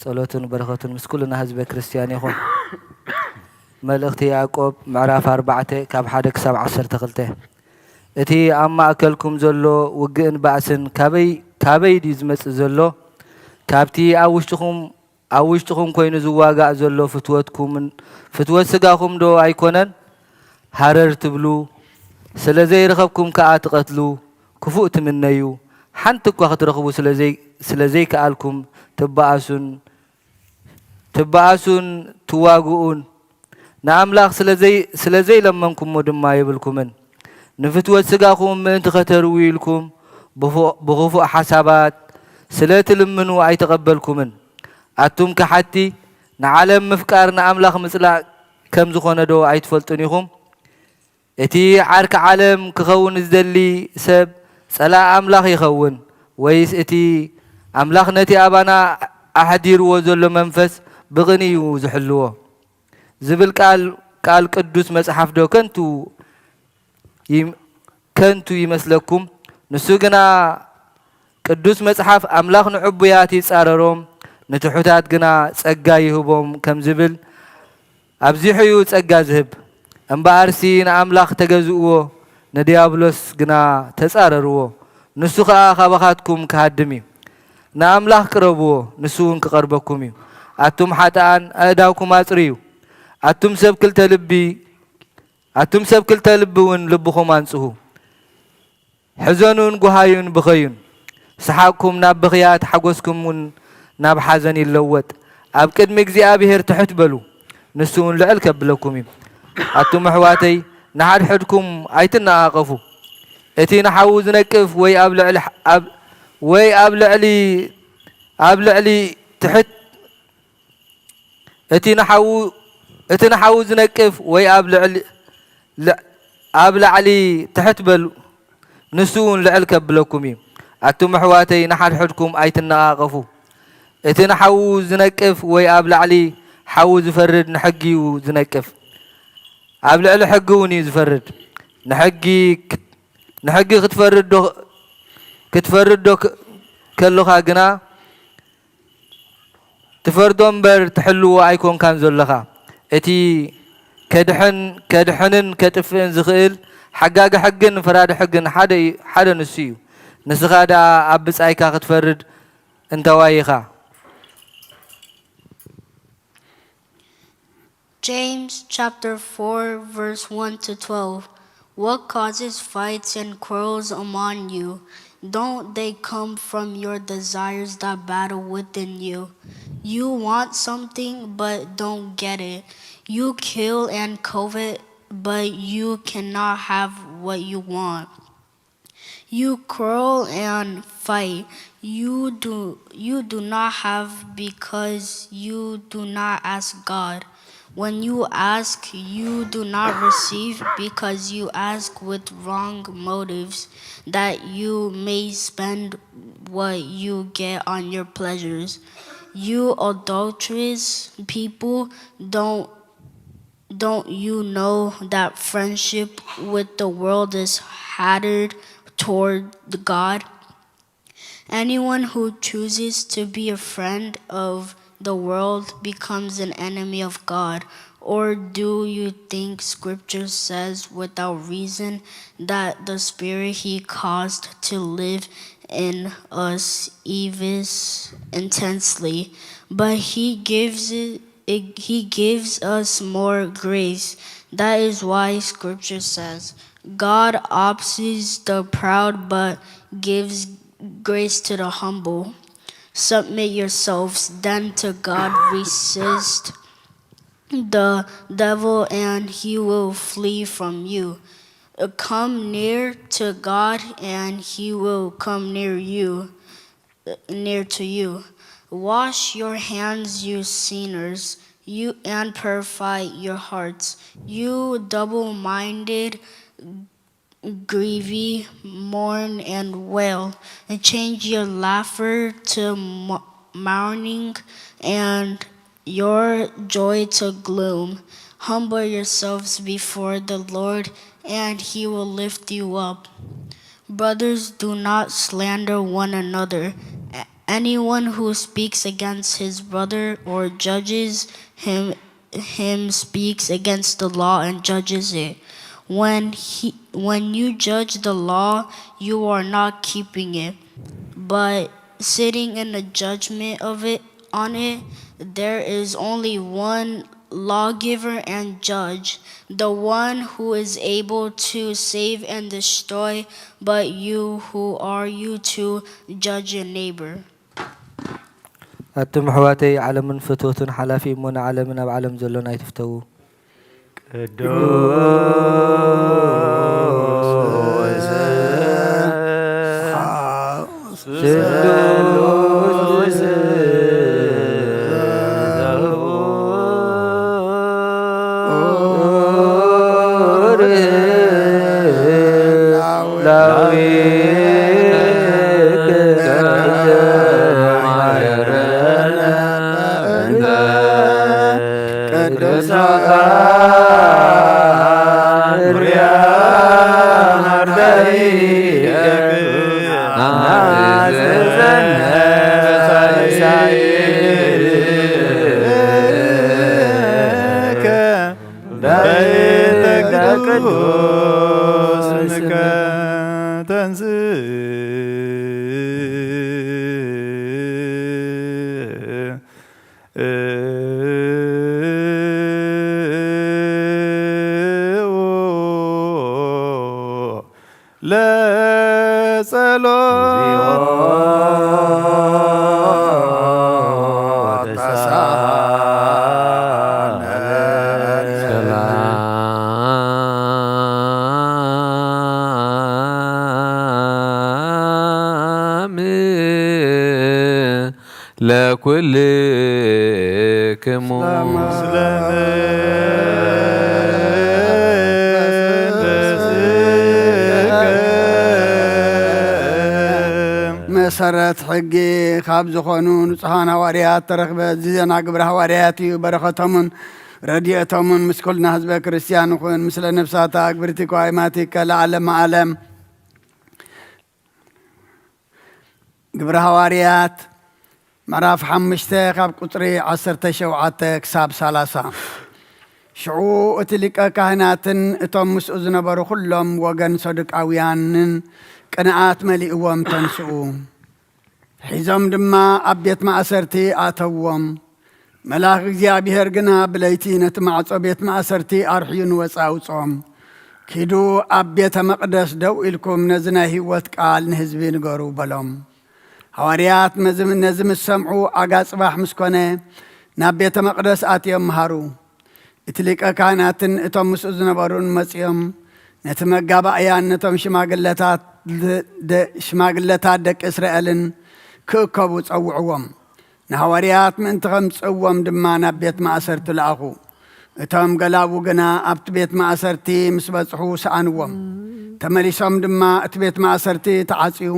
ጸሎቱን በረኸቱን ምስ ኩልና ህዝበ ክርስትያን ይኹን። መልእኽቲ ያዕቆብ ምዕራፍ ኣርባዕተ ካብ ሓደ ክሳብ ዓሰርተ ክልተ። እቲ ኣብ ማእከልኩም ዘሎ ውግእን ባእስን ካበይ፣ ካበይ ድዩ ዝመጽእ ዘሎ? ካብቲ ኣብ ውሽጥኹም፣ ኣብ ውሽጥኹም ኮይኑ ዝዋጋእ ዘሎ ፍትወትኩምን ፍትወት ስጋኹም ዶ ኣይኮነን? ሃረር ትብሉ፣ ስለ ዘይረኸብኩም ከኣ ትቐትሉ፣ ክፉእ ትምነዩ፣ ሓንቲ እኳ ክትረኽቡ ስለ ዘይ-፣ ስለ ዘይከኣልኩም ትበኣሱን፣ ትበኣሱን ትዋግኡን፣ ንኣምላኽ ስለ ዘይ-፣ ስለ ዘይለመንኩሞ ድማ የብልኩምን። ንፍትወት ስጋኹም ምእንቲ ኸተርዊ ኢልኩም ብፉ-፣ ብኽፉእ ሓሳባት ስለ ትልምኑ ኣይተቐበልኩምን። ኣቱም ከሓድቲ፣ ንዓለም ምፍቃር ንኣምላኽ ምጽላእ ከም ዝኾነ ዶ ኣይትፈልጡን ኢኹም? እቲ ዓርኪ ዓለም ክኸውን ዝደሊ ሰብ ጸላኢ ኣምላኽ ይኸውን፣ ወይስ እቲ ኣምላኽ ነቲ ኣባና ኣሕዲርዎ ዘሎ መንፈስ ብቕንኢ እዩ ዝሕልዎ? ዝብል ቃል፣ ቃል ቅዱስ መጽሓፍ ዶ ከንቱ ይም-፣ ከንቱ ይመስለኩም? ንሱ ግና ቅዱስ መጽሓፍ፣ "ኣምላኽ ንዕቡያት ይጻረሮም፣ ንትሑታት ግና ጸጋ ይህቦም" ከም ዝብል፣ ኣብዚሑ እዩ ጸጋ ዝህብ። እምበኣርሲ ንኣምላኽ ተገዝእዎ፣ ንድያብሎስ ግና ተጻረርዎ፣ ንሱ ኸኣ ካባኻትኩም ክሃድም እዩ። ንኣምላኽ ቅረብዎ፣ ንሱ እውን ክቐርበኩም እዩ። ኣቱም ሓጥኣን፣ ኣእዳውኩም ኣጽርዩ። ኣቱም ሰብ ክልተ ልቢ፣ ኣቱም ሰብ ክልተ ልቢ እውን ልብኹም ኣንጽሁ። ሕዘኑን ጓሃዩን ብኸዩን። ሰሓቕኩም ናብ ብኽያት፣ ሓጎስኩም እውን ናብ ሓዘን ይለወጥ። ኣብ ቅድሚ እግዚኣብሄር ትሕት በሉ፣ ንሱ እውን ልዕል ከብለኩም እዩ። ኣቱም ኣሕዋተይ፣ ንሓድሕድኩም ኣይትነቓቐፉ። እቲ ንሓዉ ዝነቅፍ ወይ ኣብ ልዕሊ፣ ኣብ፣ ወይ ኣብ ልዕሊ፣ ኣብ ልዕሊ ትሕት እቲ ንሓዉ፣ እቲ ንሓዉ ዝነቅፍ ወይ ኣብ ልዕሊ፣ ል-፣ ኣብ ላዕሊ ትሕት በሉ፣ ንሱ እውን ልዕል ከብለኩም እዩ። ኣቱም ኣሕዋተይ፣ ንሓድሕድኩም ኣይትነቓቐፉ። እቲ ንሓዉ ዝነቅፍ ወይ ኣብ ላዕሊ ሓዉ ዝፈርድ ንሕጊ እዩ ዝነቅፍ፣ ኣብ ልዕሊ ሕጊ እውን እዩ ዝፈርድ። ንሕጊ ክት-፣ ንሕጊ ክትፈርድ ዶ፣ ክትፈርድ ዶ ክ-፣ ከሎኻ ግና፣ ትፈርዶ እምበር ትሕልዎ ኣይኮንካን ዘሎኻ። እቲ ከድሕን፣ ከድሕንን ከጥፍእን ዝኽእል ሓጋጊ ሕግን ፈራዲ ሕግን ሓደ እዩ፣ ሓደ ንሱ እዩ። ንስኻ ደኣ ኣብ ብጻይካ ክትፈርድ እንታዋይ ኢኻ? James chapter four, verse one to twelve. What causes fights and quarrels among you? Don't they come from your desires that battle within you? You want something, but don't get it. You kill and covet, but you cannot have what you want. You quarrel and fight. You do, you do not have because you do not ask God. When you ask, you do not receive because you ask with wrong motives, that you may spend what you get on your pleasures. You adulterous people, don't, don't you know that friendship with the world is hatred toward God? Anyone who chooses to be a friend of the world becomes an enemy of God. Or do you think Scripture says without reason that the Spirit He caused to live in us evils intensely? But He gives it, it, He gives us more grace. That is why Scripture says, "God opposes the proud, but gives grace to the humble." Submit yourselves then to God. Resist, the devil and he will flee from you. Come near to God and he will come near you, near to you. Wash your hands, you sinners, you and purify your hearts, you double-minded, grievy, mourn and wail, and change your laughter to mo- mourning and your joy to gloom. Humble yourselves before the Lord, and he will lift you up. Brothers, do not slander one another. A- Anyone who speaks against his brother or judges him him speaks against the law and judges it. When he when you judge the law, you are not keeping it, but sitting in the judgment of it on it. There is only one lawgiver and judge, the one who is able to save and destroy. But you, who are you to judge your neighbor? ኣቱም ኣሕዋተይ፣ ዓለምን ፍትወቱን ሓላፊ እሞ፣ ንዓለምን ኣብ ዓለም ዘሎን ኣይትፍተዉ። ቅዱስ ስሉስ ቅዱስ ለኩልክሙ። መሰረት ሕጊ ካብ ዝኾኑ ንጹሃን ሃዋርያት ተረኽበ። እዚ ዜና ግብረ ሃዋርያት እዩ። በረኸቶምን ረድኤቶምን ምስ ኩልና ህዝበ ክርስቲያን ይኹን። ምስለ ነፍሳታ ኣግብርቲ ኳይማቲከ ለዓለመ ዓለም። ግብረ ሃዋርያት ምዕራፍ ሓሙሽተ ካብ ቁጽሪ ዓሰርተ ሸውዓተ ክሳብ ሰላሳ። ሽዑ እቲ ሊቀ ካህናትን እቶም ምስኡ ዝነበሩ ኩሎም ወገን ሰዱቃውያንን ቅንኣት መሊእዎም ተንስኡ። ሒዞም ድማ ኣብ ቤት ማእሰርቲ ኣእተውዎም። መልኣኽ እግዚኣብሔር ግና ብለይቲ ነቲ ማዕጾ ቤት ማእሰርቲ ኣርሕዩ ንወጻኢ ኣውጽኦም። ኪዱ ኣብ ቤተ መቕደስ ደው ኢልኩም ነዚ ናይ ህይወት ቃል ንህዝቢ ንገሩ በሎም። ሃዋርያት መዚ- ነዚ ምስ ሰምዑ ኣጋ ጽባሕ ምስ ኮነ ናብ ቤተ መቕደስ ኣትዮም መሃሩ። እቲ ሊቀ ካህናትን እቶም ምስኡ ዝነበሩን መጺኦም ነቲ መጋባእያን ነቶም ሽማግለታት ደ- ሽማግለታት ደቂ እስራኤልን ክእከቡ ጸውዕዎም። ንሃዋርያት ምእንቲ ኸምጽእዎም ድማ ናብ ቤት ማእሰርቲ ለኣኹ። እቶም ገላቡ ግና ኣብቲ ቤት ማእሰርቲ ምስ በጽሑ ሰኣንዎም። ተመሊሶም ድማ እቲ ቤት ማእሰርቲ ተዓጽዩ፣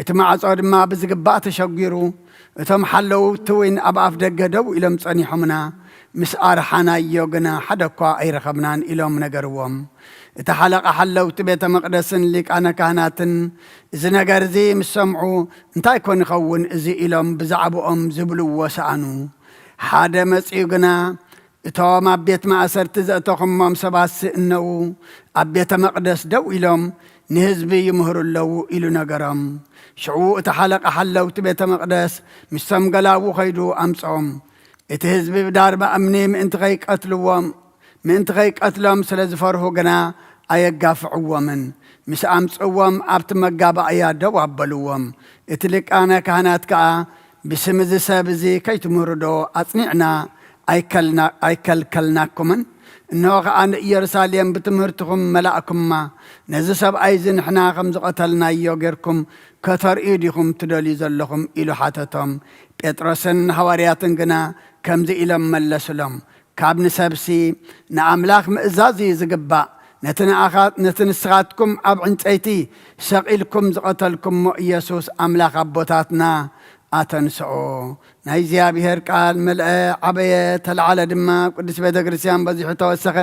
እቲ ማዕጾ ድማ ብዝግባእ ተሸጒሩ። እቶም ሓለውቲ እውን ኣብ ኣፍ ደገ ደው ኢሎም ጸኒሖምና፣ ምስ ኣርሓናዮ ግና ሓደ እኳ ኣይረኸብናን ኢሎም ነገርዎም። እቲ ሓለቓ ሓለውቲ ቤተ መቕደስን ሊቃነ ካህናትን እዚ ነገር እዚ ምስ ሰምዑ፣ "እንታይ ኮን ይኸውን እዚ?" ኢሎም ብዛዕባኦም ዝብልዎ ሰኣኑ። ሓደ መጺኡ ግና፣ "እቶም ኣብ ቤት ማእሰርቲ ዘእተኹሞም ሰባትሲ እነዉ ኣብ ቤተ መቕደስ ደው ኢሎም ንህዝቢ ይምህሩ ኣለዉ" ኢሉ ነገሮም። ሽዑ እቲ ሓለቓ ሓለውቲ ቤተ መቕደስ ምስቶም ገላዉ ኸይዱ ኣምጽኦም። እቲ ህዝቢ ብዳርባ እምኒ ምእንቲ ኸይቀትልዎም፣ ምእንቲ ኸይቀትሎም ስለ ዝፈርሁ ግና ኣየጋፍዕዎምን። ምስ ኣምጽእዎም ኣብቲ መጋባእያ ደው ኣበልዎም። እቲ ሊቃነ ካህናት ከኣ፣ "ብስም እዚ ሰብ እዚ ከይትምህሩ ዶ ኣጽኒዕና ኣይከልና-፣ ኣይከልከልናኩምን? እንሆ ኸኣ ንኢየሩሳሌም ብትምህርትኹም መላእኩማ። ነዚ ሰብኣይ እዚ ንሕና ከም ዝቐተልናዮ ጌርኩም ከተርእዩ ዲኹም ትደልዩ ዘለኹም? ኢሉ ሓተቶም። ጴጥሮስን ሃዋርያትን ግና ከምዚ ኢሎም መለሱሎም፣ ካብ ንሰብሲ ንኣምላኽ ምእዛዝ እዩ ዝግባእ። ነቲ ንኣኻ-፣ ነቲ ንስኻትኩም ኣብ ዕንጨይቲ ሰቒልኩም ዝቐተልኩሞ ኢየሱስ፣ ኣምላኽ ኣቦታትና ኣተንስኦ። ናይ እግዚኣብሔር ቃል መልአ፣ ዓበየ፣ ተለዓለ ድማ፣ ኣብ ቅድስት ቤተ ክርስቲያን በዚሑ ተወሰኸ።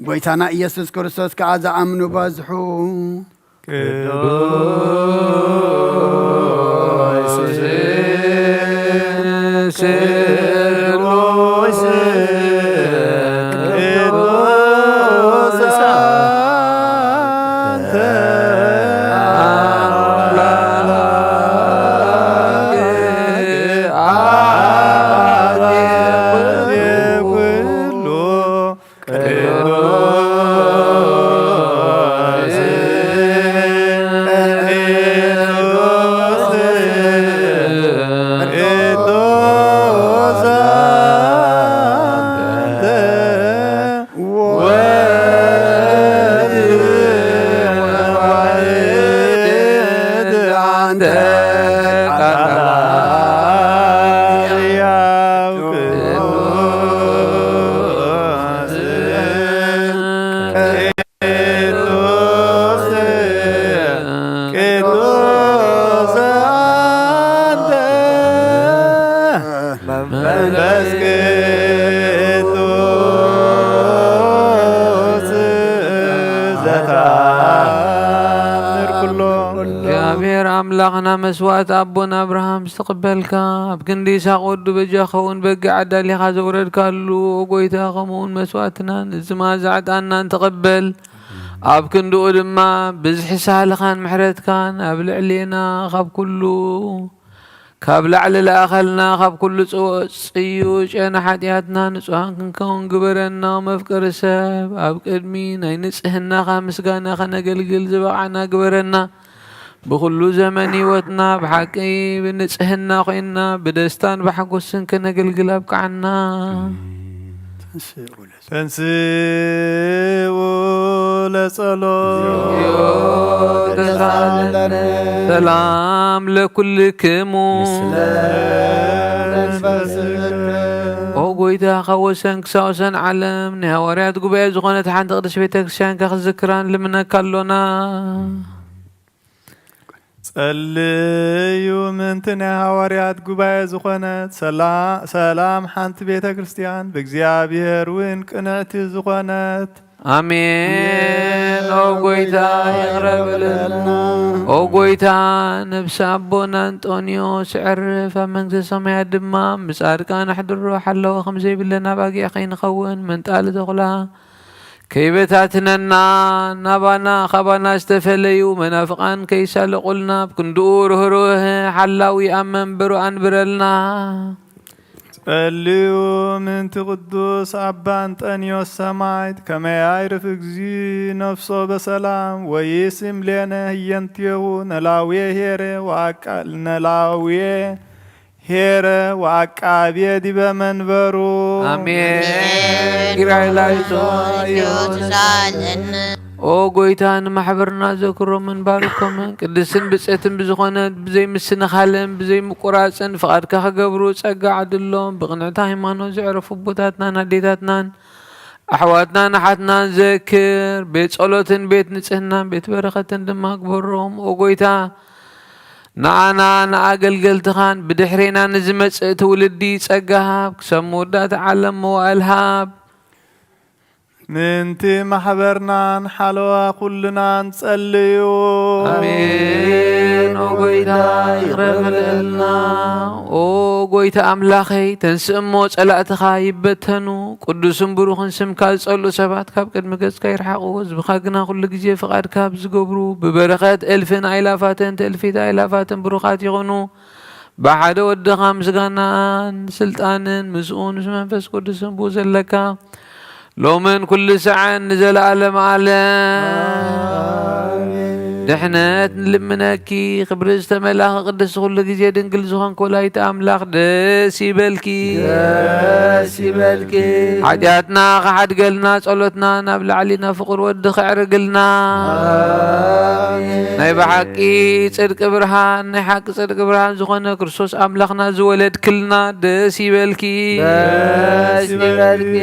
ጐይታና ኢየሱስ ክርስቶስ ከኣ ዝኣምኑ በዝሑ። ቅዱስ ቅዱስ ቅዱስ አንተ አምላክ አብ ኩሉ ቅዱስ ቅዱስ አንተ ወወልድ አንተ ቃል ሕያው ቅዱስ ቅዱስ ቅዱስ አንተ መንፈስ ቅዱስ ዘተአምር ኩሎ። እግዚኣብሔር ኣምላኽና መስዋዕት ኣቦና ኣብርሃም ዝተቐበልካ፣ ኣብ ክንዲ ይስሐቅ ወዱ በጃ ክኸውን በጊዕ ኣዳሊኻ ዘውረድካሉ፣ ጐይታ፣ ከምኡውን መስዋዕትናን እዚ መኣዛ ዕጣንናን ተቐበል። ኣብ ክንድኡ ድማ ብዝሒ ሳህልኻን ምሕረትካን ኣብ ልዕሌና ካብ ኩሉ ካብ ላዕሊ ለኣኸልና፣ ካብ ኩሉ ጽ-፣ ጽዩጨ ንሓጢኣትና ንጹሃን ክንከውን ግበረና። መፍቀሪ ሰብ፣ ኣብ ቅድሚ ናይ ንጽህናኻ ምስጋና ከነገልግል ዝበቓዕና ግበረና። ብኹሉ ዘመን ህይወትና ብሓቂ ብንጽህና ኮይንና ብደስታን ብሓጎስን ከነገልግል ኣብቅዓና። ተንስኡ ለጸሎት። ተሳለነ። ሰላም ለኩልክሙ። ኦ ጐይታ፣ ካብ ወሰን ክሳብ ወሰን ዓለም ናይ ሃዋርያት ጉባኤ ዝኾነት ሓንቲ ቅድስት ቤተ ክርስቲያንካ ክዝክራ ንልምነካ ኣሎና። ጸልዩ ምእንቲ ናይ ሃዋርያት ጉባኤ ዝኾነት ሰላ-፣ ሰላም ሓንቲ ቤተ ክርስቲያን ብእግዚኣብሔር እውን ቅንዕቲ ዝኾነት። ኣሜን። ኦ ጐይታ፣ ይቕረ በለልና። ኦ ጐይታ፣ ነብሲ ኣቦና እንጦንዮስ ዕርፍ፣ ኣብ መንግስተ ሰማያት ድማ ምስ ጻድቃን ኣሕድሮ። ሓለዋ ከም ዘይብለን ኣባጊዕ ከይንኸውን መንጣሊ ተኹላ ከይበታትነና፣ ናባና፣ ካባና ዝተፈለዩ መናፍቃን ከይሳለቁልና፣ ኣብ ክንድኡ ርህሩህ ሓላዊ ኣብ መንበሩ ኣንብረልና። ጸልዩ ምእንቲ ቅዱስ ኣባ እንጠንዮስ ሰማዕት፣ ከመ ያዕርፍ እግዚእ ነፍሶ በሰላም ወይስም ሌነ ህየንቴሁ ነላውየ ኄረ ወአቃ-፣ ነላውየ ኄረ ወአቃቤ ዲበ መንበሩ። ኣሜን። ኪርያላይሶን። ኦ ጐይታ፣ ንማሕበርና ዘክሮምን ባርኮምን። ቅድስትን ብጽእትን ብዝኾነት ብዘይምስንኻልን ብዘይምቁራጽን ፍቓድካ ክገብሩ ጸጋ ዓድሎም። ብቕንዕቲ ሃይማኖት ዘዕረፉ ኣቦታትናን ኣዴታትናን ኣሕዋትናን ኣሓትናን ዘክር። ቤት ጸሎትን ቤት ንጽህናን ቤት በረኸትን ድማ ግበሮም። ኦ ጐይታ፣ ንዓና ንኣገልገልትኻን ብድሕሬና ንዝመጽእ ትውልዲ ጸጋ ሃብ። ክሳብ መወዳእታ ዓለም መዋእል ሃብ። ምእንቲ ማሕበርናን ሓለዋ ኩልናን ጸልዩ። ኣሜን። ኦ ጐይታ፣ ይቕረ በለልና። ኦ ጐይታ ኣምላኸይ፣ ተንስእ እሞ ጸላእትኻ ይበተኑ። ቅዱስን ብሩኽን ስምካ ዝጸልኡ ሰባት ካብ ቅድሚ ገጽካ ይርሓቑ። ህዝብኻ ግና ኩሉ ግዜ ፍቓድካ ኣብ ዝገብሩ ብበረኸት እልፍን ኣእላፋትን ትእልፊት ኣእላፋትን ብሩኻት ይኹኑ። ብሓደ ወድኻ ምስጋናን ስልጣንን ምስኡ ምስ መንፈስ ቅዱስን ብኡ ዘለካ ሎምን ኩሉ ሰዓን ንዘለኣለም ዓለም። ድሕነት ንልምነኪ። ክብሪ ዝተመላኺ ቅድስቲ ኩሉ ግዜ ድንግል ዝኾንኪ ወላዲተ ኣምላኽ ደስ ይበልኪ። ደስ ይበልኪ። ሓጢኣትና ክሓድገልና፣ ጸሎትና ናብ ላዕሊ ናብ ፍቕር ወዲ ከዕርግልና። ኣሜን። ናይ ብሓቂ ጽድቂ ብርሃን፣ ናይ ሓቂ ጽድቂ ብርሃን ዝኾነ ክርስቶስ ኣምላኽና ዝወለድክልና ደስ ይበልኪ። ደስ ይበልኪ።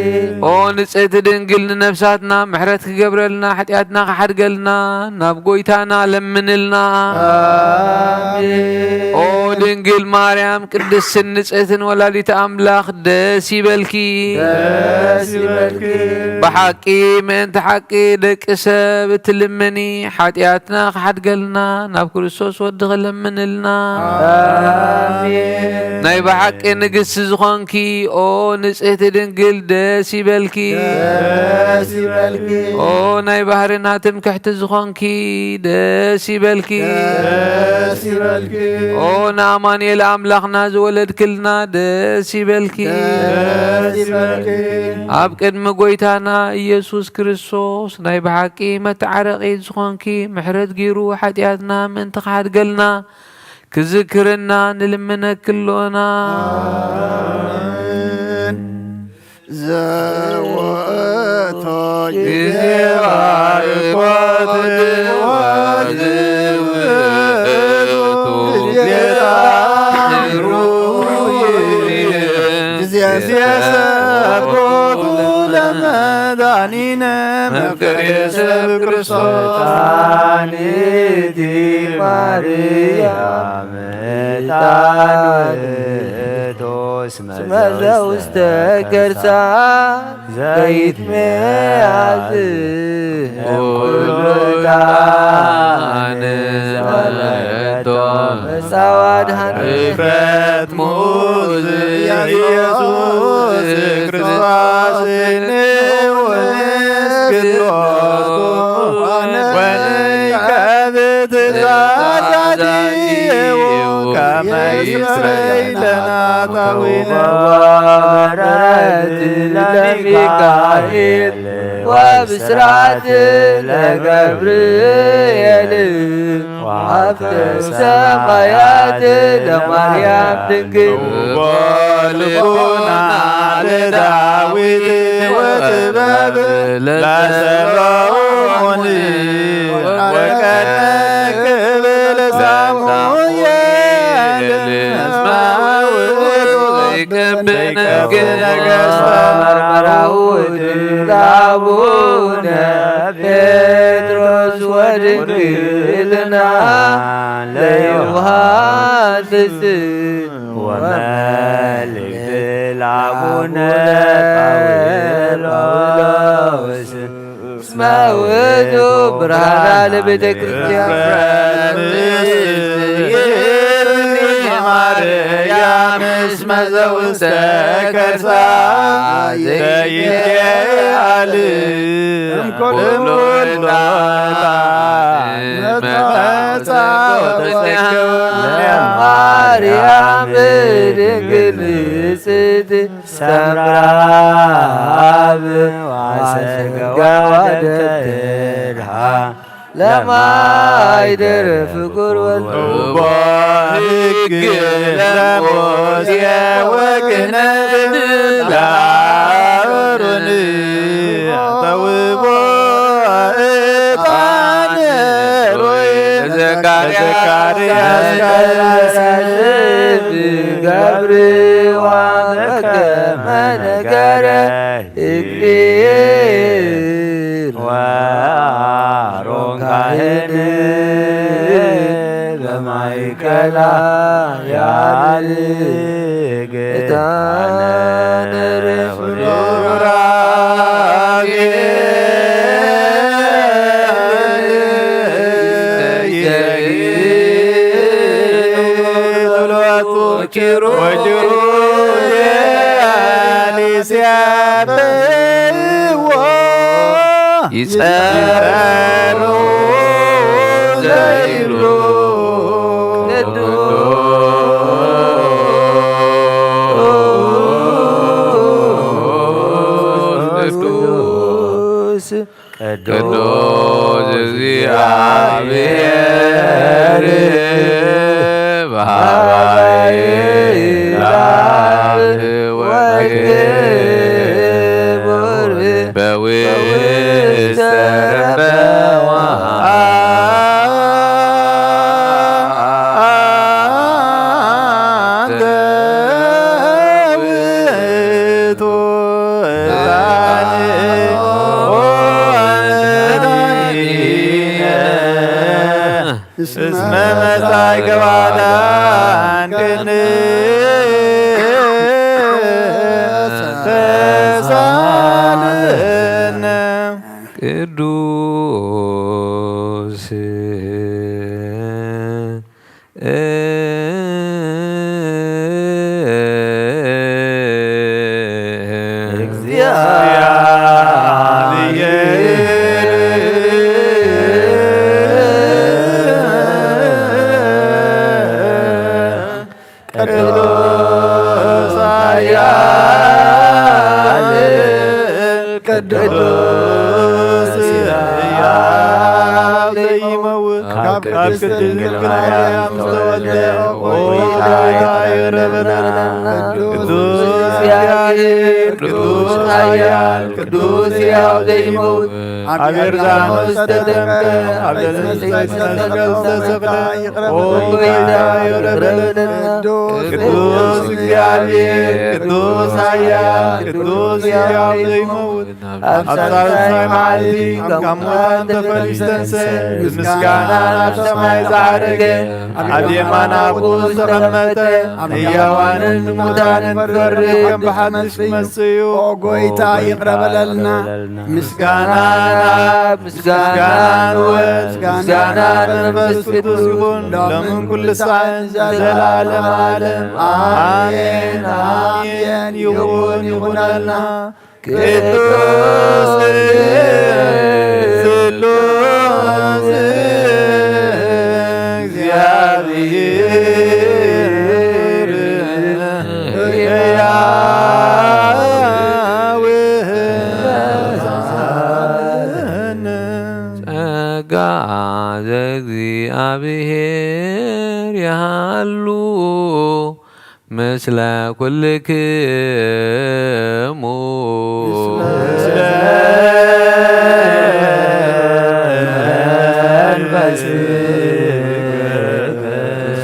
ኦ ንጽሕቲ ድንግል፣ ንነፍሳትና ምሕረት ክገብረልና፣ ሓጢኣትና ክሓድገልና ናብ ጎይታና ለምንልና። ኣሜን። ኦ ድንግል ማርያም ቅድስትን ንጽሕትን ወላዲተ ኣምላኽ ደስ ይበልኪ። ደስ ይበልኪ። ብሓቂ ምእንቲ ሓቂ ደቂ ሰብ እትልምኒ፣ ሓጢኣትና ክሓድገልና ናብ ክርስቶስ ወድኺ ለምንልና። ኣሜን። ናይ ብሓቂ ንግስቲ ዝኾንኪ ኦ ንጽሕቲ ድንግል ደስ ይበልኪ። ደስ ይበልኪ። ኦ ናይ ባህርና ትምክሕቲ ዝኾንኪ ደስ ይበልኪ። ደስ ይበልኪ። ኦ ንኣማኑኤል ኣምላኽና ዝወለድክልና ደስ ይበልኪ። ደስ ይበልኪ። ኣብ ቅድሚ ጎይታና ኢየሱስ ክርስቶስ ናይ ብሓቂ መተዓረቒ ዝኾንኪ፣ ምሕረት ገይሩ ሓጢኣትና ምእንቲ ክሓድገልና ክዝክርና ንልምነኪ ኣሎና። ኣሜን። ዘወእቶ ጊዜ ባርኮት ወዝውእቱ ጊዜ ጊዜ ሰብኮቱ ለመድኃኒነ መፍቀሬ ሰብ ክርስቶስ። ሕፃኒቲ ማርያም ሕፃን ውእቱ እስመ ዘውስተ ከርሳ ዘይትመያዝ ኩሉ ዕጣን መጻ ወድኃን። ሕፍረት ሙዝ ኢየሱስ ክርስቶስ ንውንስ ግሎቱ ወንከብት ዛዛዲው ከመ ይስረይ ለናታዊነ። ወበረከት ለሚካኤል ወብስራት ለገብርኤል ወሀብተ ሰማያት ለማርያም ድንግል። ወልቦና ለዳዊት ወጥበብ ለሰሎሞን ወቀነ ክብል ሳሙኤል እስመ ውእቱ ዘይከብድ ነገሥት። መርመራውት ለአቡነ ጴጥሮስ ወድንግልና ለዮሐንስ ወመልእክት ለአቡነ ጳውሎስ እስመ ውእቱ ብርሃና ለቤተ ክርስቲያን። ማርያም እስመ ዘውስተ ከርሳ ዘይትየአል እምኩሉ ዕጣን መጻ ወተዘክር። ማርያም ድንግል ንጽሕት ሰምራ አብ ዋሰገዋ ደብተርሃ ለማይደር ፍቁር ወልድ። ወቦ ሕግ ለሙሴ ወክህነት ለአሮን ተውቦ ዕጣን ሮይ ዘካርያስ ገብርዋ በከመ ነገረ እግዚእነ ወአሮን ካህን በማእከላ ያድግ ዕጣነ ርፉራጌ ወኪሩቤል ሲያብሕዎ ይጸሩ ዘይብሉ ቅዱስ ቅዱስ ቅዱስ እግዚአብሔር በሃባይ ላፍ ወክቡር በውስተ ረበዋ እስመ መጻእከ ባዳን ቅድስት ተሳለነ ቅዱስ ቅዱስ ሕያው ዘይመውት ካብ ቅድስት ድንግል ማርያም ዝተወልደ ኦ ጎይታ ይቕረ በለና። ቅዱስ እግዚአብሔር ቅዱስ ኃያል ቅዱስ ሕያው ዘይመውት ኣብ ዮርዳኖስ ተጠምቀ ኣብ ደለንስት መስቀል ዝተሰቕለ ኦ ጎይታ ይቕረ በለና። ቅዱስ እግዚአብሔር ቅዱስ ኃያል ቅዱስ ሕያው ዘይመውት ኣብ ሳልሳይ መዓልቲ ካብ ሙታን ተፈልዩ ዝተንስአ ብምስጋና ናብ ሰማይ ዝዓረገ ኣብ የማን ኣቦኡ ዝተቐመጠ ንሕያዋንን ንሙታንን ክፈርድ ከም ብሓድሽ ክመጽእ እዩ። ኦ ጎይታ ይቕረ በለልና። ምስጋና ናብ ምስጋና ንወልድ ምስጋና ንመንፈስ ቅዱስ ይኹን ሎምን ኩሉ ሰዓት ዘለዓለም ዓለም ኣሜን ኣሜን። ይኹን ይኹነልና። ቅዱስ ስሉስ እግዚአብሔር ሕያው ጸጋ ዘእግዚአብሔር ይሃሉ ምስለ ኩልክሙ።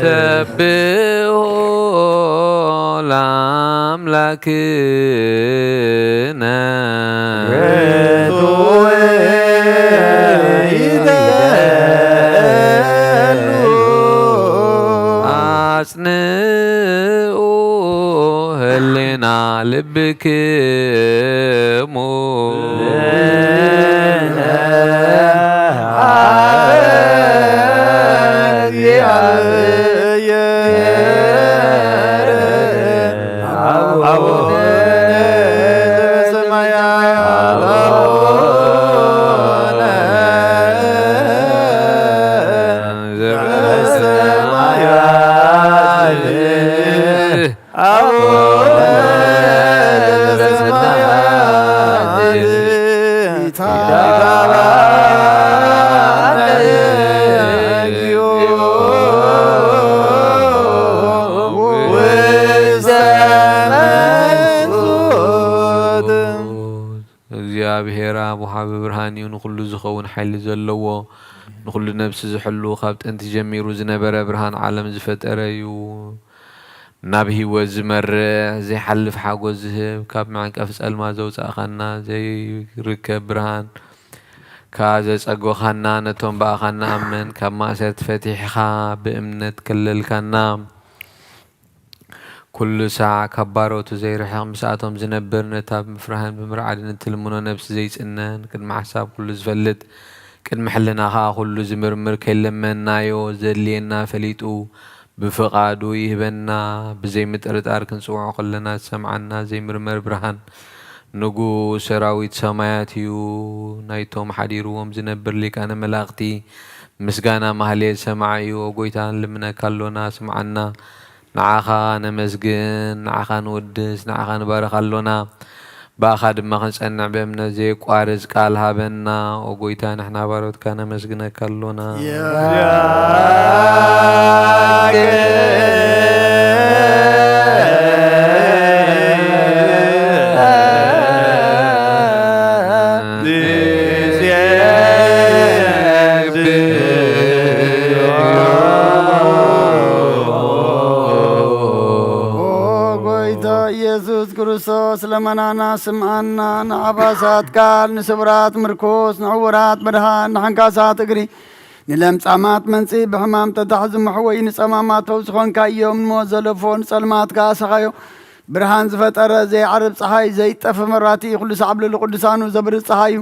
ሰብሖ ለአምላክነ። አጽንዑ ህሊና ልብክሙ። አቡነ ዘበሰማያት አቡነ ዘበሰማያት አቡነ ዘበሰማያት ይትባረክ እግዚኦ። እግዚአብሔር አብ ወሃቢ ብርሃን እዩ፣ ንኹሉ ዝኸውን ሓይሊ ዘለዎ፣ ንኹሉ ነፍሲ ዝሕሉ፣ ካብ ጥንቲ ጀሚሩ ዝነበረ፣ ብርሃን ዓለም ዝፈጠረ እዩ። ናብ ህይወት ዝመርሕ ዘይሓልፍ ሓጎስ ዝህብ፣ ካብ መዕንቀፊ ጸልማት ዘውጻእካና፣ ዘይርከብ ብርሃን ከኣ ዘጸጎኻና፣ ነቶም ብኣኻ ንኣምን ካብ ማእሰርቲ ፈቲሕኻ ብእምነት ከለልካና፣ ኩሉ ሳዕ ካብ ባሮቱ ዘይርሕቕ ምስኣቶም ዝነብር፣ ነታ ብምፍራህን ብምርዓድን እትልምኖ ነብሲ ዘይጽነን፣ ቅድሚ ሓሳብ ኩሉ ዝፈልጥ፣ ቅድሚ ሕልና ኸኣ ኩሉ ዝምርምር፣ ከይለመንናዮ ዘድልየና ፈሊጡ ብፍቓዱ ይህበና። ብዘይ ምጥርጣር ክንጽውዖ ከለና ዝሰምዓና ዘይምርመር ብርሃን ንጉስ ሰራዊት ሰማያት እዩ። ናይቶም ሓዲርዎም ዝነብር ሊቃነ መላእኽቲ ምስጋና ማህሌት ሰማዒ እዩ። ኦ ጎይታ ንልምነካ ኣሎና፣ ስምዓና። ንዓኻ ነመስግን፣ ንዓኻ ንወድስ፣ ንዓኻ ንባርኽ ኣሎና። ብኣኻ ድማ ክንጸንዕ ብእምነት ዘየቋርጽ ቃል ሃበና። ኦ ጎይታ፣ ንሕና ባሮትካ ነመስግነካ ኣሎና። ኦ ጎይታ ኢየሱስ ክርስቶስ፣ ለመናና ስምዓና። ንዓባሳት ቃል፣ ንስብራት ምርኩስ፣ ንዕውራት ብርሃን፣ ንሓንካሳት እግሪ፣ ንለምጻማት መንጽኢ፣ ብሕማም ተታሕዚ መሕወይ፣ ንጸማማት ፈውሲ ኾንካ እዮም። ንሞት ዘለፎ ንጸልማት ከኣ ሰኻዮ። ብርሃን ዝፈጠረ ዘይዓርብ ጸሓይ፣ ዘይጠፍ መብራህቲ፣ ኩሉ ሳዕ ብልዕሊ ቅዱሳኑ ዘብርህ ጸሓይ እዩ።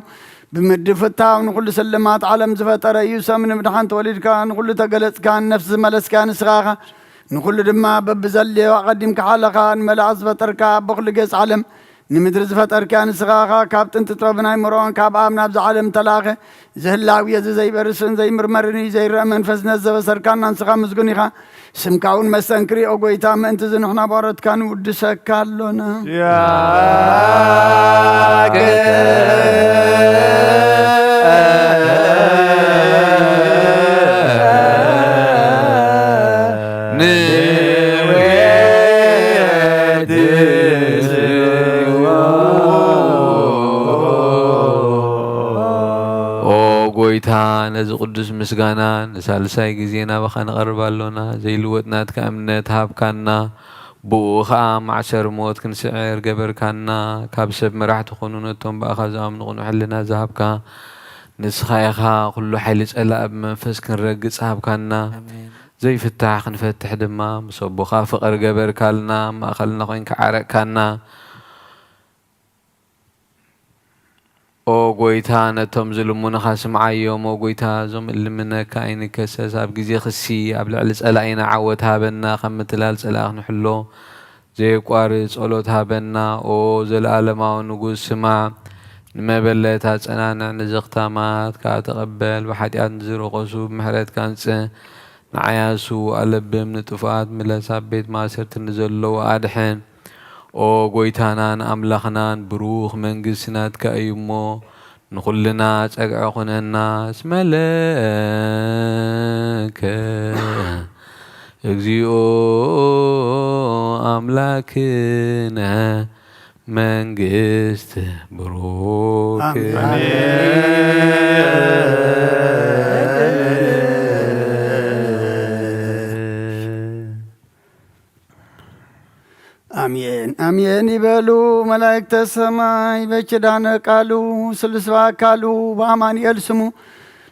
ብምድፍታው ንኹሉ ስልማት ዓለም ዝፈጠረ እዩ። ሰብ ንምድሓን ተወሊድካ፣ ንኹሉ ተገለጽካ፣ ንነፍሲ ዝመለስካ ንስኻ ኢኻ። ንኹሉ ድማ በብዘድልዮ ኣቐዲምካ ሓለኻ። ንመላእኽቲ ዝፈጠርካ፣ ኣቦ ኩሉ ገጽ ዓለም፣ ንምድሪ ዝፈጠርካ ንስኻ ኢኻ። ካብ ጥንቲ ጥበብን ኣይምሮን ካብ ኣብ ናብዛ ዓለም ተላእኸ። እዚ ህላዊ እዚ ዘይበርስን ዘይምርመርን እዩ። ዘይረአ መንፈስ ነዚ ዘበሰርካና ንስኻ ምስጉን ኢኻ። ስምካ እውን መስተንክር እዩ። ኦ ጎይታ፣ ምእንቲ እዚ ንሕና ባሮትካ ንውድሰካ ኣሎና። ያቀ ንውየድስዎ። ኦ ጎይታ፣ ነዚ ቅዱስ ምስጋና ንሳልሳይ ግዜ ናባኻ ንቐርብ ኣሎና። ዘይልወጥ ናትካ እምነት ሃብካና፣ ብኡ ኸኣ ማዕሰር ሞት ክንስዕር ገበርካና። ካብ ሰብ መራሕቲ ኾኑ ነቶም ብኣኻ ዝኣምኑ ቅኑዕ ሕልና ዝሃብካ፣ ንስኻ ኢኻ ኩሉ ሓይሊ ጸላኢ ብመንፈስ ክንረግጽ ሃብካና። ኣሜን። ዘይፍታሕ ክንፈትሕ ድማ ምስ ኣቦኻ ፍቕሪ ገበርካልና፣ ኣብ ማእከልና ኮይንካ ዓረቕካና። ኦ ጎይታ፣ ነቶም ዝልምኑኻ ስምዓዮም። ኦ ጎይታ፣ እዞም እልምነካ ኣይንከሰስ። ኣብ ግዜ ክሲ ኣብ ልዕሊ ጸላኢና ዓወት ሃበና፣ ካብ ምትላል ጸላኢ ክንሕሎ ዘየቋርጽ ጸሎት ሃበና። ኦ ዘለኣለማዊ ንጉስ፣ ስማዕ፣ ንመበለት ኣጸናንዕ፣ ንዘኽታማት ከኣ ተቐበል። ብሓጢኣት ንዝረኸሱ ብምሕረትካ ኣንጽህ፣ ንዓያሱ ኣለብም፣ ንጥፉኣት ምለስ፣ ኣብ ቤት ማእሰርቲ ንዘለዉ ኣድሕን። ኦ ጎይታናን ኣምላኽናን፣ ብሩኽ መንግስቲ ናትካ እዩ እሞ፣ ንኹልና ጸግዒ ኩነና። እስመ ለከ እግዚኦ ኣምላክነ መንግስት ብሩክ። ኣሜን። ኣሜን፣ ኣሜን ይበሉ መላእክተ ሰማይ። በኪዳነ ቃሉ ስሉስ በአካሉ በአማኑኤል ስሙ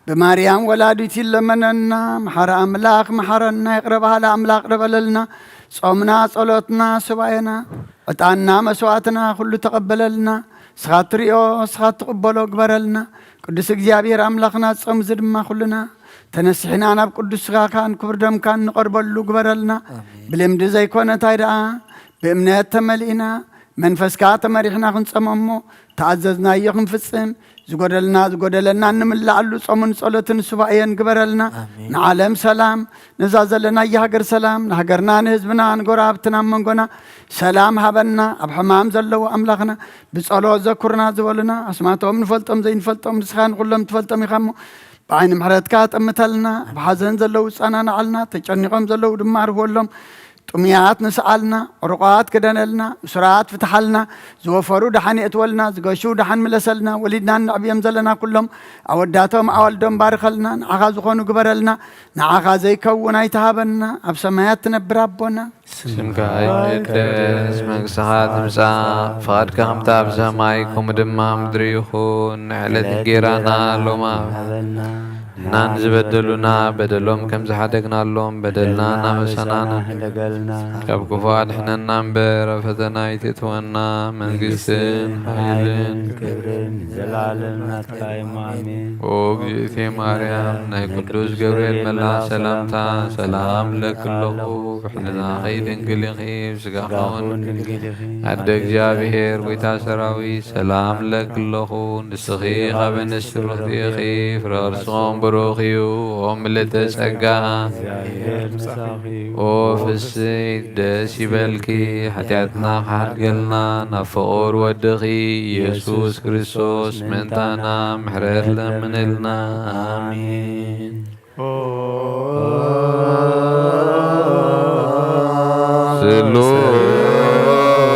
ብማርያም ወላዲት ይለመነና። መሓሪ ኣምላኽ መሓረና፣ ይቕረ በሃሊ ኣምላኽ ይቕረ በለልና። ጾምና፣ ጸሎትና፣ ሱባኤና፣ ዕጣንና፣ መስዋዕትና ኩሉ ተቐበለልና። ንስኻ ትሪኦ፣ ንስኻ ትቕበሎ ግበረልና። ቅዱስ እግዚኣብሔር ኣምላኽና፣ ጾም እዚ ድማ ኩልና ተነሲሕና ናብ ቅዱስ ስጋኻን ክቡር ደምካን ንቐርበሉ ግበረልና። ኣሜን። ብልምዲ ዘይኮነ እንታይ ደኣ ብእምነት ተመሊእና መንፈስካ ተመሪሕና ክንጸሞ እሞ ተኣዘዝናዮ ክንፍጽም፣ ዝጎደልና ዝጎደለና እንምልኣሉ ጾምን ጸሎትን ሱባኤን ግበረልና። ኣሜን። ንዓለም ሰላም፣ ነዛ ዘለናያ ሃገር ሰላም፣ ንሃገርና ንህዝብና ንጎረባብትና ኣብ መንጎና ሰላም ሃበና። ኣብ ሕማም ዘለዉ ኣምላኽና ብጸሎት ዘኩርና ዝበሉና ኣስማቶም ንፈልጦም ዘይንፈልጦም ንስኻ ንኹሎም ትፈልጦም ኢኻ እሞ ብዓይኒ ምሕረትካ ጠምተልና። ኣብ ሓዘን ዘለዉ ጸናንዓልና፣ ተጨኒቖም ዘለዉ ድማ ኣርህወሎም። ጥሙያት ንስኣልና፣ ዕሩቓት ክደነልና፣ እሱራት ፍትሓልና፣ ዝወፈሩ ደሓን የእትወልና፣ ዝገሹ ደሓን ምለሰልና፣ ወሊድና እነዕብዮም ዘለና ኩሎም ኣወዳቶም ኣዋልዶም ባርኸልና፣ ንዓኻ ዝኾኑ ግበረልና፣ ንዓኻ ዘይከውን ኣይትሃበና፣ ኣብ ሰማያት ትነብር ኣቦና። ስምካ ይቀደስ፣ መንግስትኻ ትምጻእ፣ ፍቓድካ ከምታ ኣብ ሰማይ ከምኡ ድማ ኣብ ምድሪ ይኹን። ንዕለት እንጌራና ሎማ ሃበና። ንሕና ንዝበደሉና በደሎም ከም ዝሓደግናሎም በደልና እናመሰና፣ ሕደገልና። ካብ ክፉ ኣድሕነና እምበር፣ ኣብ ፈተና ኣይተእትወና። መንግስትን ሓይልን ክብርን ዘላለም ናትካ እዮም። ኣሜን። ኦ እግዝእቴ ማርያም፣ ናይ ቅዱስ ገብርኤል መልኣኽ ሰላምታ ሰላም እብለኪ ኣለኹ። ብሕልናኺ ድንግል ኢኺ፣ ብስጋኺ እውን ድንግል ኢኺ። ኣደ እግዚኣብሔር፣ ጎይታ ሰራዊት፣ ሰላም እብለኪ ኣለኹ። ንስኺ ካብ ኣንስቲ ብርኽቲ ኢኺ፣ ፍረ ከርስኺ እውን ብሩኽ እዩ። ኦ ምልእተ ጸጋ፣ እግዚኣብሔር ምሳኺ እዩ። ኦ ፍስሕቲ ደስ ይበልኪ፣ ሓጢኣትና ክሓድገልና ናብ ፍቑር ወድኺ ኢየሱስ ክርስቶስ ምእንታና ምሕረት ለምንልና። ኣሜን።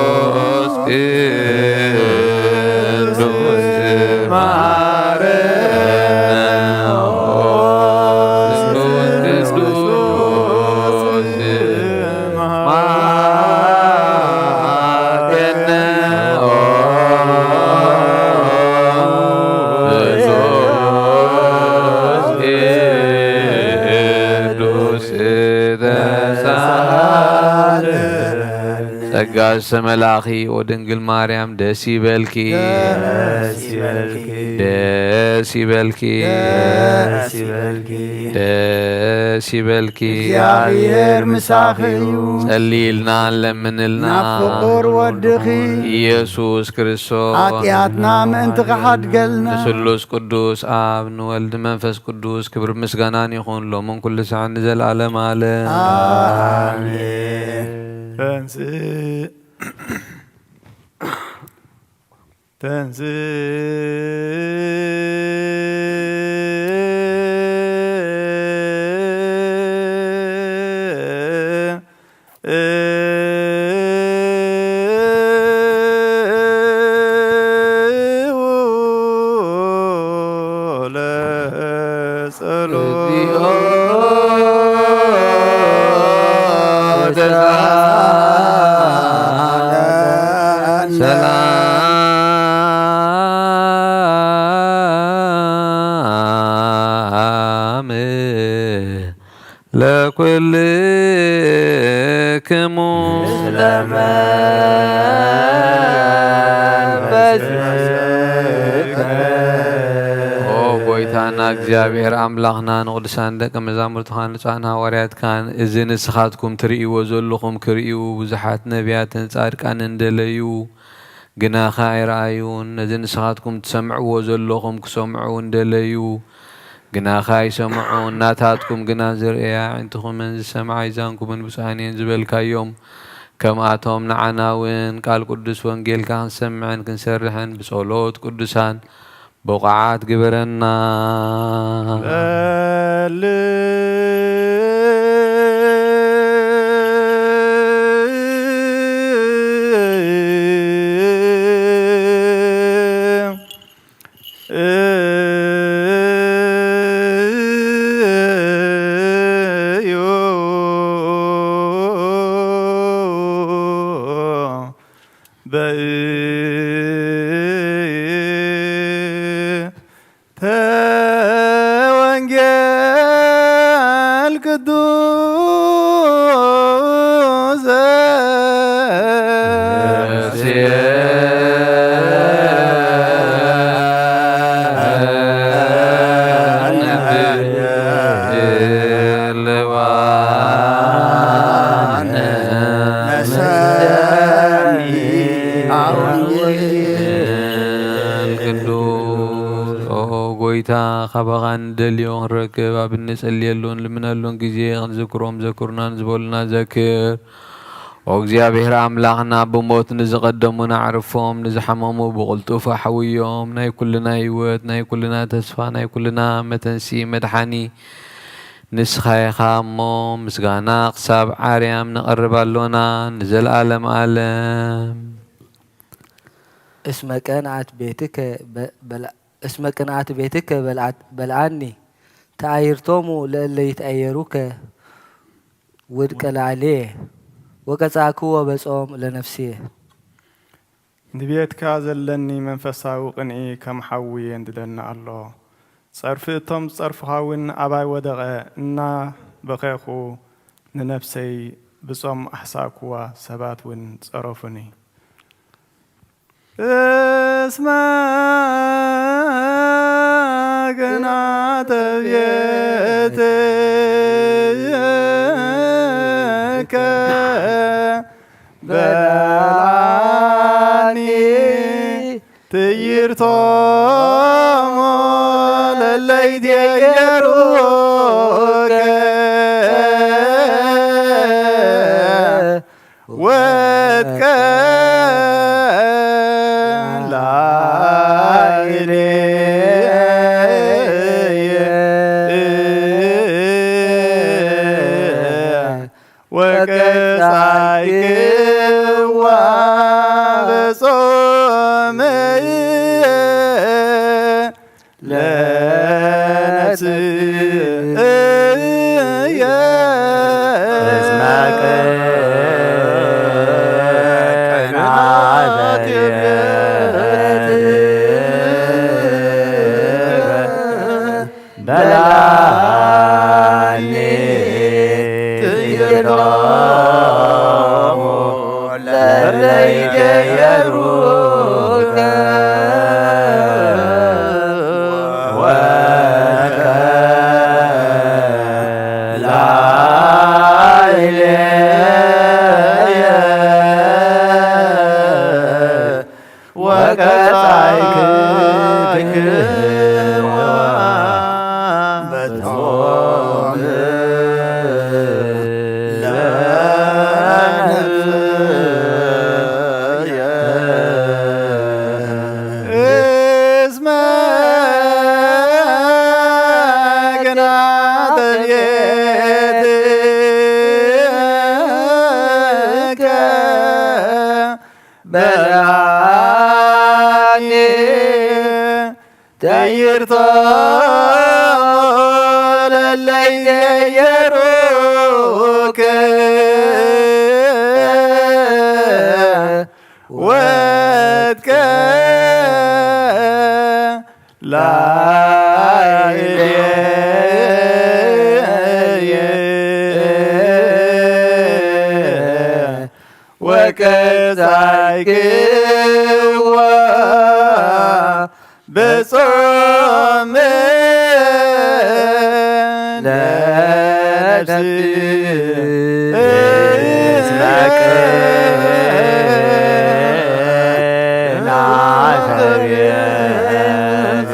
ስሉስ ቅዱስ ማረነ፣ ስሉስ ቅዱስ ማረነ። ቅዱስ ተሳሃለ። ጸጋ ዝተመላኺ ኦ ድንግል ማርያም ደስ ይበልኪ። ደስ ይበልኪ። ደስ ይበልኪ። ደስ ይበልኪ። ደስ ይበልኪ። እግዚኣብሔር ምሳኺ እዩ። ጸልይልና፣ ለምንልና። ናብ ፍቑር ወድኺ ኢየሱስ ክርስቶስ ሓጢኣትና ምእንቲ ክሓድገልና። ንስሉስ ቅዱስ ኣብ ንወልድ መንፈስ ቅዱስ ክብሪ ምስጋናን ይኹን ሎምን ኩሉ ሳዕ ንዘለዓለም ዓለም። ኣሜን። ተንስእ ተንስእ ለጸሎት። ሰላም ለኩልክሙ። ምስለ መንፈስከ። ኦ ጎይታና እግዚኣብሔር ኣምላኽና፣ ንቅዱሳን ደቀ መዛሙርትኻን ንጹሓን ሃዋርያትካን፣ እዚ ንስኻትኩም ትርእይዎ ዘለኹም ክርእዩ ብዙሓት ነቢያትን ጻድቃንን ደለዩ፣ ግናኸ ኣይረኣዩን። ነዚ ንስኻትኩም ትሰምዕዎ ዘለኹም ክሰምዑ እንደለዩ፣ ግናኸ ኣይሰምዑን። ናታትኩም ግና ዝርእያ ኣዒንትኹምን ዝሰምዓ ኣእዛንኩምን ብፁዓን እየን ዝበልካዮም፣ ከምኣቶም ንዓና እውን ቃል ቅዱስ ወንጌልካ ክንሰምዕን ክንሰርሕን ብጸሎት ቅዱሳን ብቑዓት ግበረና። በል። በእንተ ወንጌል ቅዱስ ቅዱስ ኦ ጎይታ፣ ካባኻ ንደልዮ ክንረክብ ኣብ እንጸልየሉን ልምነሉን ግዜ ክንዝክሮም ዘክሩና ንዝበሉና ዘክር። ኦ እግዚኣብሔር ኣምላኽና፣ ብሞት ንዝቐደሙና ኣዕርፎም፣ ንዝሓመሙ ብቕልጡፍ ኣሕውዮም። ናይ ኩልና ህይወት፣ ናይ ኩልና ተስፋ፣ ናይ ኩልና መተንስኢ መድሓኒ ንስኻ ኢኻ እሞ፣ ምስጋና ክሳብ ኣርያም ነቐርብ ኣሎና ንዘለኣለም ኣለም። እስመ ቅንዓት ቤትከ በ-፣ በልዓ-፣ እስመ ቅንዓት ቤትከ በልዓት-፣ በልዓኒ፣ ተኣይርቶሙ ለእለ ይትኣየሩከ ውድቀ ላዕሌየ፣ ወቀጻእክዎ በጾም ለነፍስየ። ንቤትካ ዘለኒ መንፈሳዊ ቅንኢ ከም ሓዊ የንድደኒ ኣሎ። ጸርፊ እቶም ዝጸርፉኻ እውን ኣባይ ወደቐ፣ እናበኸኹ ንነፍሰይ ብጾም ኣሕሳእክዋ፣ ሰባት እውን ጸረፉኒ። እስመ ቅንዓተ ቤትከ በልዓኒ ትይርቶሞ ለለ ለይትገይሩከ ወትከ ላዕሌየ ወቀጻይክዋ በጾምየ ለነፍስየ እስመ ቅንዓት በላኒ ትይርቶሙ ለለይገየሩከ ወከ ላዕሌየ ወቀጻይክዋ በጾም ለነፍስየ እስመ ቅንዓተ ቤትከ በላኒ ትይርቶ ለለይገየሩከ ወትከ ላዕሌየ ወቀጻይክዋ በጾም ለነፍስየ እስመ ቅንዓተ ቤትከ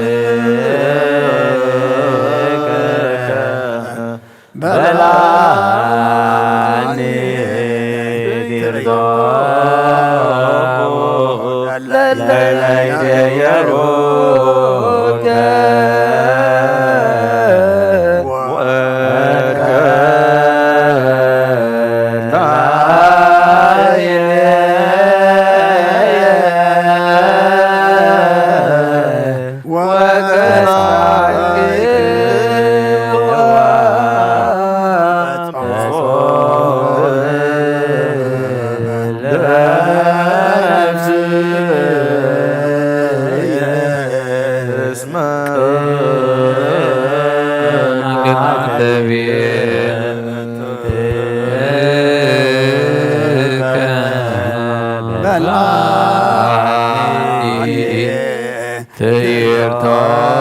በላኒ ትርቶ ለለይገየሩከ ወከ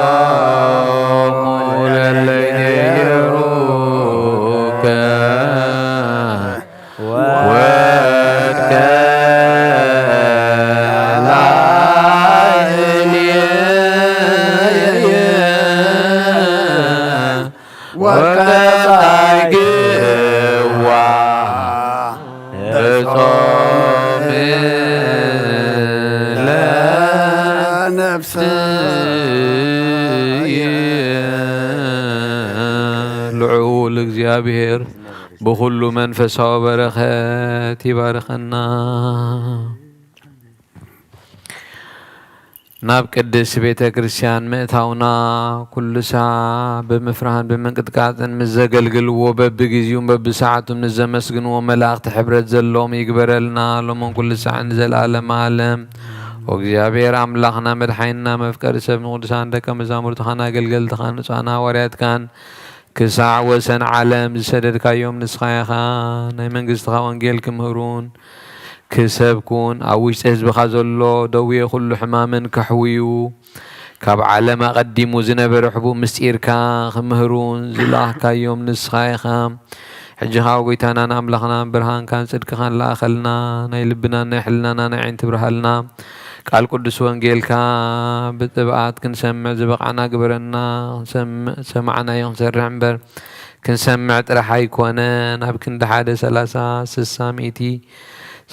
ትይርቶሙ ለለይገየሩከ ወከ ላዕሌየ ወቀጻይክዋ በጾም ለነፍስየ። ልዑል እግዚኣብሔር ብኹሉ መንፈሳዊ በረኸት ይባርኸና። ናብ ቅድስት ቤተ ክርስቲያን ምእታውና፣ ኩሉ ሳዕ ብምፍራህን ብምንቅጥቃጥን ምስ ዘገልግልዎ፣ በብግዜኡን በብሰዓቱን ምስ ዘመስግንዎ መላእኽቲ ሕብረት ዘለዎም ይግበረልና፣ ሎምን ኩሉ ሳዕን ንዘለዓለመ ዓለም። ኦ እግዚኣብሔር ኣምላኽና፣ መድሓኒና፣ መፍቀሪ ሰብ፣ ንቅዱሳን ደቀ መዛሙርትኻን ኣገልገልትኻን ንጹሓን ሃዋርያትካን ክሳዕ ወሰን ዓለም ዝሰደድካዮም ንስኻ ኢኻ። ናይ መንግስትኻ ወንጌል ክምህሩን ክሰብኩን፣ ኣብ ውሽጢ ህዝብኻ ዘሎ ደዌ ኩሉ ሕማምን ከሕውዩ፣ ካብ ዓለም ኣቐዲሙ ዝነበረ ሕቡእ ምስጢርካ ክምህሩን ዝለኣኽካዮም ንስኻ ኢኻ። ሕጂ ኸኣ ጎይታናን ኣምላኽናን ብርሃንካን ጽድቅኻን ለኣኸልና፣ ናይ ልብናን ናይ ሕልናና ናይ ዓይኒ ትብርሃልና። ቃል ቅዱስ ወንጌልካ ብጥብኣት ክንሰምዕ ዝበቓዕና ግበረና። ክንሰምዕ ዝሰማዕናዮ ክንሰርሕ እምበር፣ ክንሰምዕ ጥራሕ ኣይኮነን። ኣብ ክንዲ ሓደ ሰላሳ፣ ስሳ፣ ሚእቲ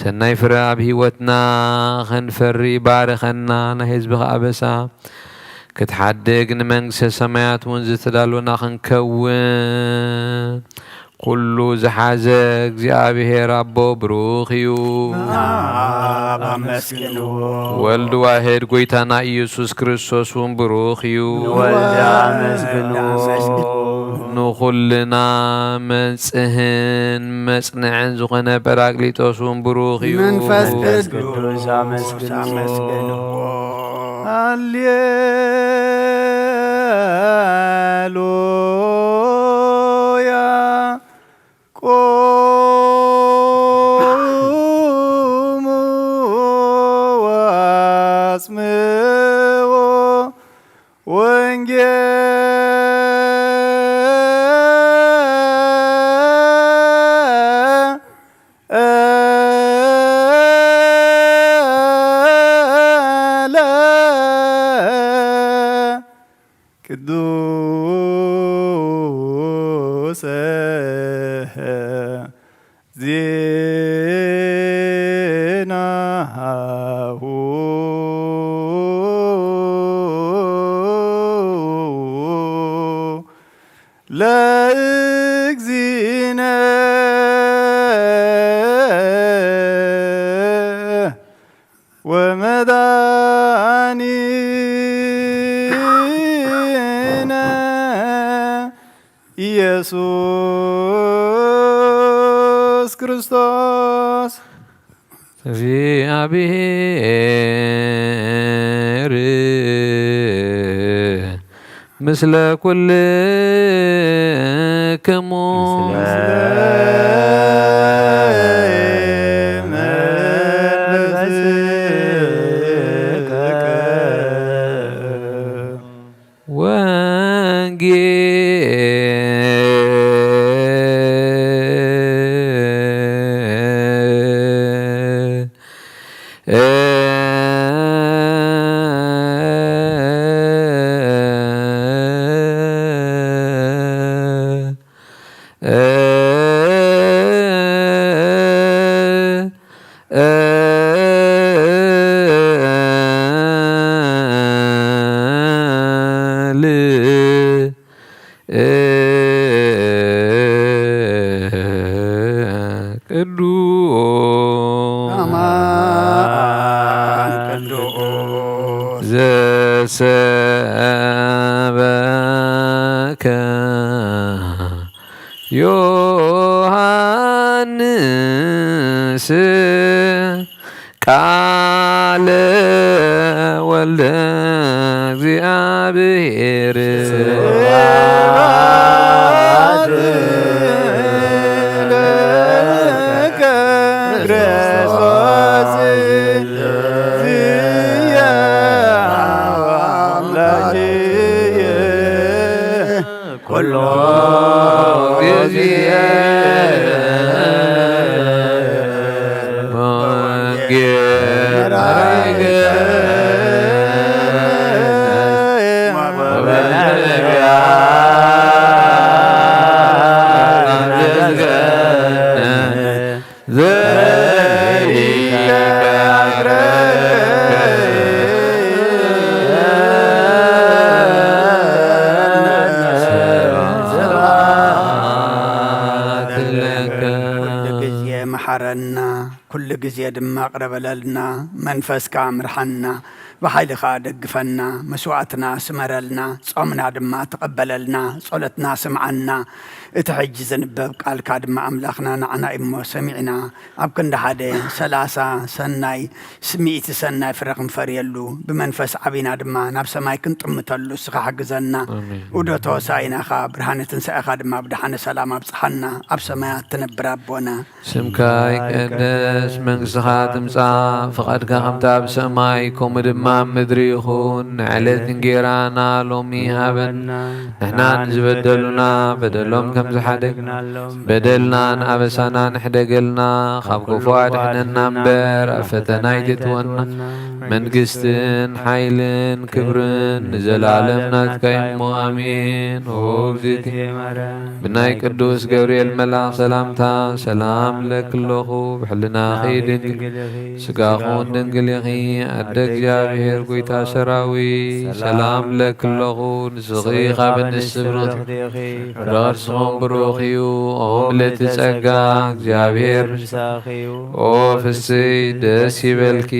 ሰናይ ፍረ ኣብ ህይወትና ኸንፈሪ ባርኸና። ናይ ህዝብኻ ኣበሳ ክትሓድግ፣ ንመንግስተ ሰማያት እውን ዝተዳለወና ክንከውን፣ ኩሉ ዝሓዘ እግዚኣብሔር ኣቦ ብሩኽ እዩ። ኣብ ኣመስግንዎ። ወልድ ዋሕድ ጎይታና ኢየሱስ ክርስቶስ እውን ብሩኽ እዩ። ወልድ ኣመስግንዎ። ንኹልና መጽህን መጽንዕን ዝኾነ ጳራቅሊጦስ እውን ብሩኽ እዩ። መንፈስ መንፈስ ቅዱስ ቅዱስ ኣመስግንዎ። ሃሌሉያ። ቁሙ ወአጽምዑ ወንጌለ ቅዱስ ዜናሁ ለእግዚእነ ወመድኃኒነ ኢየሱስ ክርስቶስ። እግዚአብሔር ምስለ ኩልክሙ። ወንጌል ቅዱስ ዘሰበከ ዮሐንስ ቃለ ወልደ እግዚአብሔር። ኩሉ ጊዜ ኩሉ ግዜ መሓረና፣ ኩሉ ግዜ ድማ ቅረ በለልና። መንፈስካ ምርሓና፣ ብሓይልኻ ደግፈና። መስዋእትና ስመረልና፣ ጾምና ድማ ተቐበለልና። ጸሎትና ስምዓና። እቲ ሕጂ ዝንበብ ቃልካ ድማ ኣምላኽና ንዓና እሞ ሰሚዕና ኣብ ክንዲ ሓደ ሰላሳ ሰናይ፣ ሚእቲ ሰናይ ፍረ ክንፈርየሉ፣ ብመንፈስ ዓቢና ድማ ናብ ሰማይ ክንጥምተሉ እስኻ ሓግዘና። ዑደት ሆሳኢናኻ፣ ብርሃነ ትንሳኤኻ ድማ ብደሓነ ሰላም ኣብጽሓና። ኣብ ሰማያት ትነብር ኣቦና። ስምካ ይቀደስ፣ መንግስትኻ ትምጻእ፣ ፍቓድካ ከምቲ ኣብ ሰማይ ከምኡ ድማ ኣብ ምድሪ ይኹን። ንዕለት እንጌራና ሎሚ ሃበና፣ ንሕና ንዝበደሉና በደሎም ከም ዝሓደግናሎም በደልናን ኣበሳናን ሕደገልና፣ ካብ ክፉ ኣድሕነና እምበር ኣብ ፈተና ኣይተእትወና፣ መንግስትን ሓይልን ክብርን ንዘለዓለም ናትካ እሞ፣ ኣሜን። ኦ እግዝእትየ ማርያም፣ ብናይ ቅዱስ ገብርኤል መልኣኽ ሰላምታ ሰላም እብለኪ ኣለኹ። ብሕልናኺ ድንግል፣ ስጋኹን ድንግል ኢኺ። ኣደ እግዚኣብሔር፣ ጎይታ ሰራዊት፣ ሰላም እብለኪ ኣለኹ። ንስኺ ካብ ኣንስቲ ብርኽቲ ኢኺ፣ ፍረ ከርስኹም ብሩኽ እዩ። ኦ ምልእቲ ጸጋ፣ እግዚኣብሔር ምሳኺ እዩ። ኦ ፍስይ፣ ደስ ይበልኪ፣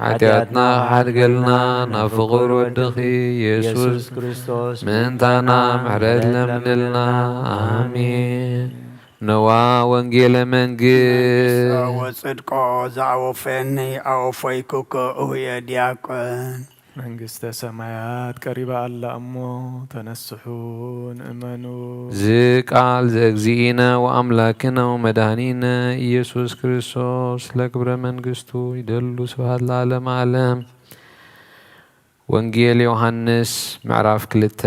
ሓጢኣትና ክሓድገልና ናብ ፍቑር ወድኺ ኢየሱስ ክርስቶስ ምእንታና ምሕረት ለምንልና። ኣሜን። ነዋ ወንጌለ መንግስት። ወጽድቆ ዘአወፈኒ አወፈይኩከ እሁየ ዲያቆን። መንግስተ ሰማያት ቀሪባ ኣላ እሞ ተነስሑ ንእመኑ። ዝቃል ዘእግዚእነ ወአምላክነ ወመድኃኒነ ኢየሱስ ክርስቶስ ለክብረ መንግስቱ ይደሉ። ስብሐት ለዓለመ ዓለም። ወንጌል ዮሐንስ ምዕራፍ ክልተ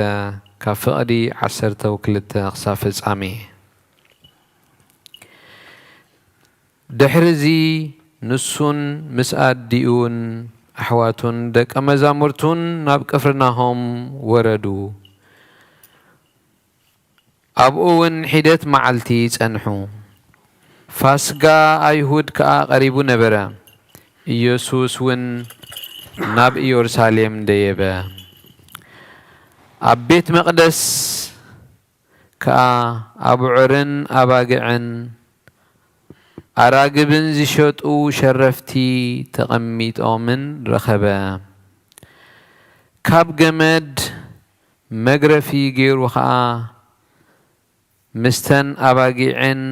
ካብ ፍቕዲ ዓሰርተ ወክልተ ክሳብ ፍጻሜ። ድሕርዚ ንሱን ምስ ኣዲኡን ኣሕዋቱን ደቀ መዛሙርቱን ናብ ቅፍርናሆም ወረዱ። ኣብኡ እውን ሒደት መዓልቲ ጸንሑ። ፋስጋ ኣይሁድ ከኣ ቀሪቡ ነበረ። ኢየሱስ እውን ናብ ኢየሩሳሌም ደየበ። ኣብ ቤት መቕደስ ከኣ ኣብዑርን ኣባግዕን ኣራግብን ዝሸጡ ሸረፍቲ ተቐሚጦምን ረኸበ። ካብ ገመድ መግረፊ ገይሩ ኸኣ ምስተን ኣባጊዕን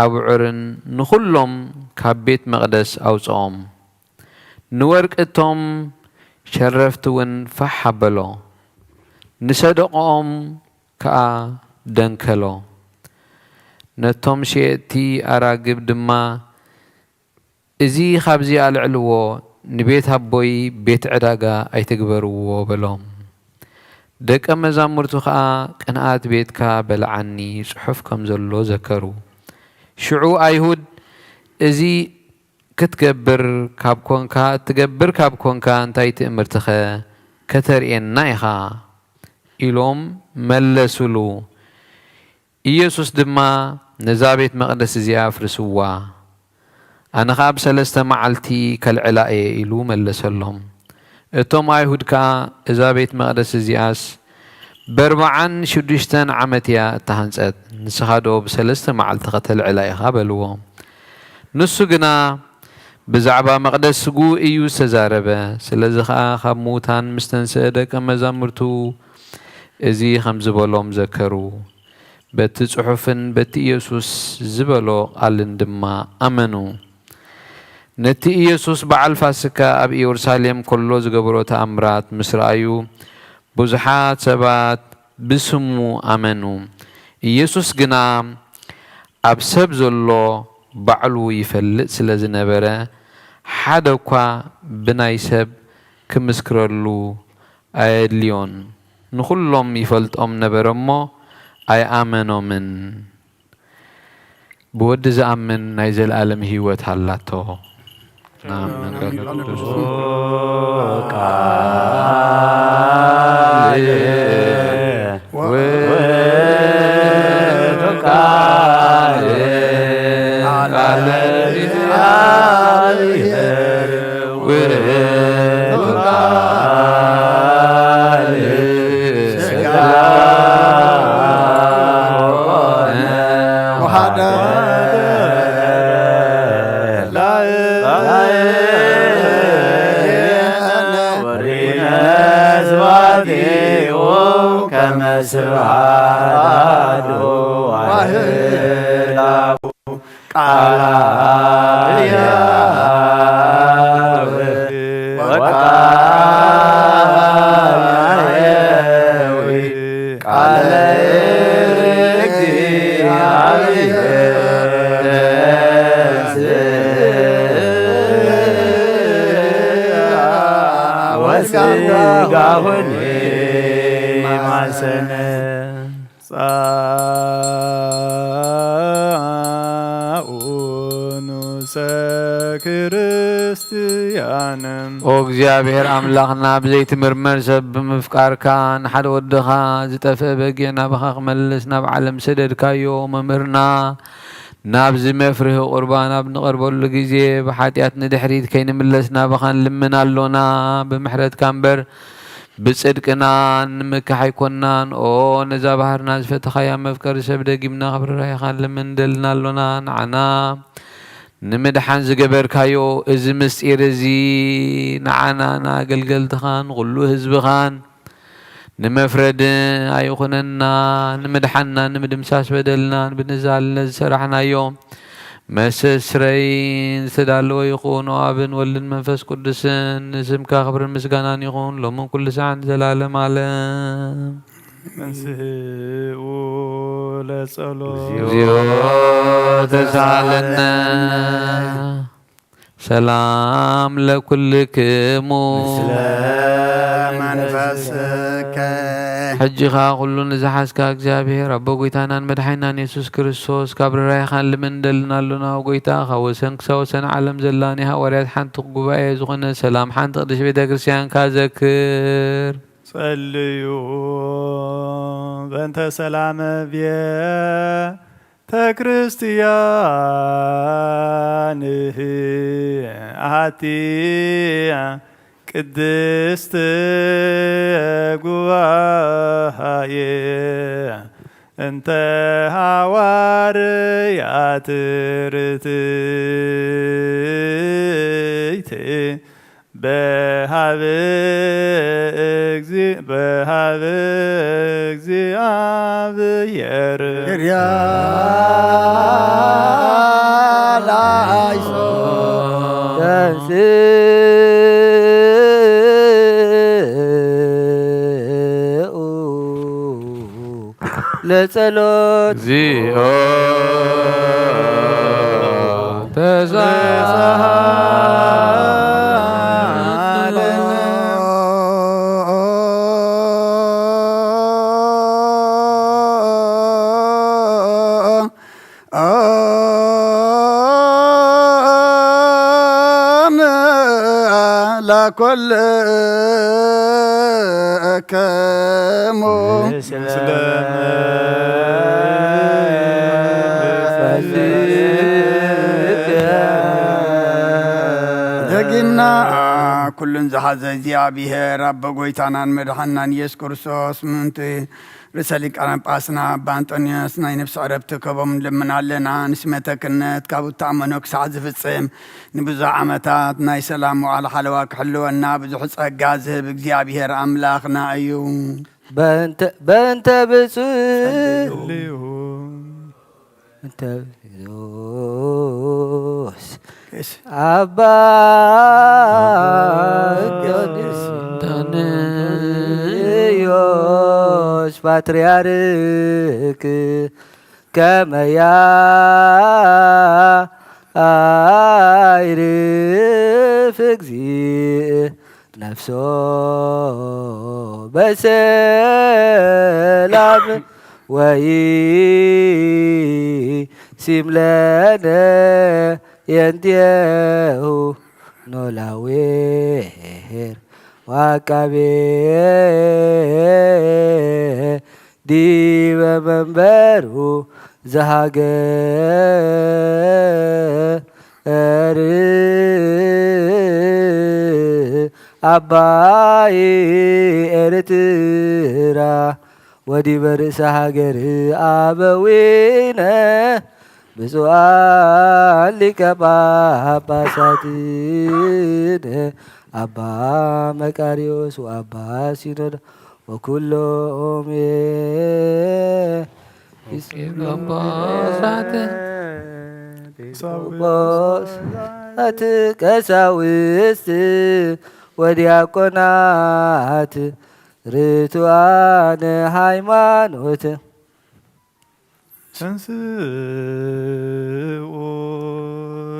ኣብዑርን ንኹሎም ካብ ቤት መቕደስ ኣውጽኦም። ንወርቂ እቶም ሸረፍቲ እውን ፋሕ ኣበሎ፣ ንሰደቕኦም ከኣ ደንከሎ። ነቶም ሸየጥቲ ኣራግብ ድማ፣ "እዚ ኻብዚ ኣልዕልዎ፣ ንቤት ኣቦይ ቤት ዕዳጋ ኣይትግበርዎ" በሎም። ደቀ መዛሙርቱ ኸኣ፣ "ቅንኣት ቤትካ በልዓኒ" ጽሑፍ ከም ዘሎ ዘከሩ። ሽዑ ኣይሁድ፣ "እዚ ክትገብር ካብ ኰንካ፣ እትገብር ካብ ኰንካ፣ እንታይ ትእምርትኸ ከተርእየና ኢኻ?" ኢሎም መለሱሉ። ኢየሱስ ድማ፣ "ነዛ ቤት መቕደስ እዚኣ ኣፍርስዋ፣ ኣነ ኸኣ ኣብ ሰለስተ መዓልቲ ከልዕላ እየ" ኢሉ መለሰሎም። እቶም ኣይሁድ ከኣ፣ "እዛ ቤት መቕደስ እዚኣስ ብኣርብዓን ሽዱሽተን ዓመት እያ እተሃንጸት፣ ንስኻዶ ብሰለስተ መዓልቲ ኸተልዕላ ኢኻ?" በልዎ። ንሱ ግና ብዛዕባ መቕደስ ስግኡ እዩ ዝተዛረበ። ስለዚ ኸኣ ካብ ምዉታን ምስ ተንስአ ደቀ መዛሙርቱ እዚ ኸም ዝበሎም ዘከሩ። በቲ ጽሑፍን በቲ ኢየሱስ ዝበሎ ቃልን ድማ ኣመኑ። ነቲ ኢየሱስ በዓል ፋሲካ ኣብ ኢየሩሳሌም ከሎ ዝገበሮ ተኣምራት ምስ ረኣዩ፣ ብዙሓት ሰባት ብስሙ ኣመኑ። ኢየሱስ ግና ኣብ ሰብ ዘሎ ባዕሉ ይፈልጥ ስለ ዝነበረ፣ ሓደ እኳ ብናይ ሰብ ክምስክረሉ ኣየድልዮን። ንኹሎም ይፈልጦም ነበረ እሞ ኣይኣመኖምን። ብወዲ ዝኣምን ናይ ዘለኣለም ህይወት ኣላቶ። ንኣምን በሉ። ቃል ውእቱ ቃል ቃል እግዚአብሔር ውእቱ ቃል ሥጋ ሆነ ወሐደረ ላዕሌነ ወሪነ ስብሐቲሁ ከመ ስብሐት አሐዱ ዋሕድ ቃለ ሕያው ወቃለ ሕያው ቃለ እግዚአብሔር ተንሥአ ወሥጋ ሆነ ማሰነ ጻኡ ንዑሰ ክርስቲያን ኦ እግዚኣብሔር ኣምላኽና፣ ብዘይትምርመር ሰብ ብምፍቃርካ፣ ንሓደ ወድኻ ዝጠፍአ በጊዕ ናባኻ ክመልስ ናብ ዓለም ሰደድካዮ። መምህርና፣ ናብዚ መፍርሂ ቁርባን ኣብ ንቐርበሉ ግዜ፣ ብሓጢኣት ንድሕሪት ከይንምለስ ናባኻ ንልምን ኣሎና። ብምሕረትካ እምበር ብጽድቅና ንምካሕ ኣይኮናን። ኦ ነዛ ባህርና ዝፈተኻያ መፍቀሪ ሰብ፣ ደጊምና ካብ ርህራሄኻ ንልምን እንደልና ኣሎና። ንዓና ንምድሓን ዝገበርካዮ እዚ ምስጢር እዚ፣ ንዓና ንኣገልገልትኻን ንኹሉ ህዝብኻን ንመፍረዲ ኣይኹነና። ንምድሓንና ንምድምሳስ በደልናን ብንዛልነት ዝሰራሕናዮ መሰስረይን ዝተዳለወ ይኹን። ኦ ኣብን ወልድን መንፈስ ቅዱስን፣ ንስምካ ክብርን ምስጋናን ይኹን፣ ሎምን ኩሉ ሰዓን ዘላለም ኣለም። ተንስኡ ለጸሎት። እግዚኦ ተሳለነ። ሰላም ለኩልክሙ። ምስለ መንፈስከ። ሕጂ ኸኣ ኩሉ ንዝሓዝካ እግዚኣብሔር ኣቦ ጐይታናን መድሓኒናን የሱስ ክርስቶስ፣ ካብ ርራይኻን ልምን እንደልን ኣሎና። ጐይታ፣ ካብ ወሰን ክሳብ ወሰን ዓለም ዘላ ናይ ሃዋርያት ሓንቲ ጉባኤ ዝኾነ ሰላም ሓንቲ ቅድስት ቤተ ክርስቲያንካ ዘክር። ጸልዩ በእንተ ሰላም ቤተ ክርስቲያንህ ኣቲ ቅድስት ጉባኤ እንተ ሃዋርያት ርትዕት በሃብ እግዚ-፣ በሃብ እግዚኣብሔር። ላይሶ ተንስኡ ለጸሎት። እግዚኦ ተሳሃለነ። ለኩልክሙ። ምስለ ደጊምና ኩሉን ዝሓዘ እግዚኣብሔር ኣቦ ጐይታናን መድሓናን ኢየሱስ ክርስቶስ ምእንቲ ርእሰ ሊቃነ ጳጳስና ኣባ ኣንጦንዮስ ናይ ነፍሲ ዕረፍቲ ክህቦም ንልምን ኣለና። ንስመተ ክህነት ካብ እተኣመኖ ክሳዕ ዝፍጽም ንብዙሕ ዓመታት ናይ ሰላም መዋዕለ ሓለዋ ክሕልወና ብዙሕ ጸጋ ዝህብ እግዚኣብሔር ኣምላኽና እዩ። በእንተ፣ በእንተ ብፁዕ ጸልዩ። እንተ ዮስ እሺ። ኣባ እንጦንዮስ እንጦንዮስ ፓትርያርክ ከመያ ኣይርፍ እግዚእ ነፍሶ በሰላም ወይ ሲምለነ የንቴሁ ኖላዌር ዋቃቤ ዲበ መንበሩ ዘሃገር ኣባይ ኤርትራ ወዲበ ርእሰ ሃገር ኣበዊነ ብፁዓን ሊቀ ጳጳሳትነ ኣባ መቃርዮስ ወኣባ ሲኖዳ ወኩሎም ኤጲስቆጶሳት፣ ኤጲስቆጶሳት፣ ቀሳውስት ወዲያቆናት ርቱዓነ ሃይማኖት። ተንስኡ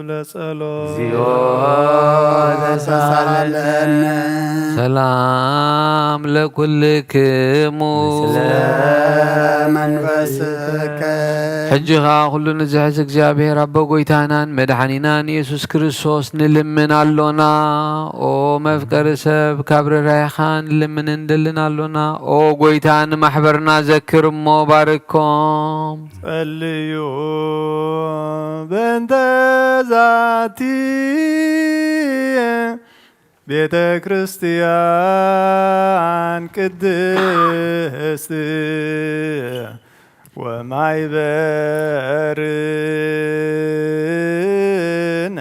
ለጸሎት። እግዚኦ ተሳሃለነ። ሰላም ለኩልክሙ። ምስለ መንፈስከ። ሕጂ ኸኣ ኩሉ ንዝሕዝ እግዚኣብሔር ኣቦ ጐይታናን መድሓኒናን ኢየሱስ ክርስቶስ ንልምን ኣሎና። ኦ መፍቀሪ ሰብ፣ ካብ ርህራሄኻ ንልምን እንደልን ኣሎና። ኦ ጐይታ፣ ንማሕበርና ዘክር እሞ ባርኮም። ጸልዩ በእንተ ዛቲ ቤተ ክርስቲያን ቅድስት ወማይበርነ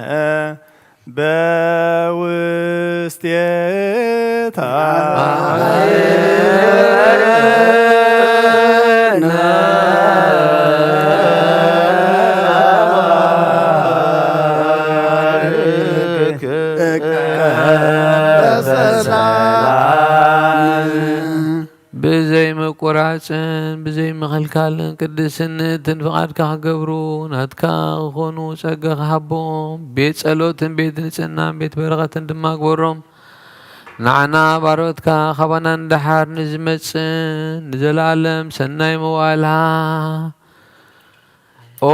በውስቴታ። ብዘይ ምቁራጽን ብዘይ ምኽልካልን ቅድስን ንእትን ፍቓድካ ክገብሩ ናትካ ክኾኑ ጸጋ ክሃቦም፣ ቤት ጸሎትን ቤት ንጽህናን ቤት በረኸትን ድማ ግበሮም። ንዓና ባሮትካ ካባና ንደሓር ንዝመጽእን ንዘለኣለም ሰናይ መዋእልካ። ኦ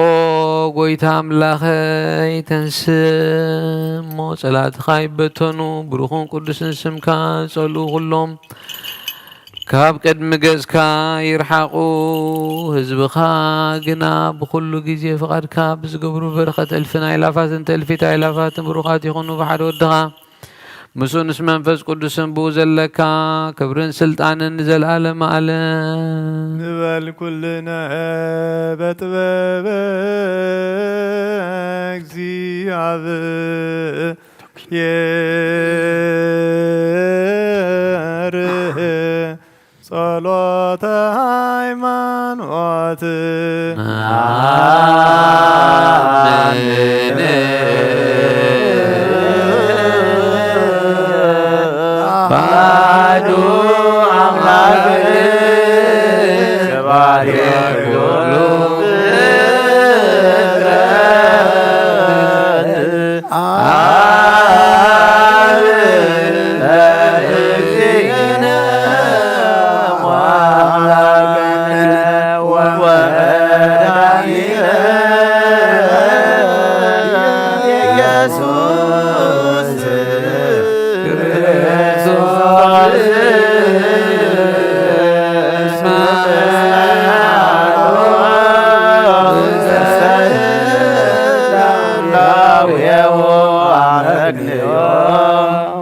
ጐይታ ኣምላኸይ፣ ተንስእ እሞ ጸላእትኻ ይበተኑ፣ ብሩኽን ቅዱስን ስምካ ዝጸልኡ ኹሎም ካብ ቅድሚ ገጽካ ይርሓቑ። ህዝብኻ ግና ብኹሉ ግዜ ፍቓድካ ብዝገብሩ በረኸት እልፍን ኣእላፋትን እልፊት ኣእላፋትን ብሩኻት ይኹኑ። ብሓደ ወድኻ ምስኡ ምስ መንፈስ ቅዱስን ብኡ ዘለካ ክብርን ስልጣንን ንዘለኣለመ ኣለም። ንበል ኩልነ በጥበበ እግዚኣብሔር ጸሎተ ሃይማኖት። ኣሜን። ባዶ ኣምላክ ስብሐት ኩሉ ፍጥረት።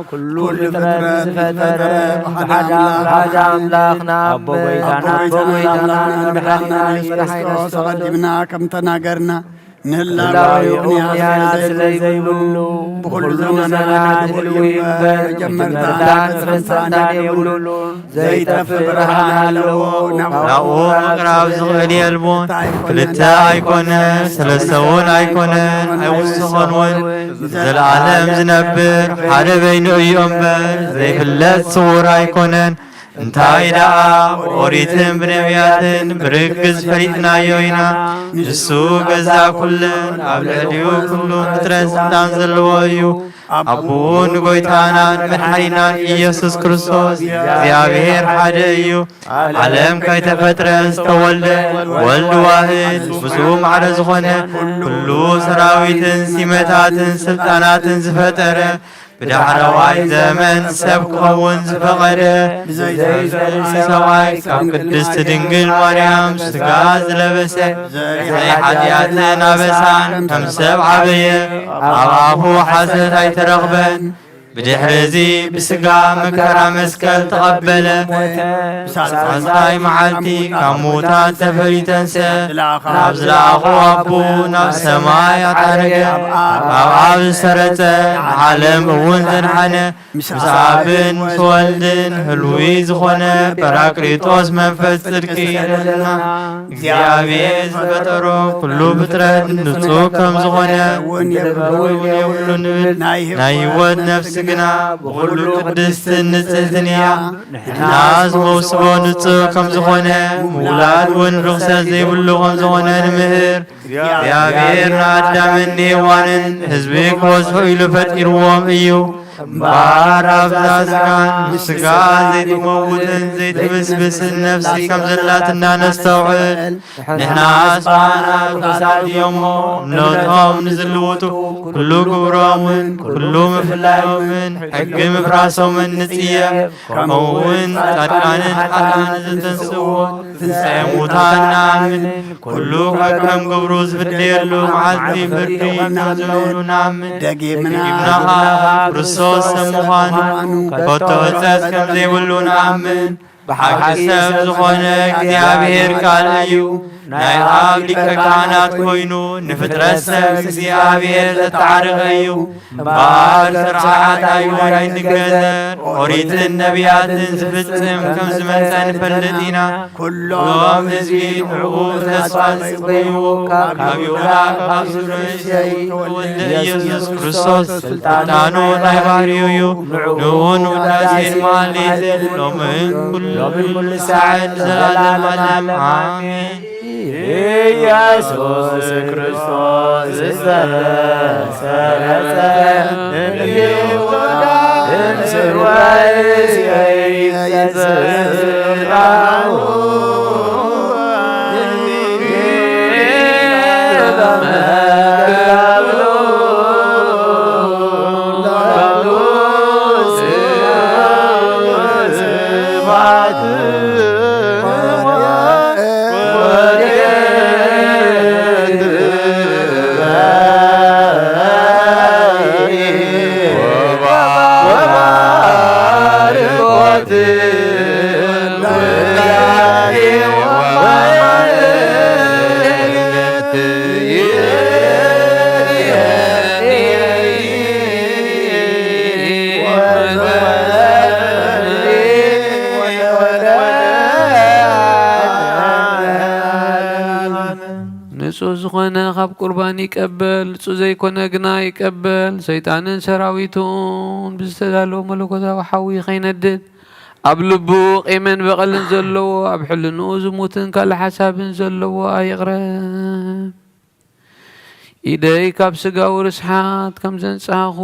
ኩሉ ፍጥረት ዝፈጠረ ብሓደ ኣምላኽ ንኣምን። ኣቦ ጐይታና ኣምላኽና መድሓኒና ኢየሱስ ክርስቶስ ኣቐዲምና ከም ተናገርና ንህላዌኡ ምኽንያት ስለ ዘይብሉ ብኹሉ ዘመናት ህልው እዩ እምበር መጀመርታን መፈጸምታን የብሉን። ዘይጠፍእ ብርሃን ኣለዎ። ናብኡ ምቕራብ ዝኽእል የልቦን። ክልተ ኣይኮነን፣ ሰለስተ እውን ኣይኮነን፣ ኣይውስኾን እውን። ንዘለኣለም ዝነብር ሓደ በይኑ እዩ እምበር ዘይፍለጥ ስዉር ኣይኮነን። እንታይ ደኣ ብኦሪትን ብነቢያትን ብርግጽ ፈሊጥናዮ ኢና። ንሱ ገዛእ ኩልን ኣብ ልዕሊኡ ኩሉ ፍጥረት ስልጣን ዘለዎ እዩ። ኣቦኡ ንጎይታናን መድሓኒናን ኢየሱስ ክርስቶስ እግዚኣብሔር ሓደ እዩ። ዓለም ከይተፈጥረ ዝተወልደ ወልድ ዋህድ ምስኡ ማዕረ ዝኾነ ኩሉ ሰራዊትን ሲመታትን ስልጣናትን ዝፈጠረ ብዳሕረዋይ ዘመን ሰብ ክኸውን ዝፈቐደ ብዘይሰብኣይ ካብ ቅድስቲ ድንግል ማርያም ስጋ ዝለበሰ ብዘይ ሓጢኣትን ኣበሳን ከም ሰብ ዓበየ። ኣብ ኣፉ ሓሰት ኣይተረኽበን። ብድሕሪ እዚ ብስጋ መከራ መስቀል ተቐበለ። ብሳልሳይ መዓልቲ ካብ ምዉታት ተፈልዩ ተንስአ። ናብ ዝለኣኾ ኣቦኡ ናብ ሰማይ ኣዓረገ። ኣብ ኣብ ዝተረጸ ንዓለም እውን ዘድሓነ ምስ ኣብን ምስ ወልድን ህልዊ ዝኾነ ጳራቅሊጦስ መንፈስ ጽድቂ ይሰደልና። እግዚኣብሔር ዝፈጠሮ ኩሉ ፍጥረት ንጹህ ከም ዝኾነ እውን የብሉን ይብል። ናይ ህይወት ነፍሲ ግና ብኹሉ ቅድስትን ንጽህትን እያ። ንሕናስ መውስቦ ንጹህ ከም ዝኾነ ምውላድ እውን ርኽሰት ዘይብሉ ከም ዝኾነ ንምህር። እግዚኣብሔር ንኣዳምን ንሄዋንን ህዝቢ ክበዝሑ ኢሉ ፈጢርዎም እዩ። እምበኣር ኣብዛ ስጋን ብስጋ ዘይትመውትን ዘይትብስብስን ነፍሲ ከም ዘላትና ነስተውዕል። ንሕናስ ብርሃን ኣብ ክሳድ እዮሞ፣ ነቶም ንዝልውጡ ኩሉ ግብሮምን ኩሉ ምፍላዮምን ሕጊ ምፍራሶምን ንጽየፍ። ከምኡ እውን ጻድቃንን ሓጥኣንን ዝተንስእዎ ትንሳኤ ሙታን ንኣምን። ኩሉ ከከም ግብሩ ዝፍደየሉ መዓልቲ ፍርዲ ከም ዘሎ ንኣምን። ደጊምና ደጊምና ኸኣ ክርስቶስ ሰብ ምዃኑ ከቶ ሕጸጽ ከም ዘይብሉ ንኣምን። ብሓቂ ሰብ ዝኾነ እግዚኣብሔር ቃል እዩ። ናይ ኣብ ሊቀ ካህናት ኮይኑ ንፍጥረት ሰብ እግዚኣብሔር ዘተዓረቐ እዩ። እምበኣር ስርዓት ኣይሁድ ኣይትገዘር፣ ኦሪትን ነቢያትን ዝፍጽም ከም ዝመጸ ንፈልጥ ኢና። ኩሎም ህዝቢ ንዕኡ ብተስፋ ዝጽበይዎ ካብ ይሁዳ ካብ ዝርእሰይ ተወልደ ኢየሱስ ክርስቶስ ስልጣኑ ናይ ባህሪኡ እዩ። ንዑ ንውዳሴን ማህሌትን ሎምን ኩሉ ሳዕን ዘላለም ዓለም። ኣሜን። ኢየሱስ ክርስቶስ ዝተሰረጸ እምይሁዳ እምስርወይ ዘይጽላሁ ንጹህ ዝኾነ ካብ ቁርባን ይቀበል፣ ንጹህ ዘይኮነ ግና ይቀበል። ሰይጣንን ሰራዊቱን ብዝተዳለወ መለኮታዊ ሓዊ ከይነድድ፣ ኣብ ልቡ ቂምን በቐልን ዘለዎ፣ ኣብ ሕልንኡ ዝሙትን ካልእ ሓሳብን ዘለዎ ኣይቕረብ። ኢደይ ካብ ስጋዊ ርስሓት ከም ዘንጻኹ፣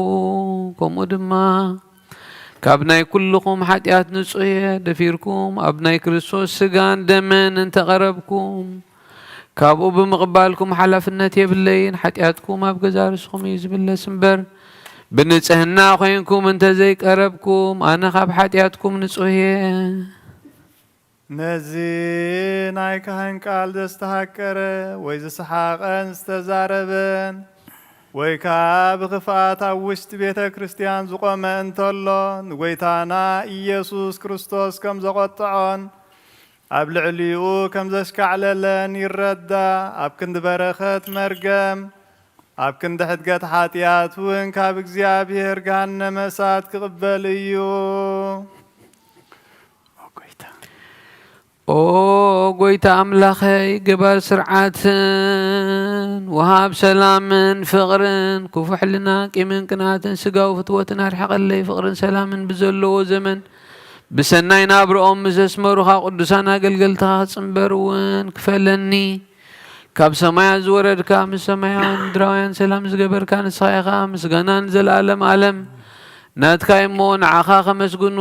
ከምኡ ድማ ካብ ናይ ኩልኹም ሓጢኣት ንጹህ እየ። ደፊርኩም ኣብ ናይ ክርስቶስ ስጋን ደምን እንተቐረብኩም፣ ካብኡ ብምቕባልኩም ሓላፍነት የብለይን። ሓጢኣትኩም ኣብ ገዛ ርስኹም እዩ ዝምለስ እምበር፣ ብንጽህና ኮይንኩም እንተ ዘይቀረብኩም፣ ኣነ ካብ ሓጢኣትኩም ንጹህ እየ። ነዚ ናይ ካህን ቃል ዘስተሃቀረ ወይ ዝሰሓቐን ዝተዛረበን ወይ ከኣ ብኽፍኣት ኣብ ውሽጢ ቤተ ክርስቲያን ዝቖመ እንተሎ፣ ንጐይታና ኢየሱስ ክርስቶስ ከም ዘቖጥዖን ኣብ ልዕሊኡ ከም ዘሽካዕለለን ይረዳእ። ኣብ ክንዲ በረኸት መርገም፣ ኣብ ክንዲ ሕድገት ሓጢኣት እውን ካብ እግዚኣብሔር ገሃነመ እሳት ክቕበል እዩ። ኦ ጐይታ ኣምላኸይ፣ ገባር ስርዓትን ወሃብ ሰላምን ፍቕርን፣ ክፉ ሕልና፣ ቂምን ቅንኣትን ስጋዊ ፍትወትን ኣርሕቐለይ። ፍቕርን ሰላምን ብዘለዎ ዘመን ብሰናይ ናብርኦም ምስ ኣስመሩኻ፣ ቅዱሳን ኣገልገልትኻ ክጽንበር እውን ክፈለኒ። ካብ ሰማያት ዝወረድካ፣ ምስ ሰማያውያን ምድራውያን ሰላም ዝገበርካ ንስኻ ኢኻ። ምስጋና ንዘለኣለም ኣለም ናትካ እሞ፣ ንዓኻ ከመስግኑ፣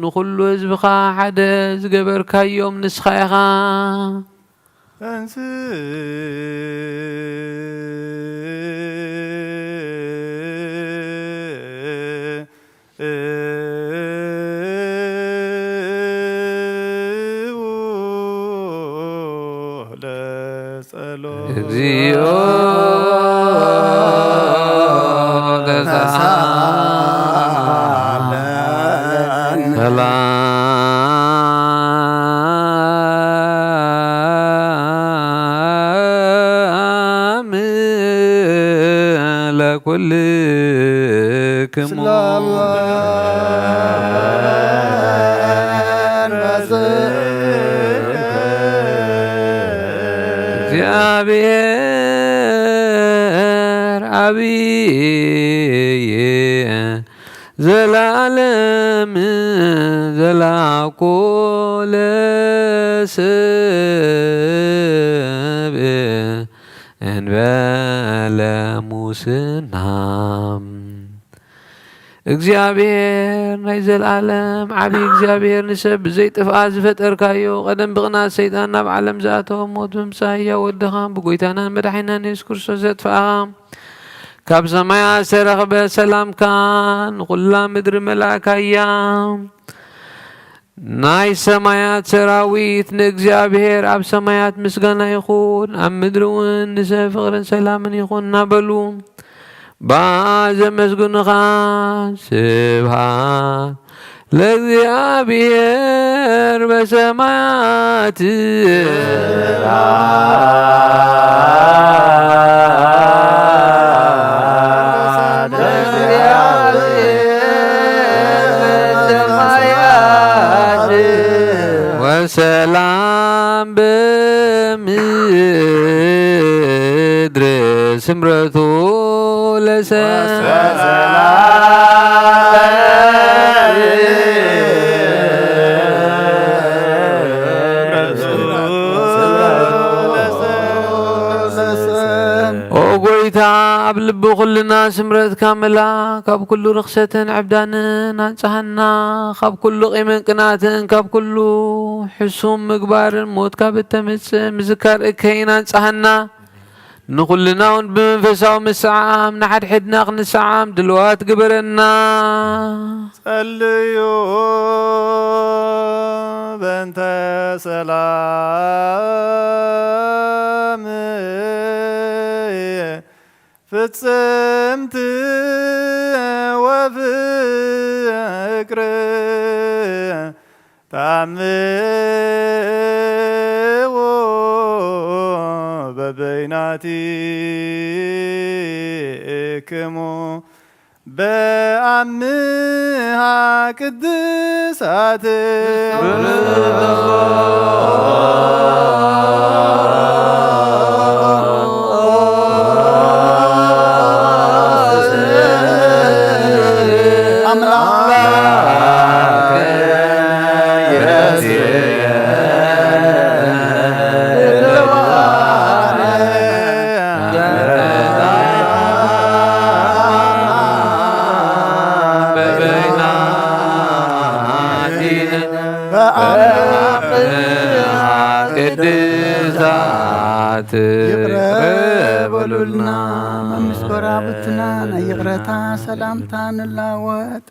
ንኹሉ ህዝብኻ ሓደ ዝገበርካዮም ንስኻ ኢኻ። ተንስ እግዚኦ ተሳለን። ሰላም ለኩልክሙ። እግዚኣብሔር ዓብዪ ዘላለም ዘላኮ ለሰብ እንበለ ሙስና። እግዚኣብሔር ናይ ዘለኣለም ዓብዪ እግዚኣብሔር፣ ንሰብ ብዘይ ጥፍኣት ዝፈጠርካዮ፣ ቀደም ብቕንኣት ሰይጣን ናብ ዓለም ዝኣተወ፣ ሞት ብምምጻእ ህያው ወድኻን ብጎይታናን መድሓኒናን የሱስ ክርስቶስ ዘጥፍኣኻ፣ ካብ ሰማያት ዝተረኽበ ሰላምካ ንኹላ ምድሪ መላእካያ። ናይ ሰማያት ሰራዊት ንእግዚኣብሔር ኣብ ሰማያት ምስጋና ይኹን፣ ኣብ ምድሪ እውን ንሰብ ፍቕርን ሰላምን ይኹን እናበሉ ብኣ ዘመስግኑኻ። ስብሃት ለእግዚኣብሔር በሰማያት። ወሰላም በምድር ስምረቱ ለሰ ኦ ጎይታ፣ ኣብ ልቢ ኩልና ስምረትካ ምላ፣ ካብ ኩሉ ርኽሰትን ዕብዳንን ኣንጽሃና፣ ካብ ኩሉ ቂምን ቅናትን፣ ካብ ኩሉ ሕሱም ምግባርን ሞት ካብ እተምጽእ ምዝካር እከይን ኣንጽሃና። ንኹልና እውን ብመንፈሳዊ ምስዓም ንሓድሕድና ክንስዓም ድልዋት ግበረና። ጸልዩ በእንተ ሰላም ፍጽምቲ ወፍቅር ተአምዎ በበይናቲክሙ በአምሃ ቅድሳት ቅድሳት ይቕረ በሉልና። ምስ ጎረባብትና ናይ ይቕረታ ሰላምታ ንለዋወጥ።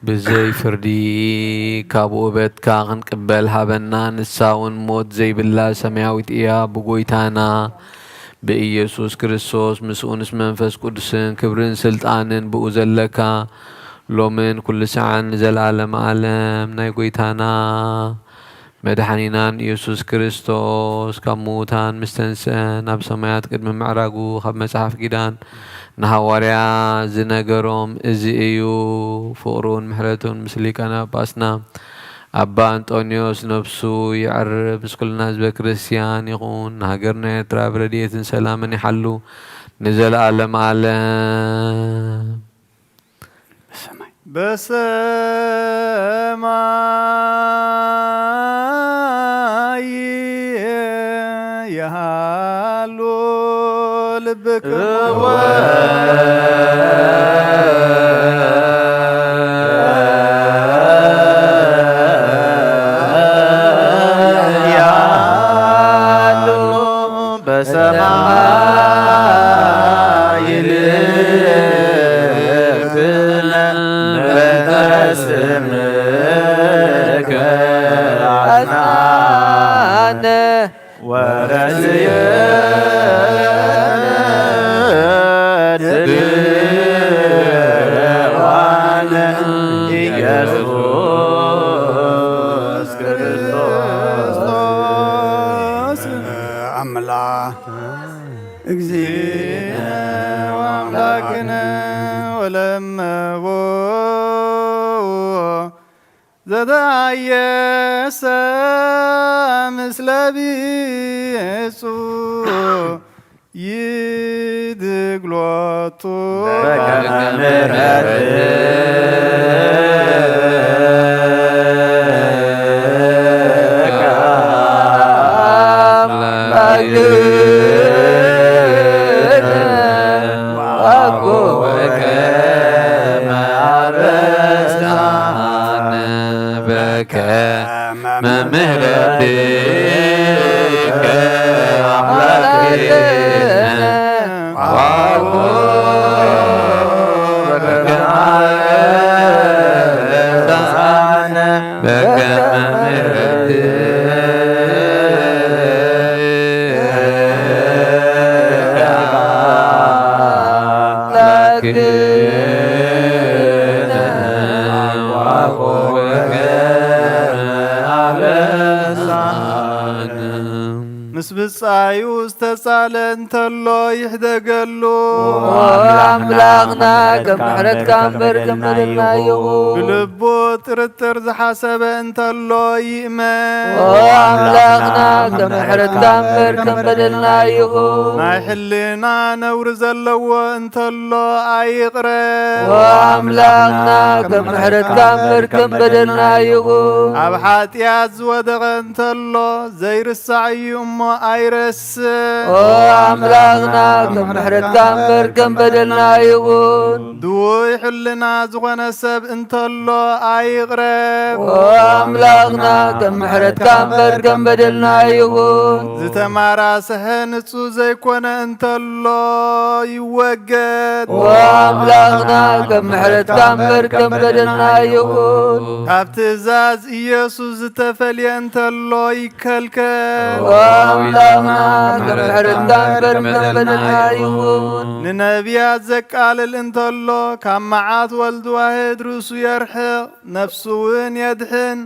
ብዘይ ፍርዲ ካብ ውእበትካ ክንቅበል ሃበና። ንሳ እውን ሞት ዘይብላ ሰማያዊት እያ። ብጎይታና ብኢየሱስ ክርስቶስ፣ ምስኡንስ መንፈስ ቅዱስን ክብርን ስልጣንን ብኡ ዘለካ፣ ሎምን ኩሉ ሰዓን ንዘለዓለም ዓለም። ናይ ጎይታና መድሓኒናን ኢየሱስ ክርስቶስ ካብ ምዉታን ምስ ተንስአ፣ ናብ ሰማያት ቅድሚ ምዕራጉ፣ ካብ መጽሓፍ ኪዳን ንሃዋርያ ዝነገሮም እዚ እዩ። ፍቕሩን ምሕረቱን ምስ ሊቃነ ጳጳስና ኣባ ኣንጦንዮስ ነፍሱ ይዕርብ፣ ምስ ኩልና ህዝበ ክርስቲያን ይኹን። ንሃገርና ኤርትራ ብረድኤትን ሰላምን ይሓሉ ንዘለኣለም ዓለም። በሰማይ በሰማይ ይሃሉ ልብክሙ። ያሉ በሰማይ ልብነ በእንተ ስምከ አጽናነ ወረስየነ ድልዋነ ኢየሱስ ክርስቶስ አምላክ እግዚእነ ወአምላክነ ወለመቦ ዘተአየሰ ምስለ ቢጹ ይድግ ሎቱ። በከመ ምሕረትከ አምላክነ ወአኮ በከመ አበሳነ በከመ ምሕረትከ አምላክነ ወአኮ በከመ አበሳነ በከመ ምሕረትከ አምላክነ ወአኮ በከመ አበሳነ። ምስ ብጻዩ ዝተጻለ እንተሎ ይሕደገሉ። ኣምላኽና ከም ምሕረትካ እምበር ከም በደልና ይኹን። ብልቡ ጥርጥር ዝሓሰበ እንተሎ ይእመን። ኣምላኽና ከም ምሕረትካ እምበር ከም በደልና ይኹን። ናይ ሕልና ነውሪ ዘለዎ እንተሎ ኣይቕረብ። ኣምላኽና ከም ምሕረትካ እምበር ከም በደልና ይኹን። ኣብ ሓጢኣት ዝወደቐ እንተሎ ዘይርሳዕ እዩ እሞ ኣይረስዕ። ኦ ኣምላኽና ከም ምሕረትካ እምበር ከም በደልና ይኹን። ድውይ ሕልና ዝኾነ ሰብ እንተሎ ኣይቕረብ። ኦ ኣምላኽና ከም ምሕረትካ እምበር ከም በደልና ይኹን። ዝተማራስሐ ንጹህ ዘይኮነ እንተሎ ይወገድ። ኦ ኣምላኽና ከም ምሕረትካ እምበር ከም በደልና ይኹን። ካብ ትእዛዝ ኢየሱስ ዝተፈልየ እንተሎ ይከልከል። ኦ ኣምላኽና ከም ምሕረትካ እምበር ከም በደልና ይኹን። ንነቢያት ዘቃልል እንተሎ ካብ መዓት ወልድ ዋህድ ርእሱ የርሕቕ፣ ነፍሱ እውን የድሕን።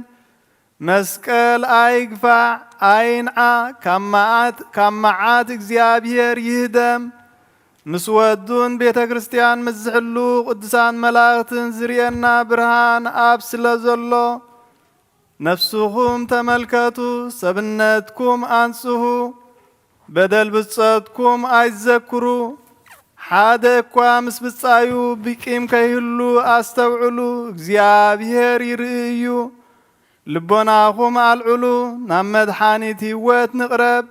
መስቀል ኣይግፋዕ ኣይንዓ፣ ካብ መዓት፣ ካብ መዓት እግዚኣብሔር ይህደም። ምስ ወዱን ቤተ ክርስቲያን ምስ ዝሕሉ ቅዱሳን መላእኽትን ዝርእየና ብርሃን ኣብ ስለ ዘሎ፣ ነፍስኹም ተመልከቱ፣ ሰብነትኩም ኣንጽሁ፣ በደል ብጾትኩም ኣይትዘክሩ። ሓደ እኳ ምስ ብጻዩ ብቂም ከይህሉ ኣስተውዕሉ፣ እግዚኣብሔር ይርኢ እዩ። ልቦናኹም ኣልዕሉ፣ ናብ መድሓኒት ህይወት ንቕረብ።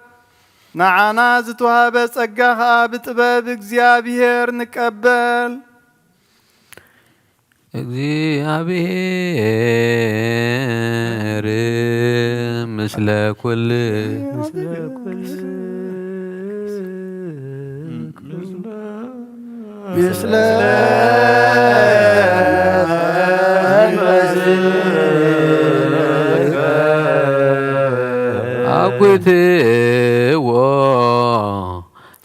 ንዓና ዝተዋህበ ጸጋ ኸኣ ብጥበብ እግዚኣብሔር ንቀበል። እግዚኣብሔር ምስለ ኩል ምስለ አኩትዎ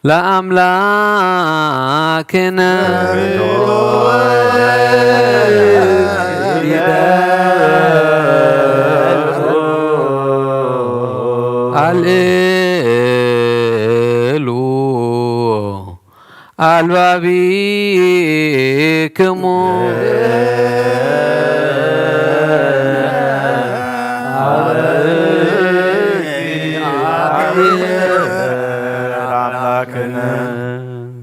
ለአምላክነ አልዕሉ አልባቢክሙ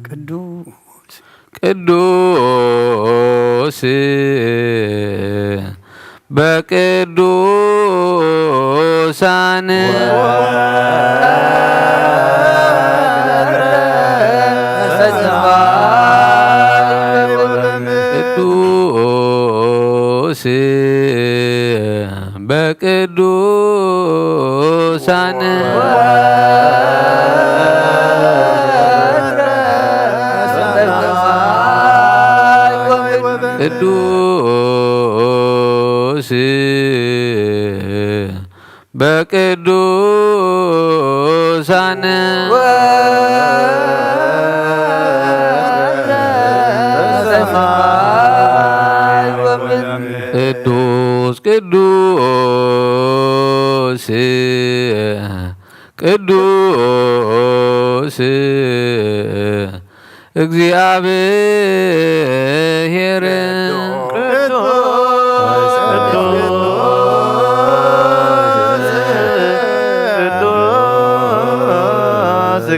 ቅዱስ ቅዱስ በቅዱሳን ቅዱስ በቅዱሳን ቅዱስ በቅዱሳን ቅዱስ ቅዱስ ቅዱስ እግዚአብሔር ቅዱስ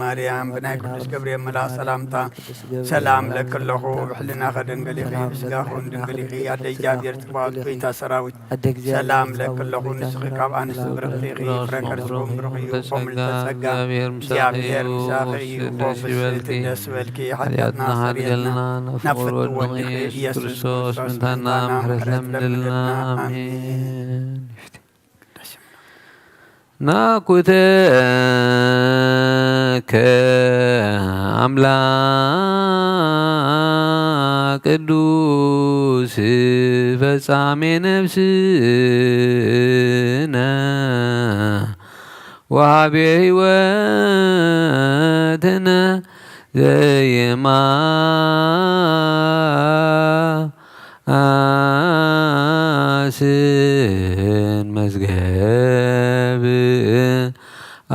ማርያም፣ ብናይ ቅዱስ ገብርኤል መልኣኽ ሰላምታ ሰላም እለኪ ኣለኹ። ብሕልናኺ ድንግል ኢኺ፣ ብስጋኺ እውን ድንግል ኢኺ። ኣደ እግዚኣብሔር፣ ጸባኦት፣ ጎይታ ሰራዊት፣ ሰላም እለኪ ኣለኹ። ንስኺ ካብ ኣንስቲ ብርኽቲ ኢኺ፣ ፍረ ከርስኺ እውን ብሩኽ እዩ። ከምልተ ጸጋ፣ እግዚኣብሔር ምሳኺ እዩ። ብስቲ ደስ ይበልኪ፣ ሓጢኣትና ሓጢኣትና ኣስተሰርየልና፣ ናብ ፍቕሪ ወድኺ ኢየሱስ ክርስቶስ ምእንታና ምሕረት ለምንልና። ኣሜን። ናኩተከ ኣምላክ ቅዱስ ፈጻሜ ነፍስነ ወሃቤ ህይወትነ ዘይማስን መዝገብ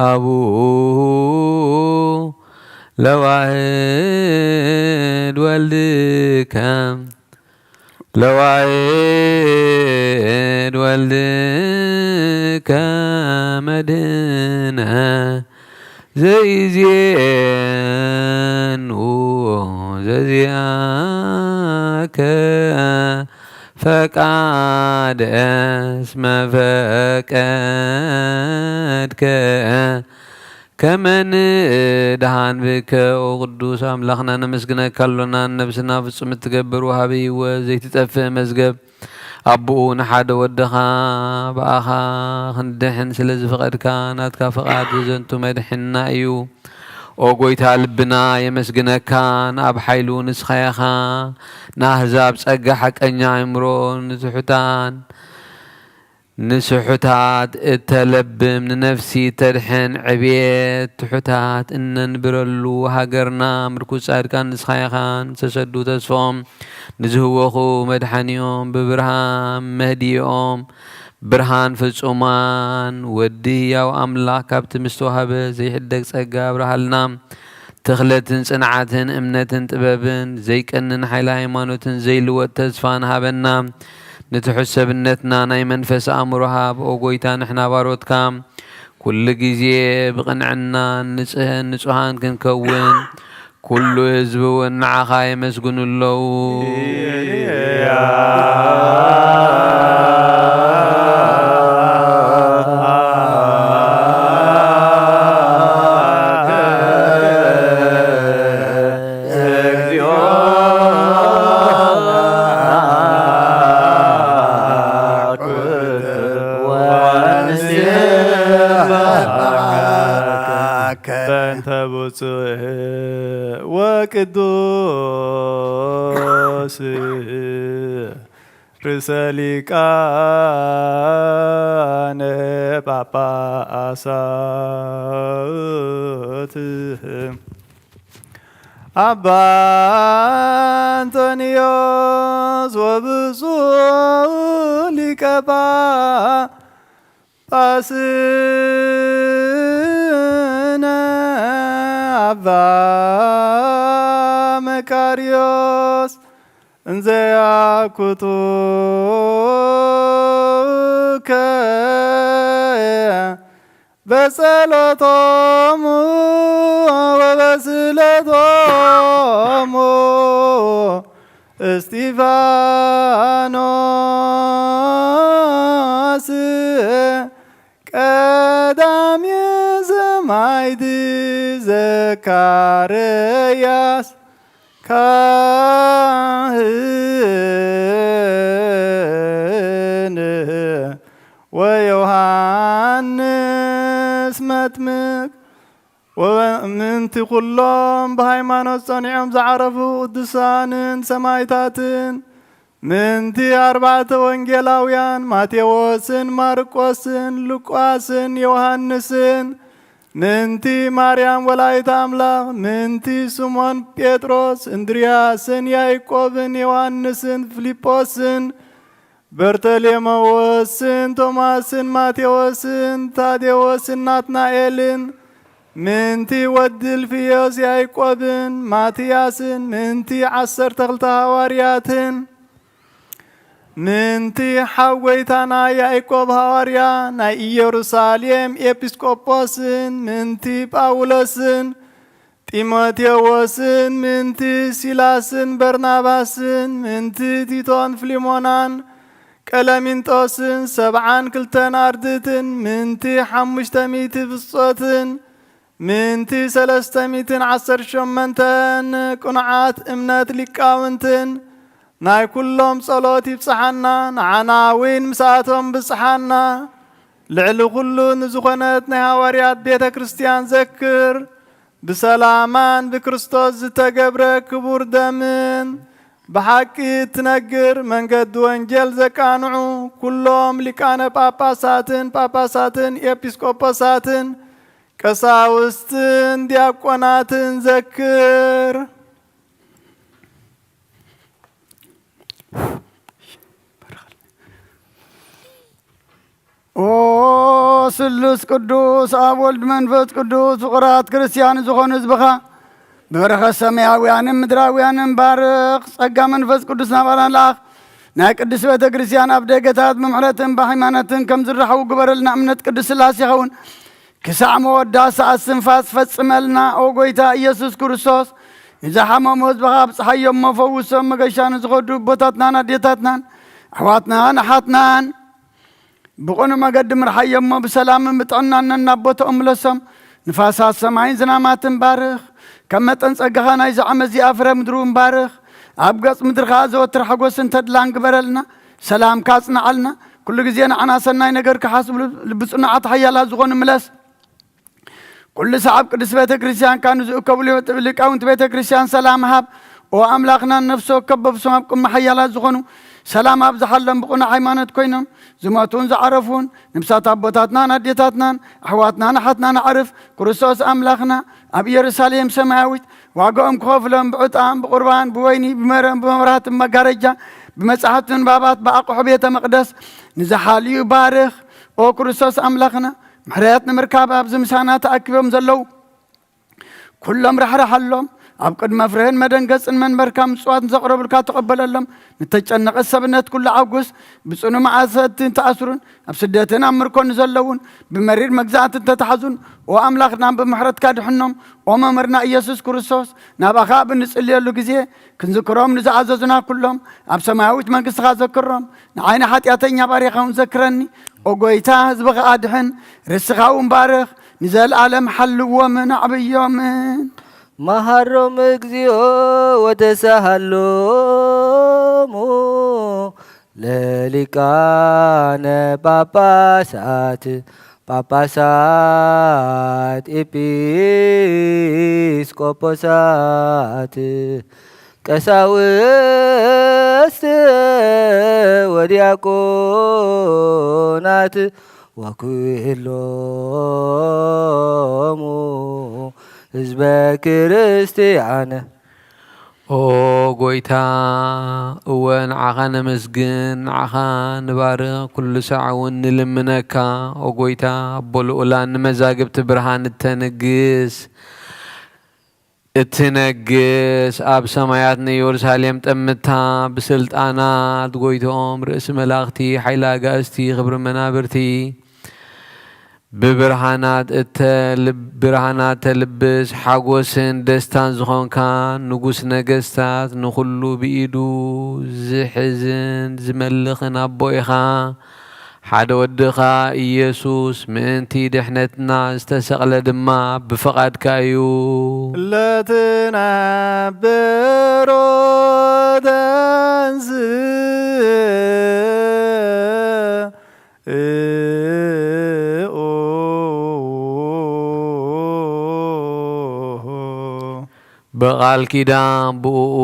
ኣቡሁ ለዋህድ ወልድከ ለዋህድ ወልድከ መድህነ ዘይዜኑ ዘዚኣከ ፈቃደ እስመ ፈቀድከ ከመ ንድሃን ብከ። ኦ ቅዱስ ኣምላኽና ነመስግነካ ኣሎና። ነብስና ፍጹም እትገብር ወሃቢ ህይወት ዘይትጠፍእ መዝገብ ኣቦኡ ንሓደ ወድኻ ብኣኻ ክንድሕን ስለ ዝፈቐድካ ናትካ ፍቓድ ዘዘንቱ መድሕንና እዩ። ኦ ጎይታ ልብና የመስግነካ። ንኣብ ሓይሉ ንስኻ ኢኻ ንኣህዛብ ጸጋ ሓቀኛ ኣእምሮ ንትሑታን ንስሑታት እተለብም ንነፍሲ እተድሕን ዕቤት ትሑታት እነንብረሉ ሃገርና ምርኩስ ጻድቃን ንስኻ ኢኻ። ንተሰዱ ተስፎም ንዝህወኹ መድሓኒኦም ብብርሃን መህድዮም ብርሃን ፍጹማን ወዲ ህያው ኣምላኽ ካብቲ ምስተዋህበ ዘይሕደግ ጸጋ ኣብርሃልና። ትኽለትን ጽንዓትን እምነትን ጥበብን ዘይቀንን ሓይሊ ሃይማኖትን ዘይልወጥ ተስፋን ሃበና። ንትሑት ሰብነትና ናይ መንፈስ ኣእምሮ ሃብ ኦ ጎይታ ንሕና ባሮትካ ኩሉ ግዜ ብቕንዕና ንጽህን ንጹሃን ክንከውን ኩሉ ህዝቢ እውን ንዓኻ የመስግኑ ኣለዉ። በእንተ ብፁዕ ወቅዱስ ርእሰ ሊቃነ ጳጳሳት አባ አንጦንዮስ ወብፁዕ ሊቀ ጳ ጳስነ አባ መቃርዮስ እንዘ ያኩቱከ በጸሎቶሙ ወበስእለቶሙ እስጢፋኖስ ቀዳሜ ሰማዕት ዘ ዘካርያስ ካህን ወዮሃንስ መጥምቅ ወምእንቲ ኩሎም ብሃይማኖት ጸኒዖም ዝዓረፉ ቅዱሳንን ሰማይታትን፣ ምእንቲ ኣርባዕተ ወንጌላውያን ማቴዎስን ማርቆስን ሉቃስን ዮሃንስን፣ ምእንቲ ማርያም ወላዲተ ኣምላኽ፣ ምእንቲ ስሞን ጴጥሮስ፣ እንድርያስን ያዕቆብን ዮሃንስን ፊልጶስን፣ በርተሌሜዎስን ቶማስን ማቴዎስን ታዴዎስን ናትናኤልን፣ ምእንቲ ወዲ እልፍዮስ ያዕቆብን ማትያስን፣ ምእንቲ ዓሰርተ ክልተ ሃዋርያትን፣ ምእንቲ ሓው ጐይታና ያዕቆብ ሃዋርያ ናይ ኢየሩሳሌም ኤጲስቆጶስን፣ ምእንቲ ጳውሎስን ጢሞቴዎስን፣ ምእንቲ ሲላስን በርናባስን፣ ምእንቲ ቲቶን ፍሊሞናን ቀለሚንጦስን፣ ሰብዓን ክልተን ኣርድእትን፣ ምእንቲ ሓሙሽተ ሚእቲ ብጾትን፣ ምእንቲ ሰለስተ ሚእትን ዓሰርተ ሸሞንተን ቅኑዓት እምነት ሊቃውንትን፣ ናይ ኩሎም ጸሎት ይብጽሓና፣ ንዓና እውን ምስኣቶም ብጽሓና። ልዕሊ ኩሉ ንዝኾነት ናይ ሃዋርያት ቤተ ክርስቲያን ዘክር። ብሰላማን ብክርስቶስ ዝተገብረ ክቡር ደምን ብሓቂ እትነግር መንገዲ ወንጌል ዘቃንዑ ኩሎም ሊቃነ ጳጳሳትን ጳጳሳትን ኤጲስቆጶሳትን ቀሳውስትን ዲያቆናትን ዘክር። ኦ ስሉስ ቅዱስ ኣብ ወልድ መንፈስ ቅዱስ ፍቑራት ክርስቲያን ዝኾኑ ህዝብኻ ብበረኸት ሰማያውያንን ምድራውያንን ባርኽ። ጸጋ መንፈስ ቅዱስ ናባና ለኣኽ። ናይ ቅድስት ቤተ ክርስቲያን ኣብ ደገታት ብምሕረትን ብሃይማኖትን ከም ዝረሓዉ ግበረልና። እምነት ቅድስት ስላሴ ይኸውን። ክሳዕ መወዳእታ እስትንፋስ ፈጽመልና። ኦ ጐይታ ኢየሱስ ክርስቶስ፣ ንዝሓመሙ ህዝብኻ ኣብጽሓዮም እሞ ፈውሶም። መገሻ ንዝኸዱ ኣቦታትናን ኣዴታትናን ኣሕዋትናን ኣሓትናን ብቕኑዕ መገዲ ምርሓዮም እሞ ብሰላምን ብጥዕናን ናብ ቦታኦም ምለሶም። ንፋሳት ሰማይን ዝናማትን ባርኽ። ከም መጠን ጸጋኻ ናይዚ ዓመት እዚኣ ፍረ ምድሪ እውን ባርኽ። ኣብ ገጽ ምድሪ ከኣ ዘወትር ሓጎስን ተድላን ግበረልና። ሰላምካ ኣጽንዓልና። ኩሉ ግዜ ንዓና ሰናይ ነገር ክሓስቡ ልቢ ጽኑዓት ሓያላት ዝኾኑ ምለስ። ኩሉ ሰዓብ ቅድስት ቤተ ክርስቲያንካ ንዝእከብሉ ሊቃውንቲ ቤተ ክርስቲያን ሰላም ሃብ። ኦ ኣምላኽና፣ ነፍሲ ወከፍ በብስም ኣብ ቅድሚ ሓያላት ዝኾኑ ሰላም ኣብዝሓሎም፣ ብቕኑዕ ሃይማኖት ኮይኖም ዝሞቱን ዝዓረፉን ነብሳት ኣቦታትናን ኣዴታትናን ኣሕዋትናን ኣሓትናን ኣዕርፍ። ክርስቶስ ኣምላኽና ኣብ ኢየሩሳሌም ሰማያዊት ዋጋኦም ክኸፍሎም ብዕጣን ብቁርባን ብወይኒ ብመረን ብመብራህቲ ብመጋረጃ ብመጻሕፍቲ ንባባት ብኣቑሑ ቤተ መቕደስ ንዝሓልዩ ባርኽ። ኦ ክርስቶስ ኣምላኽና፣ ምሕረት ንምርካብ ኣብዚ ምሳና ተኣኪቦም ዘለዉ ኩሎም ራሕርሓሎም። ኣብ ቅድሚ መፍርህን መደንገጽን መንበርካ ምጽዋት ንዘቕረቡልካ ተቐበለሎም። ንተጨነቐት ሰብነት ኩሉ ዓጉስ። ብጽኑ መኣሰርቲ ተኣስሩን ኣብ ስደትን ኣብ ምርኮን ዘለዉን ብመሪር መግዛእቲ እንተተሓዙን፣ ኦ ኣምላኽና ብምሕረትካ ድሕኖም። ኦ መምህርና ኢየሱስ ክርስቶስ፣ ናባኻ ብንጽልየሉ ግዜ ክንዝክሮም ንዝኣዘዙና ኩሎም ኣብ ሰማያዊት መንግስትኻ ዘክሮም። ንዓይ ንሓጢኣተኛ ባሪኻ እውን ዘክረኒ። ኦ ጐይታ፣ ህዝብኻ ኣድሕን፣ ርስኻ እውን ባርኽ። ንዘለኣለም ሓልዎምን ኣዕብዮምን። መሃሮም እግዚኦ ወተሳሃሎሙ ለሊቃነ ጳጳሳት፣ ጳጳሳት፣ ኤጲስቆጶሳት፣ ቀሳውስት ወዲያቆናት ወኩሎሙ ህዝበ ክርስቲያን። ኦ ጐይታ፣ እወ ንዓኻ ነመስግን፣ ንዓኻ ንባርኽ፣ ኩሉ ሳዕ እውን ንልምነካ። ኦ ጐይታ፣ ኣቦ ልኡላን ንመዛግብቲ ብርሃን እተንግስ፣ እትነግስ፣ ኣብ ሰማያት ንኢየሩሳሌም ጠምታ፣ ብስልጣናት ጐይትኦም፣ ርእሲ መላእኽቲ፣ ሓይሊ ኣጋእዝቲ፣ ክብሪ መናብርቲ፣ ብብርሃናት እተልብ-፣ ብርሃናት ተልብስ፣ ሓጎስን ደስታን ዝኾንካ ንጉስ ነገስታት፣ ንኹሉ ብኢዱ ዝሕዝን ዝመልኽን ኣቦ ኢኻ። ሓደ ወድኻ ኢየሱስ ምእንቲ ድሕነትና ዝተሰቕለ ድማ ብፍቓድካ እዩ። ለትነብሮ ተንሥእ ብቓል ኪዳን ብእኡ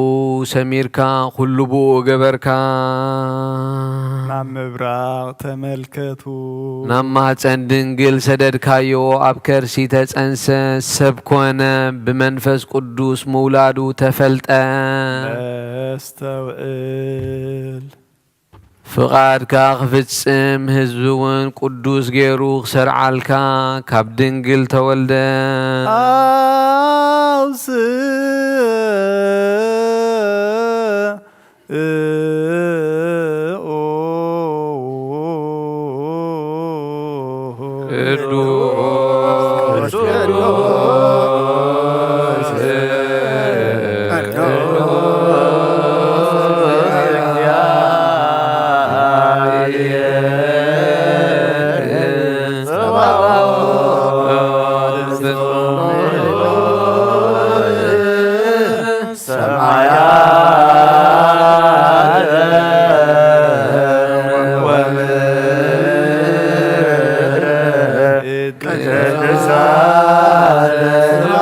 ሰሚርካ፣ ኩሉ ብእኡ ገበርካ። ናብ ምብራቕ ተመልከቱ። ናብ ማህፀን ድንግል ሰደድካዮ፣ ኣብ ከርሲ ተፀንሰ፣ ሰብ ኮነ፣ ብመንፈስ ቅዱስ ምውላዱ ተፈልጠ። ነስተውዕል። ፍቓድካ ክፍጽም፣ ህዝቢ እውን ቅዱስ ገይሩ ክሰርዓልካ፣ ካብ ድንግል ተወልደ። ኣውስእ ቅዱስ ሰማያት ወምድር ቅድሳት ስምዐ።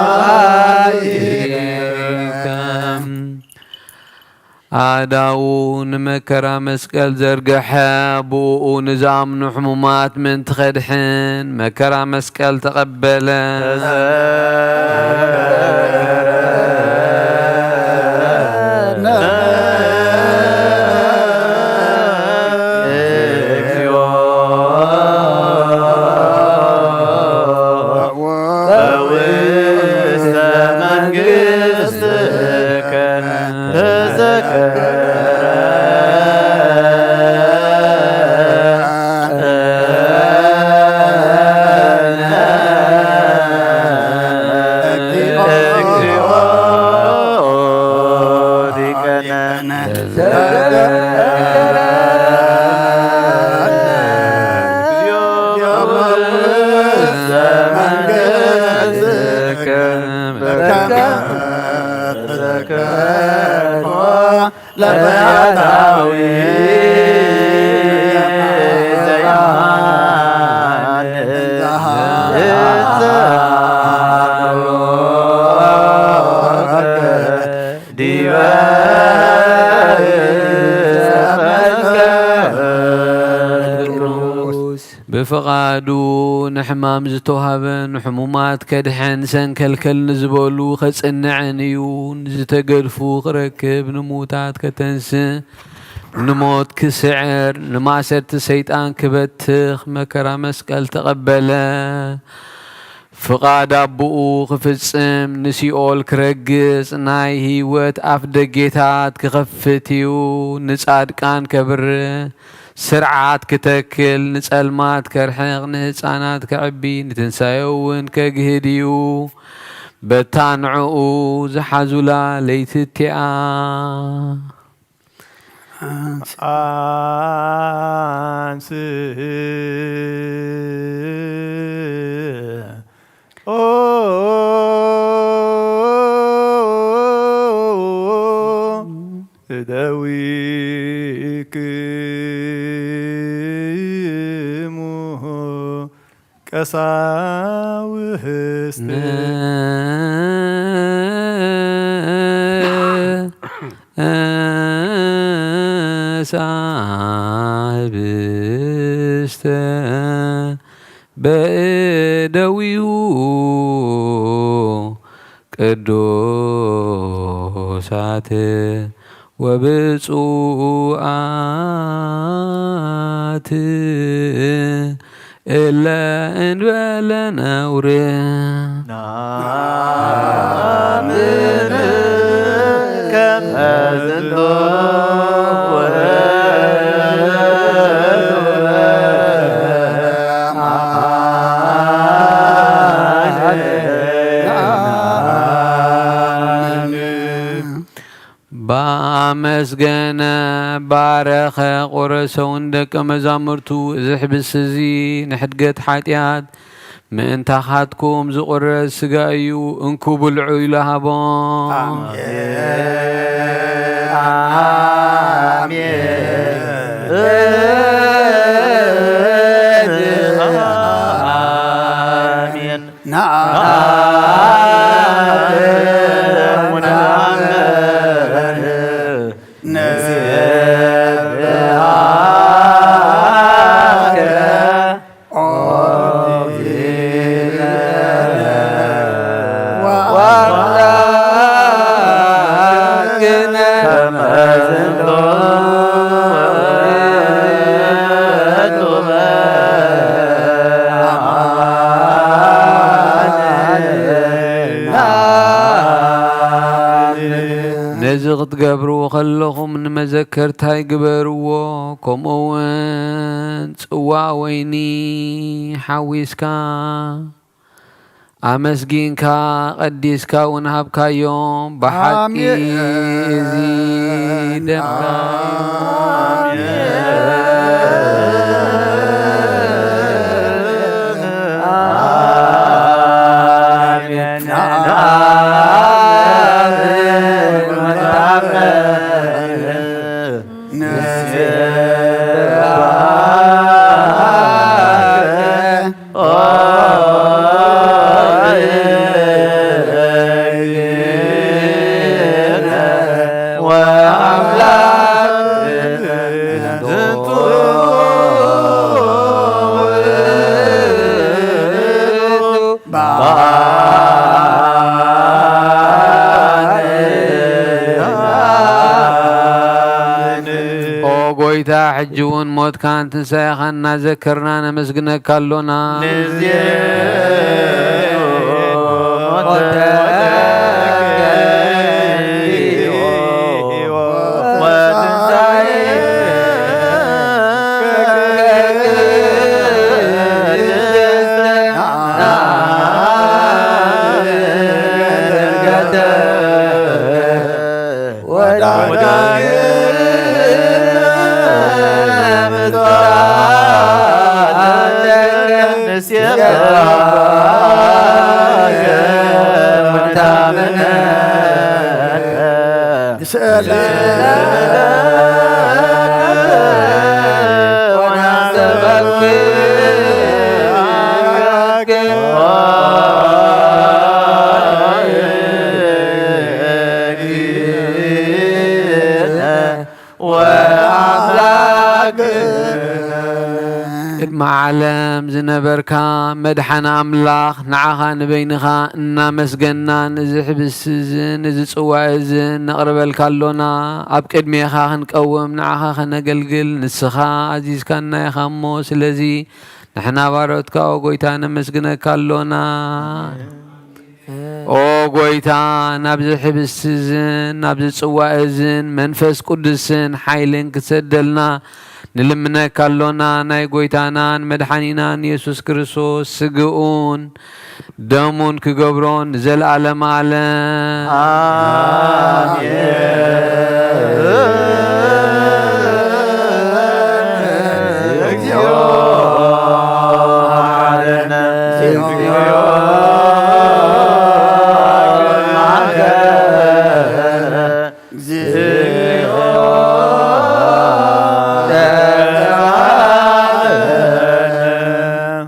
ኣእዳዉ ንመከራ መስቀል ዘርግሐ፣ ብእኡ ንዝኣምኑ ሕሙማት ምእንቲ ኸድሕን መከራ መስቀል ተቐበለ። ብፍቓዱ ንሕማም ዝተዋህበ፣ ንሕሙማት ከድሕን፣ ሰንከልከል ንዝበሉ ከጽንዕን እዩ። ንዝተገድፉ ክረክብ፣ ንሙታት ከተንስእ፣ ንሞት ክስዕር፣ ንማእሰርቲ ሰይጣን ክበትኽ መከራ መስቀል ተቐበለ። ፍቓድ ኣቦኡ ክፍጽም፣ ንሲኦል ክረግጽ፣ ናይ ህይወት ኣፍ ደጌታት ክኸፍት እዩ። ንጻድቃን ከብርህ፣ ስርዓት ክተክል፣ ንጸልማት ከርሕቕ፣ ንህጻናት ከዕቢ፣ ንትንሳኤ እውን ከግህድ እዩ። በታ ንዕኡ ዝሓዙላ ለይቲ እቲኣ። ኣንስ-፣ ኣንስ-፣ ኦ እደዊክሙ ቀሳውስት። ነሳህብስተ በእደዊሁ ቅዱሳት ወብፁዓት እለ እንበለ ነውር። ናምን ከመዝንቱ ውእቱ አማኑኤል። ኣመስገነ፣ ባረኸ፣ ቆረሰ እውን ደቀ መዛሙርቱ፣ እዚ ሕብስቲ እዚ ንሕድገት ሓጢኣት ምእንታኻትኩም ዝቑረስ ስጋ እዩ፣ እንኩ ብልዑ ኢሉ ሃቦም። ኣሜን። ኣሜን። ነዚ ክትገብርዎ ከለኹም ንመዘከርታይ ግበርዎ። ከምኡ እውን ጽዋእ ወይኒ ሓዊስካ ኣመስጊንካ ቀዲስካ እውን ሃብካዮም። ብሓቂ ኣሜን። እዚ ደምካ ኦ ጎይታ፣ ሕጂ እውን ሞትካን ትንሳኤኻን እናዘከርና ነመስግነካ ኣሎና። ቅድሚ ዓለም ዝነበርካ መድሓን ኣምላኽ፣ ንዓኻ ንበይንኻ እናመስገና፣ ነዚ ሕብስቲ እዝን ነዚ ጽዋእ እዝን ነቕርበልካ ኣሎና። ኣብ ቅድሜኻ ክንቀውም፣ ንዓኻ ከነገልግል፣ ንስኻ ኣዚዝካና ኢኻ እሞ፣ ስለዚ ንሕና ባሮትካ፣ ኦ ጎይታ፣ ነመስግነካ ኣሎና። ኦ ጎይታ፣ ናብዚ ሕብስቲ እዝን ናብዚ ጽዋእ እዝን መንፈስ ቅዱስን ሓይልን ክትሰደልና ንልምነካ ኣሎና። ናይ ጎይታናን መድሓኒናን የሱስ ክርስቶስ ስግኡን ደሙን ክገብሮ ንዘለኣለም ኣለም። ኣሜን።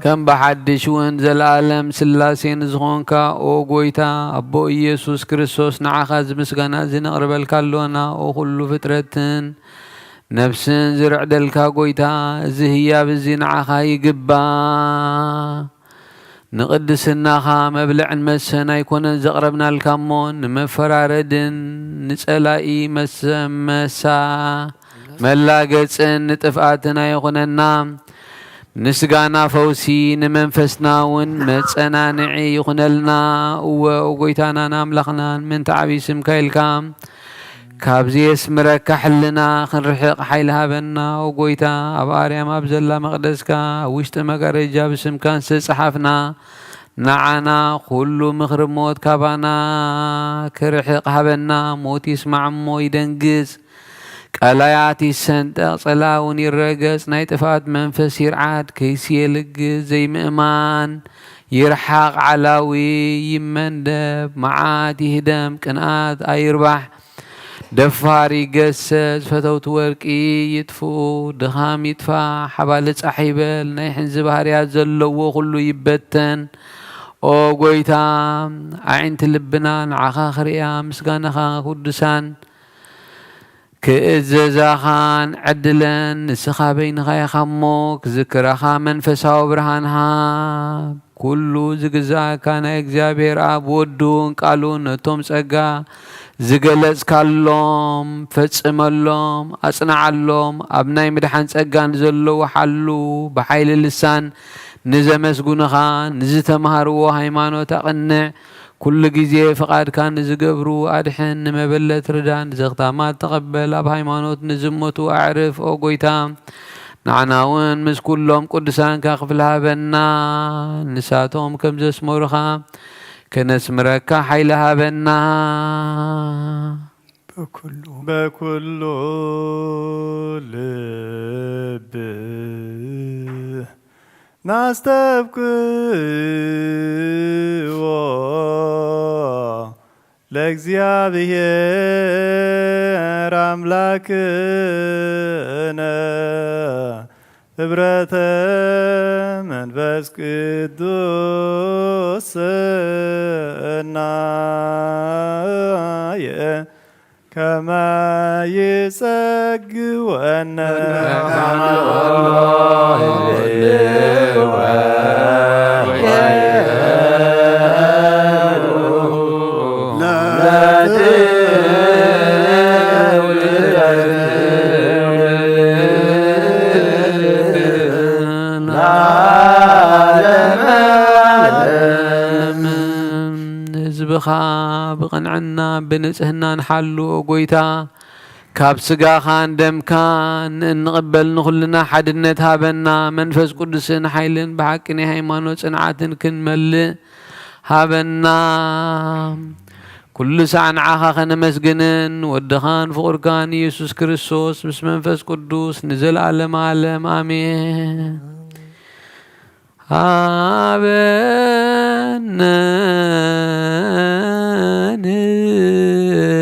ከም ብሓድሽ እውን ዘለኣለም ስላሴ ንዝኾንካ፣ ኦ ጎይታ፣ ኣቦ ኢየሱስ ክርስቶስ፣ ንዓኻ እዚ ምስጋና እዚ ነቕርበልካ ኣሎና። ኦ ኩሉ ፍጥረትን ነፍስን ዝርዕደልካ ጎይታ፣ እዚ ህያብ እዚ ንዓኻ ይግባእ። ንቕድስናኻ መብልዕን መስተን ኣይኮነን ዘቕረብናልካ እሞ፣ ንመፈራረድን ንጸላኢ መሰመሳ መላገጽን ንጥፍኣትን ኣይኹነና። ንስጋና ፈውሲ፣ ንመንፈስና እውን መጸናንዒ ይኹነልና። እወ፣ ኦ ጎይታናን ኣምላኽናን፣ ምእንቲ ዓብዪ ስምካ ኢልካ፣ ካብዚ የስምረካ ሕልና ክንርሕቕ ሓይሊ ሃበና። ኦ ጎይታ፣ ኣብ ኣርያም ኣብ ዘላ መቕደስካ፣ ኣብ ውሽጢ መጋረጃ ብስምካ ዝተጸሓፍና፣ ንዓና ኩሉ ምኽሪ ሞት ካባና ክርሕቕ ሃበና። ሞት ይስማዕ እሞ ይደንግጽ፣ ቀላያት ይሰንጠቕ፣ ጸላውን ይረገጽ፣ ናይ ጥፍኣት መንፈስ ይርዓድ፣ ከይሲ የልግስ፣ ዘይምእማን ይርሓቕ፣ ዓላዊ ይመንደብ፣ መዓት ይህደም፣ ቅንኣት ኣይርባሕ፣ ደፋር ይገሰጽ፣ ፈተውቲ ወርቂ ይጥፍኡ፣ ድኻም ይጥፋ፣ ሓባሊ ጻሕ ይበል፣ ናይ ሕንዚ ባህርያት ዘለዎ ኩሉ ይበተን። ኦ ጎይታ፣ ኣዒንቲ ልብና ንዓኻ ክርእያ፣ ምስጋናኻ ቅዱሳን ክእዘዛኻን ዕድለን ንስኻ በይንኻ ኢኻ እሞ፣ ክዝክረኻ መንፈሳዊ ብርሃን ሃብ። ኩሉ ዝግዛእካ ናይ እግዚኣብሔር ኣብ ወዱን ቃሉን ነቶም ጸጋ ዝገለጽካሎም ፈጽመሎም፣ ኣጽንዓሎም። ኣብ ናይ ምድሓን ጸጋ ንዘለዉ ሓሉ፣ ብሓይሊ ልሳን ንዘመስጉንኻ፣ ንዝተማሃርዎ ሃይማኖት ኣቕንዕ። ኩሉ ግዜ ፍቓድካ ንዝገብሩ ኣድሕን፣ ንመበለት ርዳ፣ ንዘኽታማት ተቐበል፣ ኣብ ሃይማኖት ንዝሞቱ ኣዕርፍ። ኦ ጎይታ፣ ንዓና እውን ምስ ኩሎም ቅዱሳንካ ክፍሊ ሃበና፣ ንሳቶም ከም ዘስመሩኻ ከነስምረካ ሓይሊ ሃበና። በኩሉ በኩሉ ልብ ናስተብቅዎ ለእግዚኣብሔር ኣምላክነ ህብረተ መንፈስ ቅዱስ ሰናየ ከመ ይጸግወነ። ህዝብኻ ብቕንዕና ብንጽህና ንሓሉ፣ ኦ ጎይታ። ካብ ስጋኻን ደምካን እንቕበል ንኹልና ሓድነት ሃበና። መንፈስ ቅዱስን ሓይልን ብሓቂ ናይ ሃይማኖት ጽንዓትን ክንመልእ ሃበና። ኩሉ ሳዕ ንዓኻ ከነመስግንን ወድኻን ፍቑርካን ኢየሱስ ክርስቶስ ምስ መንፈስ ቅዱስ ንዘለዓለመ ዓለም ኣሜን። ሃበነ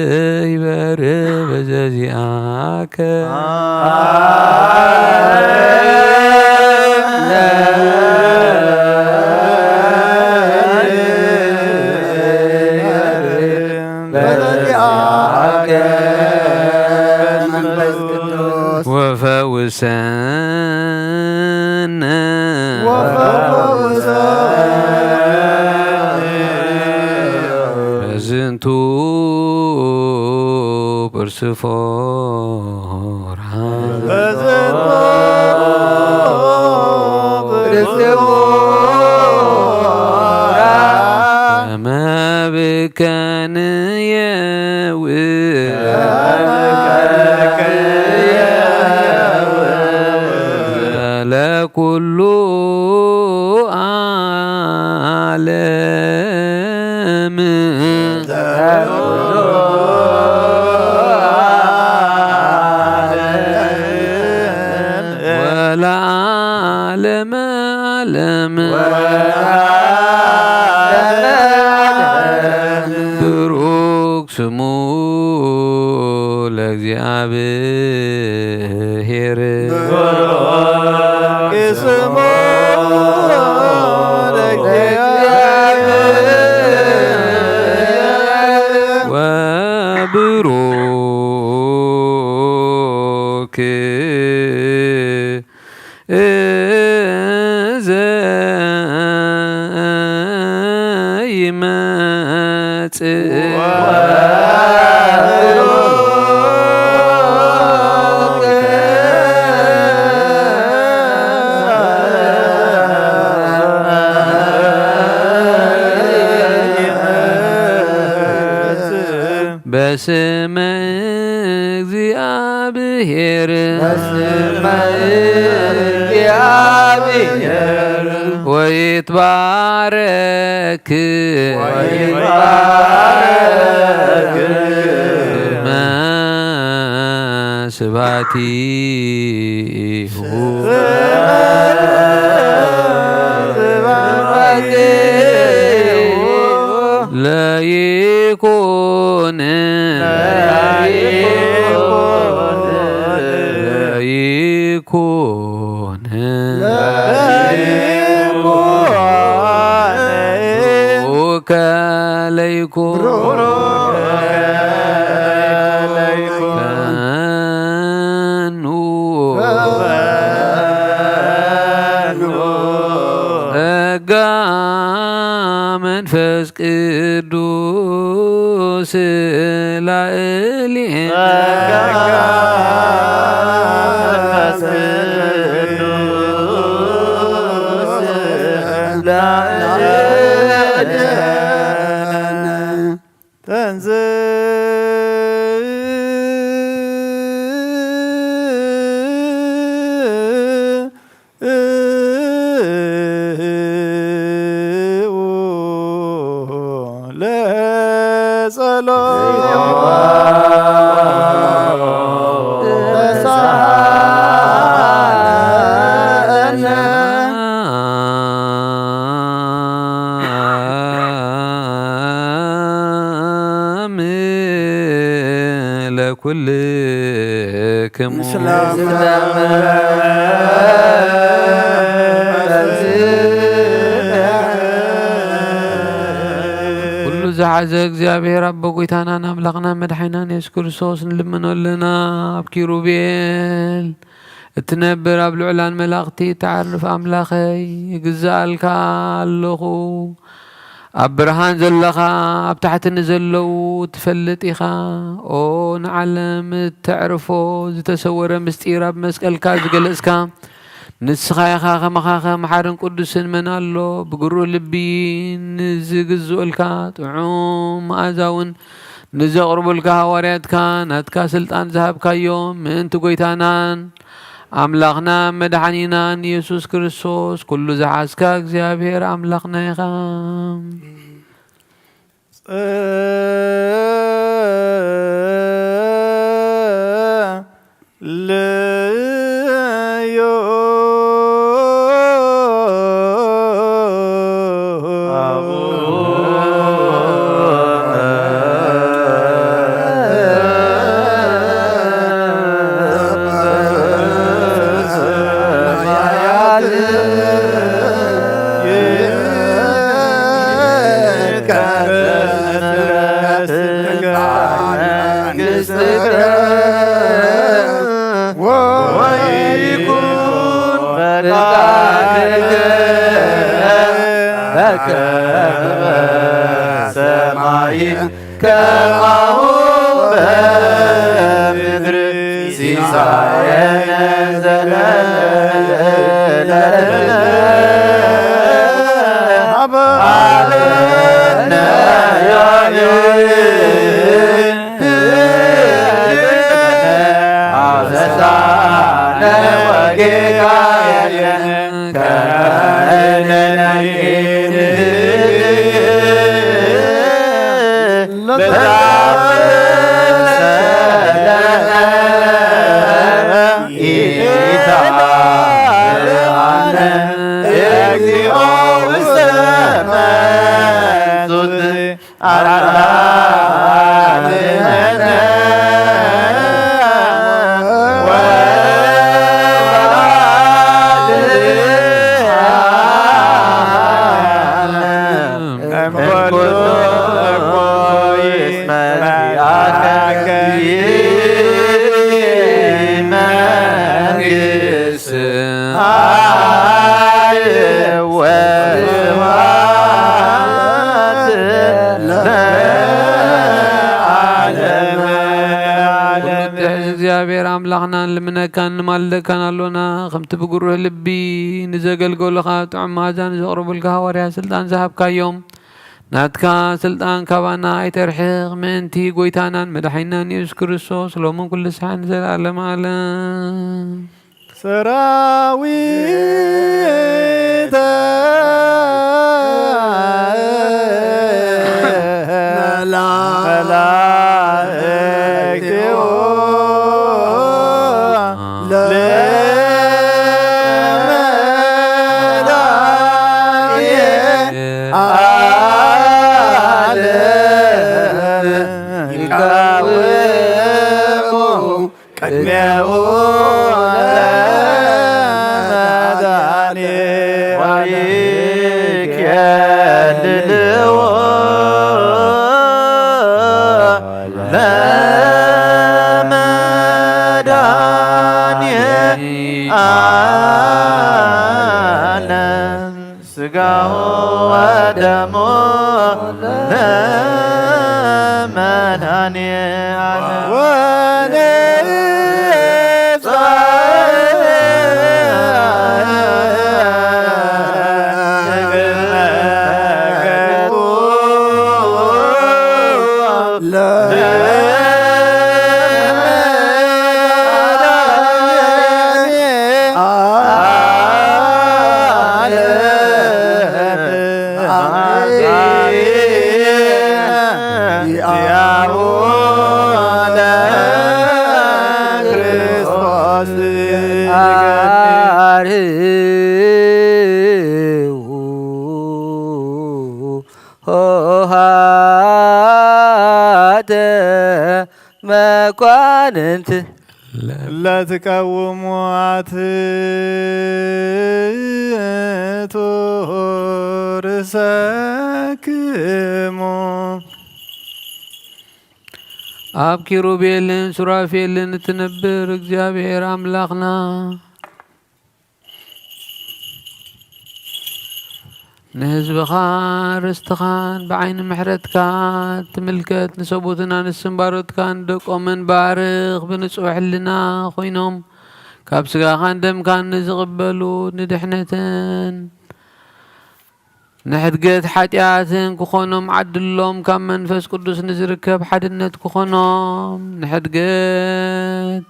ንበርህ በዘዚኣከ። በዘዚኣከ መንፈስ ቅዱስ ወፈውሰነ ወፈውሰነ በዝንቱ ርእስፎራ በዝንቱ ርእስፎራ ከመ ብከንየው ለኩሉ ዓለም። ወለዓለመ ዓለም። ብሩክ ስሙ ለእግዚኣብሔር። ብሩክ ስሙ ለእግዚኣብሔር። ወብሩክ በስመ እግዚአብሔር። በስመ እግዚአብሔር። ወይትባረክ። ወይትባረክ። ስመ ስባቲሁ ለይኩን ለይኩን ለይኩን ቡሩከ ለይኩን ፈኑ ጸጋ መንፈስ ቅዱስ ላዕሌነ ለኩልክሙ። ኩሉ ዝሓዘ እግዚኣብሔር ኣቦ ጎይታናን ኣምላኽና መድሓኒናን የሱስ ክርስቶስ ንልምኖ ኣለና። ኣብ ኪሩቤል እትነብር ኣብ ልዑላን መላእኽቲ እትዓርፍ ኣምላኸይ፣ እግዝኣልካ ኣለኹ። ኣብ ብርሃን ዘለኻ፣ ኣብ ታሕቲ ንዘለዉ ትፈልጥ ኢኻ። ኦ ንዓለም እተዕርፎ ዝተሰወረ ምስጢር ኣብ መስቀልካ ዝገለጽካ፣ ንስኻ ኢኻ። ከማኻ ከ መሓርን ቅዱስን መን ኣሎ? ብግሩህ ልቢ ንዝግዝኡልካ ጥዑም መኣዛ እውን ንዘቕርቡልካ ሃዋርያትካ ናትካ ስልጣን ዝሃብካዮም ምእንቲ ጎይታናን ኣምላኽና መድሓኒናን የሱስ ክርስቶስ ኩሉ ዝሓዝካ እግዚኣብሔር ኣምላኽና ኢኻ። ጸልዩ ወይኩን ፈቃድከ በከመ በሰማይ ከማሁ በምድር። ሲሳየነ ዘለለዕለትነ ሀበነ ዮኒ አበሳነ ወጌጋየነ ከመ ንሕነኒ ለታበሰ ኢታብአነ እግዚኦ ውስተ መንሱት አድህነነ ወአድህነነ እምኩሉ እኩይ እስመ ዚአከ መንግስት ኃይል ወስብሐት ለዓለመ ዓለም። እግዚኣብሔር ኣምላኽና ንልምነካን ንማልደካን ኣሎና። ከምቲ ብግሩህ ልቢ ንዘገልገሉኻ ጥዑም መኣዛ ንዘቕርቡልካ ሃዋርያ ስልጣን ዝሃብካዮም፣ ናትካ ስልጣን ካባና ኣይተርሕቕ፣ ምእንቲ ጐይታናን መድሓኒናን የሱስ ክርስቶስ፣ ሎምን ኩሉ ሰዓትን ንዘለኣለመ ዓለም። ሰራዊተ መላእክቲሁ ይቃወሙ ቅድሜኡ ለመድኃኔ ወይኬልልዎ ለመድኃኔ ዓለም። ሥጋሁ ወደሙ ለመድኃኔ ዓለም። ሆሃተ መኳንንት ለትቀውሙ አትቱ ርእሰክሙ። ኣብ ኪሩቤልን ሱራፌልን እትነብር እግዚኣብሔር ኣምላኽና፣ ንህዝብኻን ርስትኻን ብዓይኒ ምሕረትካ ትምልከት፣ ንሰቡትን ኣንስትን ባሮትካን ደቆምን ባርኽ። ብንጹሕ ሕልና ኮይኖም ካብ ስጋኻን ደምካን ንዝቕበሉ ንድሕነትን ንሕድገት ሓጢኣትን ክኾኖም ዓድሎም። ካብ መንፈስ ቅዱስ ንዝርከብ ሓድነት ክኾኖም ንሕድገት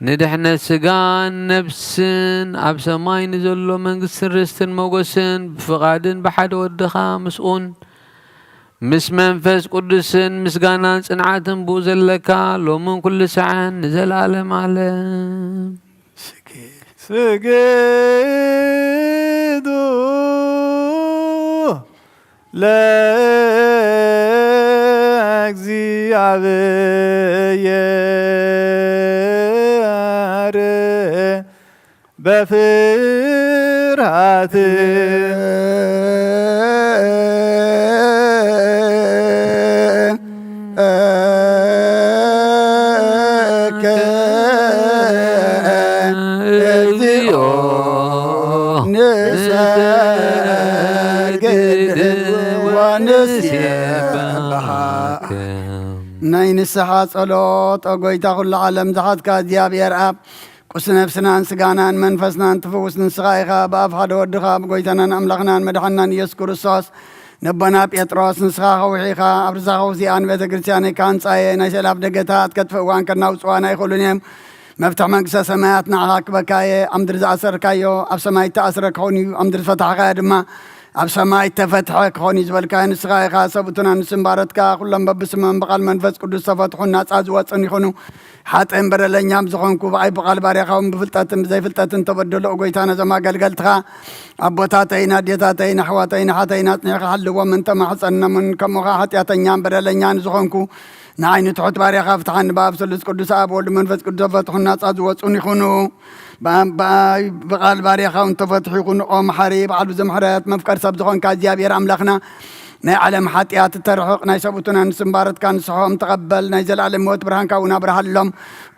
ንድሕነት ስጋን ነፍስን ኣብ ሰማይ ንዘሎ መንግስትን ርስትን ሞገስን ብፍቓድን ብሓደ ወድኻ ምስኡን ምስ መንፈስ ቅዱስን ምስጋናን ጽንዓትን ብኡ ዘለካ ሎምን ኩሉ ሰዓን ንዘለዓለም ዓለም። ስግዱ ለእግዚኣብሔር በፍርሃት እግዚኦ ንሰግድ ወንሴብሐከ። ናይ ንስሓ ጸሎት። ኦ ጎይታ ኩሉ ዓለም ዝሓዝካ እግዚኣብሔር ኣብ ቁስ ነፍስናን ስጋናን መንፈስናን ትፍውስ ንስኻ ኢኻ። ብኣፍ ሓደ ወድኻ ብጎይታናን ኣምላኽናን መድሓናን ኢየሱስ ክርስቶስ ነቦና ጴጥሮስ ንስኻ ከውሒ ኢኻ፣ ኣብ ርሳ ከውሒ እዚኣ ንቤተ ክርስቲያነይ ክሃንጻ እየ፣ ናይ ስእለ ኣፍደገታት ከጥፍእዋ እንከድና ውጽዋና ኣይኽእሉን እዮም። መፍትሕ መንግስተ ሰማያት ንዓኻ ክበካ እየ። ኣብ ምድሪ ዝኣሰርካዮ ኣብ ሰማይ እተኣስረ ክኸውን እዩ፣ ኣብ ምድሪ ዝፈታሕካዮ ድማ ኣብ ሰማይ እተፈትሐ ክኸውን እዩ ዝበልካዮ ንስኻ ኢኻ። ሰብኡትን ኣንስትን ባሮትካ ኩሎም በብስሞም ብቓል መንፈስ ቅዱስ ዝተፈትሑን ናጻ ዝወጹን ይኹኑ። ሓጥእን በደለኛም ዝኾንኩ ብኣይ ብቓል ባርያኻ እውን ብፍልጠትን ብዘይፍልጠትን ተበደሎ። ኦ ጎይታ ነዞም ኣገልገልትኻ ኣቦታተይን ኣዴታተይን ኣሕዋተይን ኣሓተይን ኣጽኒዕካ ሓልዎም እንተማሕጸንኖምን ከምኡ ኸዓ ሓጢኣተኛን በደለኛን ዝኾንኩ ንዓይኒ ትሑት ባርያኻ ፍትሓኒ። ብኣብ ስሉስ ቅዱስ ኣብ ወልድ መንፈስ ቅዱስ ተፈትሑን ናጻ ዝወጹን ይኹኑ። ብኣብ ብኣይ ብቓል ባርያኻ እውን ተፈትሑ ይኹኑ። ኦ መሓሪ በዓል ብዙሕ ምሕረት መፍቀር ሰብ ዝኾንካ እግዚኣብሔር ኣምላኽና ናይ ዓለም ሓጢኣት እተርሕቕ ናይ ሰብኡትን ኣንስትን ባሮትካ ንስሖም ተቐበል። ናይ ዘለኣለም ህይወት ብርሃንካ እውን ኣብርሃሎም።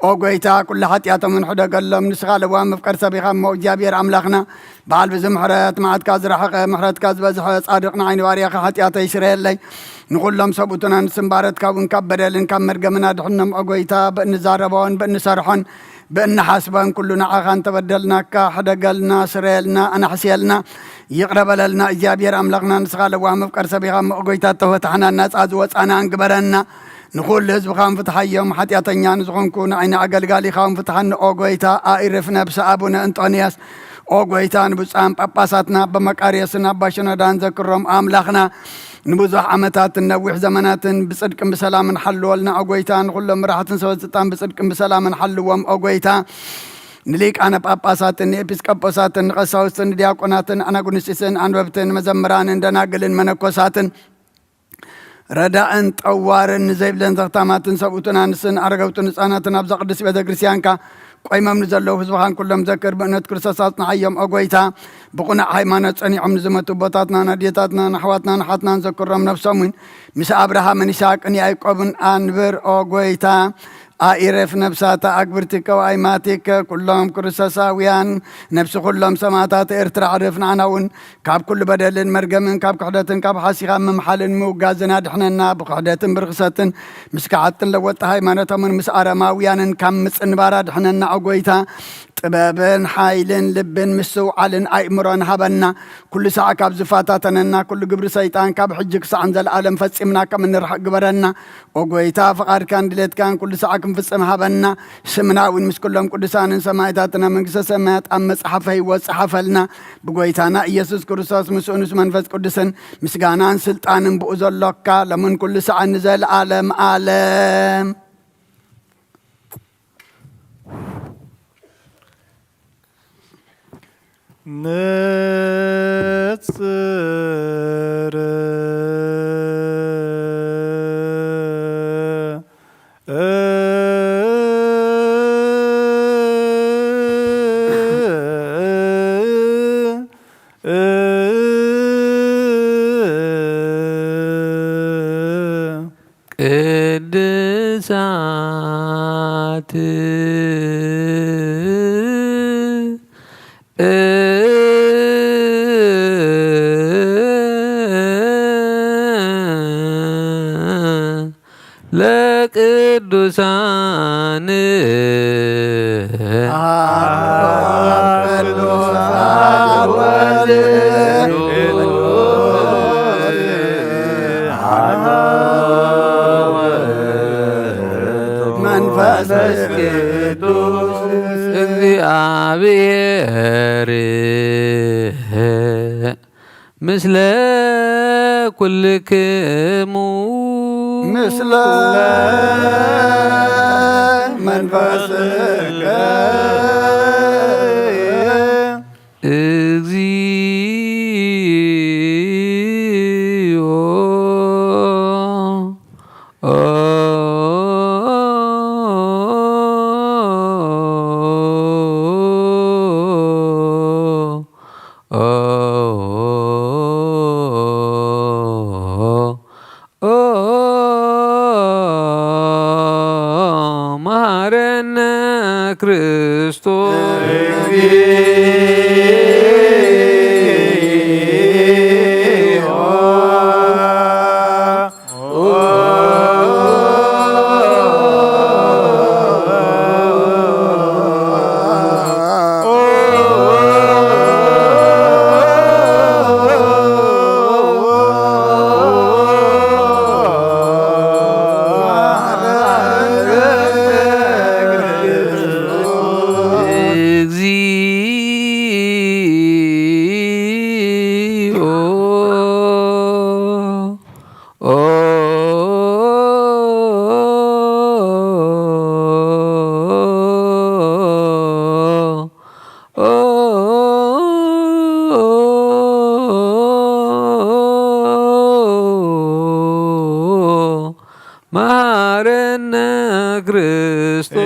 ኦ ጎይታ ኩሉ ሓጢኣቶም እንሕደገሎም። ንስኻ ለዋህ መፍቀር ሰብ ኢኻ እሞ እግዚኣብሔር ኣምላኽና በዓል ብዙሕ ምሕረት መዓትካ ዝረሓቐ ምሕረትካ ዝበዝሐ ጻድቕ ንዓይኒ ባርያኻ ሓጢኣተይ ስረየለይ። ንኹሎም ሰብኡትን ኣንስትን ባሮትካ እውን ካብ በደልን ካብ መርገምን ኣድሕኖም። ኦ ጎይታ ብእንዛረቦን ብእንሰርሖን ብእንሓስበን ኩሉ ንዓኻ እንተበደልናካ ሕደገልና፣ ስረየልና፣ ኣናሕስየልና፣ ይቕረ በለልና። እግዚኣብሔር ኣምላኽና ንስኻ ለዋህ መፍቀር ሰብ ኢኻ እሞ ኦ ጎይታ እተፈታሕና ናጻ ዝወጻና እንግበረና። ንኹሉ ህዝብኻ እንፍትሓዮም። ሓጢኣተኛ ንዝኾንኩ ንዓይኒ ኣገልጋሊኻ እውን ፍትሓኒ ኦ ጎይታ። ኣኢርፍ ነብሲ ኣቡነ እንጦንዮስ ኦ ጎይታ ንብፁዓን ጳጳሳትና ኣባ መቃርዮስን ኣባ ሽኖዳን ዘክሮም ኣምላኽና ንብዙሕ ዓመታትን ነዊሕ ዘመናትን ብጽድቅን ብሰላምን ሓልወልና ኦ ጎይታ። ንኹሎም መራሕትን ሰበ ስልጣን ብጽድቅን ብሰላምን ሓልዎም ኦ ጎይታ። ንሊቃነ ጳጳሳትን ንኤጲስቆጶሳትን ንቐሳውስትን ንዲያቆናትን ኣናጉንስጢስን ኣንበብትን መዘምራንን ደናግልን መነኮሳትን ረዳእን ጠዋርን ንዘይብለን ዘኽታማትን ሰብኡትን ኣንስትን ኣረገውትን ህፃናትን ኣብዛ ቅድስት ቤተ ክርስቲያንካ ቆይሞም ንዘለዉ ህዝብኻን ኩሎም ዘክር። ብእነት ክርስቶስ ኣጽንዓዮም ኦ ጎይታ። ብቕኑዕ ሃይማኖት ጸኒዖም ንዝመቱ ኣቦታትናን ኣዴታትናን ኣሕዋትናን ኣሓትናን ዘክሮም። ነፍሶም እውን ምስ ኣብርሃምን ይስሐቅን ያዕቆብን ኣንብር ኦ ጎይታ። ኣኢረፍ ነፍሳት ኣግብርቲከ ወኣይማቲከ ኩሎም ክርስቶሳውያን፣ ነፍሲ ኩሎም ሰማእታት ኤርትራ ዕርፍ። ንዓና እውን ካብ ኩሉ በደልን መርገምን ካብ ክሕደትን ካብ ሓሲኻ ምምሓልን ምውጋዝን ኣድሕነና። ብክሕደትን ብርኽሰትን ምስ ከሓድትን ለወጥቲ ሃይማኖቶምን ምስ ኣረማውያንን ካብ ምጽንባር ኣድሕነና ኦ ጎይታ። ጥበብን ሓይልን ልብን ምስትውዓልን ኣእምሮን ሃበና። ኩሉ ሳዕ ካብ ዝፈታተነና ኩሉ ግብሪ ሰይጣን ካብ ሕጂ ክሳዕ ንዘለኣለም ፈጺምና ከም እንርሕቕ ግበረና። ኦ ጎይታ፣ ፍቓድካን ድሌትካን ኩሉ ሳዕ ክንፍጽም ሃበና። ስምና እውን ምስ ኩሎም ቅዱሳንን ሰማዕታትን ኣብ መንግስተ ሰማያት ኣብ መጽሓፈ ህይወት ጸሓፈልና። ብጎይታና ኢየሱስ ክርስቶስ ምስኡን ምስ መንፈስ ቅዱስን ምስጋናን ስልጣንን ብኡ ዘሎካ ሎምን ኩሉ ሳዕን ንዘለኣለም ኣለም። ንጽር ቅድሳት ለቅዱሳን መንፈስ ቅዱስ እግዚኣብሔር ምስለ ኩልክሙ ምስለ መንፈስከ። እግዚኦ መሃረነ ክርስቶስ። መሃረነ ክርስቶስ።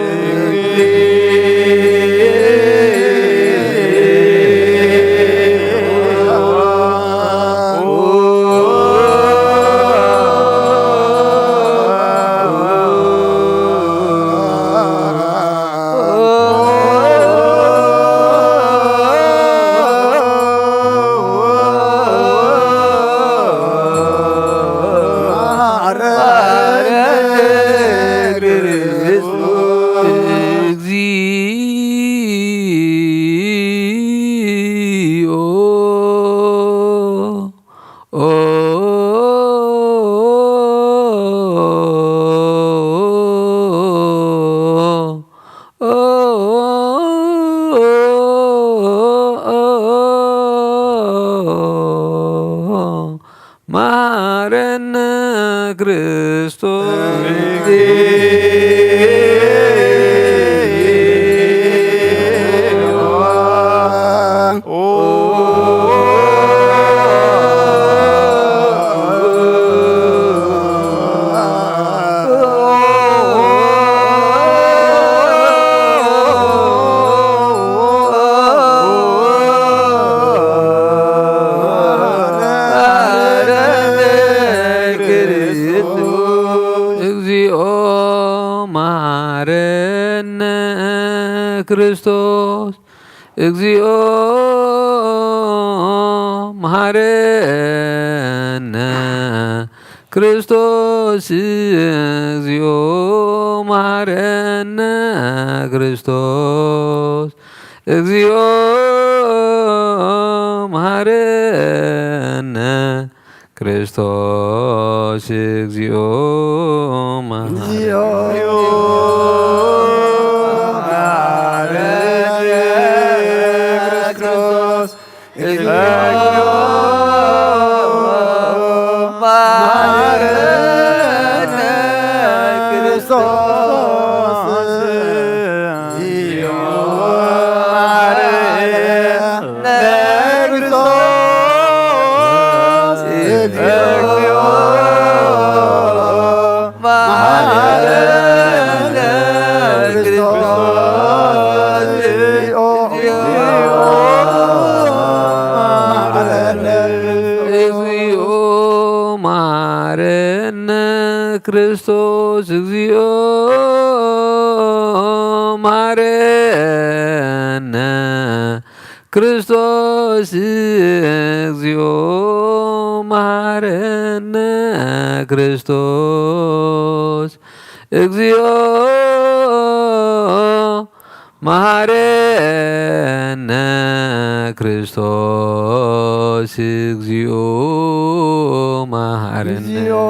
መሃረነ ክርስቶስ። መሃረነ ክርስቶስ፣ እግዚኦ መሃረነ ክርስቶስ፣ እግዚኦ መሃረነ ክርስቶስ፣ እግዚኦ መሃረነ ክርስቶስ፣ እግዚኦ መሃረነ። እግዚኦ መሃረነ ክርስቶስ፣ እግዚኦ መሃረነ ክርስቶስ፣ እግዚኦ መሃረነ ክርስቶስ፣ እግዚኦ መሃረነ ክርስቶስ፣ እግዚኦ መሃረነ። እግዚኦ መሃረነ ክርስቶስ፣ እግዚኦ መሃረነ ክርስቶስ፣ እግዚኦ መሃረነ ክርስቶስ፣ እግዚኦ መሃረነ ክርስቶስ፣ እግዚኦ መሃረነ። እግዚኦ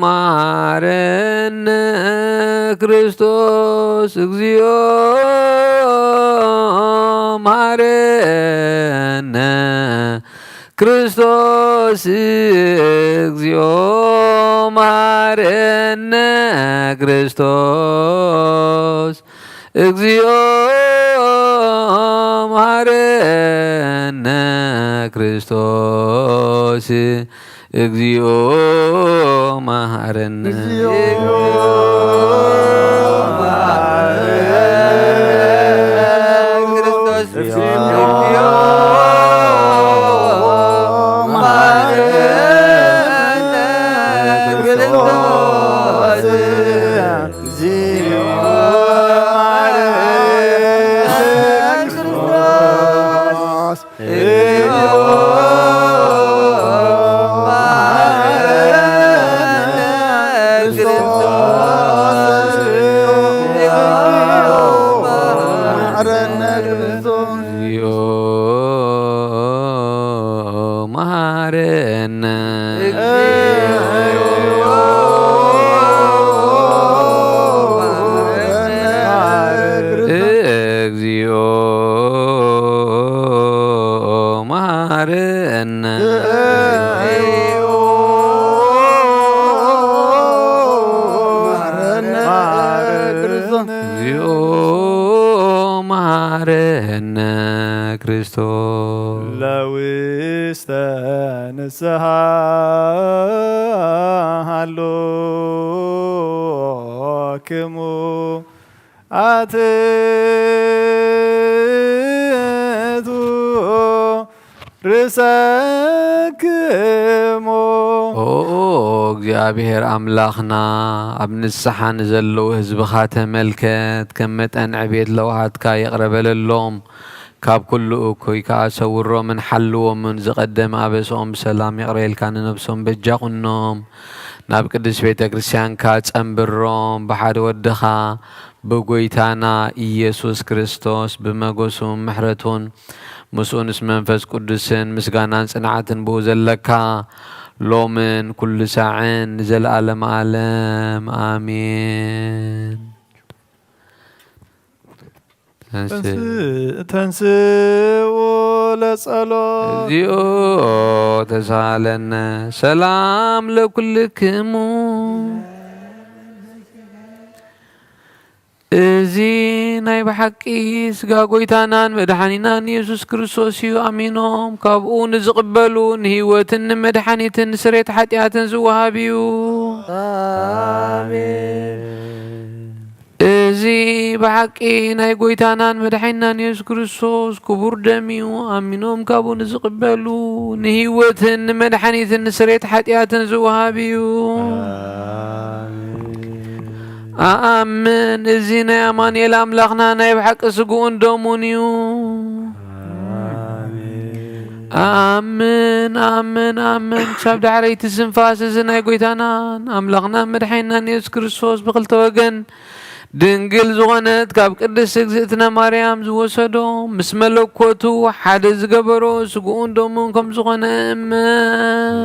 መሃረነ ክርስቶስ፣ እግዚኦ መሃረነ ክርስቶስ፣ እግዚኦ መሃረነ ክርስቶስ፣ እግዚኦ መሃረነ ክርስቶስ፣ እግዚኦ መሃረነ። እግዚኦ መሃረነ ክርስቶስ፣ እግዚኦ መሃረነ ክርስቶስ፣ እግዚኦ መሃረነ ክርስቶስ፣ እግዚኦ መሃረነ ክርስቶስ፣ እግዚኦ መሃረነ። እግዚኦ መሃረነ ክርስቶስ፣ እግዚኦ መሃረነ ክርስቶስ፣ እግዚኦ መሃረነ ክርስቶስ፣ እግዚኦ መሃረነ ክርስቶስ፣ እግዚኦ መሃረነ ክርስቶስ፣ እግዚኦ መሃረነ። እግዚኦ መሃረነ። እግዚኦ መሃረነ ክርስቶስ። ለውስተ ንስሓ ሃሎክሙ ኣትቱ ርእሰክሙ። ኦ እግዚኣብሔር ኣምላኽና፣ ኣብ ንስሓ ንዘለዉ ህዝብኻ ተመልከት፣ ከም መጠን ዕቤት ለውሃትካ ይቕረ በለሎም። ካብ ኩሉ እኩይ ከኣ ሰውሮምን ሓልዎምን፣ ዝቐደመ ኣበስኦም ብሰላም ይቕረ ኢልካ ንነብሶም በጃ ኩኖም። ናብ ቅድስት ቤተ ክርስቲያንካ ጸንብሮም፣ ብሓደ ወድኻ ብጎይታና ኢየሱስ ክርስቶስ ብመጎሱን ምሕረቱን ምስኡንስ መንፈስ ቅዱስን ምስጋናን ጽንዓትን ብኡ ዘለካ ሎምን ኩሉ ሳዕን ንዘለዓለም ዓለም ኣሜን። ተንስእ ተንስኡ ለጸሎት። እግዚኦ ተሳለነ። ሰላም ለኩልክሙ። እዚ ናይ ብሓቂ ስጋ ጎይታናን መድሓኒናን የሱስ ክርስቶስ እዩ። ኣሚኖም ካብኡ ንዝቕበሉ ንህይወትን ንመድሓኒትን ንስሬት ሓጢኣትን ዝወሃብ እዩ። ኣሜን። እዚ ብሓቂ ናይ ጎይታናን መድሓኒናን የሱስ ክርስቶስ ክቡር ደም እዩ። ኣሚኖም ካብኡ ንዝቕበሉ ንህይወትን ንመድሓኒትን ንስሬት ሓጢኣትን ዝወሃብ እዩ። ኣኣምን። እዚ ናይ ኣማኑኤል ኣምላኽና ናይ ብሓቂ ስግኡን ደሙን እዩ። ኣምን፣ ኣምን፣ ኣምን። ክሳብ ዳሕረይቲ ስንፋስ እዚ ናይ ጎይታናን ኣምላኽናን መድሓኒናን የሱስ ክርስቶስ ብክልተ ወገን ድንግል ዝኾነት ካብ ቅድስት እግዝእትነ ማርያም ዝወሰዶ፣ ምስ መለኮቱ ሓደ ዝገበሮ ስግኡን ደሙን ከም ዝኾነ እመን።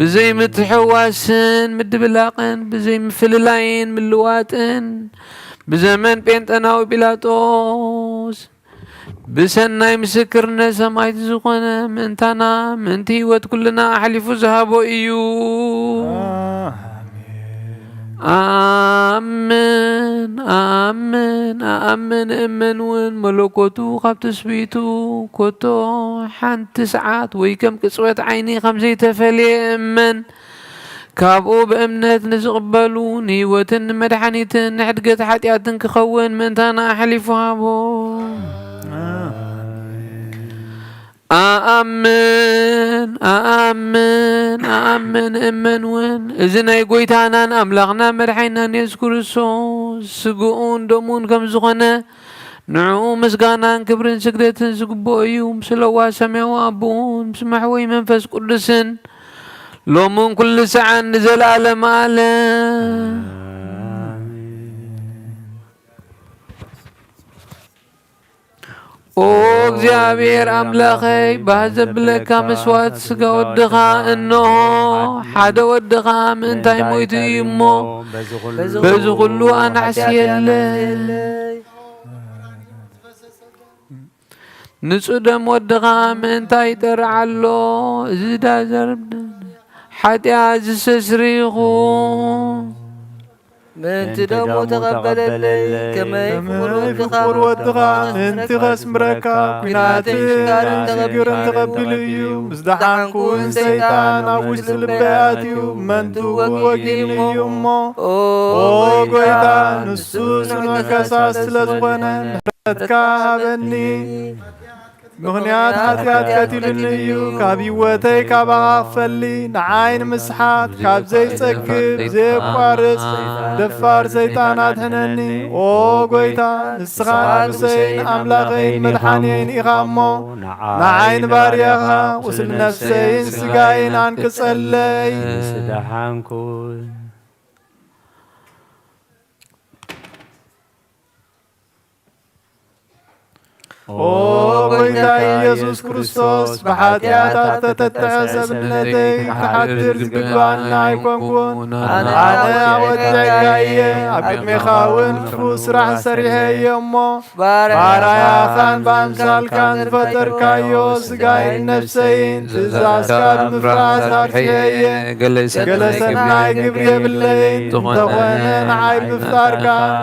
ብዘይ ምትሕዋስን ምድብላቕን፣ ብዘይ ምፍልላይን ምልዋጥን፣ ብዘመን ጴንጠናዊ ጲላጦስ ብሰናይ ምስክርነት ሰማዕቲ ዝኾነ ምእንታና፣ ምእንቲ ህይወት ኩልና ኣሕሊፉ ዝሃቦ እዩ። ኣሜን። ኣምን፣ ኣምን፣ ኣኣምን፣ እመን እውን መለኮቱ ካብ ትስብእቱ ኮቶ ሓንቲ ሰዓት ወይ ከም ቅጽበት ዓይኒ ከም ዘይተፈልየ እመን። ካብኡ ብእምነት ንዝቕበሉ ንህይወትን ንመድሓኒትን ንሕድገት ሓጢኣትን ክኸውን ምእንታና ኣሕሊፉ ሃቦ። ኣኣምን፣ ኣኣምን፣ ኣኣምን፣ እመን እውን እዚ ናይ ጎይታናን ኣምላኽና መድሓኒናን የሱስ ክርስቶስ ስግኡን ደሙን ከም ዝኾነ ንዕኡ ምስጋናን ክብርን ስግደትን ዝግብኦ እዩ። ምስ ለዋህ ሰማያዊ ኣቦኡን ምስ መሕወይ መንፈስ ቅዱስን ሎምን ኩሉ ሰዓን ንዘለኣለም ኣለም። ኦ እግዚኣብሔር ኣምላኸይ፣ ባህ ዘብለካ መስዋዕት ስጋ ወድኻ እንሆ፣ ሓደ ወድኻ ምእንታይ ሞይቱ እዩ እሞ፣ በዚ ኩሉ ኣናሕስየለይ። ንጹህ ደም ወድኻ ምእንታይ ይጠርዕ ኣሎ? እዚ ዳ ዘርብ ሓጢኣት ዝሰስሪ ይኹን። ምእንቲ ደሙ ተቐበለለይ፣ ከመይ ፍቑር ወድኻ ምእንቲ ኸስምረካ፣ ኲናትን ሽግርን ተቐቢሉ እዩ። ምስ ደሓንኩ እውን ሰይጣን ኣብ ውሽጢ ልበይ ኣትዩ፣ መንቱ ወጊእኒ እዩ እሞ፣ ኦ ጎይታ፣ ንሱ ጽኑዕ ከሳስ ስለ ዝኾነ፣ ምሕረትካ ሃበኒ። ምኽንያት ሓጢኣት ቀቲሉኒ እዩ፣ ካብ ህይወተይ ካባኻ ክፈሊ፣ ንዓይ ንምስሓት ካብ ዘይጸግብ፣ ብዘየቋርጽ ደፋር ሰይጣን ኣድሕነኒ። ኦ ጎይታ፣ ንስኻ ንጉሰይን ኣምላኸይን መድሓንየይን ኢኻ እሞ፣ ንዓይ ንባርያኻ ቁስሊ ነፍሰይን ስጋይን ኣንቅጸለይ። ምስ ደሓንኩ። ኦ ጎይታ ኢየሱስ ክርስቶስ፣ ብሓጢኣት ኣብ ተተትሐ ሰብነተይ ክሓድር ዝግብኣኒ ኣይኮንኩን። ኣነ ኣወዲዐካ እየ፣ ኣብ ቅድሜኻ እውን ክፉእ ስራሕ ሰሪሐ እየ እሞ፣ ባርያኻን ብኣምሳልካን ዝፈጠርካዮ ስጋይን ነፍሰይን ትእዛዝካ ብምፍራስ ኣርሲሐ እየ። ገለ ሰናይ ግብሪ የብለይን፣ እንተኾነ ንዓይ ብምፍጣርካን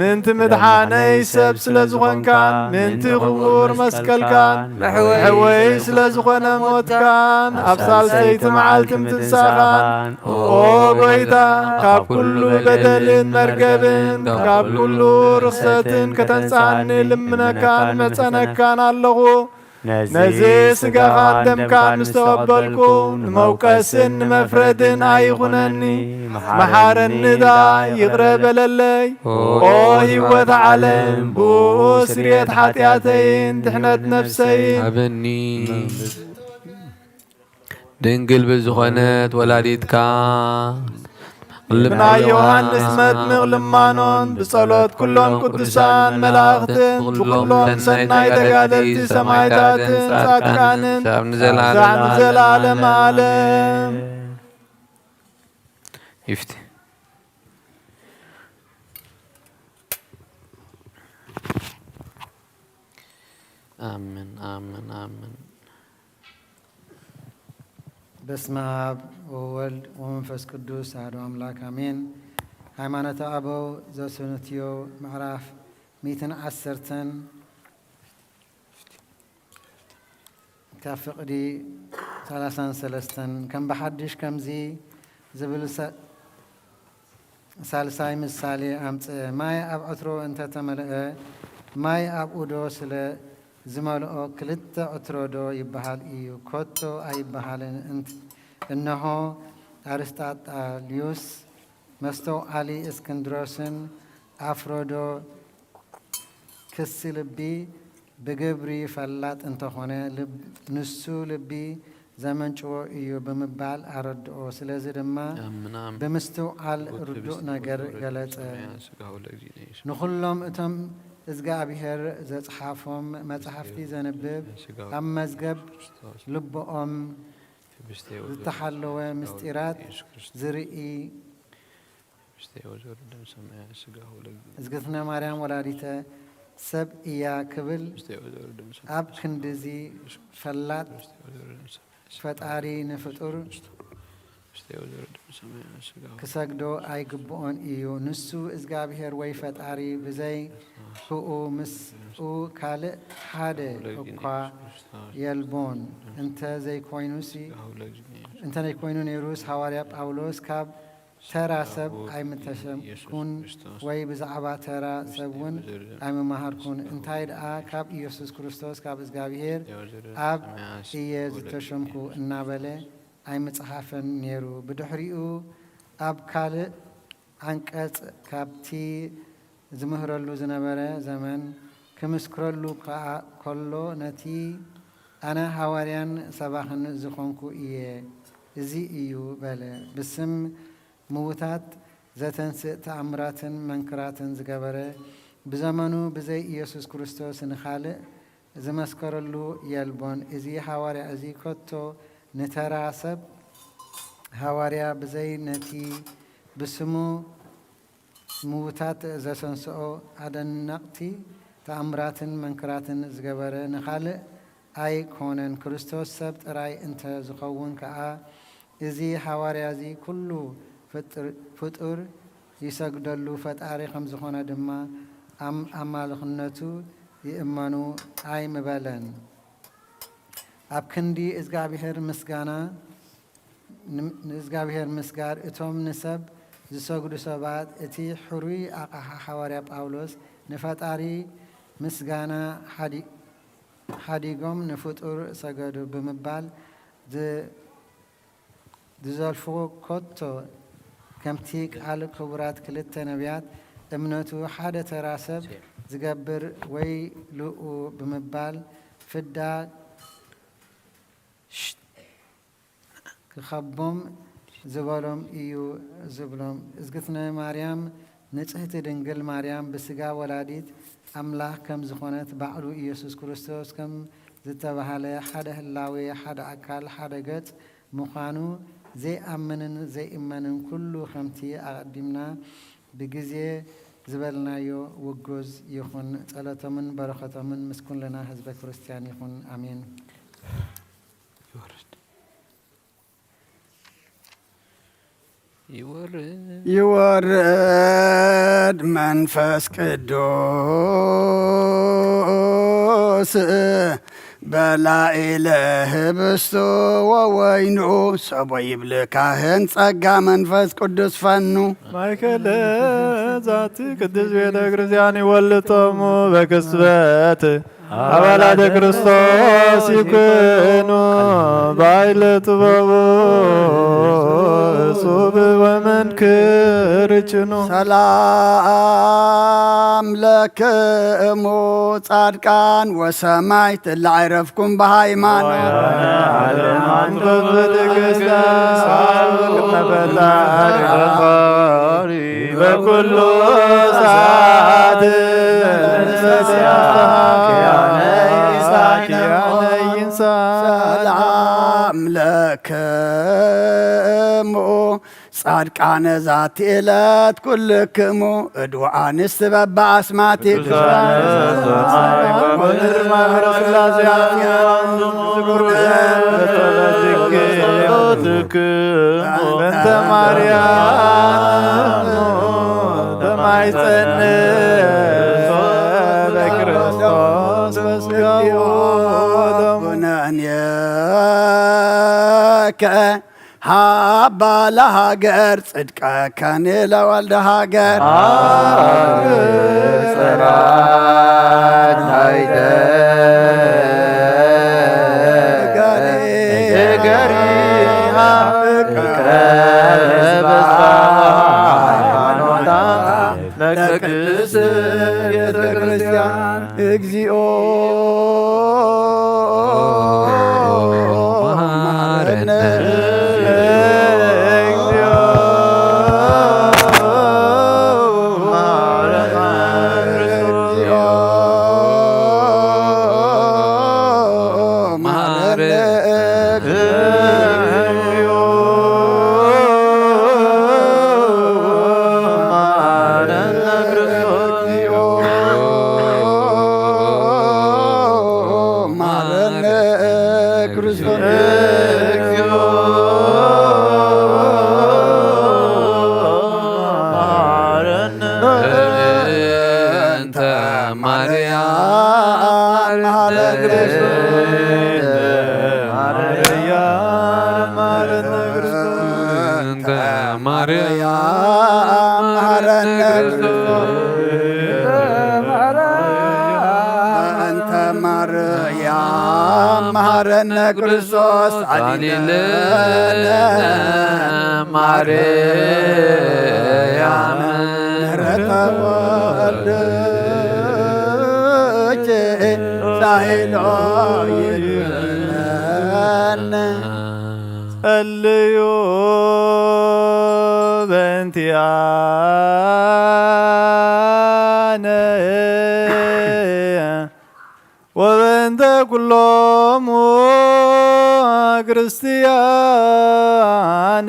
ምእንቲ ምድሓነይ ሰብ ስለ ዝኾንካን፣ ምእንቲ ክቡር መስቀልካን፣ መሕወይ ስለ ዝኾነ ሞትካን፣ ኣብ ሳልሰይቲ መዓልቲ ምትንሳእኻን፣ ኦ ጎይታ፣ ካብ ኩሉ በደልን መርገብን፣ ካብ ኩሉ ርኽሰትን ከተንጽኣኒ ልምነካን መጸነካን ኣለኹ። ነዚ ስጋኻን ደምካን ምስ ተቐበልኩ፣ ንመውቀስን ንመፍረድን ኣይኹነኒ። መሓረኒ ደኣ፣ ይቕረ በለለይ። ኦ ህይወት ዓለም፣ ብኡ ስርየት ሓጢኣተይን ድሕነት ነፍሰይን ሃበኒ። ድንግል ብዝኾነት ወላዲትካ ልብና ዮሃንስ መጥምቕ ልማኖን ብጸሎት ኩሎም ቅዱሳን መላእኽትን ብኩሎም ሰናይ ተጋደልቲ ሰማዕታትን ጻድቃንን ክሳብ ንዘለዓለም ዓለም ይፍቲ። ኣሜን፣ ኣሜን፣ ኣሜን። በስመ አብ ወወልድ ወመንፈስ ቅዱስ አሐዱ አምላክ አሜን። ሃይማኖተ አበው ዘስንትዮ ምዕራፍ ሚእትን ዓሰርተን ካብ ፍቕዲ ሰላሳን ሰለስተን ከም ብሓድሽ ከምዚ ዝብል ሰ- ሳልሳይ ምሳሌ ኣምጽእ። ማይ ኣብ ዕትሮ እንተ ተመልአ፣ ማይ ኣብኡ ዶ ስለ ዝመልኦ ክልተ ዕትሮ ዶ ይበሃል እዩ? ከቶ ኣይበሃልን። እንት- እንሆ ኣርስጣጣልዮስ መስተውዓሊ እስክንድሮስን ኣፍሮዶክስ ልቢ ብግብሪ ፈላጥ እንተኾነ፣ ልብ- ንሱ ልቢ ዘመንጭዎ እዩ ብምባል ኣረድኦ። ስለዚ ድማ ኣምን ኣምን። ብምስትውዓል ቦቲ ርዱእ ብስቲ ነገር ወዘወረደ ገለጸ። ሰማያ ስጋሁ ለእግዚእነ ኢየሱስ። ንኹሎም እቶም እዝጋኣብሔር ዘጽሓፎም መጻሕፍቲ ዘንብብ፣ ስጋሁ ኣብ መዝገብ ክርስቶስ። ልብኦም ብስቴ ወዘወረደ ዝተሓለወ ስጋሁ ምስጢራት ኢየሱስ ክርስቶስ። ዝርኢ ብስቴ ወዘወረደ ሰማያ ስጋሁ ለእግዚእነ። እዝግትነ ማርያም ወላዲተ ሰብ እያ ክብል ብስቴ ወዘወረደ ሰማያ ኣብ ክንድዚ ፈላጥ ብስቴ ወዘወረደ ሰማያ ፈጣሪ ንፍጡር ብስቴ ወዘወረደ ሰማያ ስጋሁ ክሰግዶ ኣይግብኦን እዩ። ንሱ እግዚኣብሔር ወይ ፈጣሪ ብዘይ ብኡ ምስኡ ካልእ ሓደ እኳ የልቦን። እንተ ዘይኮይኑሲ ስጋሁ ለእግዚእነ ኢየሱስ። እንተ ዘይኮይኑ ነይሩስ ሃዋርያ ጳውሎስ ካብ ተራ ሰብ ኣይምተሸምኩን ወይ ብዛዕባ ተራ ሰብ እውን ኣይምመሃርኩን። እንታይ ደኣ ካብ ኢየሱስ ክርስቶስ ካብ እግዚኣብሔር ኣብ እየ ዝተሸምኩ እናበለ ኣይምጽሓፈን ነይሩ። ብድሕሪኡ ኣብ ካልእ ዓንቀጽ ካብቲ ዝምህረሉ ዝነበረ ዘመን ክምስክረሉ ከኣ ከሎ ነቲ ኣነ ሃዋርያን ሰባኽን ዝኾንኩ እየ፣ እዚ እዩ በለ። ብስም ምዉታት ዘተንስእ ተኣምራትን መንክራትን ዝገበረ ብዘመኑ ብዘይ ኢየሱስ ክርስቶስ ንኻልእ ዝመስከረሉ የልቦን። እዚ ሃዋርያ እዚ ከቶ ንተራ ሰብ ሃዋርያ ብዘይ ነቲ ብስሙ ምዉታት ዘሰንስኦ ኣደነቕቲ ተኣምራትን መንክራትን ዝገበረ ንኻልእ ኣይኮነን፣ ክርስቶስ ሰብ ጥራይ እንተ ዝኸውን ከኣ፣ እዚ ሃዋርያ እዚ ኩሉ ፍጥር- ፍጡር ይሰግደሉ፣ ፈጣሪ ከም ዝኾነ ድማ ኣም- ኣማልኽነቱ ይእመኑ ኣይምበለን። ኣብ ክንዲ እግዚኣብሔር ምስጋና ን- ንእግዚኣብሔር ምስጋድ እቶም ንሰብ ዝሰግዱ ሰባት፣ እቲ ሕሩይ ኣቕሓ ሃዋርያ ጳውሎስ ንፈጣሪ ምስጋና ሓዲ- ሓዲጎም ንፍጡር ሰገዱ ብምባል ዝ- ዝዘልፍዎ ከቶ ከምቲ ቃል ክቡራት ክልተ ነቢያት እምነቱ ሓደ ተራ ሰብ ዝገብር ወይ ልኡ ብምባል ፍዳ ክኸቦም ዝበሎም እዩ ዝብሎም። እዝግትነ ማርያም ንጽህቲ ድንግል ማርያም ብስጋ ወላዲት ኣምላኽ ከም ዝኾነት ባዕሉ ኢየሱስ ክርስቶስ ከም ዝተባህለ ሓደ ህላዌ፣ ሓደ ኣካል፣ ሓደ ገጽ ምዃኑ ዘይኣምንን ዘይእመንን ኩሉ ከምቲ ኣቐዲምና ብግዜ ዝበልናዮ ውጉዝ ይኹን። ጸሎቶምን በረኸቶምን ምስ ኩልና ህዝበ ክርስቲያን ይኹን። ኣሜን። ይወርድ። ይወርድ። ይወርድ መንፈስ ቅዱስ በላዕለ ህብስቱ ወወይኑ ሰቦ ይብል ካህን ጸጋ መንፈስ ቅዱስ ፈኑ። ማእከለ ዛቲ ቅድስት ቤተ ክርስቲያን ይወልጦሙ በክስበት ኣባላተ ክርስቶስ ይኩኑ ባይለ ጥበቡ እጹብ ወመንክር ችኑ። ሰላም ለክሙ ጻድቃን ወሰማይ ትላዓረፍኩም ብሃይማኖት። በኩሉ ሰዓት ሰላም ለክሙ ጻድቃነ ዛቲ ዕለት ኩልክሙ እድወ ኣንስት በበ ኣስማቲ ቅዱሳነ ዘፀሓይ ወምድር ማህበረ ሥላሴ አንትሙ ዝክሩ በጸሎትክሙ በእንተ ማርያም ተማይጸን በክርስቶስ በስጋው ኩነኔከ ሃባ ለሃገር ጽድቀከኒ ለወልደ ሃገር አብ ጽራት ናይተ እገሪ ሃብከ በዛ ሃይማኖታ ለቅድስት ቤተ ክርስቲያን እግዚኦ መሐረነ። እግዚኦ መሐረነ። መሐረነ። መሐረነ ክርስቶስ። እንተ ማርያም መሐረነ ክርስቶስ። እንተ ማርያም መሐረነ ክርስቶስ። እንተ ማርያም መሐረነ ክርስቶስ አሊለነ ማርያም ምሕረተ ወልድኪ ሳይሎ ይብለነ። ጸልዩ በእንቲአነ ወበእንተ ኩሎሙ ክርስቲያን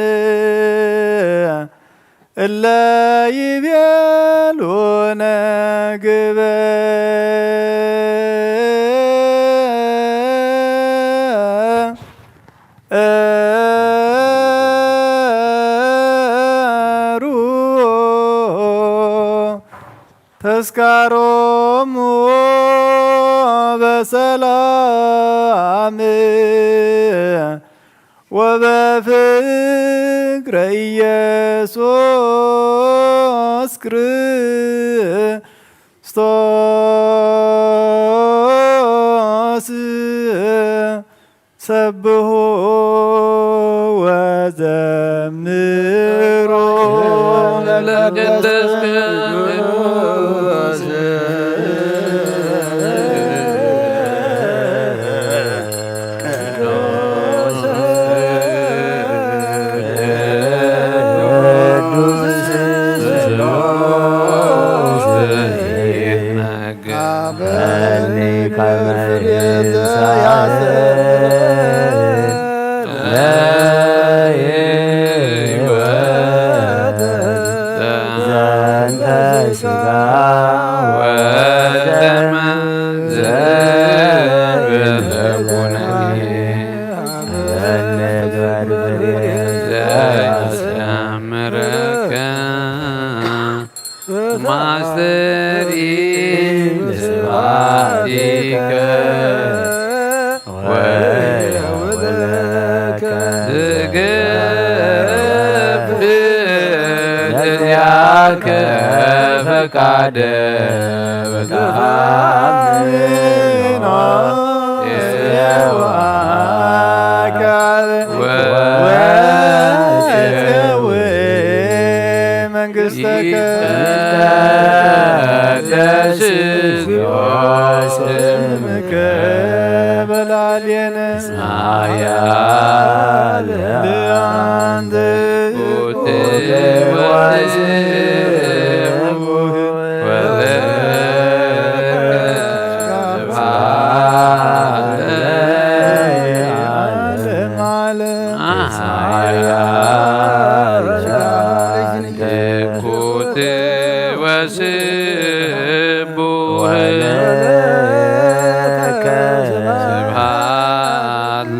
እለ ይቤሉነ ግበሩ ተስካሮሙ በሰላም ወበፍቅረ ኢየሱስ ክርስቶስ ሰብሑ ወዘምሩ ለቅድስት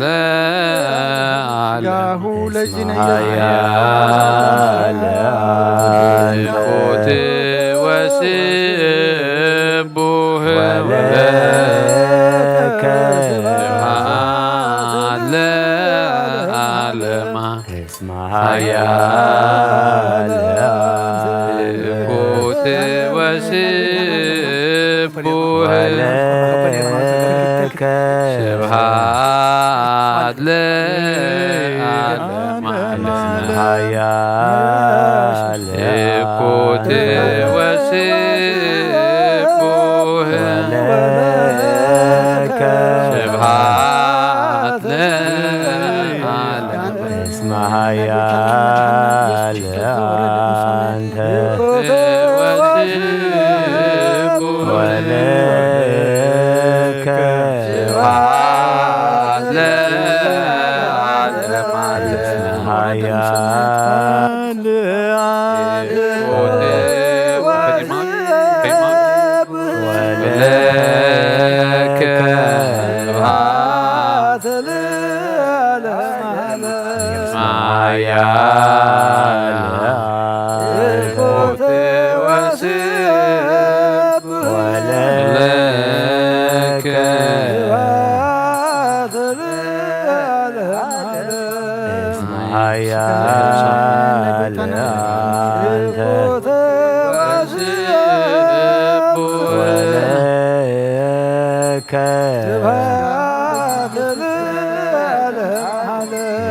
ለዓለሙ። ስጋሁ ለዝነ ኃያል አንተ። ይኩት ወስቡህ ወለከ ስብሐት ለዓለማ። እስመ ኃያል ይኩት ወስቡህ ወለከ ስብሐት ለዓለማ። ኃያል ይኩት ወስቡህ ወለከ ስብሐት ለዓለማ። እስመ ኃያል አንተ ወለከ ኃያል ወለከ ስብሐት ኃያል ወለከ ኃያል አንተ ወለከ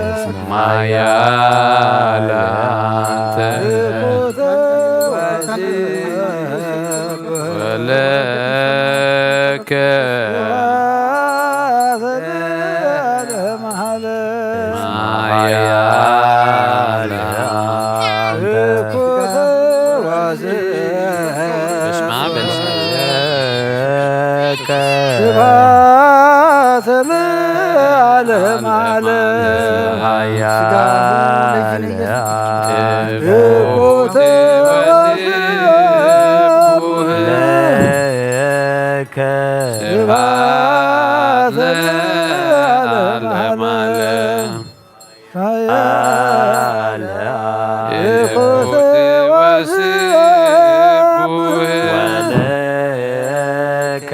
ኃያል አንተ ወለከ ኃያል አንተ። በስመ አብ ወወልድ ወመንፈስ ቅዱስ። ስብሐት ለዓለመ ዓለም። ኃያል ይኩት ወስቡሕ ለከ ስብሐት ለዓለመ ዓለም። ይኩት ወስቡሕ ለከ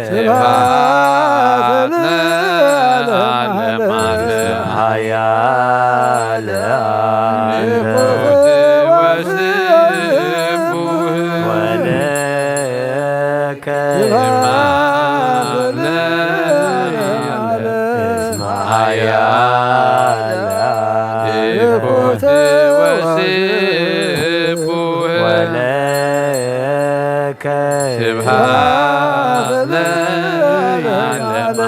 ስብሐት ለዓለመ ዓለም። ኃያል ይኩት ወስቡሕ ለከ ስብሐት ለዓለመ ዓለም። እስመ ኃያል ይኩት ወስቡሕ ለከ ስብሐት ለዓለመ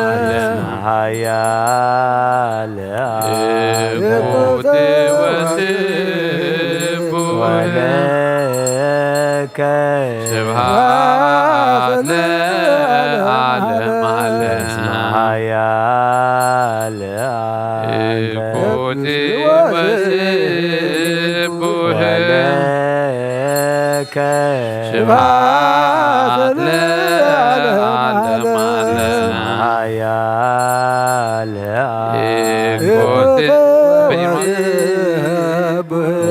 ዓለም። ኃያል ይኩት ወስቡሕ ለከ ስብሐት ለዓለመ ዓለም። ኃያል ይኩት ወስቡሕ ለከ ስብሐት ለዓለመ ዓለም። ኃያል ይኩት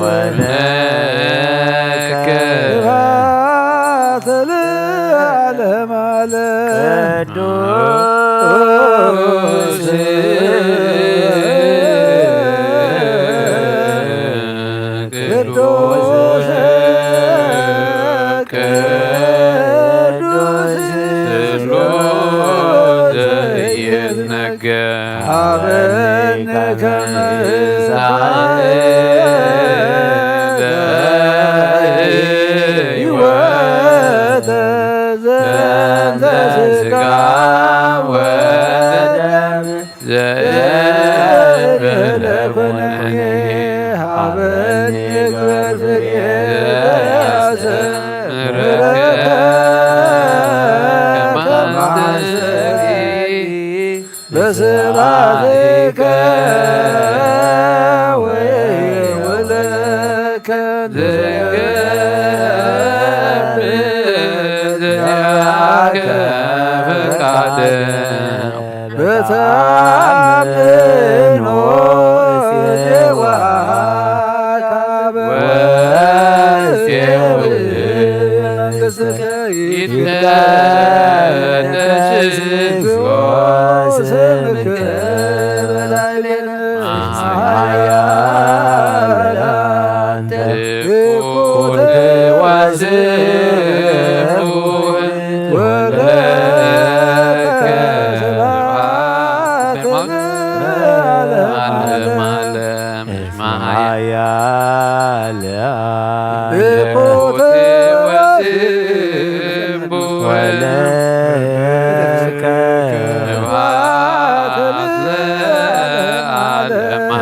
ወለከ ስብሐት ለዓለመ ዓለም። ቅዱስ ቅዱስ ቅዱስ ስብሐት ዘይትነገር። ሀበነ ከመ ሕይወተ ዘንተ ሥጋ ወደም ዘእንበለ ኩነኔ ሀበኒ ግበር ፍሬ ዘያስተምረከ ከማስተሪ በስብሐቲከ ወወለከ ዘይገብር ዘያከ ፈቃደ በተአምር ዓለም ዓለም። እስመ ኃያል አብ። ወለከ ስብሐት ለዓለም ዓለም። እስመ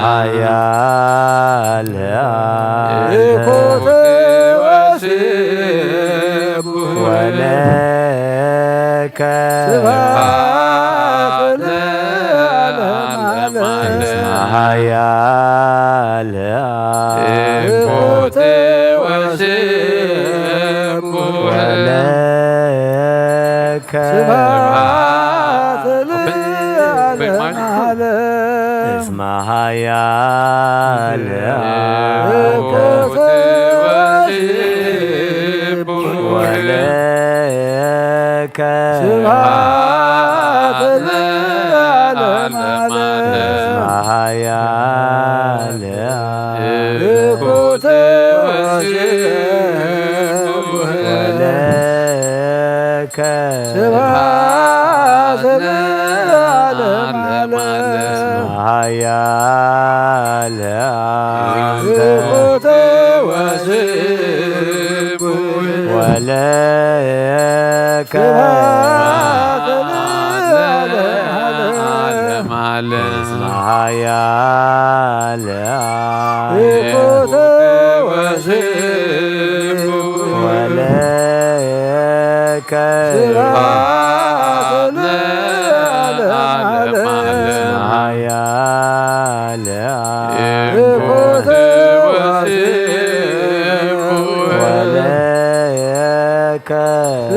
ኃያል አብ። ወለከ ስብሐት ለዓለም ዓለም። እስመ ኃያል አብ። ወለከ ስብሐት ለዓለም ዓለም። እስመ ኃያል አብ። ወለከ ስብሐት ለዓለም ዓለም። እስመ ኃያል አብ። ወለከ ስብሐት ለዓለም ዓለም። እስመ ኃያል አብ። ወለከ ስብሐት ለዓለም ዓለም። እስመ ኃያል አብ። ወለከ ስብሐት ለዓለም ዓለም። እስመ ኃያል አብ። ወለከ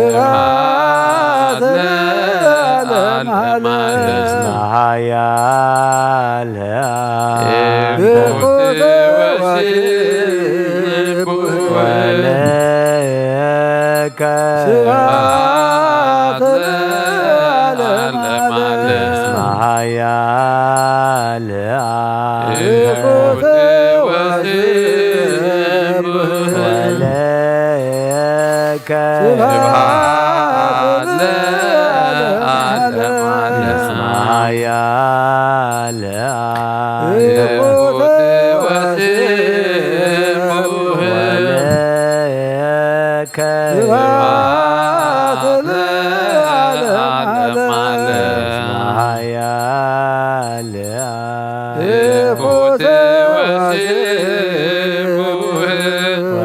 ስብሐት ለዓለም ዓለም። እስመ ኃያል አብ። ወለከ ስብሐት ለዓለም ዓለም። እስመ ኃያል አብ። ወለከ ስብሐት ለዓለም ዓለም። እስመ ኃያል አብ።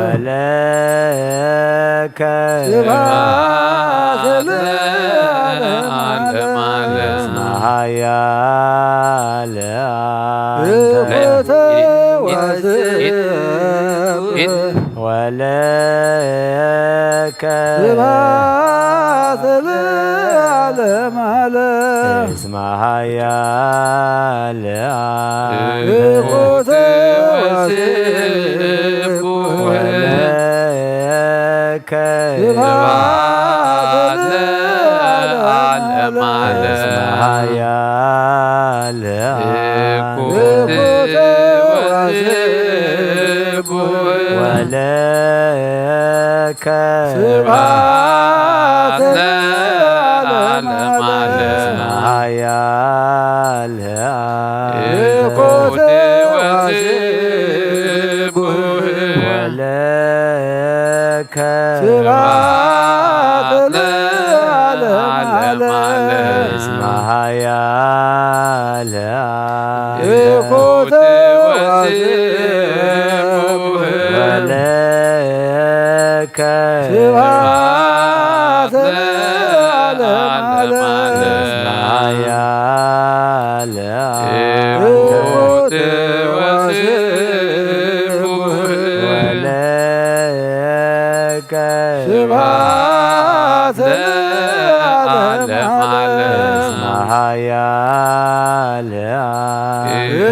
ወለከ ስብሐት ለዓለም ዓለም። እስመ ኃያል አብ። ወለከ ስብሐት ለዓለም ዓለም። እስመ ኃያል አብ። ወለከ ስብሐት ለዓለም ዓለም። እስመ ኃያል አብ። ወለከ ስብሐት ለዓለም ዓለም። እስመ ኃያል አብ። ወለከ ስብሐት ለዓለም ዓለም። ኃያል አብ። ወለከ ስብሐት ለዓለም ዓለም። እስመ ኃያል አብ። ወለከ ስብሐት ለዓለም ዓለም። ኃያል አብ። ወለከ ስብሐት ለዓለም ዓለም። እስመ ኃያል አብ።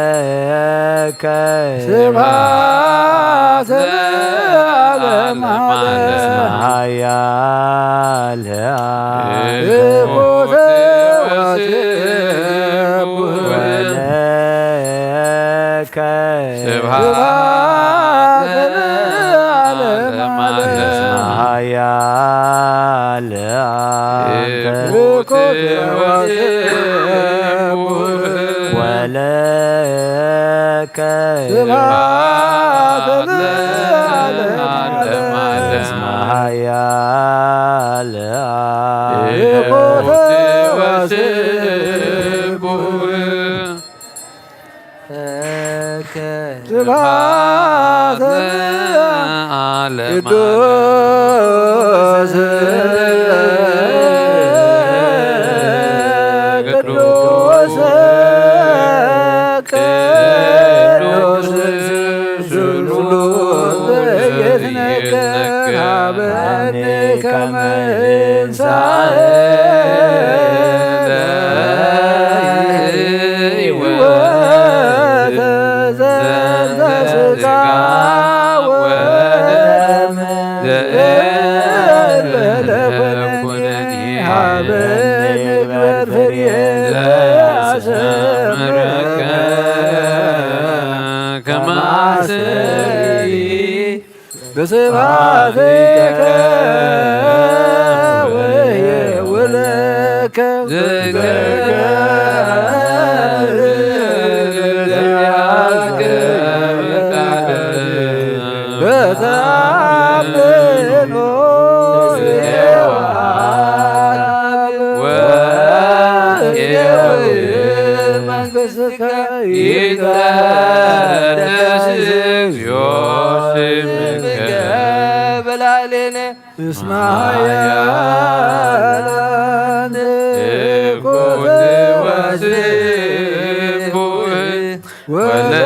ወለከ ስብሐት ለዓለም ዓለም። ኃያል አብ። ወለከ ስብሐት ለዓለም ዓለም። ኃያል ለአንተ ወለከ ስብሐት ለዓለመ ዓለም። እስመ ኃያል ስብሐት ለዓለመ ዓለም። ቅዱስ ቅዱስ ቅዱስ ስሉስ ይትነገር ሀበነ ከመ እንሳእ ለሕይወት ዘንተ ስጋ ወደም ዘእንበለ ኩነኔ ሀበነ ንግበር ፍሬ ዘያስተምረከ ከመ አስተርኢ በስብሐቲከ ወየውለከ በተአምኖ ወየውለከ መንግሥትከ ይትቀደስ እግዚኦ ስምከ በላዕሌነ እስመ ኃያል አንቲ ትኩት ወስቡሕ ወለከ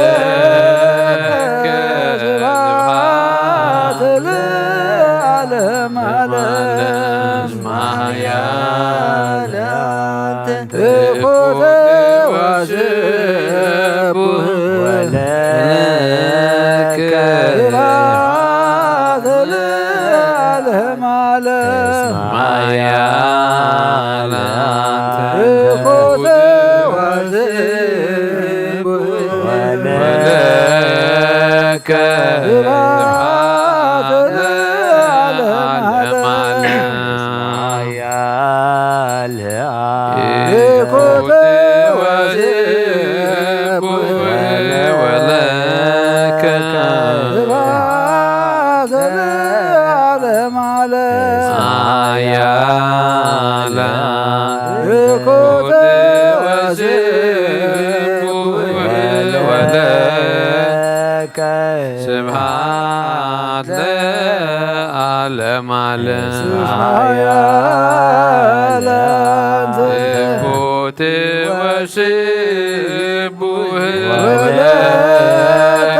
ስብሐት ለዓለመ ዓለም። እስመ ኃያል አንቲ ትኩት ወስቡሕ ወለከ ስብሐት ለዓለመ ዓለም። እስመ ኃያል አንቲ ትኩት ወስቡሕ ወለከ ስብሐት ለዓለመ ዓለም። ኃያል ትኩት ወስቡሕ ወለከ ስብሐት ለዓለመ ዓለም። ኃያል ትኩት ወስቡሕ ወለከ ስብሐት ለዓለመ ዓለም። ኃያል ትኩት ወስቡሕ ወለከ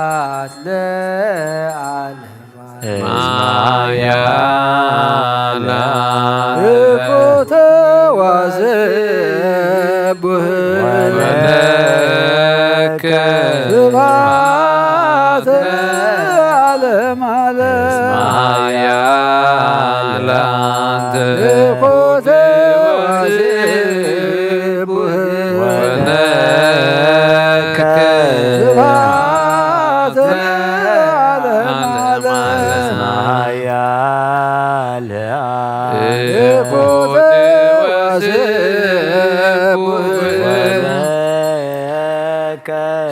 ስብሐት ለዓለመ ዓለም። ኃያል ትኩት ወስቡሕ ወለከ ስብሐት ለዓለመ ዓለም። ኃያል ትኩት ወስቡሕ ወለከ ስብሐት ለዓለመ ዓለም። ኃያል ትኩት ወስቡሕ ወለከ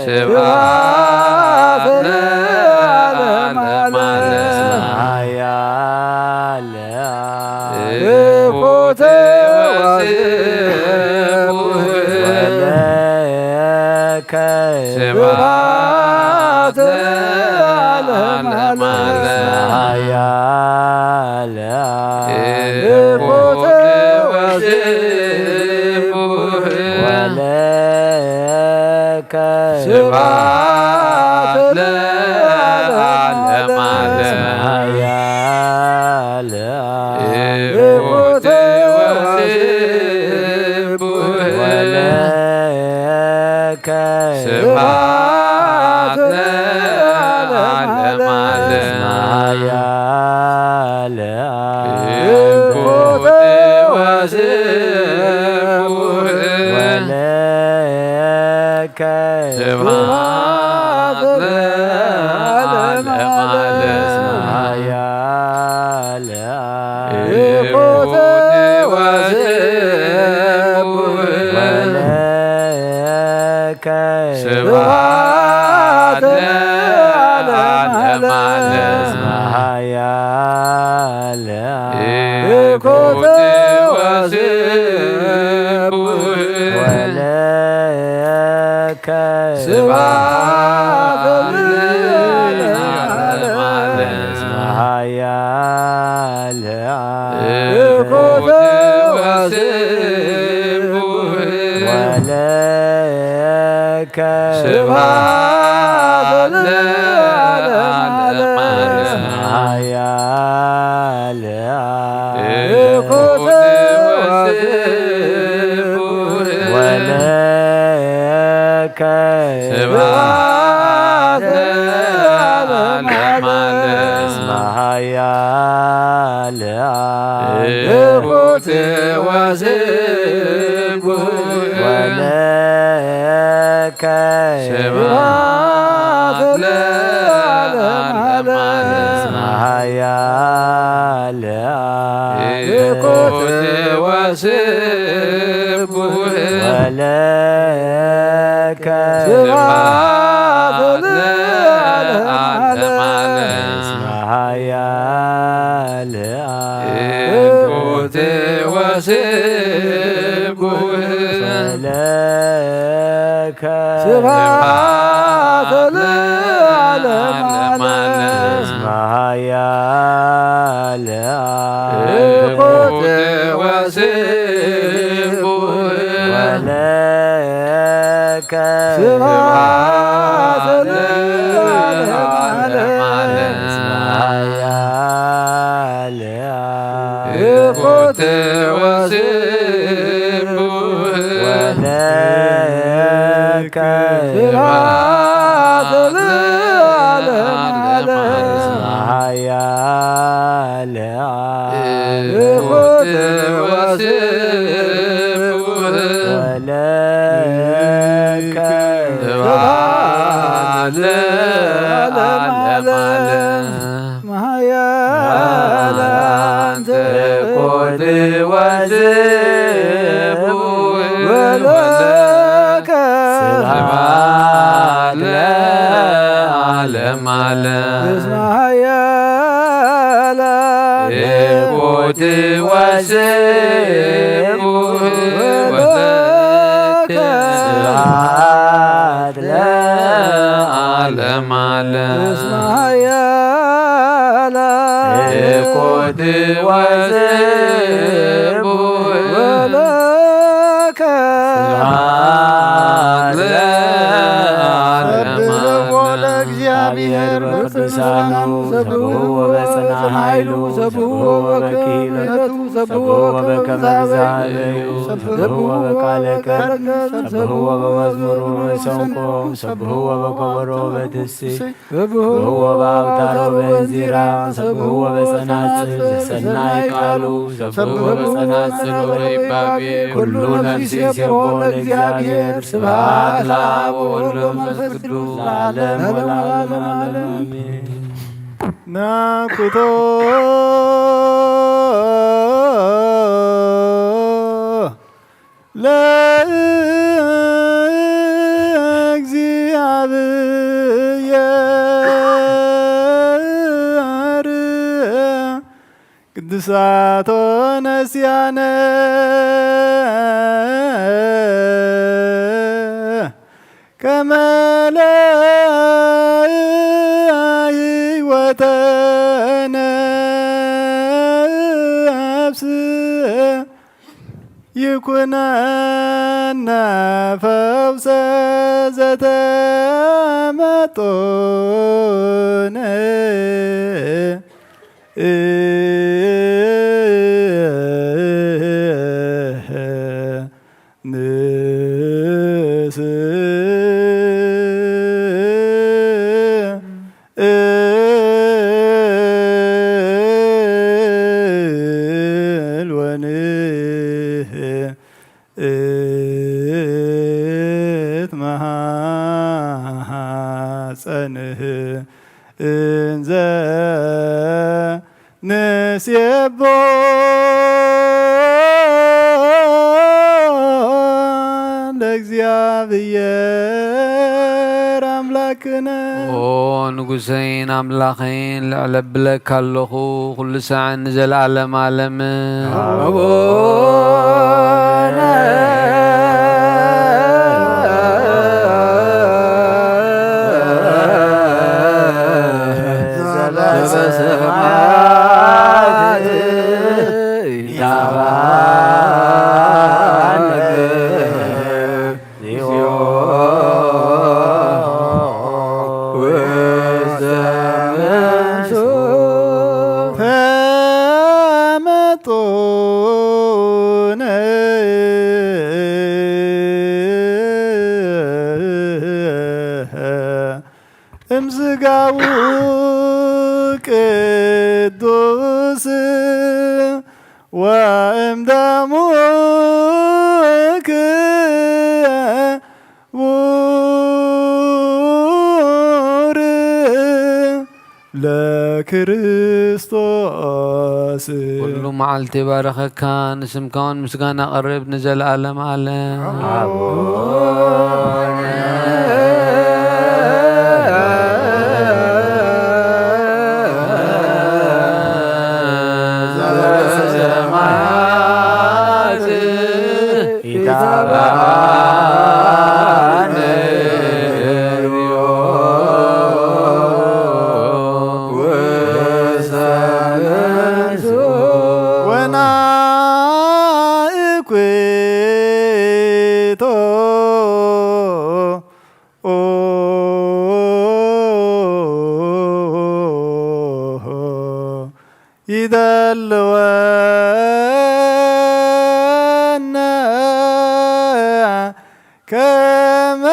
ስብሐት ለዓለመ ዓለም። ኃያል ትኩት ወስቡሕ ወለከ ስብሐት ለዓለመ ዓለም። ኃያል ትኩት ወስቡሕ ወለከ ስብሐት ለዓለመ ዓለም። ኃያል ትኩት ወስቡሕ ወለከ ስብሐት ለዓለመ ዓለም። ኃያል ትኩት ወስቡሕ ወለከ ስብሐት ለዓለመ ዓለም። ኃያል ይኩት ወስቡሕ ወለከ ስብሐት ለዓለመ ዓለም። ኃያል ይኩት ወስቡሕ ወለከ ስብሐት ለዓለመ ዓለም። ኃያል ይኩት ወስቡሕ ወለከ ስብሐት ለዓለመ ዓለም። ኃያል ይኩት ወስቡሕ ወለከ ስብሐት ለዓለመ ዓለም። ኃያል ይኩት ወስቡሕ ወለከ ስብሐት ለዓለመ ዓለም። ኃያል ይኩት ወስቡሕ ወለከ ስብሐት ለዓለመ ዓለም። ኃያል ይኩት ወስቡሕ ወለከ ስብሐት ለዓለመ ዓለም። ኃያል ይኩት ወስቡሕ ወለከ ስብሐት ለዓለመ ዓለም። ኃያል ይኩት ወስቡሕ ወለከ ስብሐት ለዓለመ ዓለም። ኃያል ይኩት ወስቡሕ ወለከ ስብሐት ለዓለመ ዓለም። ኃያል አንተ ይኩት ወስቡሕ ወለከ ስብሐት ለዓለመ ዓለም። እስመ ኃያል ይኩት ወስቡሕ ወለከ ስብሐት ለዓለመ ዓለም። እስመ ኃያል ይኩት ወስቡሕ ወለከ ስብሐት ለዓለመ ዓለም። ሰብሕዎ ለእግዚአብሔር በቅዱሳኑ፣ ሰብሕዎ በጽንዓ ኃይሉ፣ ሰብሕዎ በክህነቱ፣ ሰብሕዎ በከመ ብዝሃ ርእዩ፣ ሰብሕዎ በቃለ ቀርኒ፣ ሰብሕዎ በመዝሙር ወበመሰንቆ፣ ሰብሕዎ በከበሮ ወበትስብእት፣ ሰብሕዎ በአውታር ወበእንዚራ፣ ሰብሕዎ በጸናጽል ዘሰናይ ቃሉ፣ ሰብሕዎ በጸናጽል ወበይባቤ፣ ኩሉ ነፍስ ይሴብሖ ለእግዚአብሔር። ስብሐት ለአብ ወወልድ ወመንፈስ ቅዱስ ለዓለም ወለዓለመ ዓለም አሜን። ናኩቶ ለእግዚአብሔር ቅዱሳቶ ነስያነ ከመ ለህይወተ ነፍስ ይኩነነ ፈውሰ ዘተመጦነ ንስእል ወንህ እት መሐፀንህ እንዘ ን ንሴቦ ለእግዚኣብሔር ኣምላክነ። ኦ ንጉሰይን ኣምላኸይን፣ ልዕል ኣብለካ ኣለኹ፣ ኩሉ ሳዕ ንዘለዓለም ዓለም። ኣቡነ ዘበሰማያት ይትባረክ። እምዝጋቡ ቅዱስ ወእምደሙ ክቡር ለክርስቶስ። ኩሉ መዓልቲ ባረኸካ፣ ንስምካ እውን ምስጋና ቀርብ ንዘለዓለም ዓለም። ወናእኩቶ ይደልወነ ከመ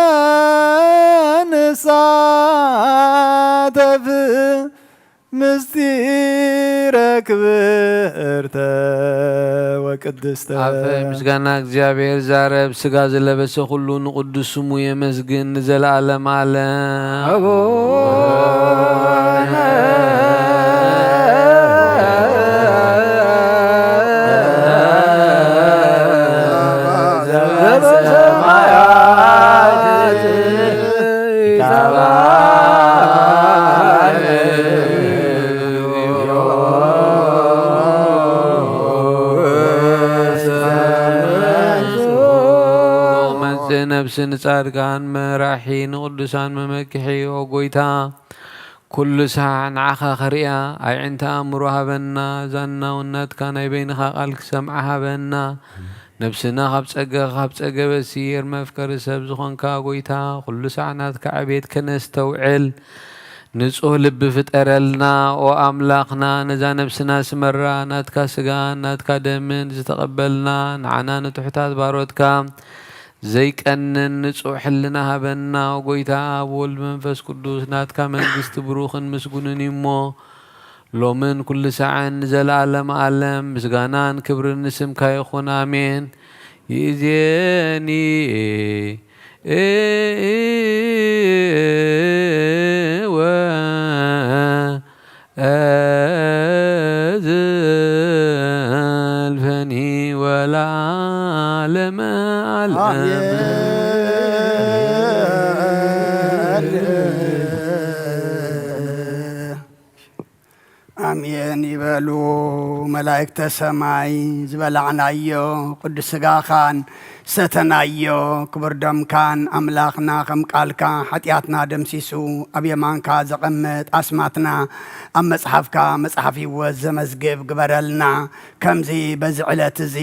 ንሳተፍ ምስጢረ ክብርተ ወቅድስተ። ኣፈ ምስጋና እግዚኣብሔር ዛረብ፣ ስጋ ዝለበሰ ኩሉ ንቅዱስ ስሙ የመስግን ንዘለዓለም ዓለም። ኣቡነ ዘበሰማያት መጽእ ነፍሲ ንጻድቃን መራሒ ንቅዱሳን መመክሒ ኦ ጎይታ ኩሉ ሳዕ ንዓኻ ከርእያ ኣዒንቲ ኣእምሮ ሃበና። ዛናውን ናትካ ናይ በይንኻ ቃል ክሰምዓ ሃበና። ነብስና ካብ ጸገ-፣ ካብ ጸገበ ሲር መፍቀሪ ሰብ ዝኾንካ ጎይታ፣ ኩሉ ሳዕ ናትካ ዕቤት ከነስተውዕል ንጹህ ልቢ ፍጠረልና። ኦ ኣምላኽና፣ ነዛ ነብስና ስመራ፣ ናትካ ስጋን ናትካ ደምን ዝተቐበልና፣ ንዓና ንትሑታት ባሮትካ ዘይቀንን ንጹሕ ሕልና ሃበና። ኦ ጎይታ፣ ኣብ ወልድ መንፈስ ቅዱስ ናትካ መንግስቲ ብሩኽን ምስጉንን እዩ እሞ፣ ሎምን ኩሉ ሳዕን ንዘለዓለም ዓለም ምስጋናን ክብርን ንስምካ ይኹን፣ ኣሜን። ይእዜኒ ወዘልፈኒ ወለዓለመ ዓለም። ኣሜን። ኣሜን ይበሉ። መላእክተ ሰማይ፣ ዝበላዕናዮ ቅዱስ ሥጋኻን ሰተናዮ ክቡር ደምካን ኣምላኽና ከም ቃልካ ሓጢኣትና ደምሲሱ ኣብ የማንካ ዘቐምጥ ኣስማትና ኣብ መጽሓፍካ መጽሓፍ ሕይወት ዘመዝግብ ግበረልና። ከምዚ በዚ ዕለት እዚ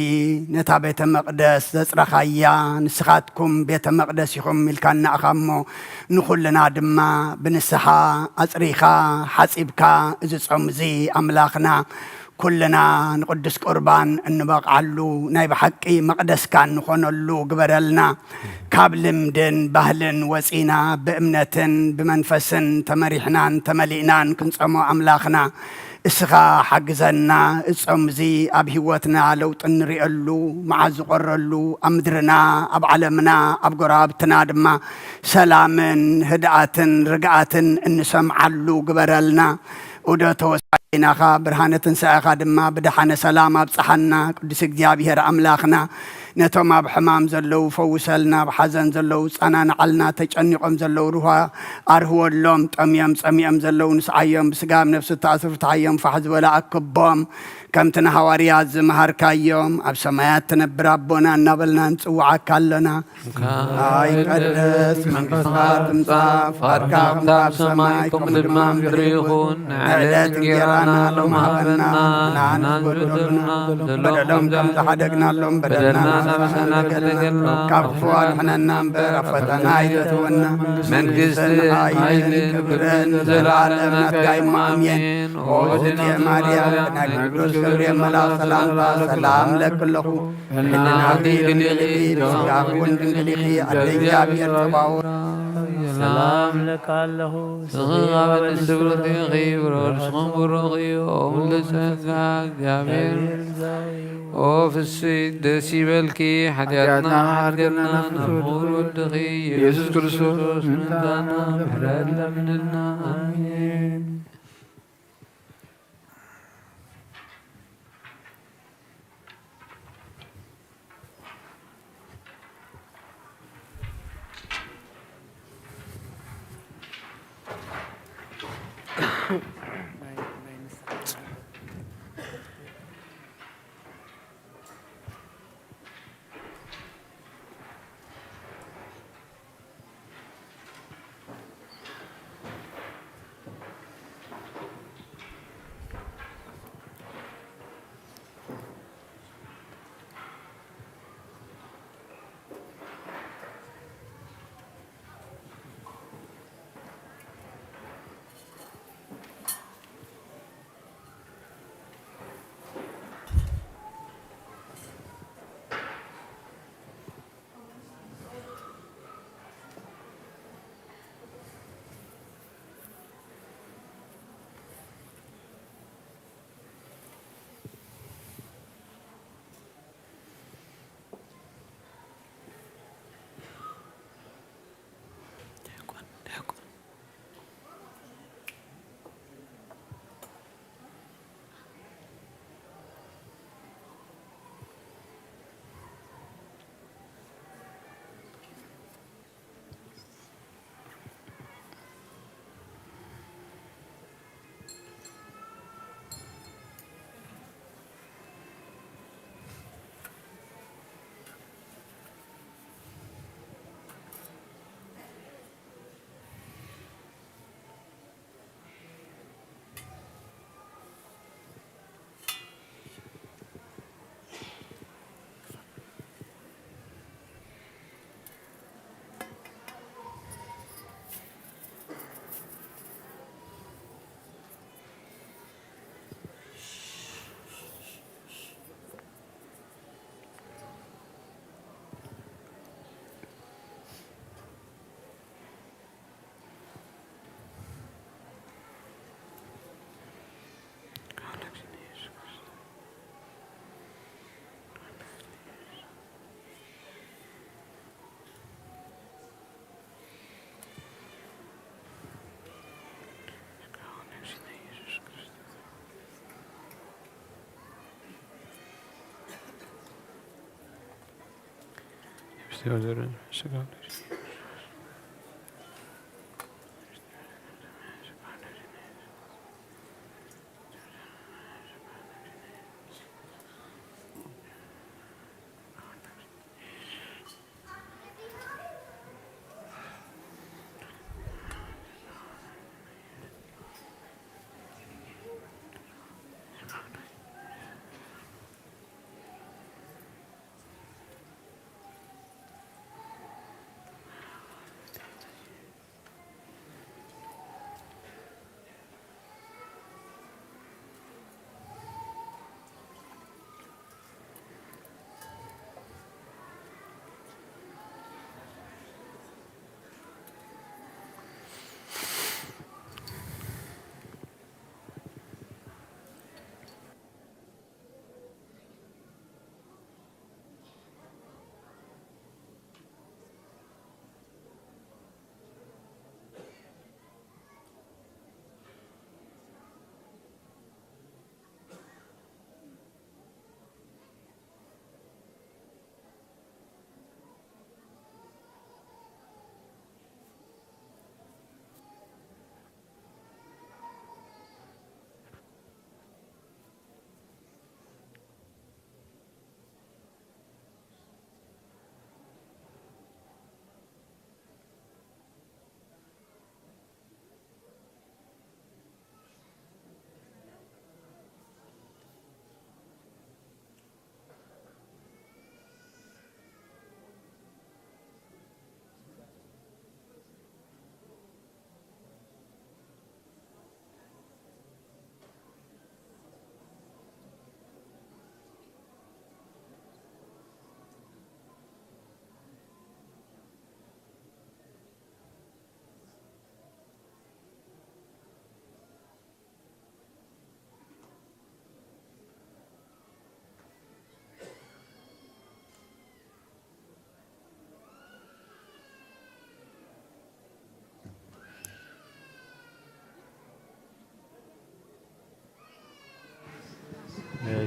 ነታ ቤተ መቕደስ ዘጽረኻያ፣ ንስኻትኩም ቤተ መቕደስ ኢኹም ኢልካና ኢኻ እሞ፣ ንኹልና ድማ ብንስሓ ኣጽሪኻ ሓጺብካ፣ እዚ ጾም እዚ ኣምላኽና ኩልና ንቅዱስ ቁርባን እንበቕዓሉ ናይ ብሓቂ መቕደስካ እንኾነሉ ግበረልና። ካብ ልምድን ባህልን ወጺና ብእምነትን ብመንፈስን ተመሪሕናን ተመሊእናን ክንጸሞ ኣምላኽና እስኻ ሓግዘና። እጾም እዚ ኣብ ህይወትና ለውጢ እንሪኤሉ፣ መዓዝ ዝቆረሉ፣ ኣብ ምድርና፣ ኣብ ዓለምና፣ ኣብ ጎረባብትና ድማ ሰላምን ህድኣትን ርግኣትን እንሰምዓሉ ግበረልና። ኡደተ ወሳ- ናኻ ብርሃነ ትንሳኤኻ ድማ ብደሓነ ሰላም ኣብጽሓና። ቅዱስ እግዚኣብሔር ኣምላኽና፣ ነቶም ኣብ ሕማም ዘለዉ ፈውሰልና፣ ኣብ ሓዘን ዘለዉ ጸናንዓልና፣ ተጨኒቖም ዘለዉ ርዋ ኣርህወሎም፣ ጠምዮም ጸሚኦም ዘለዉ ንስዓዮም፣ ብስጋ ኣብ ነፍሲ እተኣስሩ ፍትሓዮም፣ ፋሕ ዝበለ ኣክቦም። ከምቲ ንሃዋርያት ዝመሃርካዮም፣ ኣብ ሰማያት ትነብር ኣቦና እናበልና ንጽውዓካ ኣሎና። ኣይቀደስ መንግስትኻ ትምጻእ፣ ፍቓድካ ከምታ ኣብ ሰማይ ከምኡ ድማ ምድሪ ይኹን። ንዕለት እንጌራና ሎም ሃበና፣ ንዓና ዝበደሉና በደሎም ከም ዝሓደግናሎም በደልና ንስኻ ንበደልና፣ ካብ ክፉ ኣድሕነና እምበር ኣብ ፈተና ኣይተእትወና። መንግስትን ሓይልን ክብርን ንዘለዓለም ናትካ እዩ። ኣሜን። ኦዝትየ ማርያም፣ ናይ ቅዱስ ገብርኤል መልኣኽ ሰላምታ ሰላም እለኪ ኣለኹ። ሕልናኺ ድንግል እዩ፣ ስጋኺ እውን ድንግል ኢኺ። ኣደ እግዚኣብሔር ጸባኦት። ሰላም እለካ ኣለኹ። ስኺ ኣብ ኣንስቲ ብሩኽቲ ኢኺ፣ ብሩኽ ስኹም ብሩኽ እዩ። ኦ ሙሉ ጸጋ እግዚኣብሔር። ኦ ፍስሕቲ ደስ ይበልኪ፣ ሓጢኣትና ሓድገልና፣ ናብ ክቡር ወድኺ ኢየሱስ ክርስቶስ ምሕረትና ምሕረት ለምንልና። ኣሜን።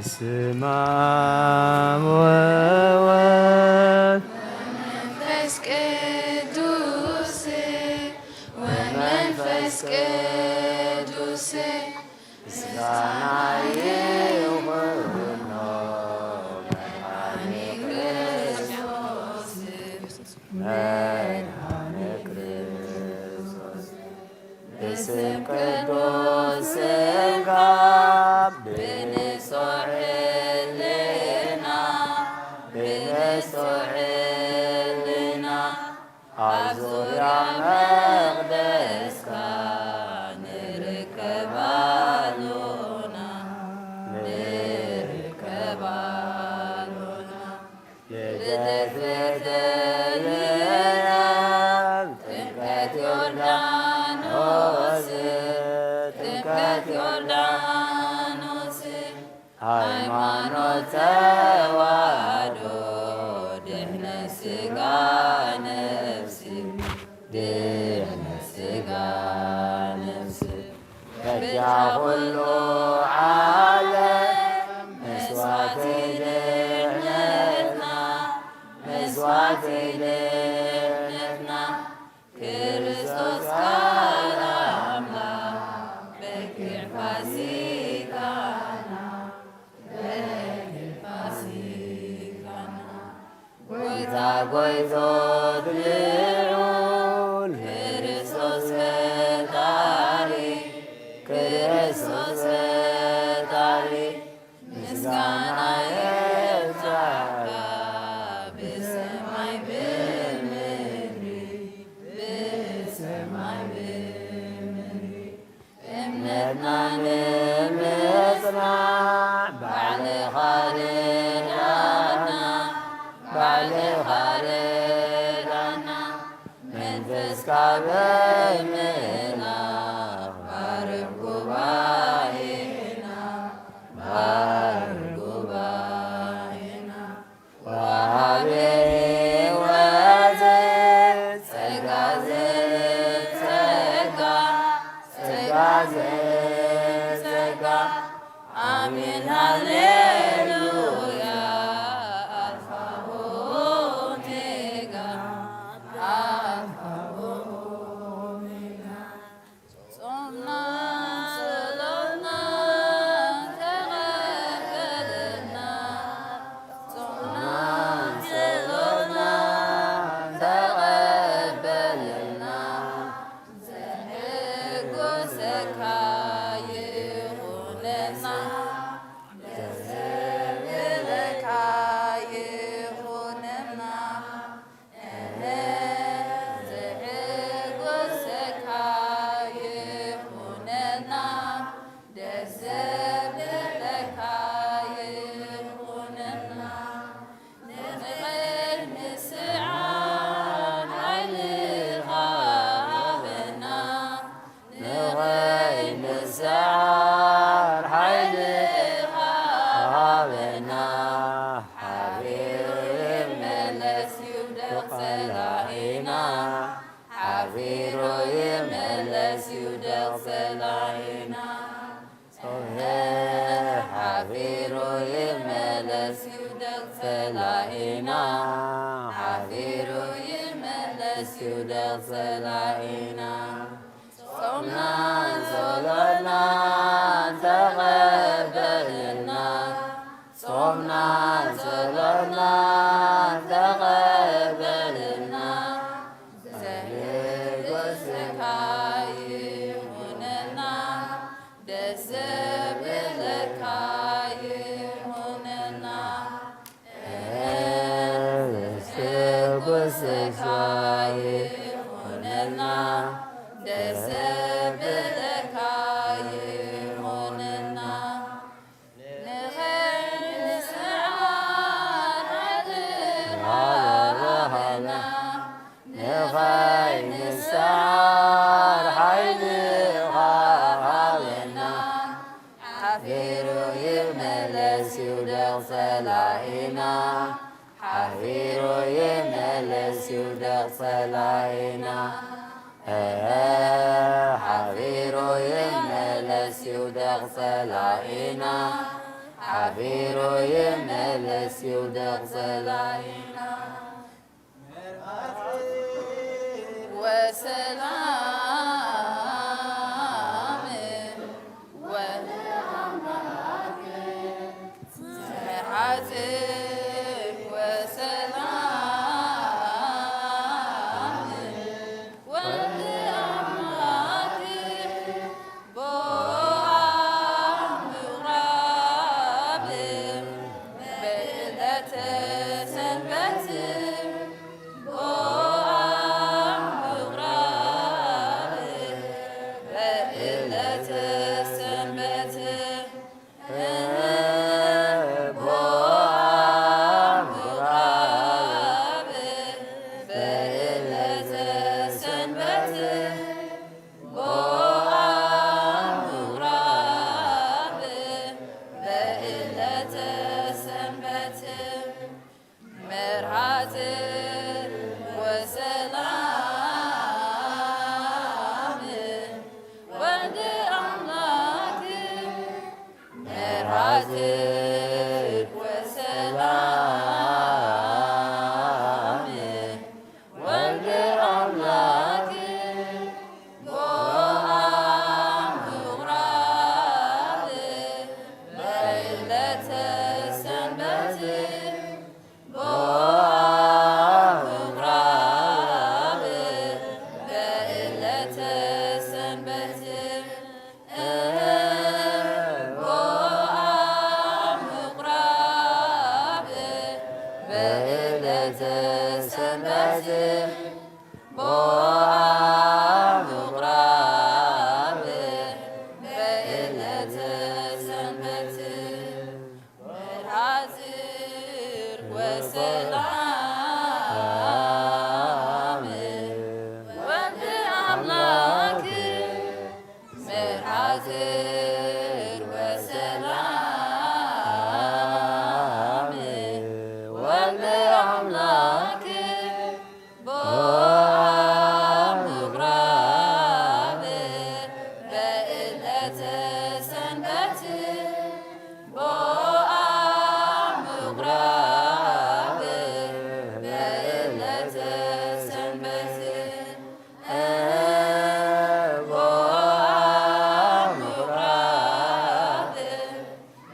ስማ ወወልድ ወመንፈስ ቅዱስ ወመንፈስ ቅዱስ ምስጋና ይኹኖ መድኃኔ ክርስቶስ መድኃኔ ክርስቶስ ብስም ቅዱስ ሥጋ ብንጹሕ ሕልና ብንጹሕ ሕልና ኣብ ዙርያ መቕደስካ ንርከብ ኣሎና ንርከብ ኣሎና። ልደት ቤተልሔም ጥምቀት ዮርዳኖስ ጥምቀት ዮርዳኖስ ሃይማኖት ተዋህዶ ድሕነት ሥጋ ነፍሲ ድሕነት ሥጋ ነፍሲ በጃ ኩሉ ዓለም መስዋዕቲ ድሕነትና መስዋዕቲ ድሕነትና ክርስቶስ ቃል ኣምላኽ በጊዕ ፋሲካና በጊዕ ፋሲካና ጎይታ ጎይቶት ልዑል ክርስቶስ ፈጣሪ ክርስቶስ ፈጣሪ ምስጋና የብጻሕካ ብሰማይ ብምድሪ ብሰማይ ብምድሪ እምነትና ንምጽናዕ ባዕልኻ ርዳና ባዕልኻ ርዳና መንፈስካ ብምእላኽ ባርኽ ጉባኤና ባርኽ ጉባኤና ወሃቤ ሕይወት ጸጋ ዘጸጋ ጸጋ ዘጸጋ ኣሜን ሃሌሉያ ኣልፋ ኦሜጋ ኣልፋ ኦሜጋ ጾምና ጸሎትና ተቐበለልና ጾምና ጸሎትና ተቐበለልና ዘሕጉሰካ ይኹነና ዘብለካ ይኹነና ዘሕጉሰካ ይኹነና ደስ ዘብለካ ይኹነና ንቕድሚ ስዓር ሓይልኻ ሃበና ንኸይንስዓር ሓይልኻ ሃበና ሓቢሩ ይመለስ ይውደቕ ጸላኢና ሓቢሩ ይመለስ ይውደቕ ጸላኢና ሓቢሩ ይመለስ ይውደቕ ጸላኢና ሓቢሩ ይመለስ ይውደቕ ጸላኢና ጾምናን ጸሎትናን ተቐበልና ጾምናን ጸሎትናን ተቐበልና ዘሕጉሰካ ይኹነና ደስ ዘብለካ ይኹነና ዘሕጉሰካ ይኹነና ደስ ዘብለካ ይኹነና ንኸይንስዓር ሓይሊ ሃበና ንኸይንስዓር ሓይሊ ሃበና ሓቢሩ ይመለስ ይውደቕ ጸላኢና ሓቢሩ ይመለስ ይውደቕ ጸላኢና ሓቢሩ ይመለስ ይውደቕ ጸላኢና ሓፊሩ ይመለስ ይውደቕ ጸላኢና። ወሰላም ወአምላክ መርሓጽ ወሰላም ወአምላክ ቦአ ምኩራብ በዕለተ ሰንበት። ቦአ ምኩራብ በዕለተ ሰንበት። ቦአ ምኩራብ በዕለተ ሰንበት። ቦአ ምኩራብ በዕለተ ሰንበት። መርሃ ጽድቅ ወሰላም ወልድ ኣምላክ። መርሃ ጽድቅ ወሰላም ወልድ ኣምላክ። ቦአ ምኩራብ በዕለተ ሰንበት። ቦአ ምኩራብ በዕለተ ሰንበት። ቦአ ምኩራብ በዕለተ ሰንበት። ቦአ ምኩራብ በዕለተ ሰንበት። መርሃ ጽድቅ ወሰላም ወልድ ኣምላክ። መርሃ ጽድቅ ወሰላም ወልድ ኣምላክ። ቦአ ምኩራብ በዕለተ ሰንበት። ቦአ ምኩራብ በዕለተ ሰንበት። ቦአ ምኩራብ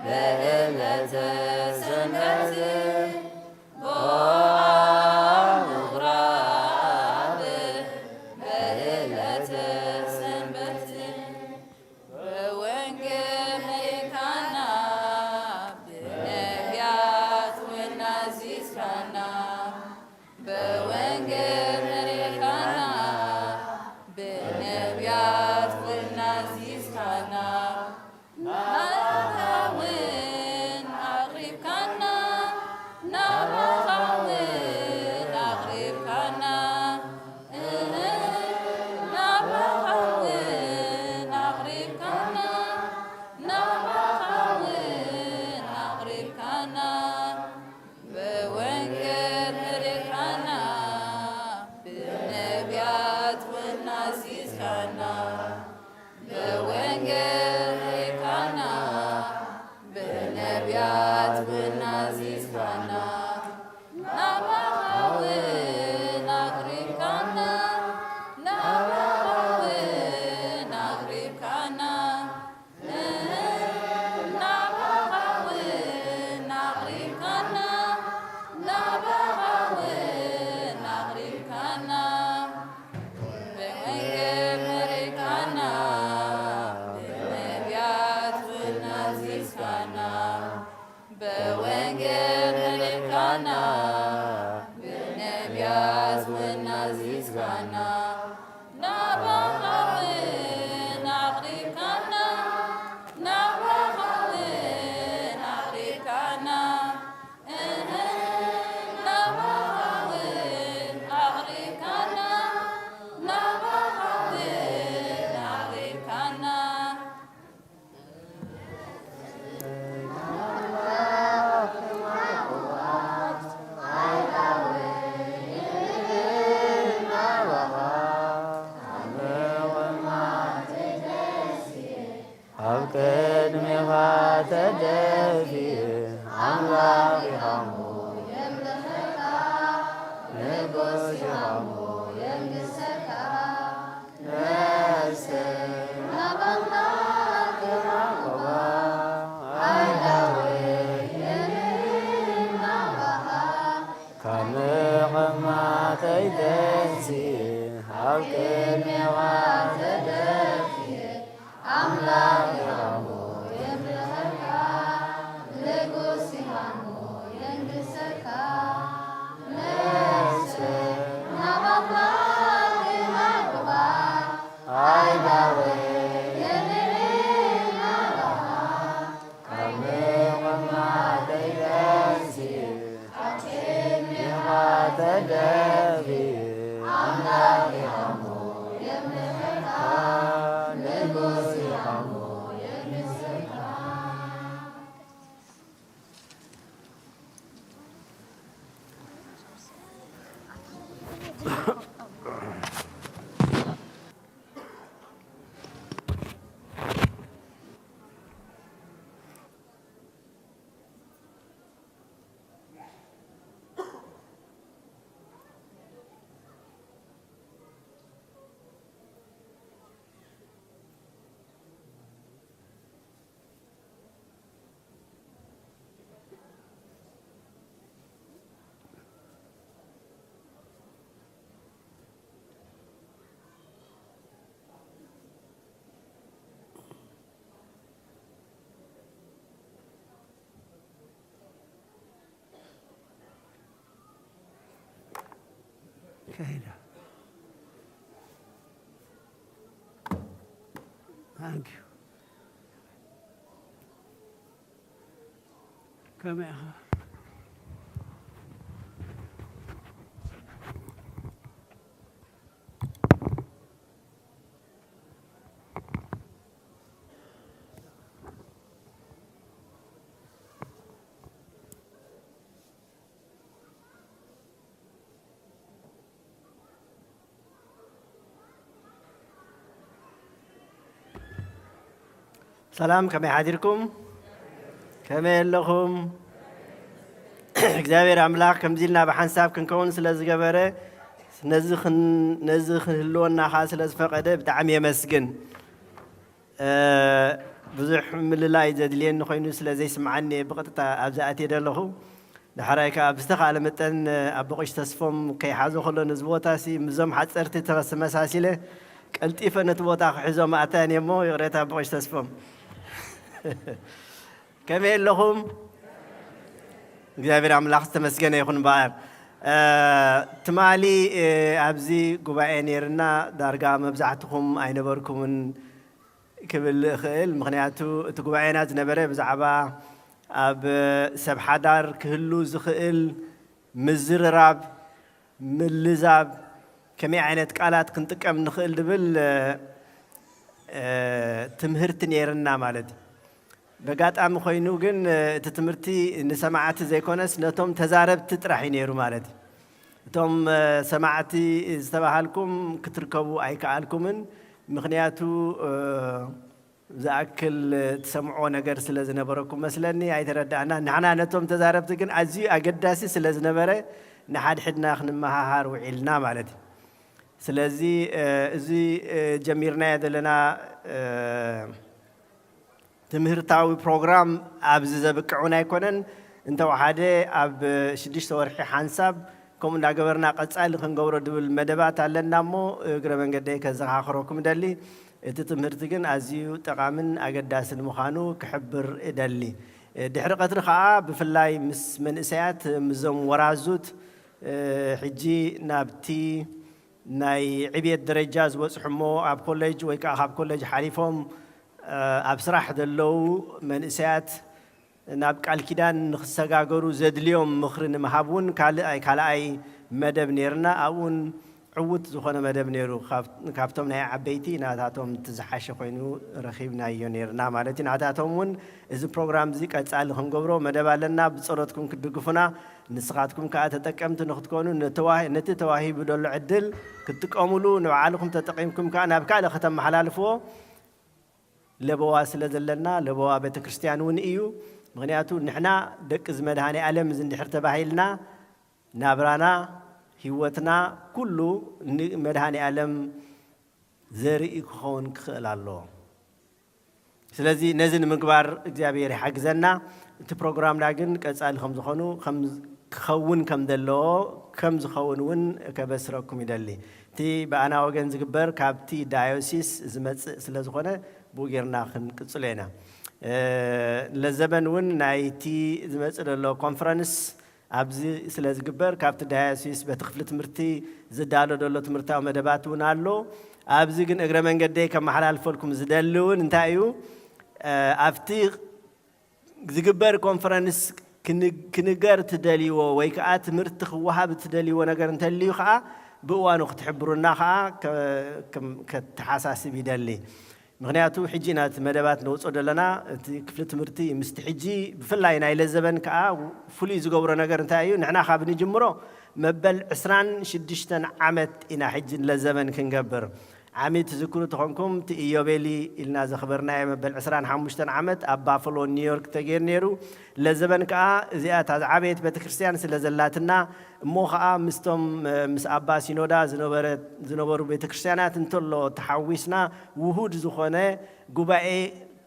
በዕለተ ሰንበት። ቦአ ምኩራብ በዕለተ ሰንበት። በወንጌል መሪካና፣ ብነቢያት ወናዚዝካና። በወንጌል መሪካና፣ ብነቢያት ወናዚዝካና። ናባኻውን ኣቕሪብካና፣ ናባኻውን ኣቕሪብካና። እህ፣ ናባኻውን ኣቕሪብካና፣ ናባኻውን ኣቕሪብካና። ብወንጌል መሪኻና፣ ብነቢያት ወናዚዝካና። ብወንጌል መሪኻና፣ ብነቢያት ወናዚዝካና። ናባኻውን ኣቕሪብካና፣ ናባኻውን ኣቕሪብካና። ናባኻውን ኣቕሪብካና፣ ናባኻውን ኣቕሪብካና። ብወንጌል መሪኻና፣ ብነቢያት ወናዚዝካና። ብወንጌል መሪኻና፣ ብነቢያት ወናዚዝካና። ናባኻውን ኣቕሪብካና፣ ናባኻውን ኣቕሪብካና። እህ፣ ናባኻውን ኣቕሪብካና፣ ናባኻውን ኣቕሪብካና። ከይዳ። Thank you። ከመይ ኢኻ? ሰላም፣ ከመይ ሓዲርኩም? ከመይ ኣለኹም? እግዚኣብሔር ኣምላኽ ከምዚ ኢልና ብሓንሳብ ክንከውን ስለ ዝገበረ፣ ነዚ ክን-፣ ነዚ ክህልወና ኸኣ ስለ ዝፈቐደ ብጣዕሚ የመስግን። እ፣ ብዙሕ ምልላይ ዘድልየኒ ኮይኑ ስለ ዘይስምዓኒ እየ ብቐጥታ ኣብዚ ኣትየ ዘለኹ። ዳሕራይ ከኣ ብዝተኻእለ መጠን፣ እ፣ ኣቦ ቀሺ ተስፎም ከይሓዞ ከሎ ነዚ ቦታ ሲ ምስዞም ሓጸርቲ ተመሳሲለ ቀልጢፈ ነቲ ቦታ ክሕዞ ምኣታን እየ እሞ ይቕሬታ ኣቦ ቀሺ ተስፎም። ከመይ ኣለኹም? እግዚኣብሔር ኣምላኽ ዝተመስገነ ይኹን እምበኣር። እ፣ ትማሊ፣ እ፣ ኣብዚ ጉባኤ ነይርና ዳርጋ መብዛሕትኹም ኣይነበርኩምን ክብል እኽእል። ምኽንያቱ እቲ ጉባኤና ዝነበረ ብዛዕባ ኣብ ሰብ ሓዳር ክህሉ ዝኽእል ምዝርራብ፣ ምልዛብ፣ ከመይ ዓይነት ቃላት ክንጥቀም ንኽእል ዝብል፣ እ፣ ትምህርቲ ነይርና ማለት እዩ። በጋጣሚ ኮይኑ ግን፣ እ፣ እቲ ትምህርቲ ንሰማዕቲ ዘይኮነስ ነቶም ተዛረብቲ ጥራሕ እዩ ነይሩ ማለት እዩ። እቶም፣ እ፣ ሰማዕቲ ዝተባሃልኩም ክትርከቡ ኣይከኣልኩምን። ምኽንያቱ፣ እ፣ ዝኣክል ትሰምዖ ነገር ስለ ዝነበረኩም መስለኒ ኣይተረዳእናን። ንሕና ነቶም ተዛረብቲ ግን ኣዝዩ ኣገዳሲ ስለ ዝነበረ ንሓድሕድና ክንመሃሃር ውዒልና ማለት እዩ። ስለዚ፣ እ፣ እዚ፣ እ፣ ጀሚርናዮ ዘለና፣ እ፣ ትምህርታዊ ፕሮግራም ኣብዚ ዘብቅዕ እውን ኣይኮነን። እንተወሓደ ኣብ ሽዱሽተ ወርሒ ሓንሳብ ከምኡ እንዳገበርና ቀጻሊ ክንገብሮ ዝብል መደባት ኣለና እሞ እግረ መንገደይ ከዘኻኽረኩም ደሊ። እቲ ትምህርቲ ግን ኣዝዩ ጠቓምን ኣገዳስን ምዃኑ ክሕብር እደሊ። ድሕሪ ቀትሪ ኸኣ ብፍላይ ምስ መንእሰያት፣ ምስዞም ወራዙት፣ ሕጂ ናብቲ ናይ ዕብየት ደረጃ ዝበጽሑ እሞ ኣብ ኮሌጅ ወይ ከኣ ካብ ኮሌጅ ሓሊፎም ኣብ ስራሕ ዘለዉ መንእሰያት ናብ ቃል ኪዳን ንኽሰጋገሩ ዘድልዮም ምኽሪ ንምሃብ እውን ካልኣይ፣ ካልኣይ መደብ ነይርና። ኣብኡን ዕዉት ዝኾነ መደብ ነይሩ። ካብ-፣ ካብቶም ናይ ዓበይቲ ናታቶም እቲ ዝሓሸ ኮይኑ ረኺብናዮ ነይርና ማለት እዩ። ናታቶም እውን እዚ ፕሮግራም እዚ ቀጻሊ ክንገብሮ መደብ ኣለና፣ ብጸሎትኩም ክትድግፉና፣ ንስኻትኩም ከኣ ተጠቀምቲ ንኽትኮኑ፣ ነተዋ-፣ ነቲ ተዋሂቡ ዘሎ ዕድል ክትጥቀሙሉ፣ ንባዕልኹም ተጠቒምኩም ከኣ ናብ ካልእ ከተመሓላልፍዎ ለበዋ ስለ ዘለና፣ ለበዋ ቤተ ክርስቲያን እውን እዩ። ምኽንያቱ ንሕና ደቂ እዚ መድኃኔ ዓለም እዚ እንድሕር ተባሂልና፣ ናብራና፣ ህይወትና፣ ኩሉ ንመድኃኔ ዓለም ዘርኢ ክኸውን ክኽእል ኣለዎ። ስለዚ ነዚ ንምግባር እግዚኣብሔር ይሓግዘና። እቲ ፕሮግራምና ግን ቀጻሊ ከም ዝኾኑ፣ ከም፣ ክኸውን ከም ዘለዎ፣ ከም ዝኸውን እውን ከበስረኩም ይደሊ። እቲ ብኣና ወገን ዝግበር ካብቲ ዳዮሲስ ዝመጽእ ስለ ዝኾነ፣ ብኡ ጌርና ክንቅጽሎ ኢና። እ፣ ለዘበን እውን ናይቲ ዝመጽእ ዘሎ ኮንፈረንስ ኣብዚ ስለ ዝግበር፣ ካብቲ ዳያሲስ በቲ ክፍሊ ትምህርቲ ዝዳሎ ዘሎ ትምህርታዊ መደባት እውን ኣሎ። ኣብዚ ግን እግረ መንገደይ ከመሓላልፈልኩም ዝደሊ እውን እንታይ እዩ፣ እ፣ ኣብቲ ዝግበር ኮንፈረንስ ክን-፣ ክንገር ትደልይዎ ወይ ከዓ ትምህርቲ ክወሃብ ትደልይዎ ነገር እንተልዩ ከዓ ብእዋኑ ክትሕብሩና ከዓ ከ-፣ ከም-፣ ከተሓሳስብ ይደሊ። ምኽንያቱ ሕጂ ኢና እቲ መደባት ነውፅኦ ዘለና። እቲ ክፍሊ ትምህርቲ ምስቲ ሕጂ ብፍላይ ናይ ለዘበን ከዓ ፍሉይ ዝገብሮ ነገር እንታይ እዩ? ንሕና ካብ ንጅምሮ መበል ዕስራን ሽዱሽተን ዓመት ኢና ሕጂ ለዘበን ክንገብር። ዓሚ ትዝክሩ ተኾንኩም እቲ ኢዮቤሊ ኢልና ዘኽበርናዮ መበል ዕስራን ሓሙሽተን ዓመት ኣብ ባፈሎ ኒውዮርክ ተገይሩ ነይሩ። ለዘበን ከዓ እዚኣ እታ ዝዓበየት ቤተክርስትያን ስለ ዘላትና እሞ ኸዓ ምስቶም፣ እ፣ ምስ ኣባ ሲኖዳ ዝነበረ-፣ ዝነበሩ ቤተክርስትያናት እንተሎ ተሓዊስና ውሁድ ዝኾነ ጉባኤ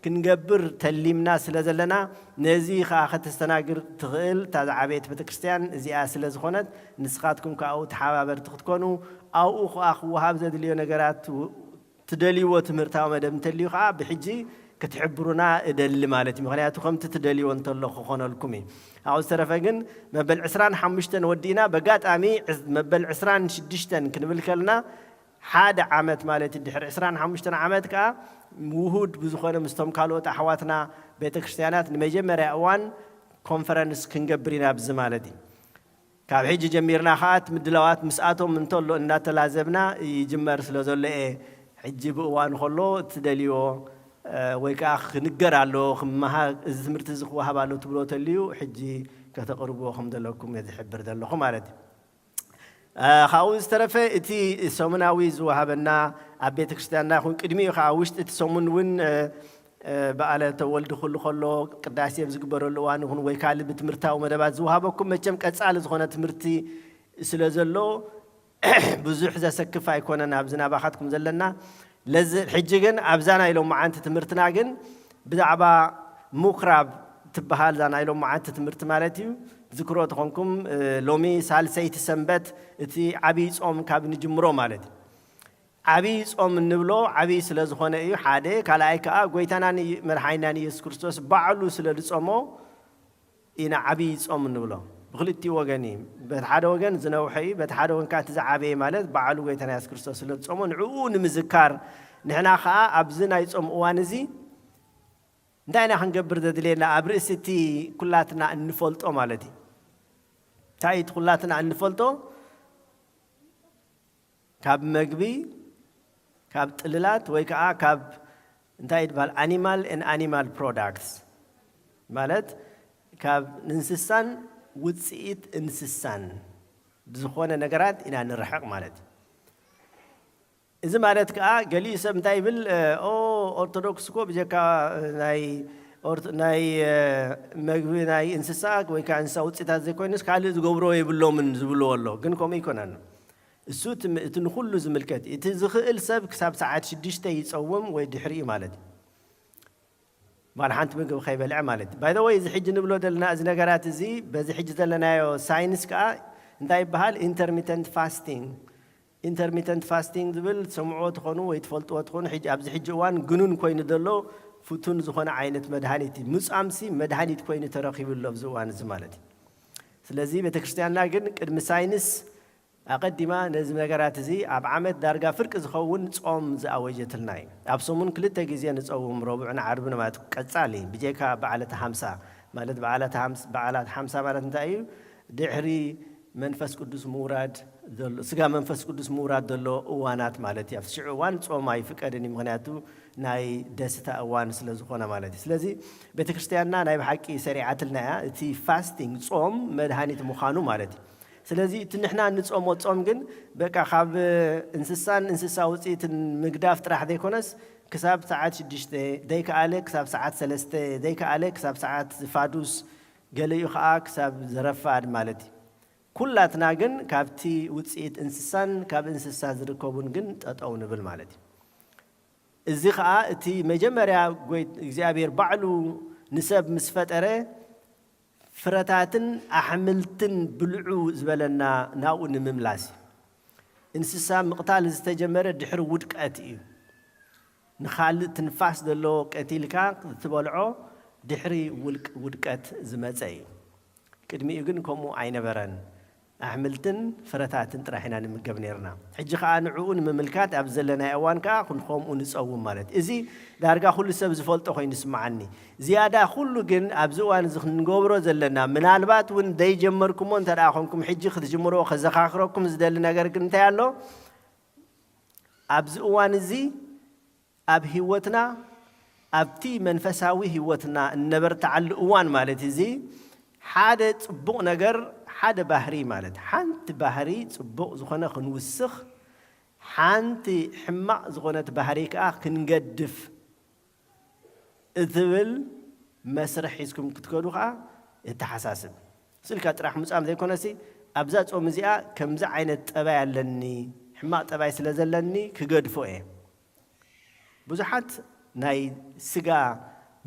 ክንገብር ተሊምና ስለ ዘለና፣ ነዚ ኸዓ ከተስተናግር ትኽእል እታ ዝዓበየት ቤተክርስትያን እዚኣ ስለ ዝኾነት፣ ንስኻትኩም ከኣ ኣብኡ ተሓባበርቲ ክትኮኑ፣ ኣብኡ ኸዓ ክወሃብ ዘድልዮ ነገራት፣ ትደልይዎ ትምህርታዊ መደብ እንተልዩ ኸዓ ብሕጂ ክትሕብሩና እደሊ ማለት እዩ። ምኽንያቱ ከምቲ ትደልይዎ እንተሎ ክኾነልኩም እዩ። ኣብኡ ዝተረፈ ግን መበል ዕስራን ሓሙሽተን ወዲእና፣ በጋጣሚ ዕስ-፣ መበል ዕስራን ሽዱሽተን ክንብል ከልና ሓደ ዓመት ማለት እዩ። ድሕሪ ዕስራን ሓሙሽተን ዓመት ከኣ ውሁድ ብዝኾነ ምስቶም ካልኦት ኣሕዋትና ቤተ ክርስቲያናት ንመጀመርያ እዋን ኮንፈረንስ ክንገብር ኢና ኣብዚ ማለት እዩ። ካብ ሕጂ ጀሚርና ከኣ እቲ ምድላዋት ምስኣቶም እንተሎ እናተላዘብና ይጅመር ስለ ዘሎ እየ። ሕጂ ብእዋኑ ከሎ እትደልዮ፣ እ፣ ወይ ከኣ ክንገር ኣሎ፣ ክመሃ-፣ እዚ ትምህርቲ እዚ ክወሃብ ኣሎ ትብሎ ተልዩ፣ ሕጂ ከተቕርብዎ ከም ዘለኩም እየ ዝሕብር ዘለኹ ማለት እዩ። እ፣ ካብኡ ዝተረፈ እቲ ሰሙናዊ ዝወሃበና ኣብ ቤተ ክርስቲያንና ይኹን ቅድሚኡ ከኣ ውሽጢ እቲ ሰሙን እውን፣ እ፣ እ፣ በዓለ ተወልድ ኩሉ ከሎ ቅዳሴ ኣብ ዝግበረሉ እዋን ይኹን ወይ ካልእ ብትምህርታዊ መደባት ዝወሃበኩም መቸም ቀጻሊ ዝኾነ ትምህርቲ ስለ ዘሎ ብዙሕ ዘሰክፍ ኣይኮነን ኣብዚ ናባኻትኩም ዘለና። ለዚ ሕጂ ግን ኣብዛ ናይ ሎመዓንቲ ትምህርትና ግን ብዛዕባ ምኩራብ ትበሃል እዛ ናይ ሎመዓንቲ ትምህርቲ ማለት እዩ። ዝክሮ ተኾንኩም፣ እ፣ ሎሚ ሳልሰይቲ ሰንበት እቲ ዓብዪ ጾም ካብ ንጅምሮ ማለት እዩ። ዓብዪ ጾም እንብሎ ዓብዪ ስለ ዝኾነ እዩ ሓደ። ካልኣይ ከኣ ጎይታናን ኢየ-፣ መድሓኒናን ኢየሱስ ክርስቶስ ባዕሉ ስለ ዝጾሞ ኢና ዓብዪ ጾም እንብሎ። ብክልቲኡ ወገን እዩ። በቲ ሓደ ወገን ዝነውሐ እዩ፣ በቲ ሓደ ወገን ከኣ እቲ ዝዓበየ ማለት ባዕሉ ጎይታና የሱስ ክርስቶስ ስለ ዝጾሞ ንዕኡ ንምዝካር ንሕና ከኣ ኣብዚ ናይ ጾም እዋን እዚ እንታይ ኢና ክንገብር ዘድልየና? ኣብ ርእሲ እቲ ኩላትና እንፈልጦ ማለት እዩ። እንታይ እዩ እቲ ኩላትና እንፈልጦ? ካብ መግቢ፣ ካብ ጥልላት ወይ ከኣ ካብ እንታይ ይበሃል? Animal and animal products ማለት ካብ እንስሳን ውጽኢት እንስሳን ብዝኾነ ነገራት ኢና ንርሕቕ ማለት እዩ። እዚ ማለት ከኣ ገሊኡ ሰብ እንታይ ይብል? እ፣ ኦ፣ ኦርቶዶክስ እኮ ብጀካ ናይ ኦርቶ-፣ ናይ፣ እ፣ መግቢ ናይ እንስሳ ወይ ከኣ እንስሳ ውጽኢታት ዘይኮይኑስ ካልእ ዝገብሮ የብሎምን ዝብልዎ ኣሎ። ግን ከምኡ ኣይኮነን። እሱ እቲ ም-፣ እቲ ንኹሉ ዝምልከት እዩ። እቲ ዝኽእል ሰብ ክሳብ ሰዓት ሽዱሽተ ይጸውም ወይ ድሕሪኡ ማለት እዩ። ዋላ ሓንቲ ምግቢ ከይበልዐ ማለት እዩ። By the way፣ እዚ ሕጂ ንብሎ ዘለና እዚ ነገራት እዚ በዚ ሕጂ ዘለናዮ ሳይንስ ከኣ እንታይ ይበሃል? ኢንተርሚተንት ፋስቲንግ። ኢንተርሚተንት ፋስቲንግ ዝብል ትሰምዕዎ ትኾኑ ወይ ትፈልጥዎ ትኾኑ፣ ሕጂ፣ ኣብዚ ሕጂ እዋን ግኑን ኮይኑ ዘሎ ፍቱን ዝኾነ ዓይነት መድሃኒት እዩ። ምጻምሲ መድሃኒት ኮይኑ ተረኺቡ ኣሎ ኣብዚ እዋን እዚ ማለት እዩ። ስለዚ ቤተ ክርስቲያንና ግን ቅድሚ ሳይንስ ኣቐዲማ ነዚ ነገራት እዚ ኣብ ዓመት ዳርጋ ፍርቂ ዝኸውን ጾም ዝኣወጀትልና እዩ። ኣብ ሰሙን ክልተ ግዜ ንጸውም፣ ረቡዕን ዓርብን ማለት እዩ። ቀጻሊ፣ ብጀካ በዓላት ሓምሳ ማለት፣ በዓላት ሓምስ-፣ በዓላት ሓምሳ ማለት እንታይ እዩ? ድሕሪ መንፈስ ቅዱስ ምውራድ ዘሎ፣ ስጋ መንፈስ ቅዱስ ምውራድ ዘሎ እዋናት ማለት እዩ። ኣብቲ ሽዑ እዋን ጾም ኣይፍቀድን እዩ፣ ምኽንያቱ ናይ ደስታ እዋን ስለ ዝኾነ ማለት እዩ። ስለዚ ቤተ ክርስቲያንና ናይ ብሓቂ ሰሪዓትልና እያ፣ እቲ ፋስቲንግ፣ ጾም መድሃኒት ምዃኑ ማለት እዩ። ስለዚ እቲ ንሕና እንጾሞ ጾም ግን በቃ ካብ እንስሳን እንስሳ ውጽኢትን ምግዳፍ ጥራሕ ዘይኮነስ ክሳብ ሰዓት ሽዱሽተ፣ ዘይከኣለ ክሳብ ሰዓት ሰለስተ፣ ዘይከኣለ ክሳብ ሰዓት ፋዱስ፣ ገሊኡ ኸኣ ክሳብ ዘረፋድ ማለት እዩ። ኩላትና ግን ካብቲ ውጽኢት እንስሳን ካብ እንስሳ ዝርከቡን ግን ጠጠው ንብል ማለት እዩ። እዚ ኸኣ እቲ መጀመርያ ጎይ-፣ እግዚኣብሔር ባዕሉ ንሰብ ምስ ፈጠረ ፍረታትን ኣሕምልትን ብልዑ ዝበለና ናብኡ ንምምላስ እዩ። እንስሳ ምቕታል ዝተጀመረ ድሕሪ ውድቀት እዩ። ንኻልእ ትንፋስ ዘለዎ ቀቲልካ ትበልዖ ድሕሪ ውልቅ-፣ ውድቀት ዝመጸ እዩ። ቅድሚኡ ግን ከምኡ ኣይነበረን። ኣሕምልትን ፍረታትን ጥራሕ ኢና ንምገብ ነይርና። ሕጂ ኸኣ ንዕኡ ንምምልካት ኣብ ዘለናዮ እዋን ከኣ ክንከምኡ ንጸውም ማለት እዩ። እዚ ዳርጋ ኩሉ ሰብ ዝፈልጦ ኮይኑ ይስምዓኒ። ዝያዳ ኩሉ ግን ኣብዚ እዋን እዚ ክንገብሮ ዘለና፣ ምናልባት እውን ዘይጀመርኩሞ እንተ ደኣ ኾንኩም፣ ሕጂ ክትጅምርዎ ከዘኻኽረኩም ዝደሊ ነገር ግን እንታይ ኣሎ? ኣብዚ እዋን እዚ ኣብ ህይወትና፣ ኣብቲ መንፈሳዊ ህይወትና እነበርትዓሉ እዋን ማለት እዚ፣ ሓደ ጽቡቕ ነገር፣ ሓደ ባህሪ ማለት፣ ሓንቲ ባህሪ ጽቡቕ ዝኾነ ክንውስኽ፣ ሓንቲ ሕማቕ ዝኾነት ባህሪ ከኣ ክንገድፍ እትብል መስርሕ ሒዝኩም ክትከዱ ከኣ እተሓሳስብ። ስልካ ጥራሕ ምጻም ዘይኮነሲ፣ ኣብዛ ጾም እዚኣ ከምዚ ዓይነት ጠባይ ኣለኒ፣ ሕማቕ ጠባይ ስለ ዘለኒ ክገድፎ እየ። ብዙሓት ናይ ስጋ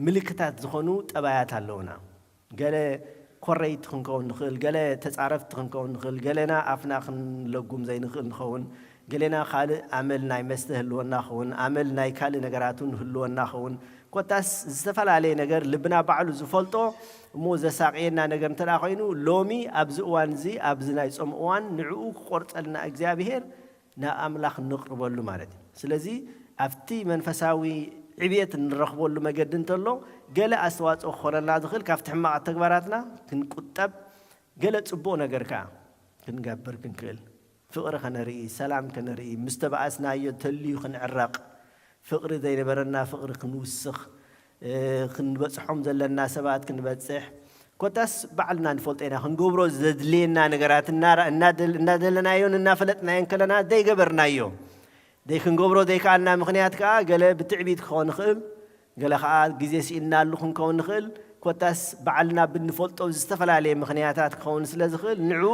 ምልክታት ዝኾኑ ጠባያት ኣለዉና። ገለ ኮረይቲ ክንከውን ንኽእል፣ ገለ ተጻረፍቲ ክንከውን ንኽእል፣ ገሌና ኣፍና ክንለጉም ዘይንኽእል ንኸውን፣ ገሌና ካልእ ኣመል ናይ መስተ ህልወና ኸውን፣ ኣመል ናይ ካልእ ነገራት እውን ህልወና ኸውን። ኮታስ ዝተፈላለየ ነገር ልብና ባዕሉ ዝፈልጦ እሞ ዘሳቕየና ነገር እንተ ደኣ ኮይኑ፣ ሎሚ ኣብዚ እዋን እዚ፣ ኣብዚ ናይ ጾም እዋን ንዕኡ ክቆርጸልና እግዚኣብሄር ናብ ኣምላኽ ንቕርበሉ ማለት እዩ። ስለዚ ኣብቲ መንፈሳዊ ዕብየት እንረኽበሉ መገዲ እንተሎ፣ ገለ ኣስተዋጽኦ ክኾነልና ዝኽእል ካብቲ ሕማቕ ተግባራትና ክንቁጠብ፣ ገለ ጽቡቕ ነገር ከኣ ክንገብር ክንክእል፣ ፍቕሪ ከነርኢ፣ ሰላም ከነርኢ፣ ምስ ተባኣስናዮ ተልዩ ክንዕረቕ፣ ፍቕሪ ዘይነበረና ፍቕሪ ክንውስኽ፣ እ፣ ክንበጽሖም ዘለና ሰባት ክንበጽሕ፣ ኮታስ ባዕልና ንፈልጦ ኢና። ክንገብሮ ዘድልየና ነገራት እናራ-፣ እናደል-፣ እናደለናዮን እናፈለጥናዮን ከለና ዘይገበርናዮ፣ ዘይክንገብሮ ዘይከኣልና ምኽንያት ከኣ ገለ ብትዕቢት ክኸውን ይኽእል፣ ገለ ከኣ ግዜ ስኢንናሉ ክንከውን ንኽእል። ኮታስ ባዕልና ብንፈልጦ ዝተፈላለየ ምኽንያታት ክኸውን ስለ ዝኽእል፣ ንዕኡ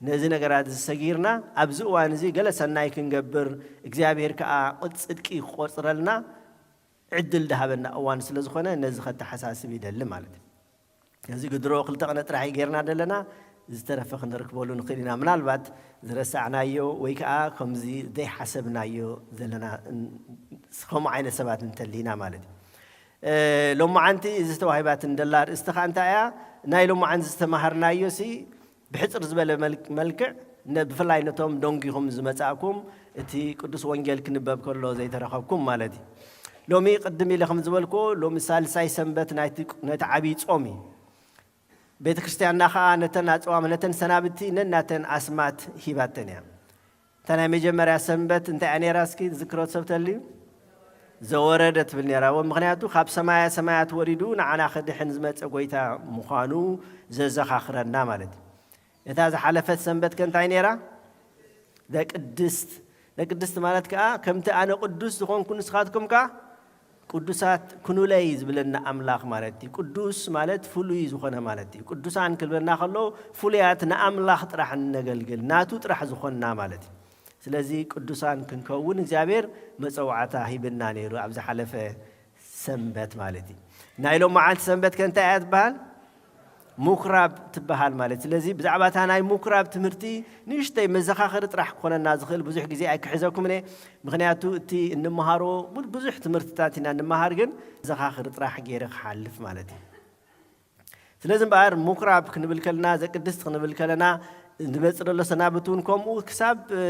ነዚ ነገራት እዚ ሰጊርና ኣብዚ እዋን እዚ ገለ ሰናይ ክንገብር፣ እግዚኣብሔር ከኣ ጽድቂ ክቆጽረልና ዕድል ዝሃበና እዋን ስለ ዝኾነ፣ ነዚ ከተሓሳስብ ይደሊ ማለት እዩ። እዚ ግድሮ ክልተ ቅነ ጥራሕ እዩ ጌርና ዘለና፣ ዝተረፈ ክንረክበሉ ንኽእል ኢና። ምናልባት ዝረሳዕናዮ ወይ ከኣ ከምዚ ዘይሓሰብናዮ ዘለና ን-፣ ከምኡ ዓይነት ሰባት እንተሊና ማለት እዩ። እ፣ ሎማዓንቲ እዚ ዝተዋሂባትን ደላ ኣርእስቲ ከኣ እንታይ እያ? ናይ ሎማዓንቲ ዝተማሃርናዮ ሲ ብሕጽር ዝበለ መልክ-፣ መልክዕ ነ-፣ ብፍላይ ነቶም ደንጊኹም ዝመጻእኩም እቲ ቅዱስ ወንጌል ክንበብ ከሎ ዘይተረኸብኩም ማለት እዩ። ሎሚ ቅድም ኢለ ከም ዝበልኩ ሎሚ ሳልሳይ ሰንበት ናይቲ፣ ናይቲ ዓብዪ ጾም እዩ። ቤተ ክርስቲያንና ኸኣ ነተን ኣጽዋም፣ ነተን ሰናብቲ ነናተን ኣስማት ሂባተን እያ። እታ ናይ መጀመርያ ሰንበት እንታይ እያ ነይራ? እስኪ ዝክሮ ሰብ ተልዩ? ዘወረደ ትብል ነይራ። እወ፣ ምኽንያቱ ካብ ሰማያ ሰማያት ወሪዱ ንዓና ክድሕን ዝመጸ ጎይታ ምዃኑ ዘዘኻኽረና ማለት እዩ። እታ ዝሓለፈት ሰንበት ከ እንታይ ነይራ? ዘቅድስት። ዘቅድስት ማለት ከኣ ከምቲ ኣነ ቅዱስ ዝኾንኩ ንስኻትኩም ከኣ ቅዱሳት ኩኑለይ ዝብለና ኣምላኽ ማለት እዩ። ቅዱስ ማለት ፍሉይ ዝኾነ ማለት እዩ። ቅዱሳን ክብለና ከሎ ፍሉያት ንኣምላኽ ጥራሕ እነገልግል፣ ናቱ ጥራሕ ዝኾንና ማለት እዩ። ስለዚ ቅዱሳን ክንከውን እግዚኣብሔር መጸዋዕታ ሂብና ነይሩ ኣብ ዝሓለፈ ሰንበት ማለት እዩ። ናይ ሎማዓንቲ ሰንበት ከ እንታይ እያ ትበሃል? ምኩራብ ትበሃል ማለት። ስለዚ ብዛዕባ እታ ናይ ምኩራብ ትምህርቲ ንእሽተይ መዘኻኸሪ ጥራሕ ክኾነና ዝኽእል፣ ብዙሕ ግዜ ኣይክሕዘኩምን እየ። ምኽንያቱ እቲ እንመሃሮ ቡ-፣ ብዙሕ ትምህርትታት ኢና እንመሃር፣ ግን መዘኻኸሪ ጥራሕ ገይረ ክሓልፍ ማለት እዩ። ስለዚ እምበኣር ምኩራብ ክንብል ከለና፣ ዘቅድስት ክንብል ከለና፣ ዝመጽእ ዘሎ ሰናብት እውን ከምኡ ክሳብ፣ እ፣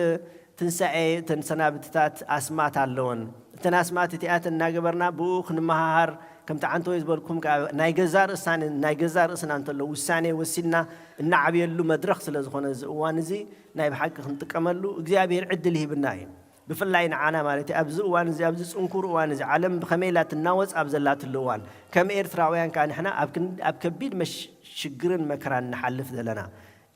ትንሳኤ እተን ሰናብትታት ኣስማት ኣለወን። እተን ኣስማት እቲኣተን እናገበርና ብኡ ክንመሃሃር፣ ከምቲ ዓንተወይ ዝበልኩም ከኣ ናይ ገዛእ ርእሳን-፣ ናይ ገዛእ ርእስና እንተሎ ውሳኔ ወሲድና እናዓብየሉ መድረኽ ስለ ዝኾነ እዚ እዋን እዚ ናይ ብሓቂ ክንጥቀመሉ እግዚኣብሔር ዕድል ሂብና እዩ። ብፍላይ ንዓና ማለት እዩ። ኣብዚ እዋን እዚ፣ ኣብዚ ጽንኩር እዋን እዚ፣ ዓለም ብኸመይ ኢላ ትናወጽ ኣብ ዘላትሉ እዋን፣ ከም ኤርትራውያን ከኣ ንሕና ኣብ ክን-፣ ኣብ ከቢድ መሽ-፣ ሽግርን መከራን ንሓልፍ ዘለና፣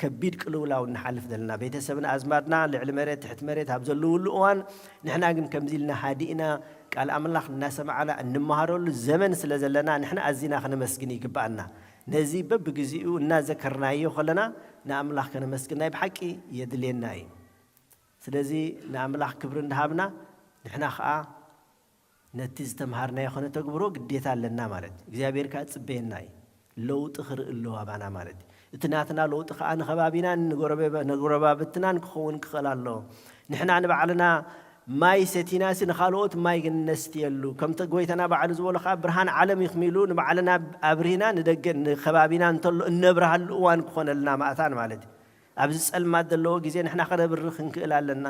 ከቢድ ቅልውላው ንሓልፍ ዘለና፣ ቤተሰብን ኣዝማድና ልዕሊ መሬት ትሕቲ መሬት ኣብ ዘለውሉ እዋን፣ ንሕና ግን ከምዚ ኢልና ሃዲእና ቃል ኣምላኽ እናሰማዕና እንመሃረሉ ዘመን ስለ ዘለና፣ ንሕና ኣዚና ክነመስግን ይግብኣና። ነዚ በብግዜኡ እናዘከርናዮ ከለና፣ ንኣምላኽ ከነመስግን ናይ ብሓቂ የድልየና እዩ። ስለዚ ንኣምላኽ ክብሪ እንዳሃብና፣ ንሕና ኸኣ ነቲ ዝተምሃርናዮ ኸነተግብሮ ግዴታ ኣለና ማለት እዩ። እግዚኣብሔር ከኣ ጽበየና እዩ። ለውጢ ክርኢ ኣለዎ ኣባና ማለት እዩ። እቲ ናትና ለውጢ ኸኣ ንኸባቢናን ንጎረቤ-፣ ንጎረባብትናን ክኸውን ክኽእል ኣለዎ። ንሕና ንባዕልና ማይ ሰቲናሲ ንኻልኦት ማይ ግን ነስትየሉ። ከምቲ ጎይታና ባዕሉ ዝበሎ ኸኣ ብርሃን ዓለም ኢኹም ኢሉ ንባዕልና ኣብሪህና ንደገ ንኸባቢና እንተሎ እነብርሃሉ እዋን ክኾነልና ማእታን ማለት እዩ። ኣብዚ ጸልማት ዘለዎ ግዜ ንሕና ከነብርህ ክንክእል ኣለና።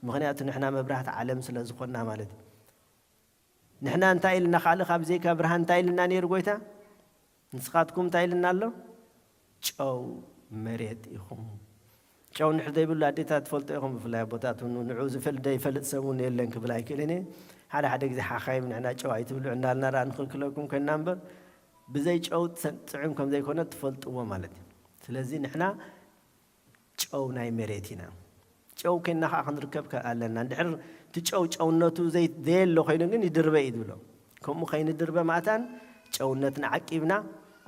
ምኽንያቱ ንሕና መብራህቲ ዓለም ስለ ዝኾንና ማለት እዩ። ንሕና እንታይ ኢልና ካልእ ካብ ዘይካ ብርሃን እንታይ ኢልና ነይሩ ጎይታ? ንስኻትኩም እንታይ ኢልና ኣሎ? ጨው መሬት ኢኹም። ጨው እንድሕር ዘይብሉ ኣዴታት ትፈልጦ ኢኹም፣ ብፍላይ ኣቦታት እውን ንዑ ዝፈልጥ ዘይፈልጥ ሰብ እውን የለን ክብል ኣይክእልን እየ። ሓደ ሓደ ግዜ ሓኻይም ንሕና ጨው ኣይትብልዑ እናልና ደኣ ንኽልክለኩም ኮይንና እምበር ብዘይ ጨው ጥዑም ከም ዘይኮነ ትፈልጥዎ ማለት እዩ። ስለዚ ንሕና ጨው ናይ መሬት ኢና። ጨው ኮይንና ከዓ ክንርከብ ከ-፣ ኣለና። እንድሕር እቲ ጨው ጨውነቱ ዘይ-፣ ዘየለ ኮይኑ ግን ይድርበ እዩ ዝብሎ። ከምኡ ከይንድርበ ማእታን ጨውነትና ዓቂብና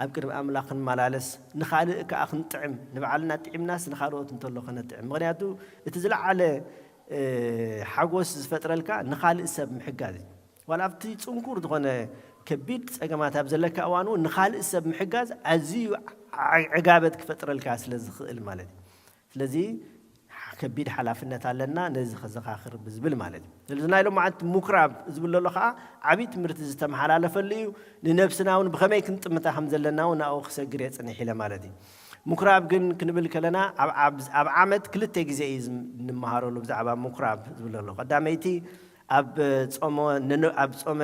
ኣብ ቅድሚ ኣምላኽ ክንመላለስ፣ ንኻልእ ከዓ ክንጥዕም፣ ንባዕልና ጥዒምናስ ንኻልኦት እንተሎ ከነጥዕም። ምኽንያቱ እቲ ዝለዓለ፣ እ፣ ሓጎስ ዝፈጥረልካ ንኻልእ ሰብ ምሕጋዝ እዩ። ዋላ ኣብቲ ጽንኩር ዝኾነ ከቢድ ጸገማት ኣብ ዘለካ እዋን እውን ንኻልእ ሰብ ምሕጋዝ ኣዝዩ ዓ-፣ ዕጋበት ክፈጥረልካ ስለ ዝኽእል ማለት እዩ። ስለዚ ከቢድ ሓላፍነት ኣለና፣ ነዚ ከዘኻኽር ብዝብል ማለት እዩ። ስለዚ ናይ ሎማዓንቲ ምኩራብ ዝብል ዘሎ ከዓ ዓብዪ ትምህርቲ ዝተመሓላለፈሉ እዩ። ንነብስና እውን ብኸመይ ክንጥምታ ከም ዘለና እውን ናብኡ ክሰግር እየ ፅንሕ ኢለ ማለት እዩ። ምኩራብ ግን ክንብል ከለና ኣብ ዓብ- ኣብ ዓመት ክልተ ግዜ እዩ ዝም- እንመሃረሉ ብዛዕባ ምኩራብ ዝብል ዘሎ። ቀዳመይቲ ኣብ ጾመ ነነ- ኣብ ጾመ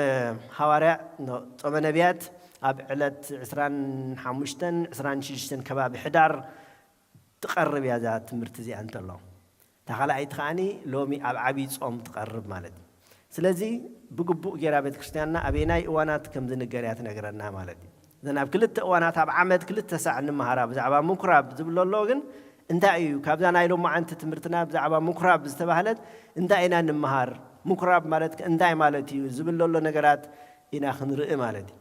ሃዋርያ ኖ- ጾመ ነቢያት ኣብ ዕለት ዕስራን ሓሙሽተን ዕስራን ሽዱሽተን ከባቢ ሕዳር ትቐርብ እያ እዛ ትምህርቲ እዚኣ እንተሎ። እታ ካልኣይቲ ከዓኒ ሎሚ ኣብ ዓብዪ ጾም ትቐርብ ማለት እዩ። ስለዚ ብግቡእ ጌራ ቤተ ክርስቲያንና ኣበየናይ እዋናት ከም ዝንገር እያ ትነግረና ማለት እዩ። እዘን ኣብ ክልተ እዋናት ኣብ ዓመት ክልተ ሳዕ እንመሃራ ብዛዕባ ምኩራብ ዝብል ኣሎ ግን እንታይ እዩ ካብዛ ናይ ሎማዓንቲ ትምህርትና ብዛዕባ ምኩራብ ዝተባህለት እንታይ ኢና ንምሃር? ምኩራብ ማለት ከ እንታይ ማለት እዩ ዝብል ዘሎ ነገራት ኢና ክንርኢ ማለት እዩ።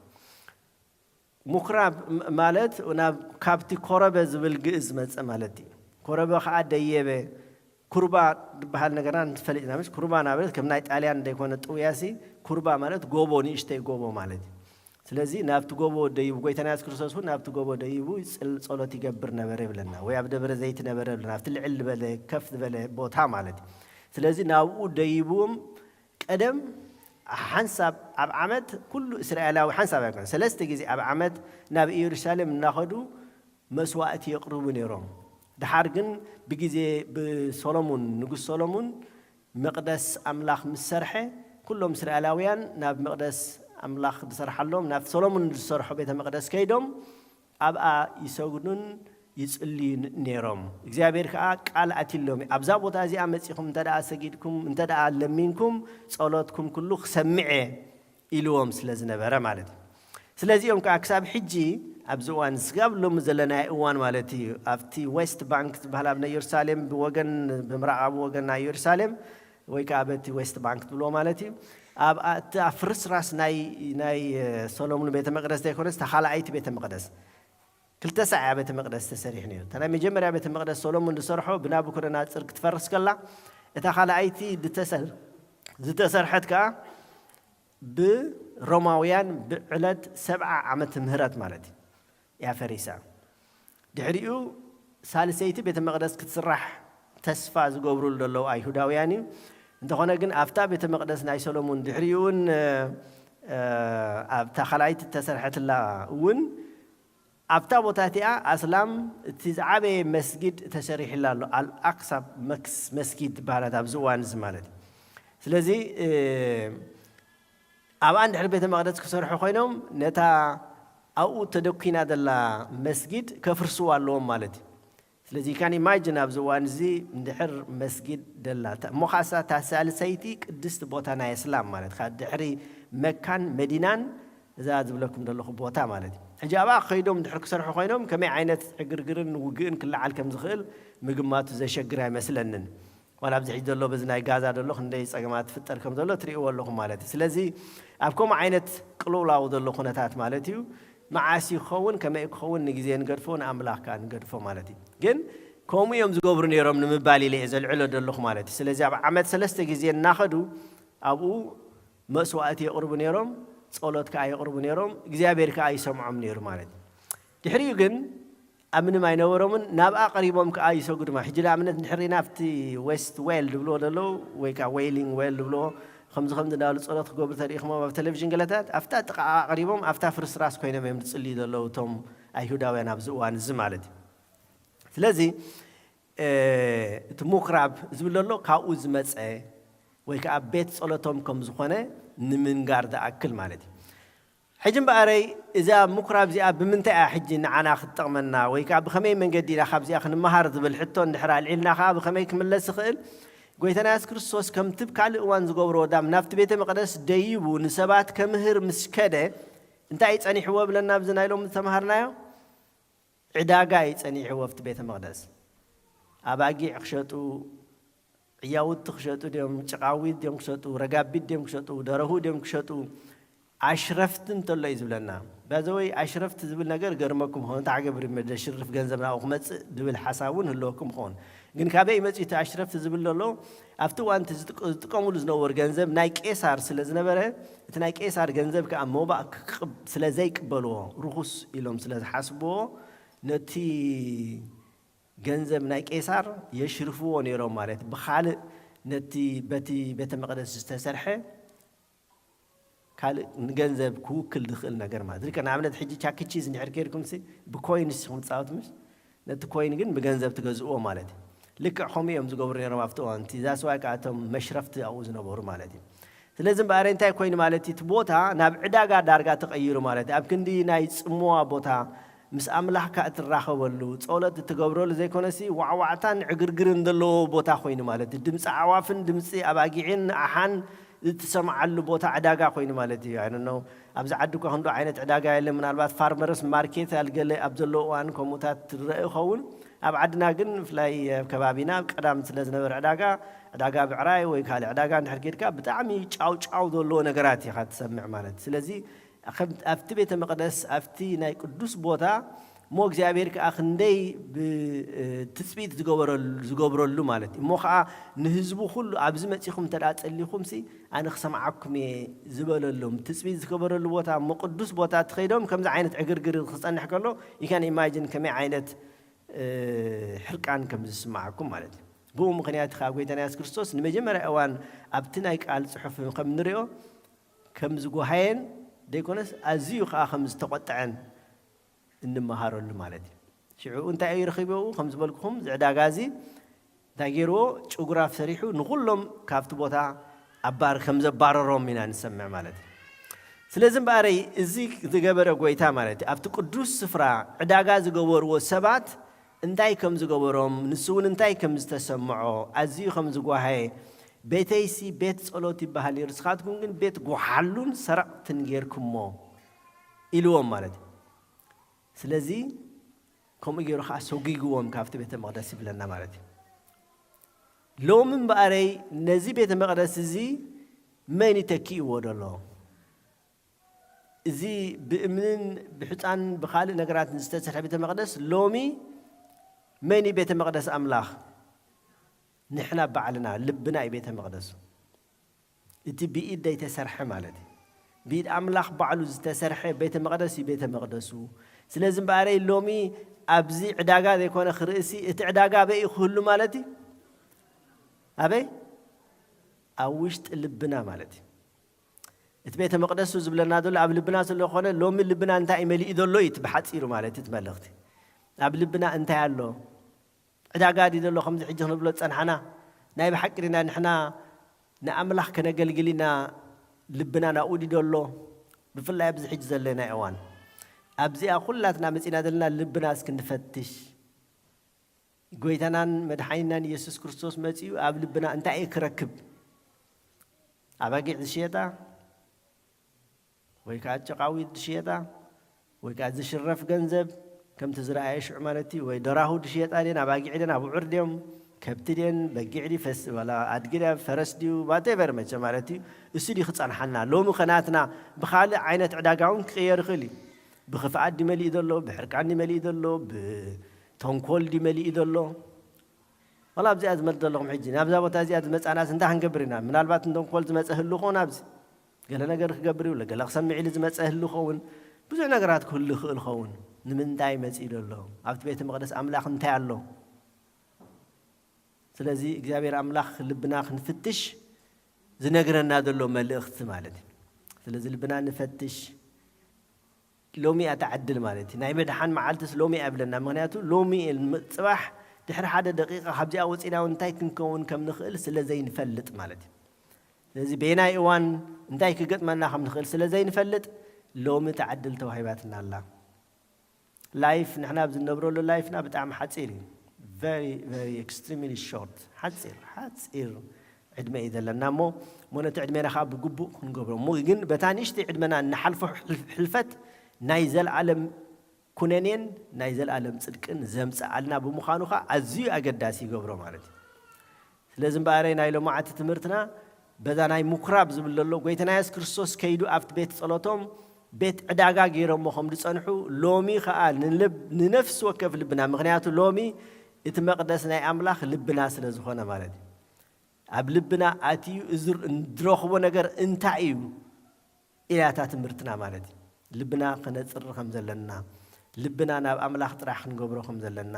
ምኩራብ ም- ማለት ናብ ካብቲ ኮረበ ዝብል ግእዝ ዝመፀ ማለት እዩ። ኮረበ ከዓ ደየበ፣ ኩርባ ዝበሃል ነገርና ንፈልጥ ኢና። ምስ ኩርባ ናበለት ከም ናይ ጣልያን ዘይኮነ ጥውያሲ፣ ኩርባ ማለት ጎቦ፣ ንእሽተይ ጎቦ ማለት እዩ። ስለዚ ናብቲ ጎቦ ደይቡ፣ ጎይታና የሱስ ክርስቶስ እውን ናብቲ ጎቦ ደይቡ ይጽል- ጸሎት ይገብር ነበረ ይብለና፣ ወይ ኣብ ደብረ ዘይት ነበረ ይብለና፣ ኣብቲ ልዕል ዝበለ ከፍ ዝበለ ቦታ ማለት እዩ። ስለዚ ናብኡ ደይብዎም ቀደም ሓንሳብ ኣብ ዓመት ኩሉ እስራኤላዊ ሓንሳብ ኣይኮነ ሰለስተ ግዜ ኣብ ዓመት ናብ ኢየሩሳሌም እናኸዱ መስዋእቲ የቕርቡ ነይሮም። ድሓር ግን ብግዜ ብሶሎሙን ንጉስ ሶሎሙን መቕደስ ኣምላኽ ምስ ሰርሐ ኩሎም እስራኤላውያን ናብ መቕደስ ኣምላኽ ዝሰርሓሎም ናብ ሶሎሙን ዝሰርሖ ቤተ መቕደስ ከይዶም ኣብኣ ይሰግዱን ይጽልዩን ነይሮም። እግዚኣብሔር ከዓ ቃል ኣትሎም ኣብዛ ቦታ እዚኣ መጺኹም እንተ ደኣ ሰጊድኩም እንተ ደኣ ለሚንኩም ጸሎትኩም ኩሉ ክሰምዕ እየ ኢልዎም ስለ ዝነበረ ማለት እዩ። ስለዚኦም ከዓ ክሳብ ሕጂ ኣብዚ እዋን ስጋብ ሎሚ ዘለናይ እዋን ማለት እዩ ኣብቲ ዌስት ባንክ ዝበሃል ኣብ ናይ ኢየሩሳሌም ብወገን ብምዕራብ ወገን ናይ ኢየሩሳሌም ወይ ከዓ በቲ ዌስት ባንክ ትብልዎ ማለት እዩ ኣብ እቲ ኣብ ፍርስራስ ናይ ናይ ሶሎሙን ቤተ መቅደስ ዘይኮነስ ተኻላኣይቲ ቤተ መቅደስ ክልተ ሳዕ እያ ቤተ መቅደስ ተሰሪሑ ነይሩ። እታ ናይ መጀመርያ ቤተ መቅደስ ሶሎሙን ዝሰርሖ ብናቡከደነፅር ክትፈርስ ከላ እታ ካልኣይቲ ዝተሰርሐት ከዓ ብሮማውያን ብዕለት ሰብዓ ዓመተ ምህረት ማለት እዩ እያ ፈሪሳ። ድሕሪኡ ሳልሰይቲ ቤተ መቅደስ ክትስራሕ ተስፋ ዝገብሩሉ ዘለዉ ኣይሁዳውያን እዩ። እንተኾነ ግን ኣብታ ቤተ መቅደስ ናይ ሰሎሙን ድሕሪኡ እውን ኣብታ ካልኣይቲ እተሰርሐትላ እውን ኣብታ ቦታ እቲኣ ኣስላም እቲ ዝዓበየ መስጊድ ተሰሪሕላ ኣሎ። ኣልኣክሳ መስጊድ ትበሃላት ኣብዚ እዋን እዚ ማለት እዩ። ስለዚ ኣብኣ እንድሕር ቤተ መቕደስ ክሰርሑ ኮይኖም ነታ ኣብኡ ተደኩና ዘላ መስጊድ ከፍርስዋ ኣለዎም ማለት እዩ። ስለዚ you can imagine ኣብዚ እዋን እዚ እንድሕር መስጊድ ደላ እሞ ካሳ እታ ሳልሰይቲ ቅድስቲ ቦታ ናይ እስላም ማለት ድሕሪ መካን መዲናን እዛ ዝብለኩም ዘለኹ ቦታ ማለት እዩ። ሕጂ ኣብኣ ከይዶም ድሕር ክሰርሑ ኮይኖም ከመይ ዓይነት ዕግርግርን ውግእን ክለዓል ከም ዝኽእል ምግማቱ ዘሸግር ኣይመስለንን። ዋላ ኣብዚ ሕጂ ዘሎ በዚ ናይ ጋዛ ዘሎ ክንደይ ፀገማት ትፍጠር ከም ዘሎ ትሪእዎ ኣለኹም ማለት እዩ። ስለዚ ኣብ ከምኡ ዓይነት ቅልውላው ዘሎ ኩነታት ማለት እዩ መዓስ ክኸውን ከመይ ክኸውን ንግዜ ንገድፎ ንኣምላኽ ከዓ ንገድፎ ማለት እዩ። ግን ከምኡ እዮም ዝገብሩ ነይሮም ንምባል ኢለ እየ ዘልዕሎ ዘለኹ ማለት እዩ። ስለዚ ኣብ ዓመት ሰለስተ ግዜ እናኸዱ ኣብኡ መስዋእቲ የቕርቡ ነይሮም፣ ጸሎት ከዓ የቕርቡ ነይሮም፣ እግዚኣብሔር ከዓ ይሰምዖም ነይሩ ማለት እዩ። ድሕሪኡ ግን ኣብ ምንም ኣይነበሮምን፣ ናብኣ ቀሪቦም ከዓ ይሰግዱ ማለት ሕጂ ንኣብነት እንድሕር ኢና ኣብቲ ዌስት ዌል ዝብልዎ ዘለዉ ወይ ከዓ ዌይሊንግ ዌል ዝብልዎ ከምዚ ከምዚ እንዳበሉ ጸሎት ክገብሩ ተሪእኹሞም ኣብ ቴሌቪዥን ገለታት ኣብታ ጥቓ ቀሪቦም ኣብታ ፍርስራስ ኮይኖም እዮም ዝጽልዩ ዘለዉ እቶም ኣይሁዳውያን ኣብዚ እዋን እዚ ማለት እዩ። ስለዚ እቲ ምኩራብ ዝብል ዘሎ ካብኡ ዝመፀ ወይ ከዓ ቤት ፀሎቶም ከም ዝኾነ ንምንጋር ዝኣክል ማለት እዩ። ሕጂ እምበኣረይ እዛ ምኩራብ እዚኣ ብምንታይ እያ ሕጂ ንዓና ክትጠቕመና ወይ ከዓ ብኸመይ መንገዲ ኢና ካብዚኣ ክንመሃር ዝብል ሕቶ እንድሕር ኣልዒልና ከዓ ብኸመይ ክምለስ ይኽእል? ጎይታና የሱስ ክርስቶስ ከምቲ ብ ካልእ እዋን ዝገብሮ ዳም ናብቲ ቤተ መቕደስ ደይቡ ንሰባት ከምህር ምስ ከደ እንታይ እዩ ጸኒሕዎ ብለና ኣብዚ ናይ ሎሚ ዝተምሃርናዮ? ዕዳጋ እዩ ጸኒሕዎ ኣብቲ ቤተ መቕደስ። ኣባጊዕ ክሸጡ፣ ዕያውቲ ክሸጡ ድዮም፣ ጭቓዊት ድዮም ክሸጡ፣ ረጋቢት ድዮም ክሸጡ፣ ደረሁ ድዮም ክሸጡ፣ ኣሽረፍቲ እንተሎ እዩ ዝብለና። ባዘወይ ኣሽረፍቲ ዝብል ነገር ገርመኩም ኸውን እንታይ ዓገብር መደ ሽርፍ ገንዘብ ናብኡ ክመጽእ ዝብል ሓሳብ እውን ህልወኩም ኸውን። ግን ካበይ መጽኡ እቲ ኣሽረፍቲ ዝብል ዘሎ ኣብቲ እዋን እቲ ዝጥቀ- ዝጥቀምሉ ዝነበሩ ገንዘብ ናይ ቄሳር ስለ ዝነበረ እቲ ናይ ቄሳር ገንዘብ ከዓ ሞባእ ክቅብ- ስለ ዘይቅበልዎ ርኹስ ኢሎም ስለ ዝሓስብዎ ነቲ ገንዘብ ናይ ቄሳር የሽርፍዎ ነይሮም ማለት ብኻልእ ነቲ በቲ ቤተ መቕደስ ዝተሰርሐ ካልእ ንገንዘብ ክውክል ዝኽእል ነገር ማለት ልክዕ ንኣብነት ሕጂ ቻክቺዝ እንድሕር ከይድኩም ሲ ብኮይንስ ኢኹም ትፃወት ምሽ ነቲ ኮይን ግን ብገንዘብ ትገዝእዎ ማለት እዩ። ልክዕ ከምኡ እዮም ዝገብሩ ነይሮም ኣብቲ እዋን እቲ ዛስዋይ ከዓ እቶም መሽረፍቲ ኣብኡ ዝነበሩ ማለት እዩ። ስለዚ እምበኣር እንታይ ኮይኑ ማለት እቲ ቦታ ናብ ዕዳጋ ዳርጋ ተቐይሩ ማለት እዩ። ኣብ ክንዲ ናይ ጽምዋ ቦታ ምስ ኣምላኽካ እትራኸበሉ ጸሎት እትገብረሉ ዘይኮነሲ ዋዕዋዕታን ዕግርግርን ዘለዎ ቦታ ኮይኑ ማለት እዩ። ድምፂ ኣዕዋፍን ድምፂ ኣባጊዕን ኣሓን እትሰምዓሉ ቦታ ዕዳጋ ኮይኑ ማለት እዩ። ኣይ ነው ኣብዚ ዓዲ እኳ ክንዶ ዓይነት ዕዳጋ የለ ምናልባት ፋርመርስ ማርኬት ኣልገለ ኣብ ዘለዎ እዋን ከምኡታት ትረአ ይኸውን። ኣብ ዓድና ግን ብፍላይ ኣብ ከባቢና ቀዳም ስለ ዝነበረ ዕዳጋ ዕዳጋ ብዕራይ ወይ ካልእ ዕዳጋ እንድሕር ኬድካ ብጣዕሚ ጫው ጫው ዘለዎ ነገራት ኢኻ ትሰምዕ ማለት ስለዚ ኣብቲ ቤተ መቅደስ ኣብቲ ናይ ቅዱስ ቦታ እሞ እግዚኣብሔር ከዓ ክንደይ ትፅቢት ዝገብረሉ ማለት እዩ እሞ ከዓ ንህዝቡ ኩሉ ኣብዚ መፂኹም እንተ ፀሊኹም ሲ ኣነ ክሰምዓኩም እየ ዝበለሎም ትፅቢት ዝገበረሉ ቦታ እሞ ቅዱስ ቦታ ትኸይዶም ከምዚ ዓይነት ዕግርግር ክፀንሕ ከሎ you can imagine ከመይ ዓይነት ሕርቃን ከም ዝስምዓኩም ማለት እዩ። ብኡ ምኽንያት ከዓ ጎይታና የሱስ ክርስቶስ ንመጀመርያ እዋን ኣብቲ ናይ ቃል ጽሑፍ ከም ንሪኦ ከም ዝጎሃየን ዘይኮነስ ኣዝዩ ከዓ ከም ዝተቆጠዐን እንመሃረሉ ማለት እዩ። ሽዑ እንታይ እዩ ረኺብዎ ከም ዝበልኩኹም ዝዕዳጋ እዚ እንታይ ገይርዎ ጭጉራፍ ሰሪሑ ንኹሎም ካብቲ ቦታ ኣባር ከም ዘባረሮም ኢና ንሰምዕ ማለት እዩ። ስለዚ እምበኣረይ እዚ ዝገበረ ጎይታ ማለት እዩ ኣብቲ ቅዱስ ስፍራ ዕዳጋ ዝገበርዎ ሰባት እንታይ ከም ዝገበሮም ንሱ እውን እንታይ ከም ዝተሰምዖ ኣዝዩ ከም ዝጓሃየ ቤተይሲ ቤት ጸሎት ይበሃል እዩ ንስኻትኩም ግን ቤት ጎሓሉን ሰረቕትን ጌርኩሞ ኢልዎም ማለት እዩ። ስለዚ ከምኡ ገይሩ ከዓ ሰጒግዎም ካብቲ ቤተ መቕደስ ይብለና ማለት እዩ። ሎሚ እምበኣረይ ነዚ ቤተ መቕደስ እዚ መን ይተኪእዎ ደሎ? እዚ ብእምንን ብሑፃን ብኻልእ ነገራትን ዝተሰርሐ ቤተ መቕደስ ሎሚ መን እዩ ቤተ መቕደስ ኣምላኽ? ንሕና ባዕልና ልብና እዩ ቤተ መቕደሱ። እቲ ብኢድ ዘይተሰርሐ ማለት እዩ። ብኢድ ኣምላኽ ባዕሉ ዝተሰርሐ ቤተ መቕደስ እዩ ቤተ መቕደሱ። ስለዚ እምበኣረይ ሎሚ ኣብዚ ዕዳጋ ዘይኮነ ክርእሲ እቲ ዕዳጋ ኣበይ እዩ ክህሉ ማለት እዩ? ኣበይ? ኣብ ውሽጢ ልብና ማለት እዩ። እቲ ቤተ መቕደሱ ዝብለና ዘሎ ኣብ ልብና ስለኮነ ሎሚ ልብና እንታይ መሊኡ ዘሎ እዩ እቲ ብሓፂሩ ማለት እቲ መልእኽቲ። ኣብ ልብና እንታይ ኣሎ? ዕዳጋ ድዩ ዘሎ ከምዚ ሕጂ ክንብሎ ዝፀንሓና ናይ ብሓቂ ድና ንሕና ንኣምላኽ ከነገልግል ኢና ልብና ናብኡ ድዩ ዘሎ? ብፍላይ ኣብዚ ሕጂ ዘለናይ እዋን ኣብዚኣ ኩላትና መፂና ዘለና ልብና እስኪ ንፈትሽ። ጎይታናን መድሓኒናን ኢየሱስ ክርስቶስ መፂኡ ኣብ ልብና እንታይ እዩ ክረክብ? ኣባጊዕ ዝሽየጣ ወይ ከዓ ጨቃዊት ዝሽየጣ ወይ ከዓ ዝሽረፍ ገንዘብ ከምቲ ዝረኣየ ሽዑ ማለት እዩ ወይ ደራሁ ዝሽየጣ ድን ኣባጊዕ ድን ኣቡዑር ድዮም ከብቲ ድን በጊዕ ድዩ ፈስ ዋላ ኣድጊ ድያ ፈረስ ድዩ whatever መቸ ማለት እዩ። እሱ ድዩ ክፀንሓና ሎሚ ከናትና ብካልእ ዓይነት ዕዳጋ እውን ክቅየር ይኽእል እዩ። ብክፍኣት ድዩ መሊኡ ዘሎ ብሕርቃን ድዩ መሊኡ ዘሎ ብተንኮል ድዩ መሊኡ ዘሎ? ዋላ ኣብዚኣ ዝመልስ ዘለኹም ሕጂ ናብዛ ቦታ እዚኣ ዝመፃናስ እንታይ ክንገብር ኢና? ምናልባት ንተንኮል ዝመፀ ህሉ ኸውን ኣብዚ ገለ ነገር ክገብር ይብለ ገለ ክሰምዕ ኢሉ ዝመፀ ህሉ ኸውን ብዙሕ ነገራት ክህሉ ይኽእል ኸውን። ንምንታይ መፂኡ ዘሎ ኣብቲ ቤተ መቅደስ ኣምላኽ እንታይ ኣሎ? ስለዚ እግዚኣብሔር ኣምላኽ ልብና ክንፍትሽ ዝነግረና ዘሎ መልእኽቲ ማለት እዩ። ስለዚ ልብና ንፈትሽ። ሎሚ እያ ትዓድል ማለት እዩ። ናይ መድሓን መዓልትስ ሎሚ እያ ብለና። ምክንያቱ ሎሚ ፅባሕ ድሕሪ ሓደ ደቂቃ ካብዚኣ ወፂና እውን እንታይ ክንከውን ከም ንኽእል ስለ ዘይንፈልጥ ማለት እዩ። ስለዚ በየናይ እዋን እንታይ ክገጥመና ከም ንኽእል ስለ ዘይንፈልጥ ሎሚ ትዓድል ተዋሂባትና ኣላ። ላይፍ ንሕና ኣብ ዝነብረሉ ላይፍና ብጣዕሚ ሓፂር እዩ። Very very extremely short ሓፂር ሓፂር ዕድመ እዩ ዘለና እሞ እሞ ነቲ ዕድሜና ከዓ ብግቡእ ክንገብሮ እሞ ግን በታ ንእሽተይ ዕድመና እንሓልፎ ሕልፈት ናይ ዘለኣለም ኩነኔን ናይ ዘለኣለም ፅድቅን ዘምፅኣልና ብምዃኑ ከዓ ኣዝዩ ኣገዳሲ ይገብሮ ማለት እዩ። ስለዚ እምበኣረይ ናይ ሎማዓቲ ትምህርትና በዛ ናይ ምኩራብ ዝብል ዘሎ ጎይታና የሱስ ክርስቶስ ከይዱ ኣብቲ ቤት ጸሎቶም ቤት ዕዳጋ ገይሮሞ ከም ዝጸንሑ ሎሚ ከዓ ንልብ ንነፍሲ ወከፍ ልብና ምክንያቱ ሎሚ እቲ መቅደስ ናይ ኣምላኽ ልብና ስለ ዝኾነ ማለት እዩ። ኣብ ልብና ኣትዩ እዚ ንረኽቦ ነገር እንታይ እዩ? ኢላ እታ ትምህርትና ማለት እዩ። ልብና ከነፅሪ ከም ዘለና፣ ልብና ናብ ኣምላኽ ጥራሕ ክንገብሮ ከም ዘለና፣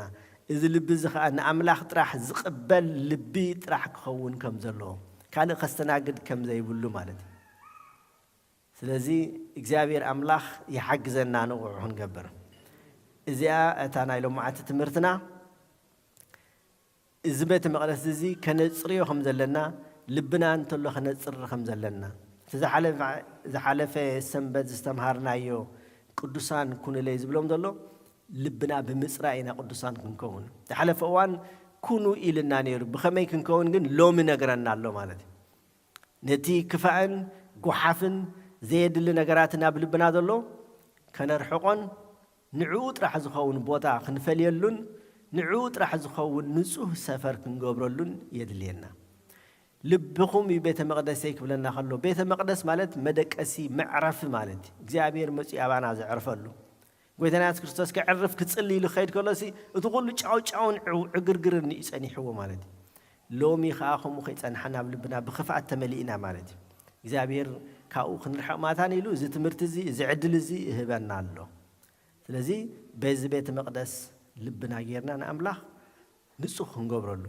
እዚ ልቢ እዚ ኸዓ ንኣምላኽ ጥራሕ ዝቕበል ልቢ ጥራሕ ክኸውን ከም ዘለዎ፣ ካልእ ከስተናግድ ከም ዘይብሉ ማለት እዩ። ስለዚ እግዚኣብሔር ኣምላኽ ይሓግዘና ንቑሕ ክንገብር። እዚኣ እታ ናይ ሎማዓቲ ትምህርትና። እዚ ቤተ መቕደስ እዚ ከነጽርዮ ከም ዘለና፣ ልብና እንተሎ ከነጽሪ ከም ዘለና፣ እቲ ዝሓለፈ፣ ዝሓለፈ ሰንበት ዝተምሃርናዮ ቅዱሳን ኩኑለይ ዝብሎም ዘሎ፣ ልብና ብምጽራይ ኢና ቅዱሳን ክንከውን። ዝሓለፈ እዋን ኩኑ ኢልና ነይሩ፣ ብኸመይ ክንከውን ግን ሎሚ ነግረና ኣሎ ማለት እዩ። ነቲ ክፋእን ጓሓፍን ዘየድሊ ነገራትን ኣብ ልብና ዘሎ ከነርሕቆን ንዕኡ ጥራሕ ዝኸውን ቦታ ክንፈልየሉን ንዕኡ ጥራሕ ዝኸውን ንጹህ ሰፈር ክንገብረሉን የድልየና። ልብኹም እዩ ቤተ መቕደሰይ ክብለና ከሎ፣ ቤተ መቕደስ ማለት መደቀሲ፣ መዕረፊ ማለት እዩ። እግዚኣብሔር መጺኡ ኣባና ዘዕርፈሉ። ጎይታና የሱስ ክርስቶስ ከዕርፍ ክጽሊ ኢሉ ክኸይድ ከሎሲ፣ እቲ ኩሉ ጫውጫውን ዕው-፣ ዕግርግርን እዩ ጸኒሕዎ ማለት እዩ። ሎሚ ኸኣ ከምኡ ከይጸንሓና ኣብ ልብና ብኽፍኣት ተመሊእና ማለት እዩ። እግዚኣብሔር ካብኡ ክንርሕቕ ማታን ኢሉ እዚ ትምህርቲ እዚ፣ እዚ ዕድል እዚ ይህበና ኣሎ። ስለዚ በዚ ቤተ መቕደስ ልብና ጌርና ንኣምላኽ ንጹህ ክንገብረሉ።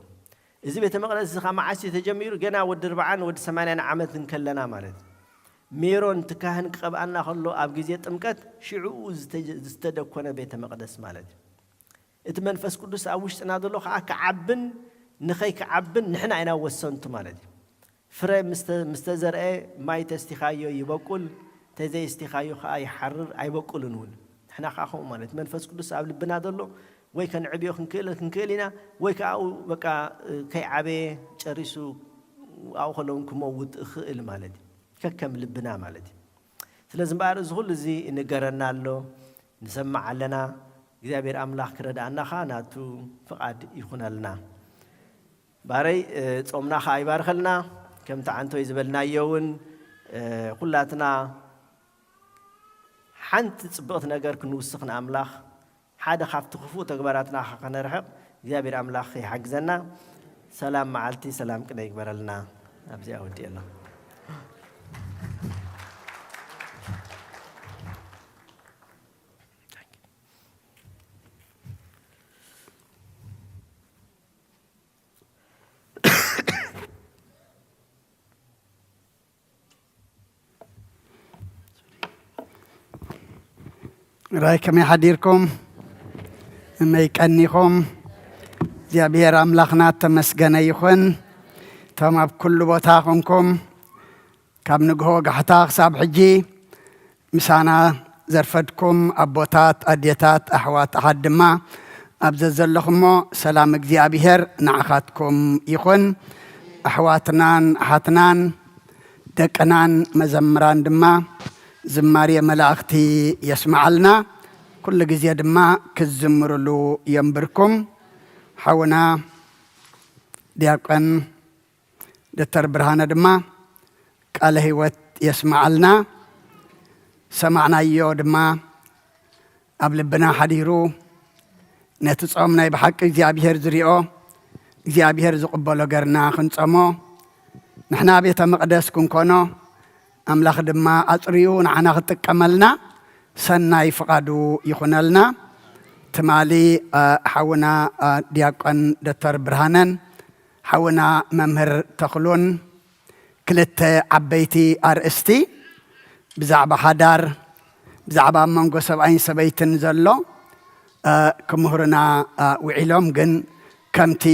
እዚ ቤተ መቕደስ እዚ ኻብ መዓስ እዩ ተጀሚሩ? ገና ወዲ ኣርብዓን ወዲ ሰማንያን ዓመት እንከለና ማለት እዩ። ሜሮን እቲ ካህን ክቐብኣና ከሎ ኣብ ግዜ ጥምቀት ሽዕኡ ዝተጀ-፣ ዝተደኮነ ቤተ መቕደስ ማለት እዩ። እቲ መንፈስ ቅዱስ ኣብ ውሽጥና ዘሎ ኸዓ ክዓብን ንኸይክዓብን ንሕና ኢና ወሰንቱ ማለት እዩ። ፍረ ምስ ተ-፣ ምስ ተዘርአ ማይ ተስቲኻዮ ይበቁል፣ ተዘይስቲኻዮ ኸዓ ይሓርር ኣይበቁልን እውን። ንሕና ኸዓ ከምኡ ማለት መንፈስ ቅዱስ ኣብ ልብና ዘሎ ወይ ከንዕብዮ ክንክእል፣ ክንክእል ኢና፣ ወይ ከዓ ኣብኡ በቃ ከይዓበየ ጨሪሱ ኣብኡ ከሎ እውን ክመውት እኽእል ማለት እዩ። ከከም ልብና ማለት እዩ። ስለዚ እምበኣር እዚ ኩሉ እዚ ይንገረና ኣሎ፣ ንሰምዕ ኣለና። እግዚኣብሔር ኣምላኽ ክረድኣና ኸዓ ናቱ ፍቓድ ይኹነልና። ባረይ፣ እ፣ ጾምና ኸዓ ይባርኸልና። ከምቲ ዓንቶይ ዝበልናዮ እውን፣ እ፣ ኩላትና ሓንቲ ጽብቕቲ ነገር ክንውስኽ ንኣምላኽ፣ ሓደ ካብቲ ክፉእ ተግባራትና ኸዓ ከነርሕቕ እግዚኣብሔር ኣምላኽ ይሓግዘና። ሰላም መዓልቲ፣ ሰላም ቅነ ይግበረልና። ኣብዚኣ ወዲኤ ኣለኹ። ራይ ከመይ ሓዲርኩም? እመይ ቀኒኹም? እግዚኣብሔር ኣምላኽና ተመስገነ ይኹን። እቶም ኣብ ኩሉ ቦታ ኾንኩም ካብ ንግሆ ጋሕታ ክሳብ ሕጂ ምሳና ዘርፈድኩም ኣቦታት፣ ኣዴታት፣ ኣሕዋት፣ ኣሓት ድማ ኣብ ዘዘለኹሞ ሰላም እግዚኣብሔር ንዓኻትኩም ይኹን። ኣሕዋትናን ኣሓትናን ደቅናን መዘምራን ድማ ዝማሬ መላእኽቲ የስምዓልና። ኩሉ ግዜ ድማ ክዝምርሉ የንብርኩም። ሓውና ዲያቆን ዶክተር ብርሃነ ድማ ቃለ ህይወት የስምዓልና። ሰማዕናዮ ድማ ኣብ ልብና ሓዲሩ ነቲ ጾም ናይ ብሓቂ እግዚኣብሔር ዝሪኦ፣ እግዚኣብሔር ዝቕበሎ ገርና ክንጸሞ፣ ንሕና ቤተ መቕደስ ክንኮኖ፣ ኣምላኽ ድማ ኣጽርዩ ንዓና ክጥቀመልና ሰናይ ፍቓዱ ይኹነልና። ትማሊ፣ እ፣ ሓውና፣ እ፣ ዲያቆን ዶክተር ብርሃነን ሓውና መምህር ተኽሉን ክልተ ዓበይቲ ኣርእስቲ ብዛዕባ ሓዳር፣ ብዛዕባ ኣብ መንጎ ሰብኣይን ሰበይትን ዘሎ፣ እ፣ ክምህሩና፣ እ፣ ውዒሎም። ግን ከምቲ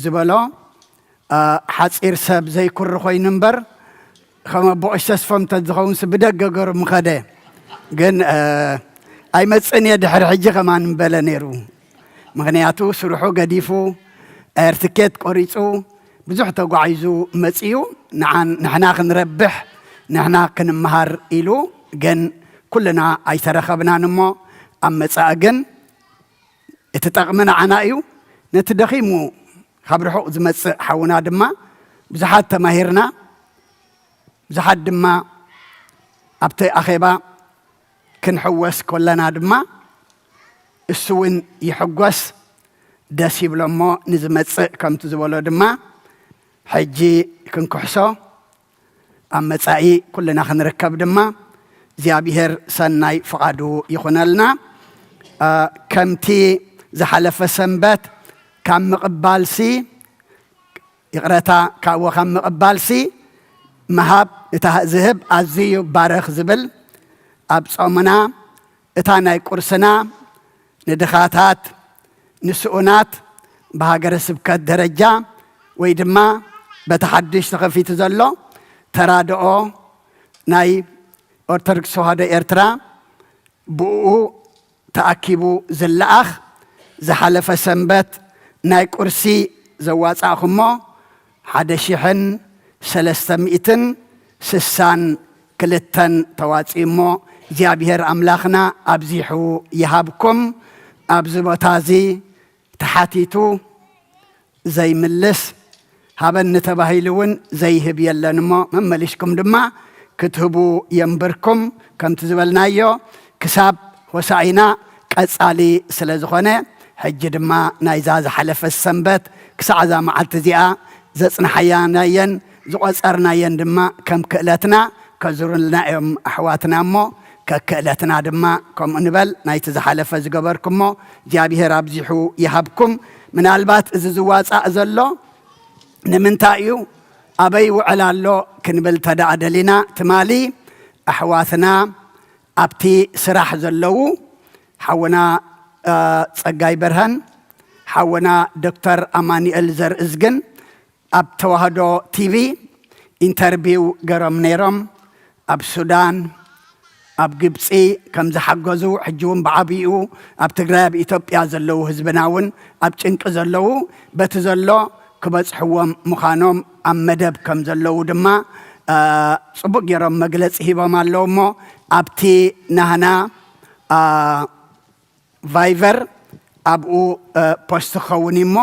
ዝበሎ፣ እ፣ ሓጺር ሰብ ዘይኩሪ ኮይኑ እምበር፣ ከም ኣቦ ቀሺ ተስፎም እንተዝኸውንስ ብደገ ገሩ ምኸደ። ግን፣ እ፣ ኣይመጽእን እየ ድሕሪ ሕጂ ከማን ምበለ ነይሩ። ምኽንያቱ ስርሑ ገዲፉ፣ ኤር ትኬት ቆሪጹ፣ ብዙሕ ተጓዒዙ መጺኡ፣ ንዓን-፣ ንሕና ክንረብሕ፣ ንሕና ክንመሃር ኢሉ፣ ግን ኩልና ኣይተረኸብናን እሞ፣ ኣብ መጻኢ ግን እቲ ጠቕሚ ንዓና እዩ። ነቲ ደኺሙ ካብ ርሑቕ ዝመጽእ ሓውና ድማ ብዙሓት ተማሂርና፣ ብዙሓት ድማ ኣብቲ ኣኼባ ክንሕወስ ከለና ድማ እሱ እውን ይሕጎስ፣ ደስ ይብሎ እሞ ንዝመጽእ ከምቲ ዝበሎ ድማ ሕጂ ክንክሕሶ፣ ኣብ መጻኢ ኩልና ክንርከብ ድማ እግዚኣብሔር ሰናይ ፍቓዱ ይኹነልና። እ፣ ከምቲ ዝሓለፈ ሰንበት ካብ ምቕባልሲ፣ ይቕረታ፣ ካብኡ ካብ ምቕባልሲ ምሃብ፣ እታ ዝህብ ኣዝዩ ባረኽ ዝብል፣ ኣብ ጾምና እታ ናይ ቁርስና ንድኻታት፣ ንስኡናት፣ ብሃገረ ስብከት ደረጃ ወይ ድማ በቲ ሓድሽ ተኸፊቱ ዘሎ ተራድኦ ናይ ኦርቶዶክስ ተዋህዶ ኤርትራ ብኡ ተኣኪቡ ዝለኣኽ፣ ዝሓለፈ ሰንበት ናይ ቁርሲ ዘዋጻእኹሞ ሓደ ሽሕን ሰለስተ ሚእትን ስሳን ክልተን ተዋጺኡ እሞ፣ እግዚኣብሔር ኣምላኽና ኣብዚሑ ይሃብኩም። ኣብዚ ቦታ እዚ ተሓቲቱ ዘይምልስ፣ ሃበኒ ተባሂሉ እውን ዘይህብ የለን እሞ፣ መመሊስኩም ድማ ክትህቡ የንብርኩም። ከምቲ ዝበልናዮ፣ ክሳብ ሆሳኢና ቀጻሊ ስለ ዝኾነ፣ ሕጂ ድማ ናይዛ ዝሓለፈት ሰንበት ክሳዕ እዛ መዓልቲ እዚኣ ዘጽንሓናየን ዝቖጸርናየን ድማ ከም ክእለትና ከዙሩልና እዮም ኣሕዋትና እሞ፣ ከክእለትና ድማ ከምኡ ንበል። ናይቲ ዝሓለፈ ዝገበርኩሞ እግዚኣብሔር ኣብዚሑ ይሃብኩም። ምናልባት እዚ ዝዋጻእ ዘሎ ንምንታይ እዩ፣ ኣበይ ይውዕል ኣሎ ክንብል ተደኣ ደሊና፣ ትማሊ ኣሕዋትና ኣብቲ ስራሕ ዘለዉ ሓውና፣ እ፣ ጸጋይ በርሀን፣ ሓውና ዶክተር ኣማኑኤል ዘርእዝግን ኣብ ተዋህዶ ቲቪ ኢንተርቪው ገሮም ነይሮም። ኣብ ሱዳን፣ ኣብ ግብጺ ከም ዝሓገዙ፣ ሕጂ እውን ብዓቢኡ ኣብ ትግራይ፣ ኣብ ኢትዮጵያ ዘለዉ ህዝብና እውን ኣብ ጭንቂ ዘለዉ፣ በቲ ዘሎ ክበጽሕዎም ምዃኖም ኣብ መደብ ከም ዘለዉ ድማ፣ እ፣ ጽቡቕ ገይሮም መግለጺ ሂቦም ኣለዉ እሞ፣ ኣብቲ ናህና፣ እ፣ ቫይቨር ኣብኡ፣ እ፣ ፖስት ክኸውን እዩ እሞ፣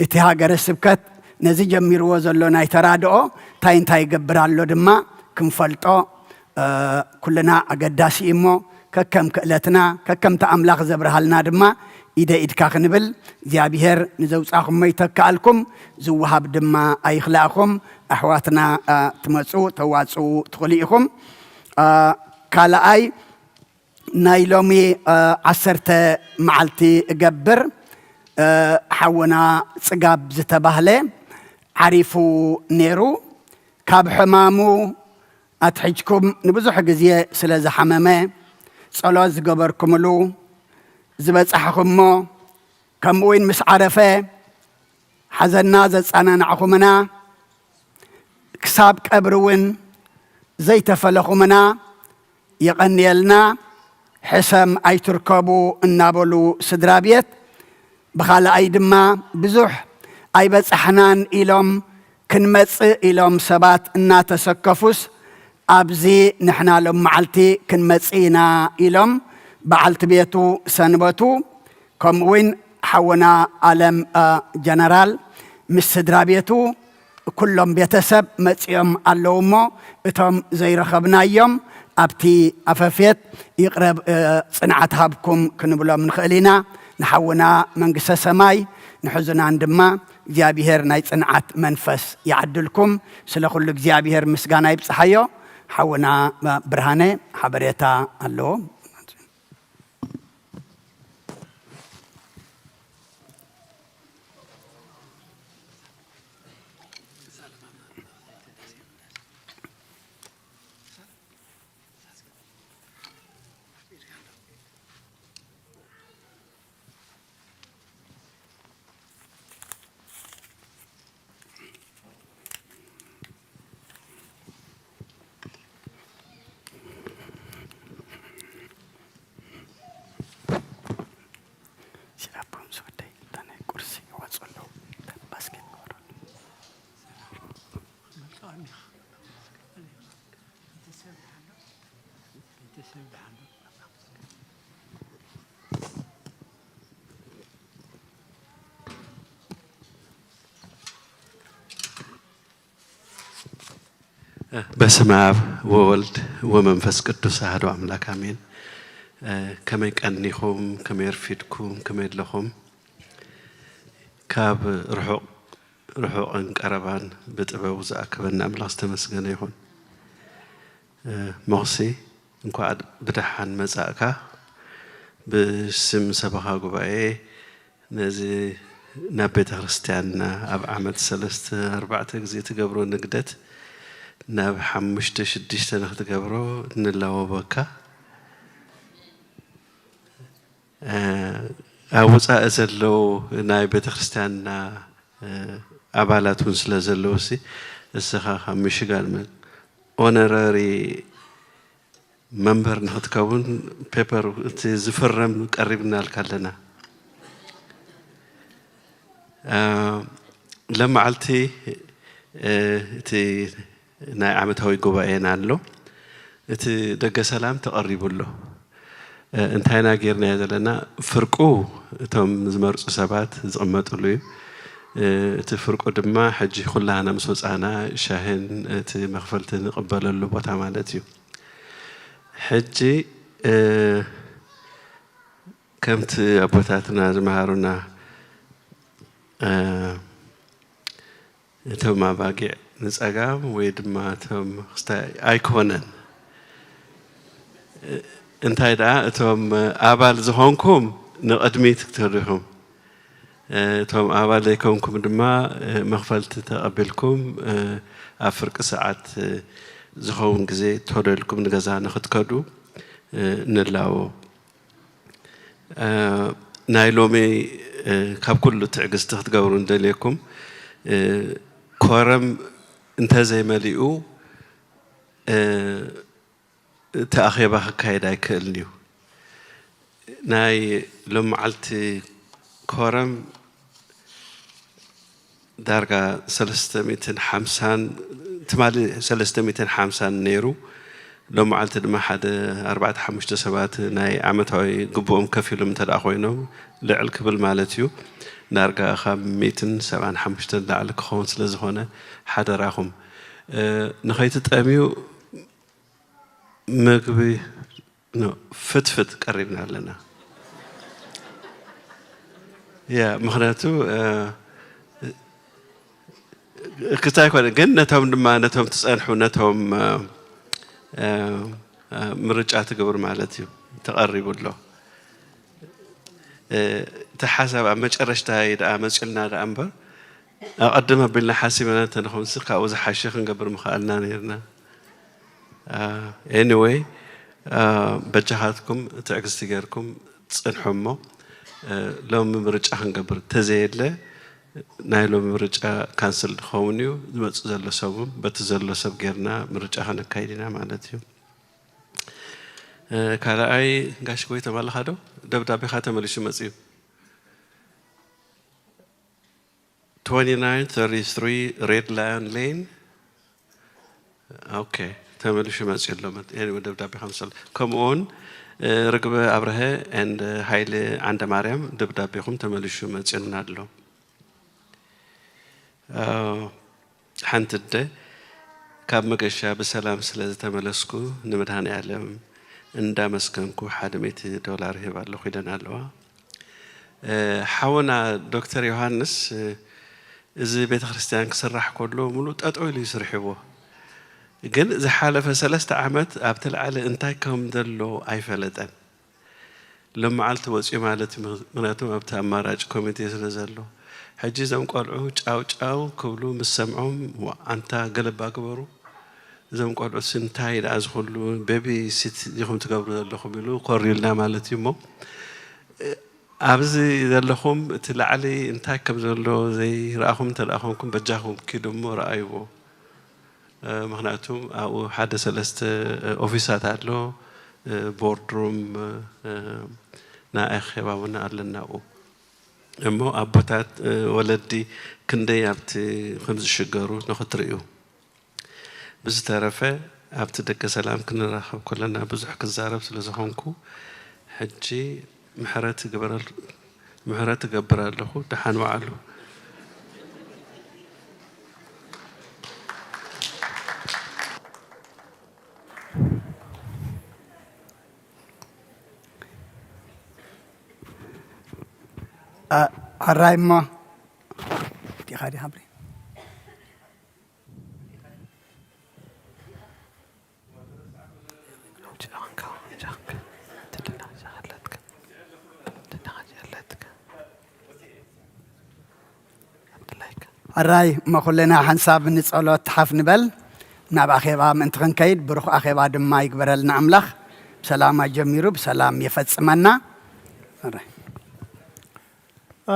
እቲ ሃገረ ስብከት ነዚ ጀሚርዎ ዘሎ ናይ ተራድኦ እንታይ እንታይ ይገብር ኣሎ ድማ ክንፈልጦ፣ እ፣ ኩልና ኣገዳሲ እዩ እሞ፣ ከከም ክእለትና፣ ከከምቲ ኣምላኽ ዘብርሃልና ድማ ኢደ ኢድካ ክንብል፣ እግዚኣብሔር ንዘውጻኹሞ ይተክኣልኩም፣ ዝወሃብ ድማ ኣይኽላእኹም። ኣሕዋትና፣ እ፣ ትመጹ፣ ተዋጽኡ ትኽእሉ ኢኹም። እ፣ ካልኣይ፣ ናይ ሎሚ፣ እ፣ ዓሰርተ መዓልቲ እገብር፣ እ፣ ሓውና ጽጋብ ዝተባህለ ዓሪፉ ነይሩ። ካብ ሕማሙ ኣትሒዝኩም ንብዙሕ ግዜ ስለ ዝሓመመ፣ ጸሎት ዝገበርኩምሉ፣ ዝበጻሕኹሞ፣ ከምኡ እውን ምስ ዓረፈ ሓዘንና ዘጸናናዕኹምና፣ ክሳብ ቀብሪ እውን ዘይተፈለኹምና፣ የቐንየልና፣ ሕሰም ኣይትርከቡ እናበሉ ስድራ ቤት፣ ብኻልኣይ ድማ ብዙሕ ኣይበጻሕናን ኢሎም ክንመጽእ ኢሎም ሰባት እናተሰከፉስ፣ ኣብዚ ንሕና ሎም መዓልቲ ክንመጽእ ኢና ኢሎም በዓልቲ ቤቱ ሰንበቱ፣ ከምኡ እውን ሓውና ኣለም፣ እ፣ ጀነራል ምስ ስድራ ቤቱ፣ ኩሎም ቤተሰብ መጺኦም ኣለዉ እሞ፣ እቶም ዘይረኸብናዮም ኣብቲ ኣፈፌት ይቕረብ፣ እ፣ ጽንዓት ሃብኩም ክንብሎም ንኽእል ኢና። ንሓውና መንግስተ ሰማይ፣ ንሕዙናን ድማ እግዚኣብሔር ናይ ጽንዓት መንፈስ ይዓድልኩም። ስለ ኩሉ እግዚኣብሔር ምስጋና ይብጽሓዮ። ሓውና ብርሃነ ሓበሬታ ኣለዎ። ሲዳቦም ዝወደይ እታ ናይ ቁርሲ ይወፁ ኣለዉ። እታ ባስኬት ክወርዱ። በስመ አብ ወወልድ ወመንፈስ ቅዱስ አሐዱ አምላክ አሜን። ከመይ ቀኒኹም፣ ከመይ ኣርፊድኩም፣ ከመይ ኣለኹም? ካብ ርሑቕ፣ ርሑቕን ቀረባን ብጥበቡ ዝኣከበና ኣምላኽ ዝተመስገነ ይኹን። ሞኽሲ፣ እንኳዕ ብደሓን መጻእካ። ብስም ሰበኻ ጉባኤ ነዚ ናብ ቤተ ክርስቲያንና ኣብ ዓመት ሰለስተ ኣርባዕተ ግዜ ትገብሮ ንግደት ናብ ሓሙሽተ ሽዱሽተ ንክትገብሮ ንላወበካ። ኣብ ወፃኢ ዘለዉ ናይ ቤተ ክርስቲያንና ኣባላት እውን ስለ ዘለዉ ሲ እስኻ ካብ ሚሽጋን ኦነራሪ መንበር ንክትከውን ፔፐር እቲ ዝፍረም ቀሪብናልካ ኣለና። ለመዓልቲ እቲ ናይ ዓመታዊ ጉባኤና ኣሎ። እቲ ደገ ሰላም ተቐሪቡ ኣሎ። እንታይ ኢና ጌርናዮ ዘለና? ፍርቁ እቶም ዝመርፁ ሰባት ዝቕመጥሉ እዩ። እቲ ፍርቁ ድማ ሕጂ ኩላህና ምስ ወፃና ሻሂን እቲ መኽፈልቲ ንቕበለሉ ቦታ ማለት እዩ። ሕጂ ከምቲ ኣቦታትና ዝመሃሩና እቶም ኣባጊዕ ንጸጋም ወይ ድማ እቶም ክስታይ ኣይኮነን። እንታይ ደኣ እቶም ኣባል ዝኾንኩም ንቕድሚት ክትሪኹም፣ እቶም ኣባል ዘይኮንኩም ድማ መኽፈልቲ ተቐቢልኩም ኣብ ፍርቂ ሰዓት ዝኸውን ግዜ ቶሎ ኢልኩም ንገዛ ንኽትከዱ ንላቦ። ናይ ሎሚ ካብ ኩሉ ትዕግስቲ ክትገብሩ ንደልየኩም። ኮረም እንተዘይመሊኡ እቲ ኣኼባ ክካየድ ኣይክእልን እዩ። ናይ ሎመዓልቲ ኮረም ዳርጋ ሰለስተ ሚእትን ሓምሳን፣ ትማሊ ሰለስተ ሚእትን ሓምሳን ነይሩ። ሎመዓልቲ ድማ ሓደ ኣርባዕተ ሓሙሽተ ሰባት ናይ ዓመታዊ ግቡኦም ከፊሎም እንተ ደኣ ኮይኖም ልዕል ክብል ማለት እዩ። ዳርጋ ካብ ሚእትን ሰብዓን ሓሙሽተን ላዕሊ ክኸውን ስለ ዝኾነ ሓደራኹም። ንኸይትጠምዩ ምግቢ ፍትፍት ቀሪብና ኣለና። ያ ምኽንያቱ ክታይ ኮነ ግን ነቶም ድማ ነቶም ትጸንሑ ነቶም ምርጫ ትገብሩ ማለት እዩ። ተቐሪቡ ኣሎ። እቲ ሓሳብ ኣብ መጨረሽታ ደኣ መፅልና ደኣ እምበር ኣቐድም ኣቢልና ሓሲበና እንተንኾንሲ ካብኡ ዝሓሸ ክንገብር ምኽኣልና ነይርና። ኤኒወይ በጃኻትኩም ትዕግስቲ ጌርኩም ጽንሑ እሞ ሎሚ ምርጫ ክንገብር እንተዘየለ ናይ ሎሚ ምርጫ ካንስል ክኸውን እዩ። ዝመጽእ ዘሎ ሰብ እውን በቲ ዘሎ ሰብ ጌርና ምርጫ ከነካይድ ኢና ማለት እዩ። ካልኣይ ጋሽ ጎይቶም ኣለኻ ዶ? ደብዳቤኻ ተመሊሱ መጽዩ። Twenty-nine thirty-three Red Lion Lane. ኦኬ ተመሊሹ መፅኡ ኣሎ። ኤኒወይ ደብዳቤ ከምሰል ከምኡውን ርግበ ኣብርሀ ኤንድ ሃይለ ዓንደ ማርያም ደብዳቤኹም ተመሊሹ መፅኡና ኣሎ። ሓንቲ ኣደ ካብ መገሻ ብሰላም ስለ ዝተመለስኩ ንመድሃኔ ኣለም እንዳመስገንኩ ሓደ ሚእቲ ዶላር ይህብ ኣለኹ ኢለን ኣለዋ። ሓውና ዶክተር ዮሃንስ እዚ ቤተ ክርስቲያን ክስራሕ ከሎ ሙሉእ ጠጠው ኢሉ እዩ ስርሕዎ። ግን ዝሓለፈ ሰለስተ ዓመት ኣብቲ ላዕሊ እንታይ ከም ዘሎ ኣይፈለጠን። ሎም መዓልቲ ወፂኡ ማለት እዩ። ምክንያቱም ኣብቲ ኣማራጭ ኮሚቴ ስለ ዘሎ ሕጂ እዞም ቆልዑ ጫው ጫው ክብሉ ምስ ሰምዖም ኣንታ ገለባ ግበሩ። እዞም ቆልዑ እንታይ ደኣ ዝኩሉ ቤቢ ሲት ኢኹም ትገብሩ ዘለኹም ኢሉ ኮርዩልና ማለት እዩ። እሞ ኣብዚ ዘለኹም እቲ ላዕሊ እንታይ ከም ዘሎ ዘይረኣኹም እንተ ደኣ ኮንኩም በጃኹም ኪዱ እሞ ረኣይዎ። ምክንያቱም ኣብኡ ሓደ ሰለስተ ኦፊሳት ኣሎ፣ ቦርድሩም ናይ ኣኼባ እውን ኣለና ኣብኡ። እሞ ኣቦታት ወለዲ ክንደይ ኣብቲ ከም ዝሽገሩ ንክትርእዩ። ብዝተረፈ ኣብቲ ደገ ሰላም ክንራኸብ ከለና ብዙሕ ክዛረብ ስለ ዝኾንኩ ሕጂ ምሕረት ይግበረል-፣ ምሕረት እገብር ኣለኹ። ደሓን ወዓሉ። ኣራይ እሞ ዲኻ ዲኻ ብሬ ኣራይ እሞ ኩልና ሓንሳብ ንጸሎት ሓፍ ንበል። ናብ ኣኼባ ምእንቲ ክንከይድ ብሩኽ ኣኼባ ድማ ይግበረልና ኣምላኽ። ብሰላም ኣጀሚሩ ብሰላም የፈጽመና። ኣራይ።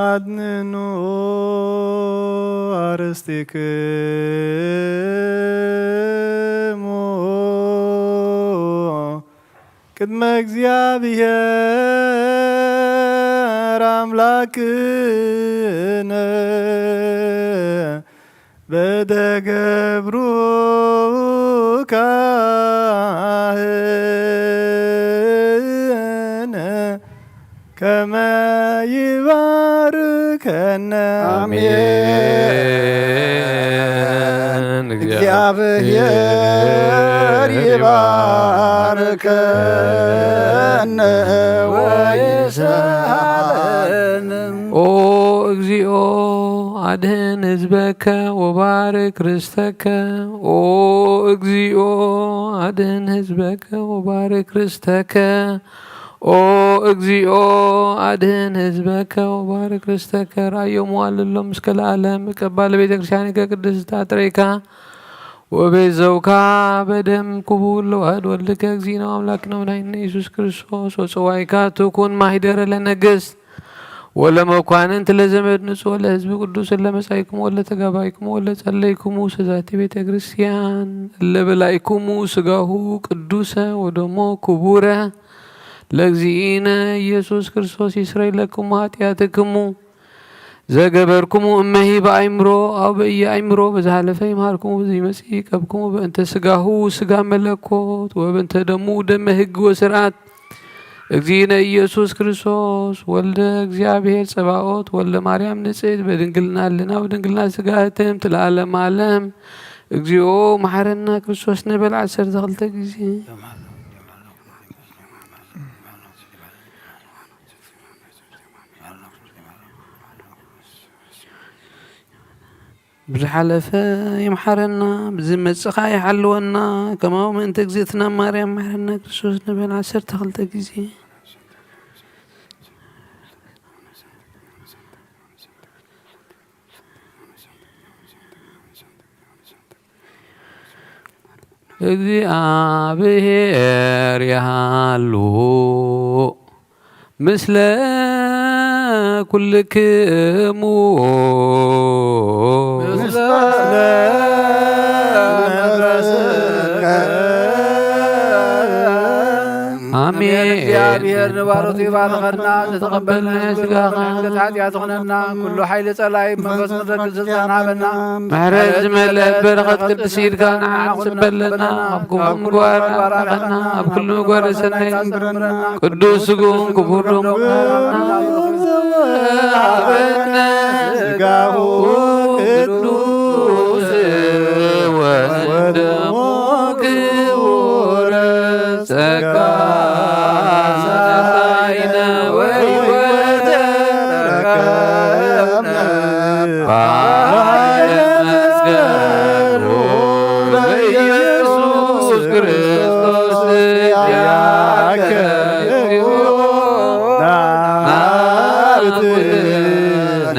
ኣድንኑ ኣርስቲክሙ ቅድመ እግዚኣብሔር ኣምላክነ በደገብሩ ካህነ ከመ ይባርከነ። ኣሜን። እግዚኣብሔር ይባርከነ ወይስሐበነ። ኦ እግዚኦ ኣድህን ህዝበከ ወባርክ ርስተከ። ኦ እግዚኦ ኣድህን ህዝበከ ወባርክ ርስተከ። ኦ እግዚኦ ኣድህን ህዝበከ ወባርክ ርስተከ። ራእዮሙ ኣለሎም እስከ ለዓለም እቀባ ለቤተ ክርስቲያንከ ቅድስት ኣጥሬካ ወቤዘውካ በደም ክቡር ለዋህድ ወልድከ እግዚእነ አምላክነ መድኃኒነ ኢየሱስ ክርስቶስ ወጽዋይካ ትኩን ማሂደረ ለነገስት ወለመኳንንት ለዘመድ ንጹሕ ለህዝብ ቅዱስ ለመጻይክሙ ወለተጋባይክሙ ወለጸለይክሙ ሰዛቲ ቤተ ክርስቲያን ለበላይክሙ ስጋሁ ቅዱሰ ወደሞ ክቡረ ለእግዚእነ ኢየሱስ ክርስቶስ ይስረይ ለክሙ ኃጢአትክሙ። ዘገበርክሙ እመሂ በአእምሮ አው በኢየአእምሮ በዝሓለፈ ይምሃርክሙ በዘይመጽእ ይቀብክሙ በእንተ ስጋሁ ስጋ መለኮት ወበእንተ ደሙ ደመ ህግ ወስርዓት እግዚእነ ኢየሱስ ክርስቶስ ወልደ እግዚኣብሔር ጸባኦት ወልደ ማርያም ንጽሕት በድንግልና ህልና ወድንግልና ስጋ ህትምት ለዓለም ዓለም። እግዚኦ መሓረና ክርስቶስ ንበል ዓሰርተ ክልተ ግዜ። ብዝሓለፈ ይምሓረና፣ ብዝመጽእ ኸኣ ይሓልወና፣ ከማኡ ምእንቲ እግዝእትና ማርያም መሓረና ክርስቶስ ንበል ዓሰርተ ክልተ ግዜ። እግዚኣብሔር ይሃሉ ምስለ ኩልክሙ። ምስለ መንፈስከ። ኣሜን። እግዚኣብሔር ንባሮቱ ይባርኸና፣ ዝተቐበልናዮ ስጋኻ ምሕረት ኃጢኣት ይኹነና፣ ኩሉ ሓይሊ ጸላኢ መንፈስ ምድረ ስልጣን ሃበና። ምሕረት ዝመልአ በረኸት ቅድስ ኢድካ ንዓና ትጽበለና፣ ካብ ክፉ ምግባር ኣርሕቐና፣ ኣብ ኩሉ ምግባር ሰናይ ዘንብረና፣ ቅዱስ ስግኡን ክቡር ደሙን ሃበና። ስጋሁ ቅዱስ ወደሙ ክቡር ጸጋ ሳይነ ወሕይወተ ረከብነ በኃይለ መስቀሉ በኢየሱስ ክርስቶስ ያከብሩ ናብትነ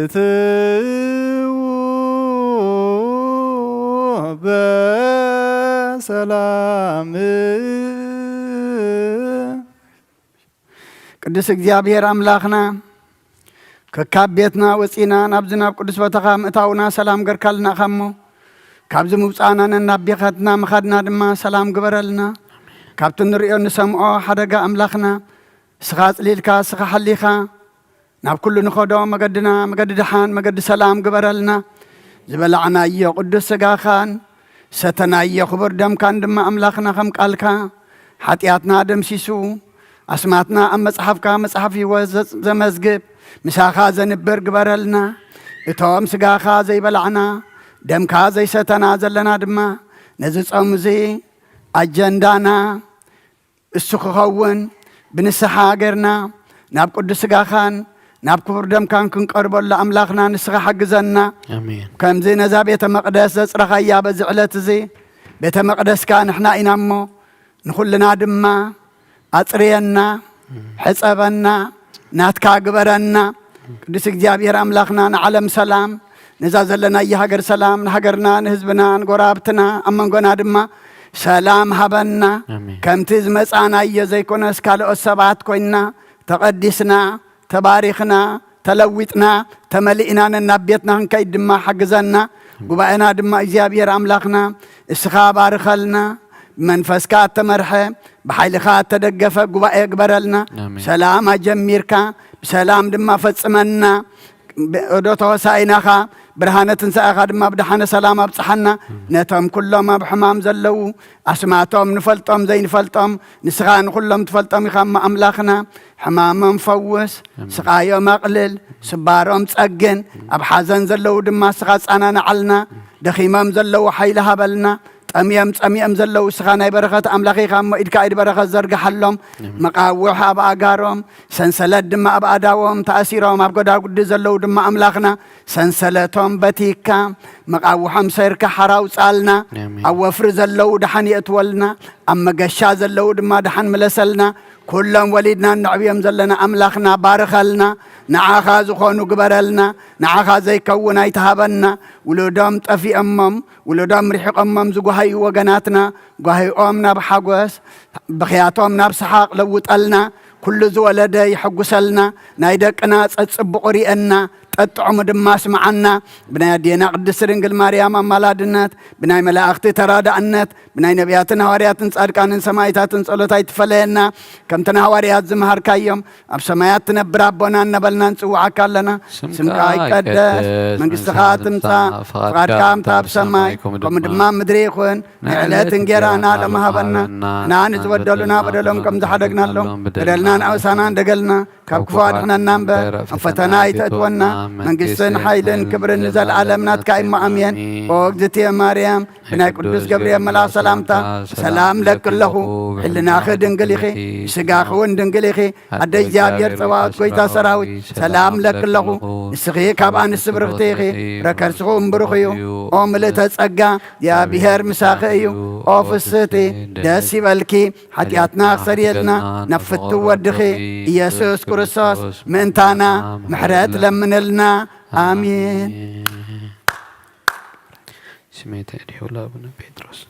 እትዉ በሰላም። ቅዱስ እግዚኣብሔር ኣምላኽና፣ ከካብ ቤትና ወጺና ናብዚ ናብ ቅዱስ ቦታኻ ምእታውና ሰላም ገርካልና ኢኻ እሞ፣ ካብዚ ምውጻእና ነናብ ቤኸትና ምኻድና ድማ ሰላም ግበረልና። ካብቲ ንርእዮ ንሰምዖ ሓደጋ ኣምላኽና፣ እስኻ ኣጽሊልካ፣ እስኻ ሓሊኻ፣ ናብ ኩሉ ንኸዶ መገድና፣ መገዲ ደሓን፣ መገዲ ሰላም ግበረልና። ዝበላዕናዮ ቅዱስ ሥጋኻን ሰተናዮ ክቡር ደምካን ድማ ኣምላኽና ከም ቃልካ ሓጢኣትና ደምሲሱ፣ ኣስማትና ኣብ መጽሓፍካ መጽሓፍ ሕይወት ዘ-፣ ዘመዝግብ፣ ምሳኻ ዘንብር ግበረልና። እቶም ሥጋኻ ዘይበላዕና፣ ደምካ ዘይሰተና ዘለና ድማ፣ ነዚ ጾም እዚ ኣጀንዳና እሱ ክኸውን ብንስሓ ጌርና ናብ ቅዱስ ሥጋኻን ናብ ክቡር ደምካን ክንቀርበሉ ኣምላኽና ንስኻ ሓግዘና። ኣሜን። ከምዚ ነዛ ቤተ መቕደስ ዘጽረኻያ በዚ ዕለት እዚ ቤተ መቕደስካ ንሕና ኢና እሞ፣ ንኹልና ድማ ኣጽርየና፣ ሕጸበና፣ ናትካ ግበረና። ቅዱስ እግዚኣብሔር ኣምላኽና ንዓለም ሰላም፣ ነዛ ዘለናያ ሃገር ሰላም፣ ንሃገርና፣ ንህዝብና፣ ንጎራብትና፣ ኣብ መንጎና ድማ ሰላም ሃበና። ኣሜን። ከምቲ ዝመጻናዮ ዘይኮነስ ካልኦት ሰባት ኮይንና ተቐዲስና፣ ተባሪኽና፣ ተለዊጥና፣ ተመሊእና ነናብ ቤትና ክንከይድ ድማ ሓግዘና። ጉባኤና ድማ እግዚኣብሔር ኣምላኽና እስኻ ባርኸልና፣ ብመንፈስካ እተመርሐ፣ ብሓይልኻ እተደገፈ ጉባኤ ግበረልና። ኣሜን። ሰላም ኣጀሚርካ ብሰላም ድማ ፈጽመና። ብ-፣ ኦዶ ተወሳኢናኻ ብርሃነ ትንሳኤኻ ድማ ብደሓነ ሰላም ኣብጽሓና። ነቶም ኩሎም ኣብ ሕማም ዘለዉ ኣስማቶም ንፈልጦም ዘይንፈልጦም ንስኻ ንኹሎም ትፈልጦም ኢኻ እሞ ኣምላኽና። ሕማሞም ፈውስ፣ ኣሜን። ስቓዮም ኣቕልል፣ ስባሮም ጸግን፣ ኣብ ሓዘን ዘለዉ ድማ ንስኻ ጻናናዓልና። ደኺሞም ዘለዉ ሓይሊ ሃበልና። ጠምዮም ጸሚኦም ዘለዉ ንስኻ ናይ በረኸት ኣምላኽ ኢኻ እሞ ኢድካ ኢድ በረኸት ዘርግሓሎም። ኣሜን። መቓውሕ ኣብ ኣጋሮም፣ ሰንሰለት ድማ ኣብ ኣእዳዎም ተኣሲሮም ኣብ ጎዳጉዲ ዘለዉ ድማ ኣምላኽና ሰንሰለቶም በቲካ መቓውሖም ሰይርካ ሓራ ኣውጻልና። ኣሜን። ኣብ ወፍሪ ዘለዉ ደሓን የእትወልና፣ ኣብ መገሻ ዘለዉ ድማ ደሓን ምለሰልና። ኩሎም ወሊድና እነዕብዮም ዘለና ኣምላኽና ባርኸልና። ንዓኻ ዝኾኑ ግበረልና። ንዓኻ ዘይከውን ኣይትሃበና። ውሉዶም ጠፊኦሞም፣ ውሉዶም ርሒቖሞም ዝጓሃዩ ወገናትና ጓሂኦም ናብ ሓጎስ፣ ብኽያቶም ናብ ሰሓቕ ለውጠልና። ኩሉ ዝወለደ የሐጉሰልና። ናይ ደቅና ጸጽብቑ ርእየና፣ ጠጥዕሙ ድማ ስምዓና። ብናይ ኣዴና ቅድስቲ ድንግል ማርያም ኣማላድነት፣ ብናይ መላእኽቲ ተራዳእነት፣ ብናይ ነቢያትን ሃዋርያትን ጻድቃንን ሰማዕታትን ጸሎት ኣይትፈለየና። ከምቲ ንሃዋርያት ዝመሃርካዮም፣ ኣብ ሰማያት ትነብር ኣቦና እናበልና ንጽውዓካ ኣለና። ስምካ ስምካ ይቀደስ፣ ይቀደስ፣ መንግስትኻ መንግስትኻ ትምጻእ፣ ትምጻእ፣ ፍቓድካ ፍቓድካ ከምታ ኣብ ሰማይ፣ ከምኡ ከምኡ ድማ ድማ ኣብ ምድሪ ይኹን። ናይ ዕለት ዕለት እንጌራና እንጌራና ሎም ሃበና፣ ሃበና፣ ንዓና ንዝበደሉና በደሎም ከም ዝሓደግናሎም፣ በደልና ንኣውሳና እንደገልና፣ ካብ ክፉ ኣድሕነና እምበር፣ ኣብ ፈተና ኣይተእትወና፣ መንግስትን ሓይልን ክብርን ንዘለዓለም ናትካ እዩ እሞ ኣሜን። ኦ እግዝእትየ ማርያም፣ ብናይ ቅዱስ ገብርኤል መልኣኽ ሰላምታ ሰላም እብለኪ ኣለኹ፣ ብሕልናኺ ድንግል ኢኺ፣ ብስጋኺ እውን ድንግል ኢኺ። ኣደ እግዚኣብሔር ጸባኦት ጐይታ ሰራዊት፣ ሰላም እብለኪ ኣለኹ። ንስኺ ካብ ኣንስቲ ብርኽቲ ኢኺ፣ ፍረ ከርስኺ እውን ብሩኽ እዩ። ኦ ምልእተ ጸጋ፣ እግዚኣብሔር ምሳኺ እዩ። ኦ ፍስህቲ፣ ደስ ይበልኪ፣ ሓጢኣትና ክሰርየልና ናብ ፍቱው ወድኺ ኢየሱስ ክርስቶስ ምእንታና ምሕረት ለምንልና። ኣሜን። ስሜተ እዴሁ ለአቡነ ጴጥሮስ።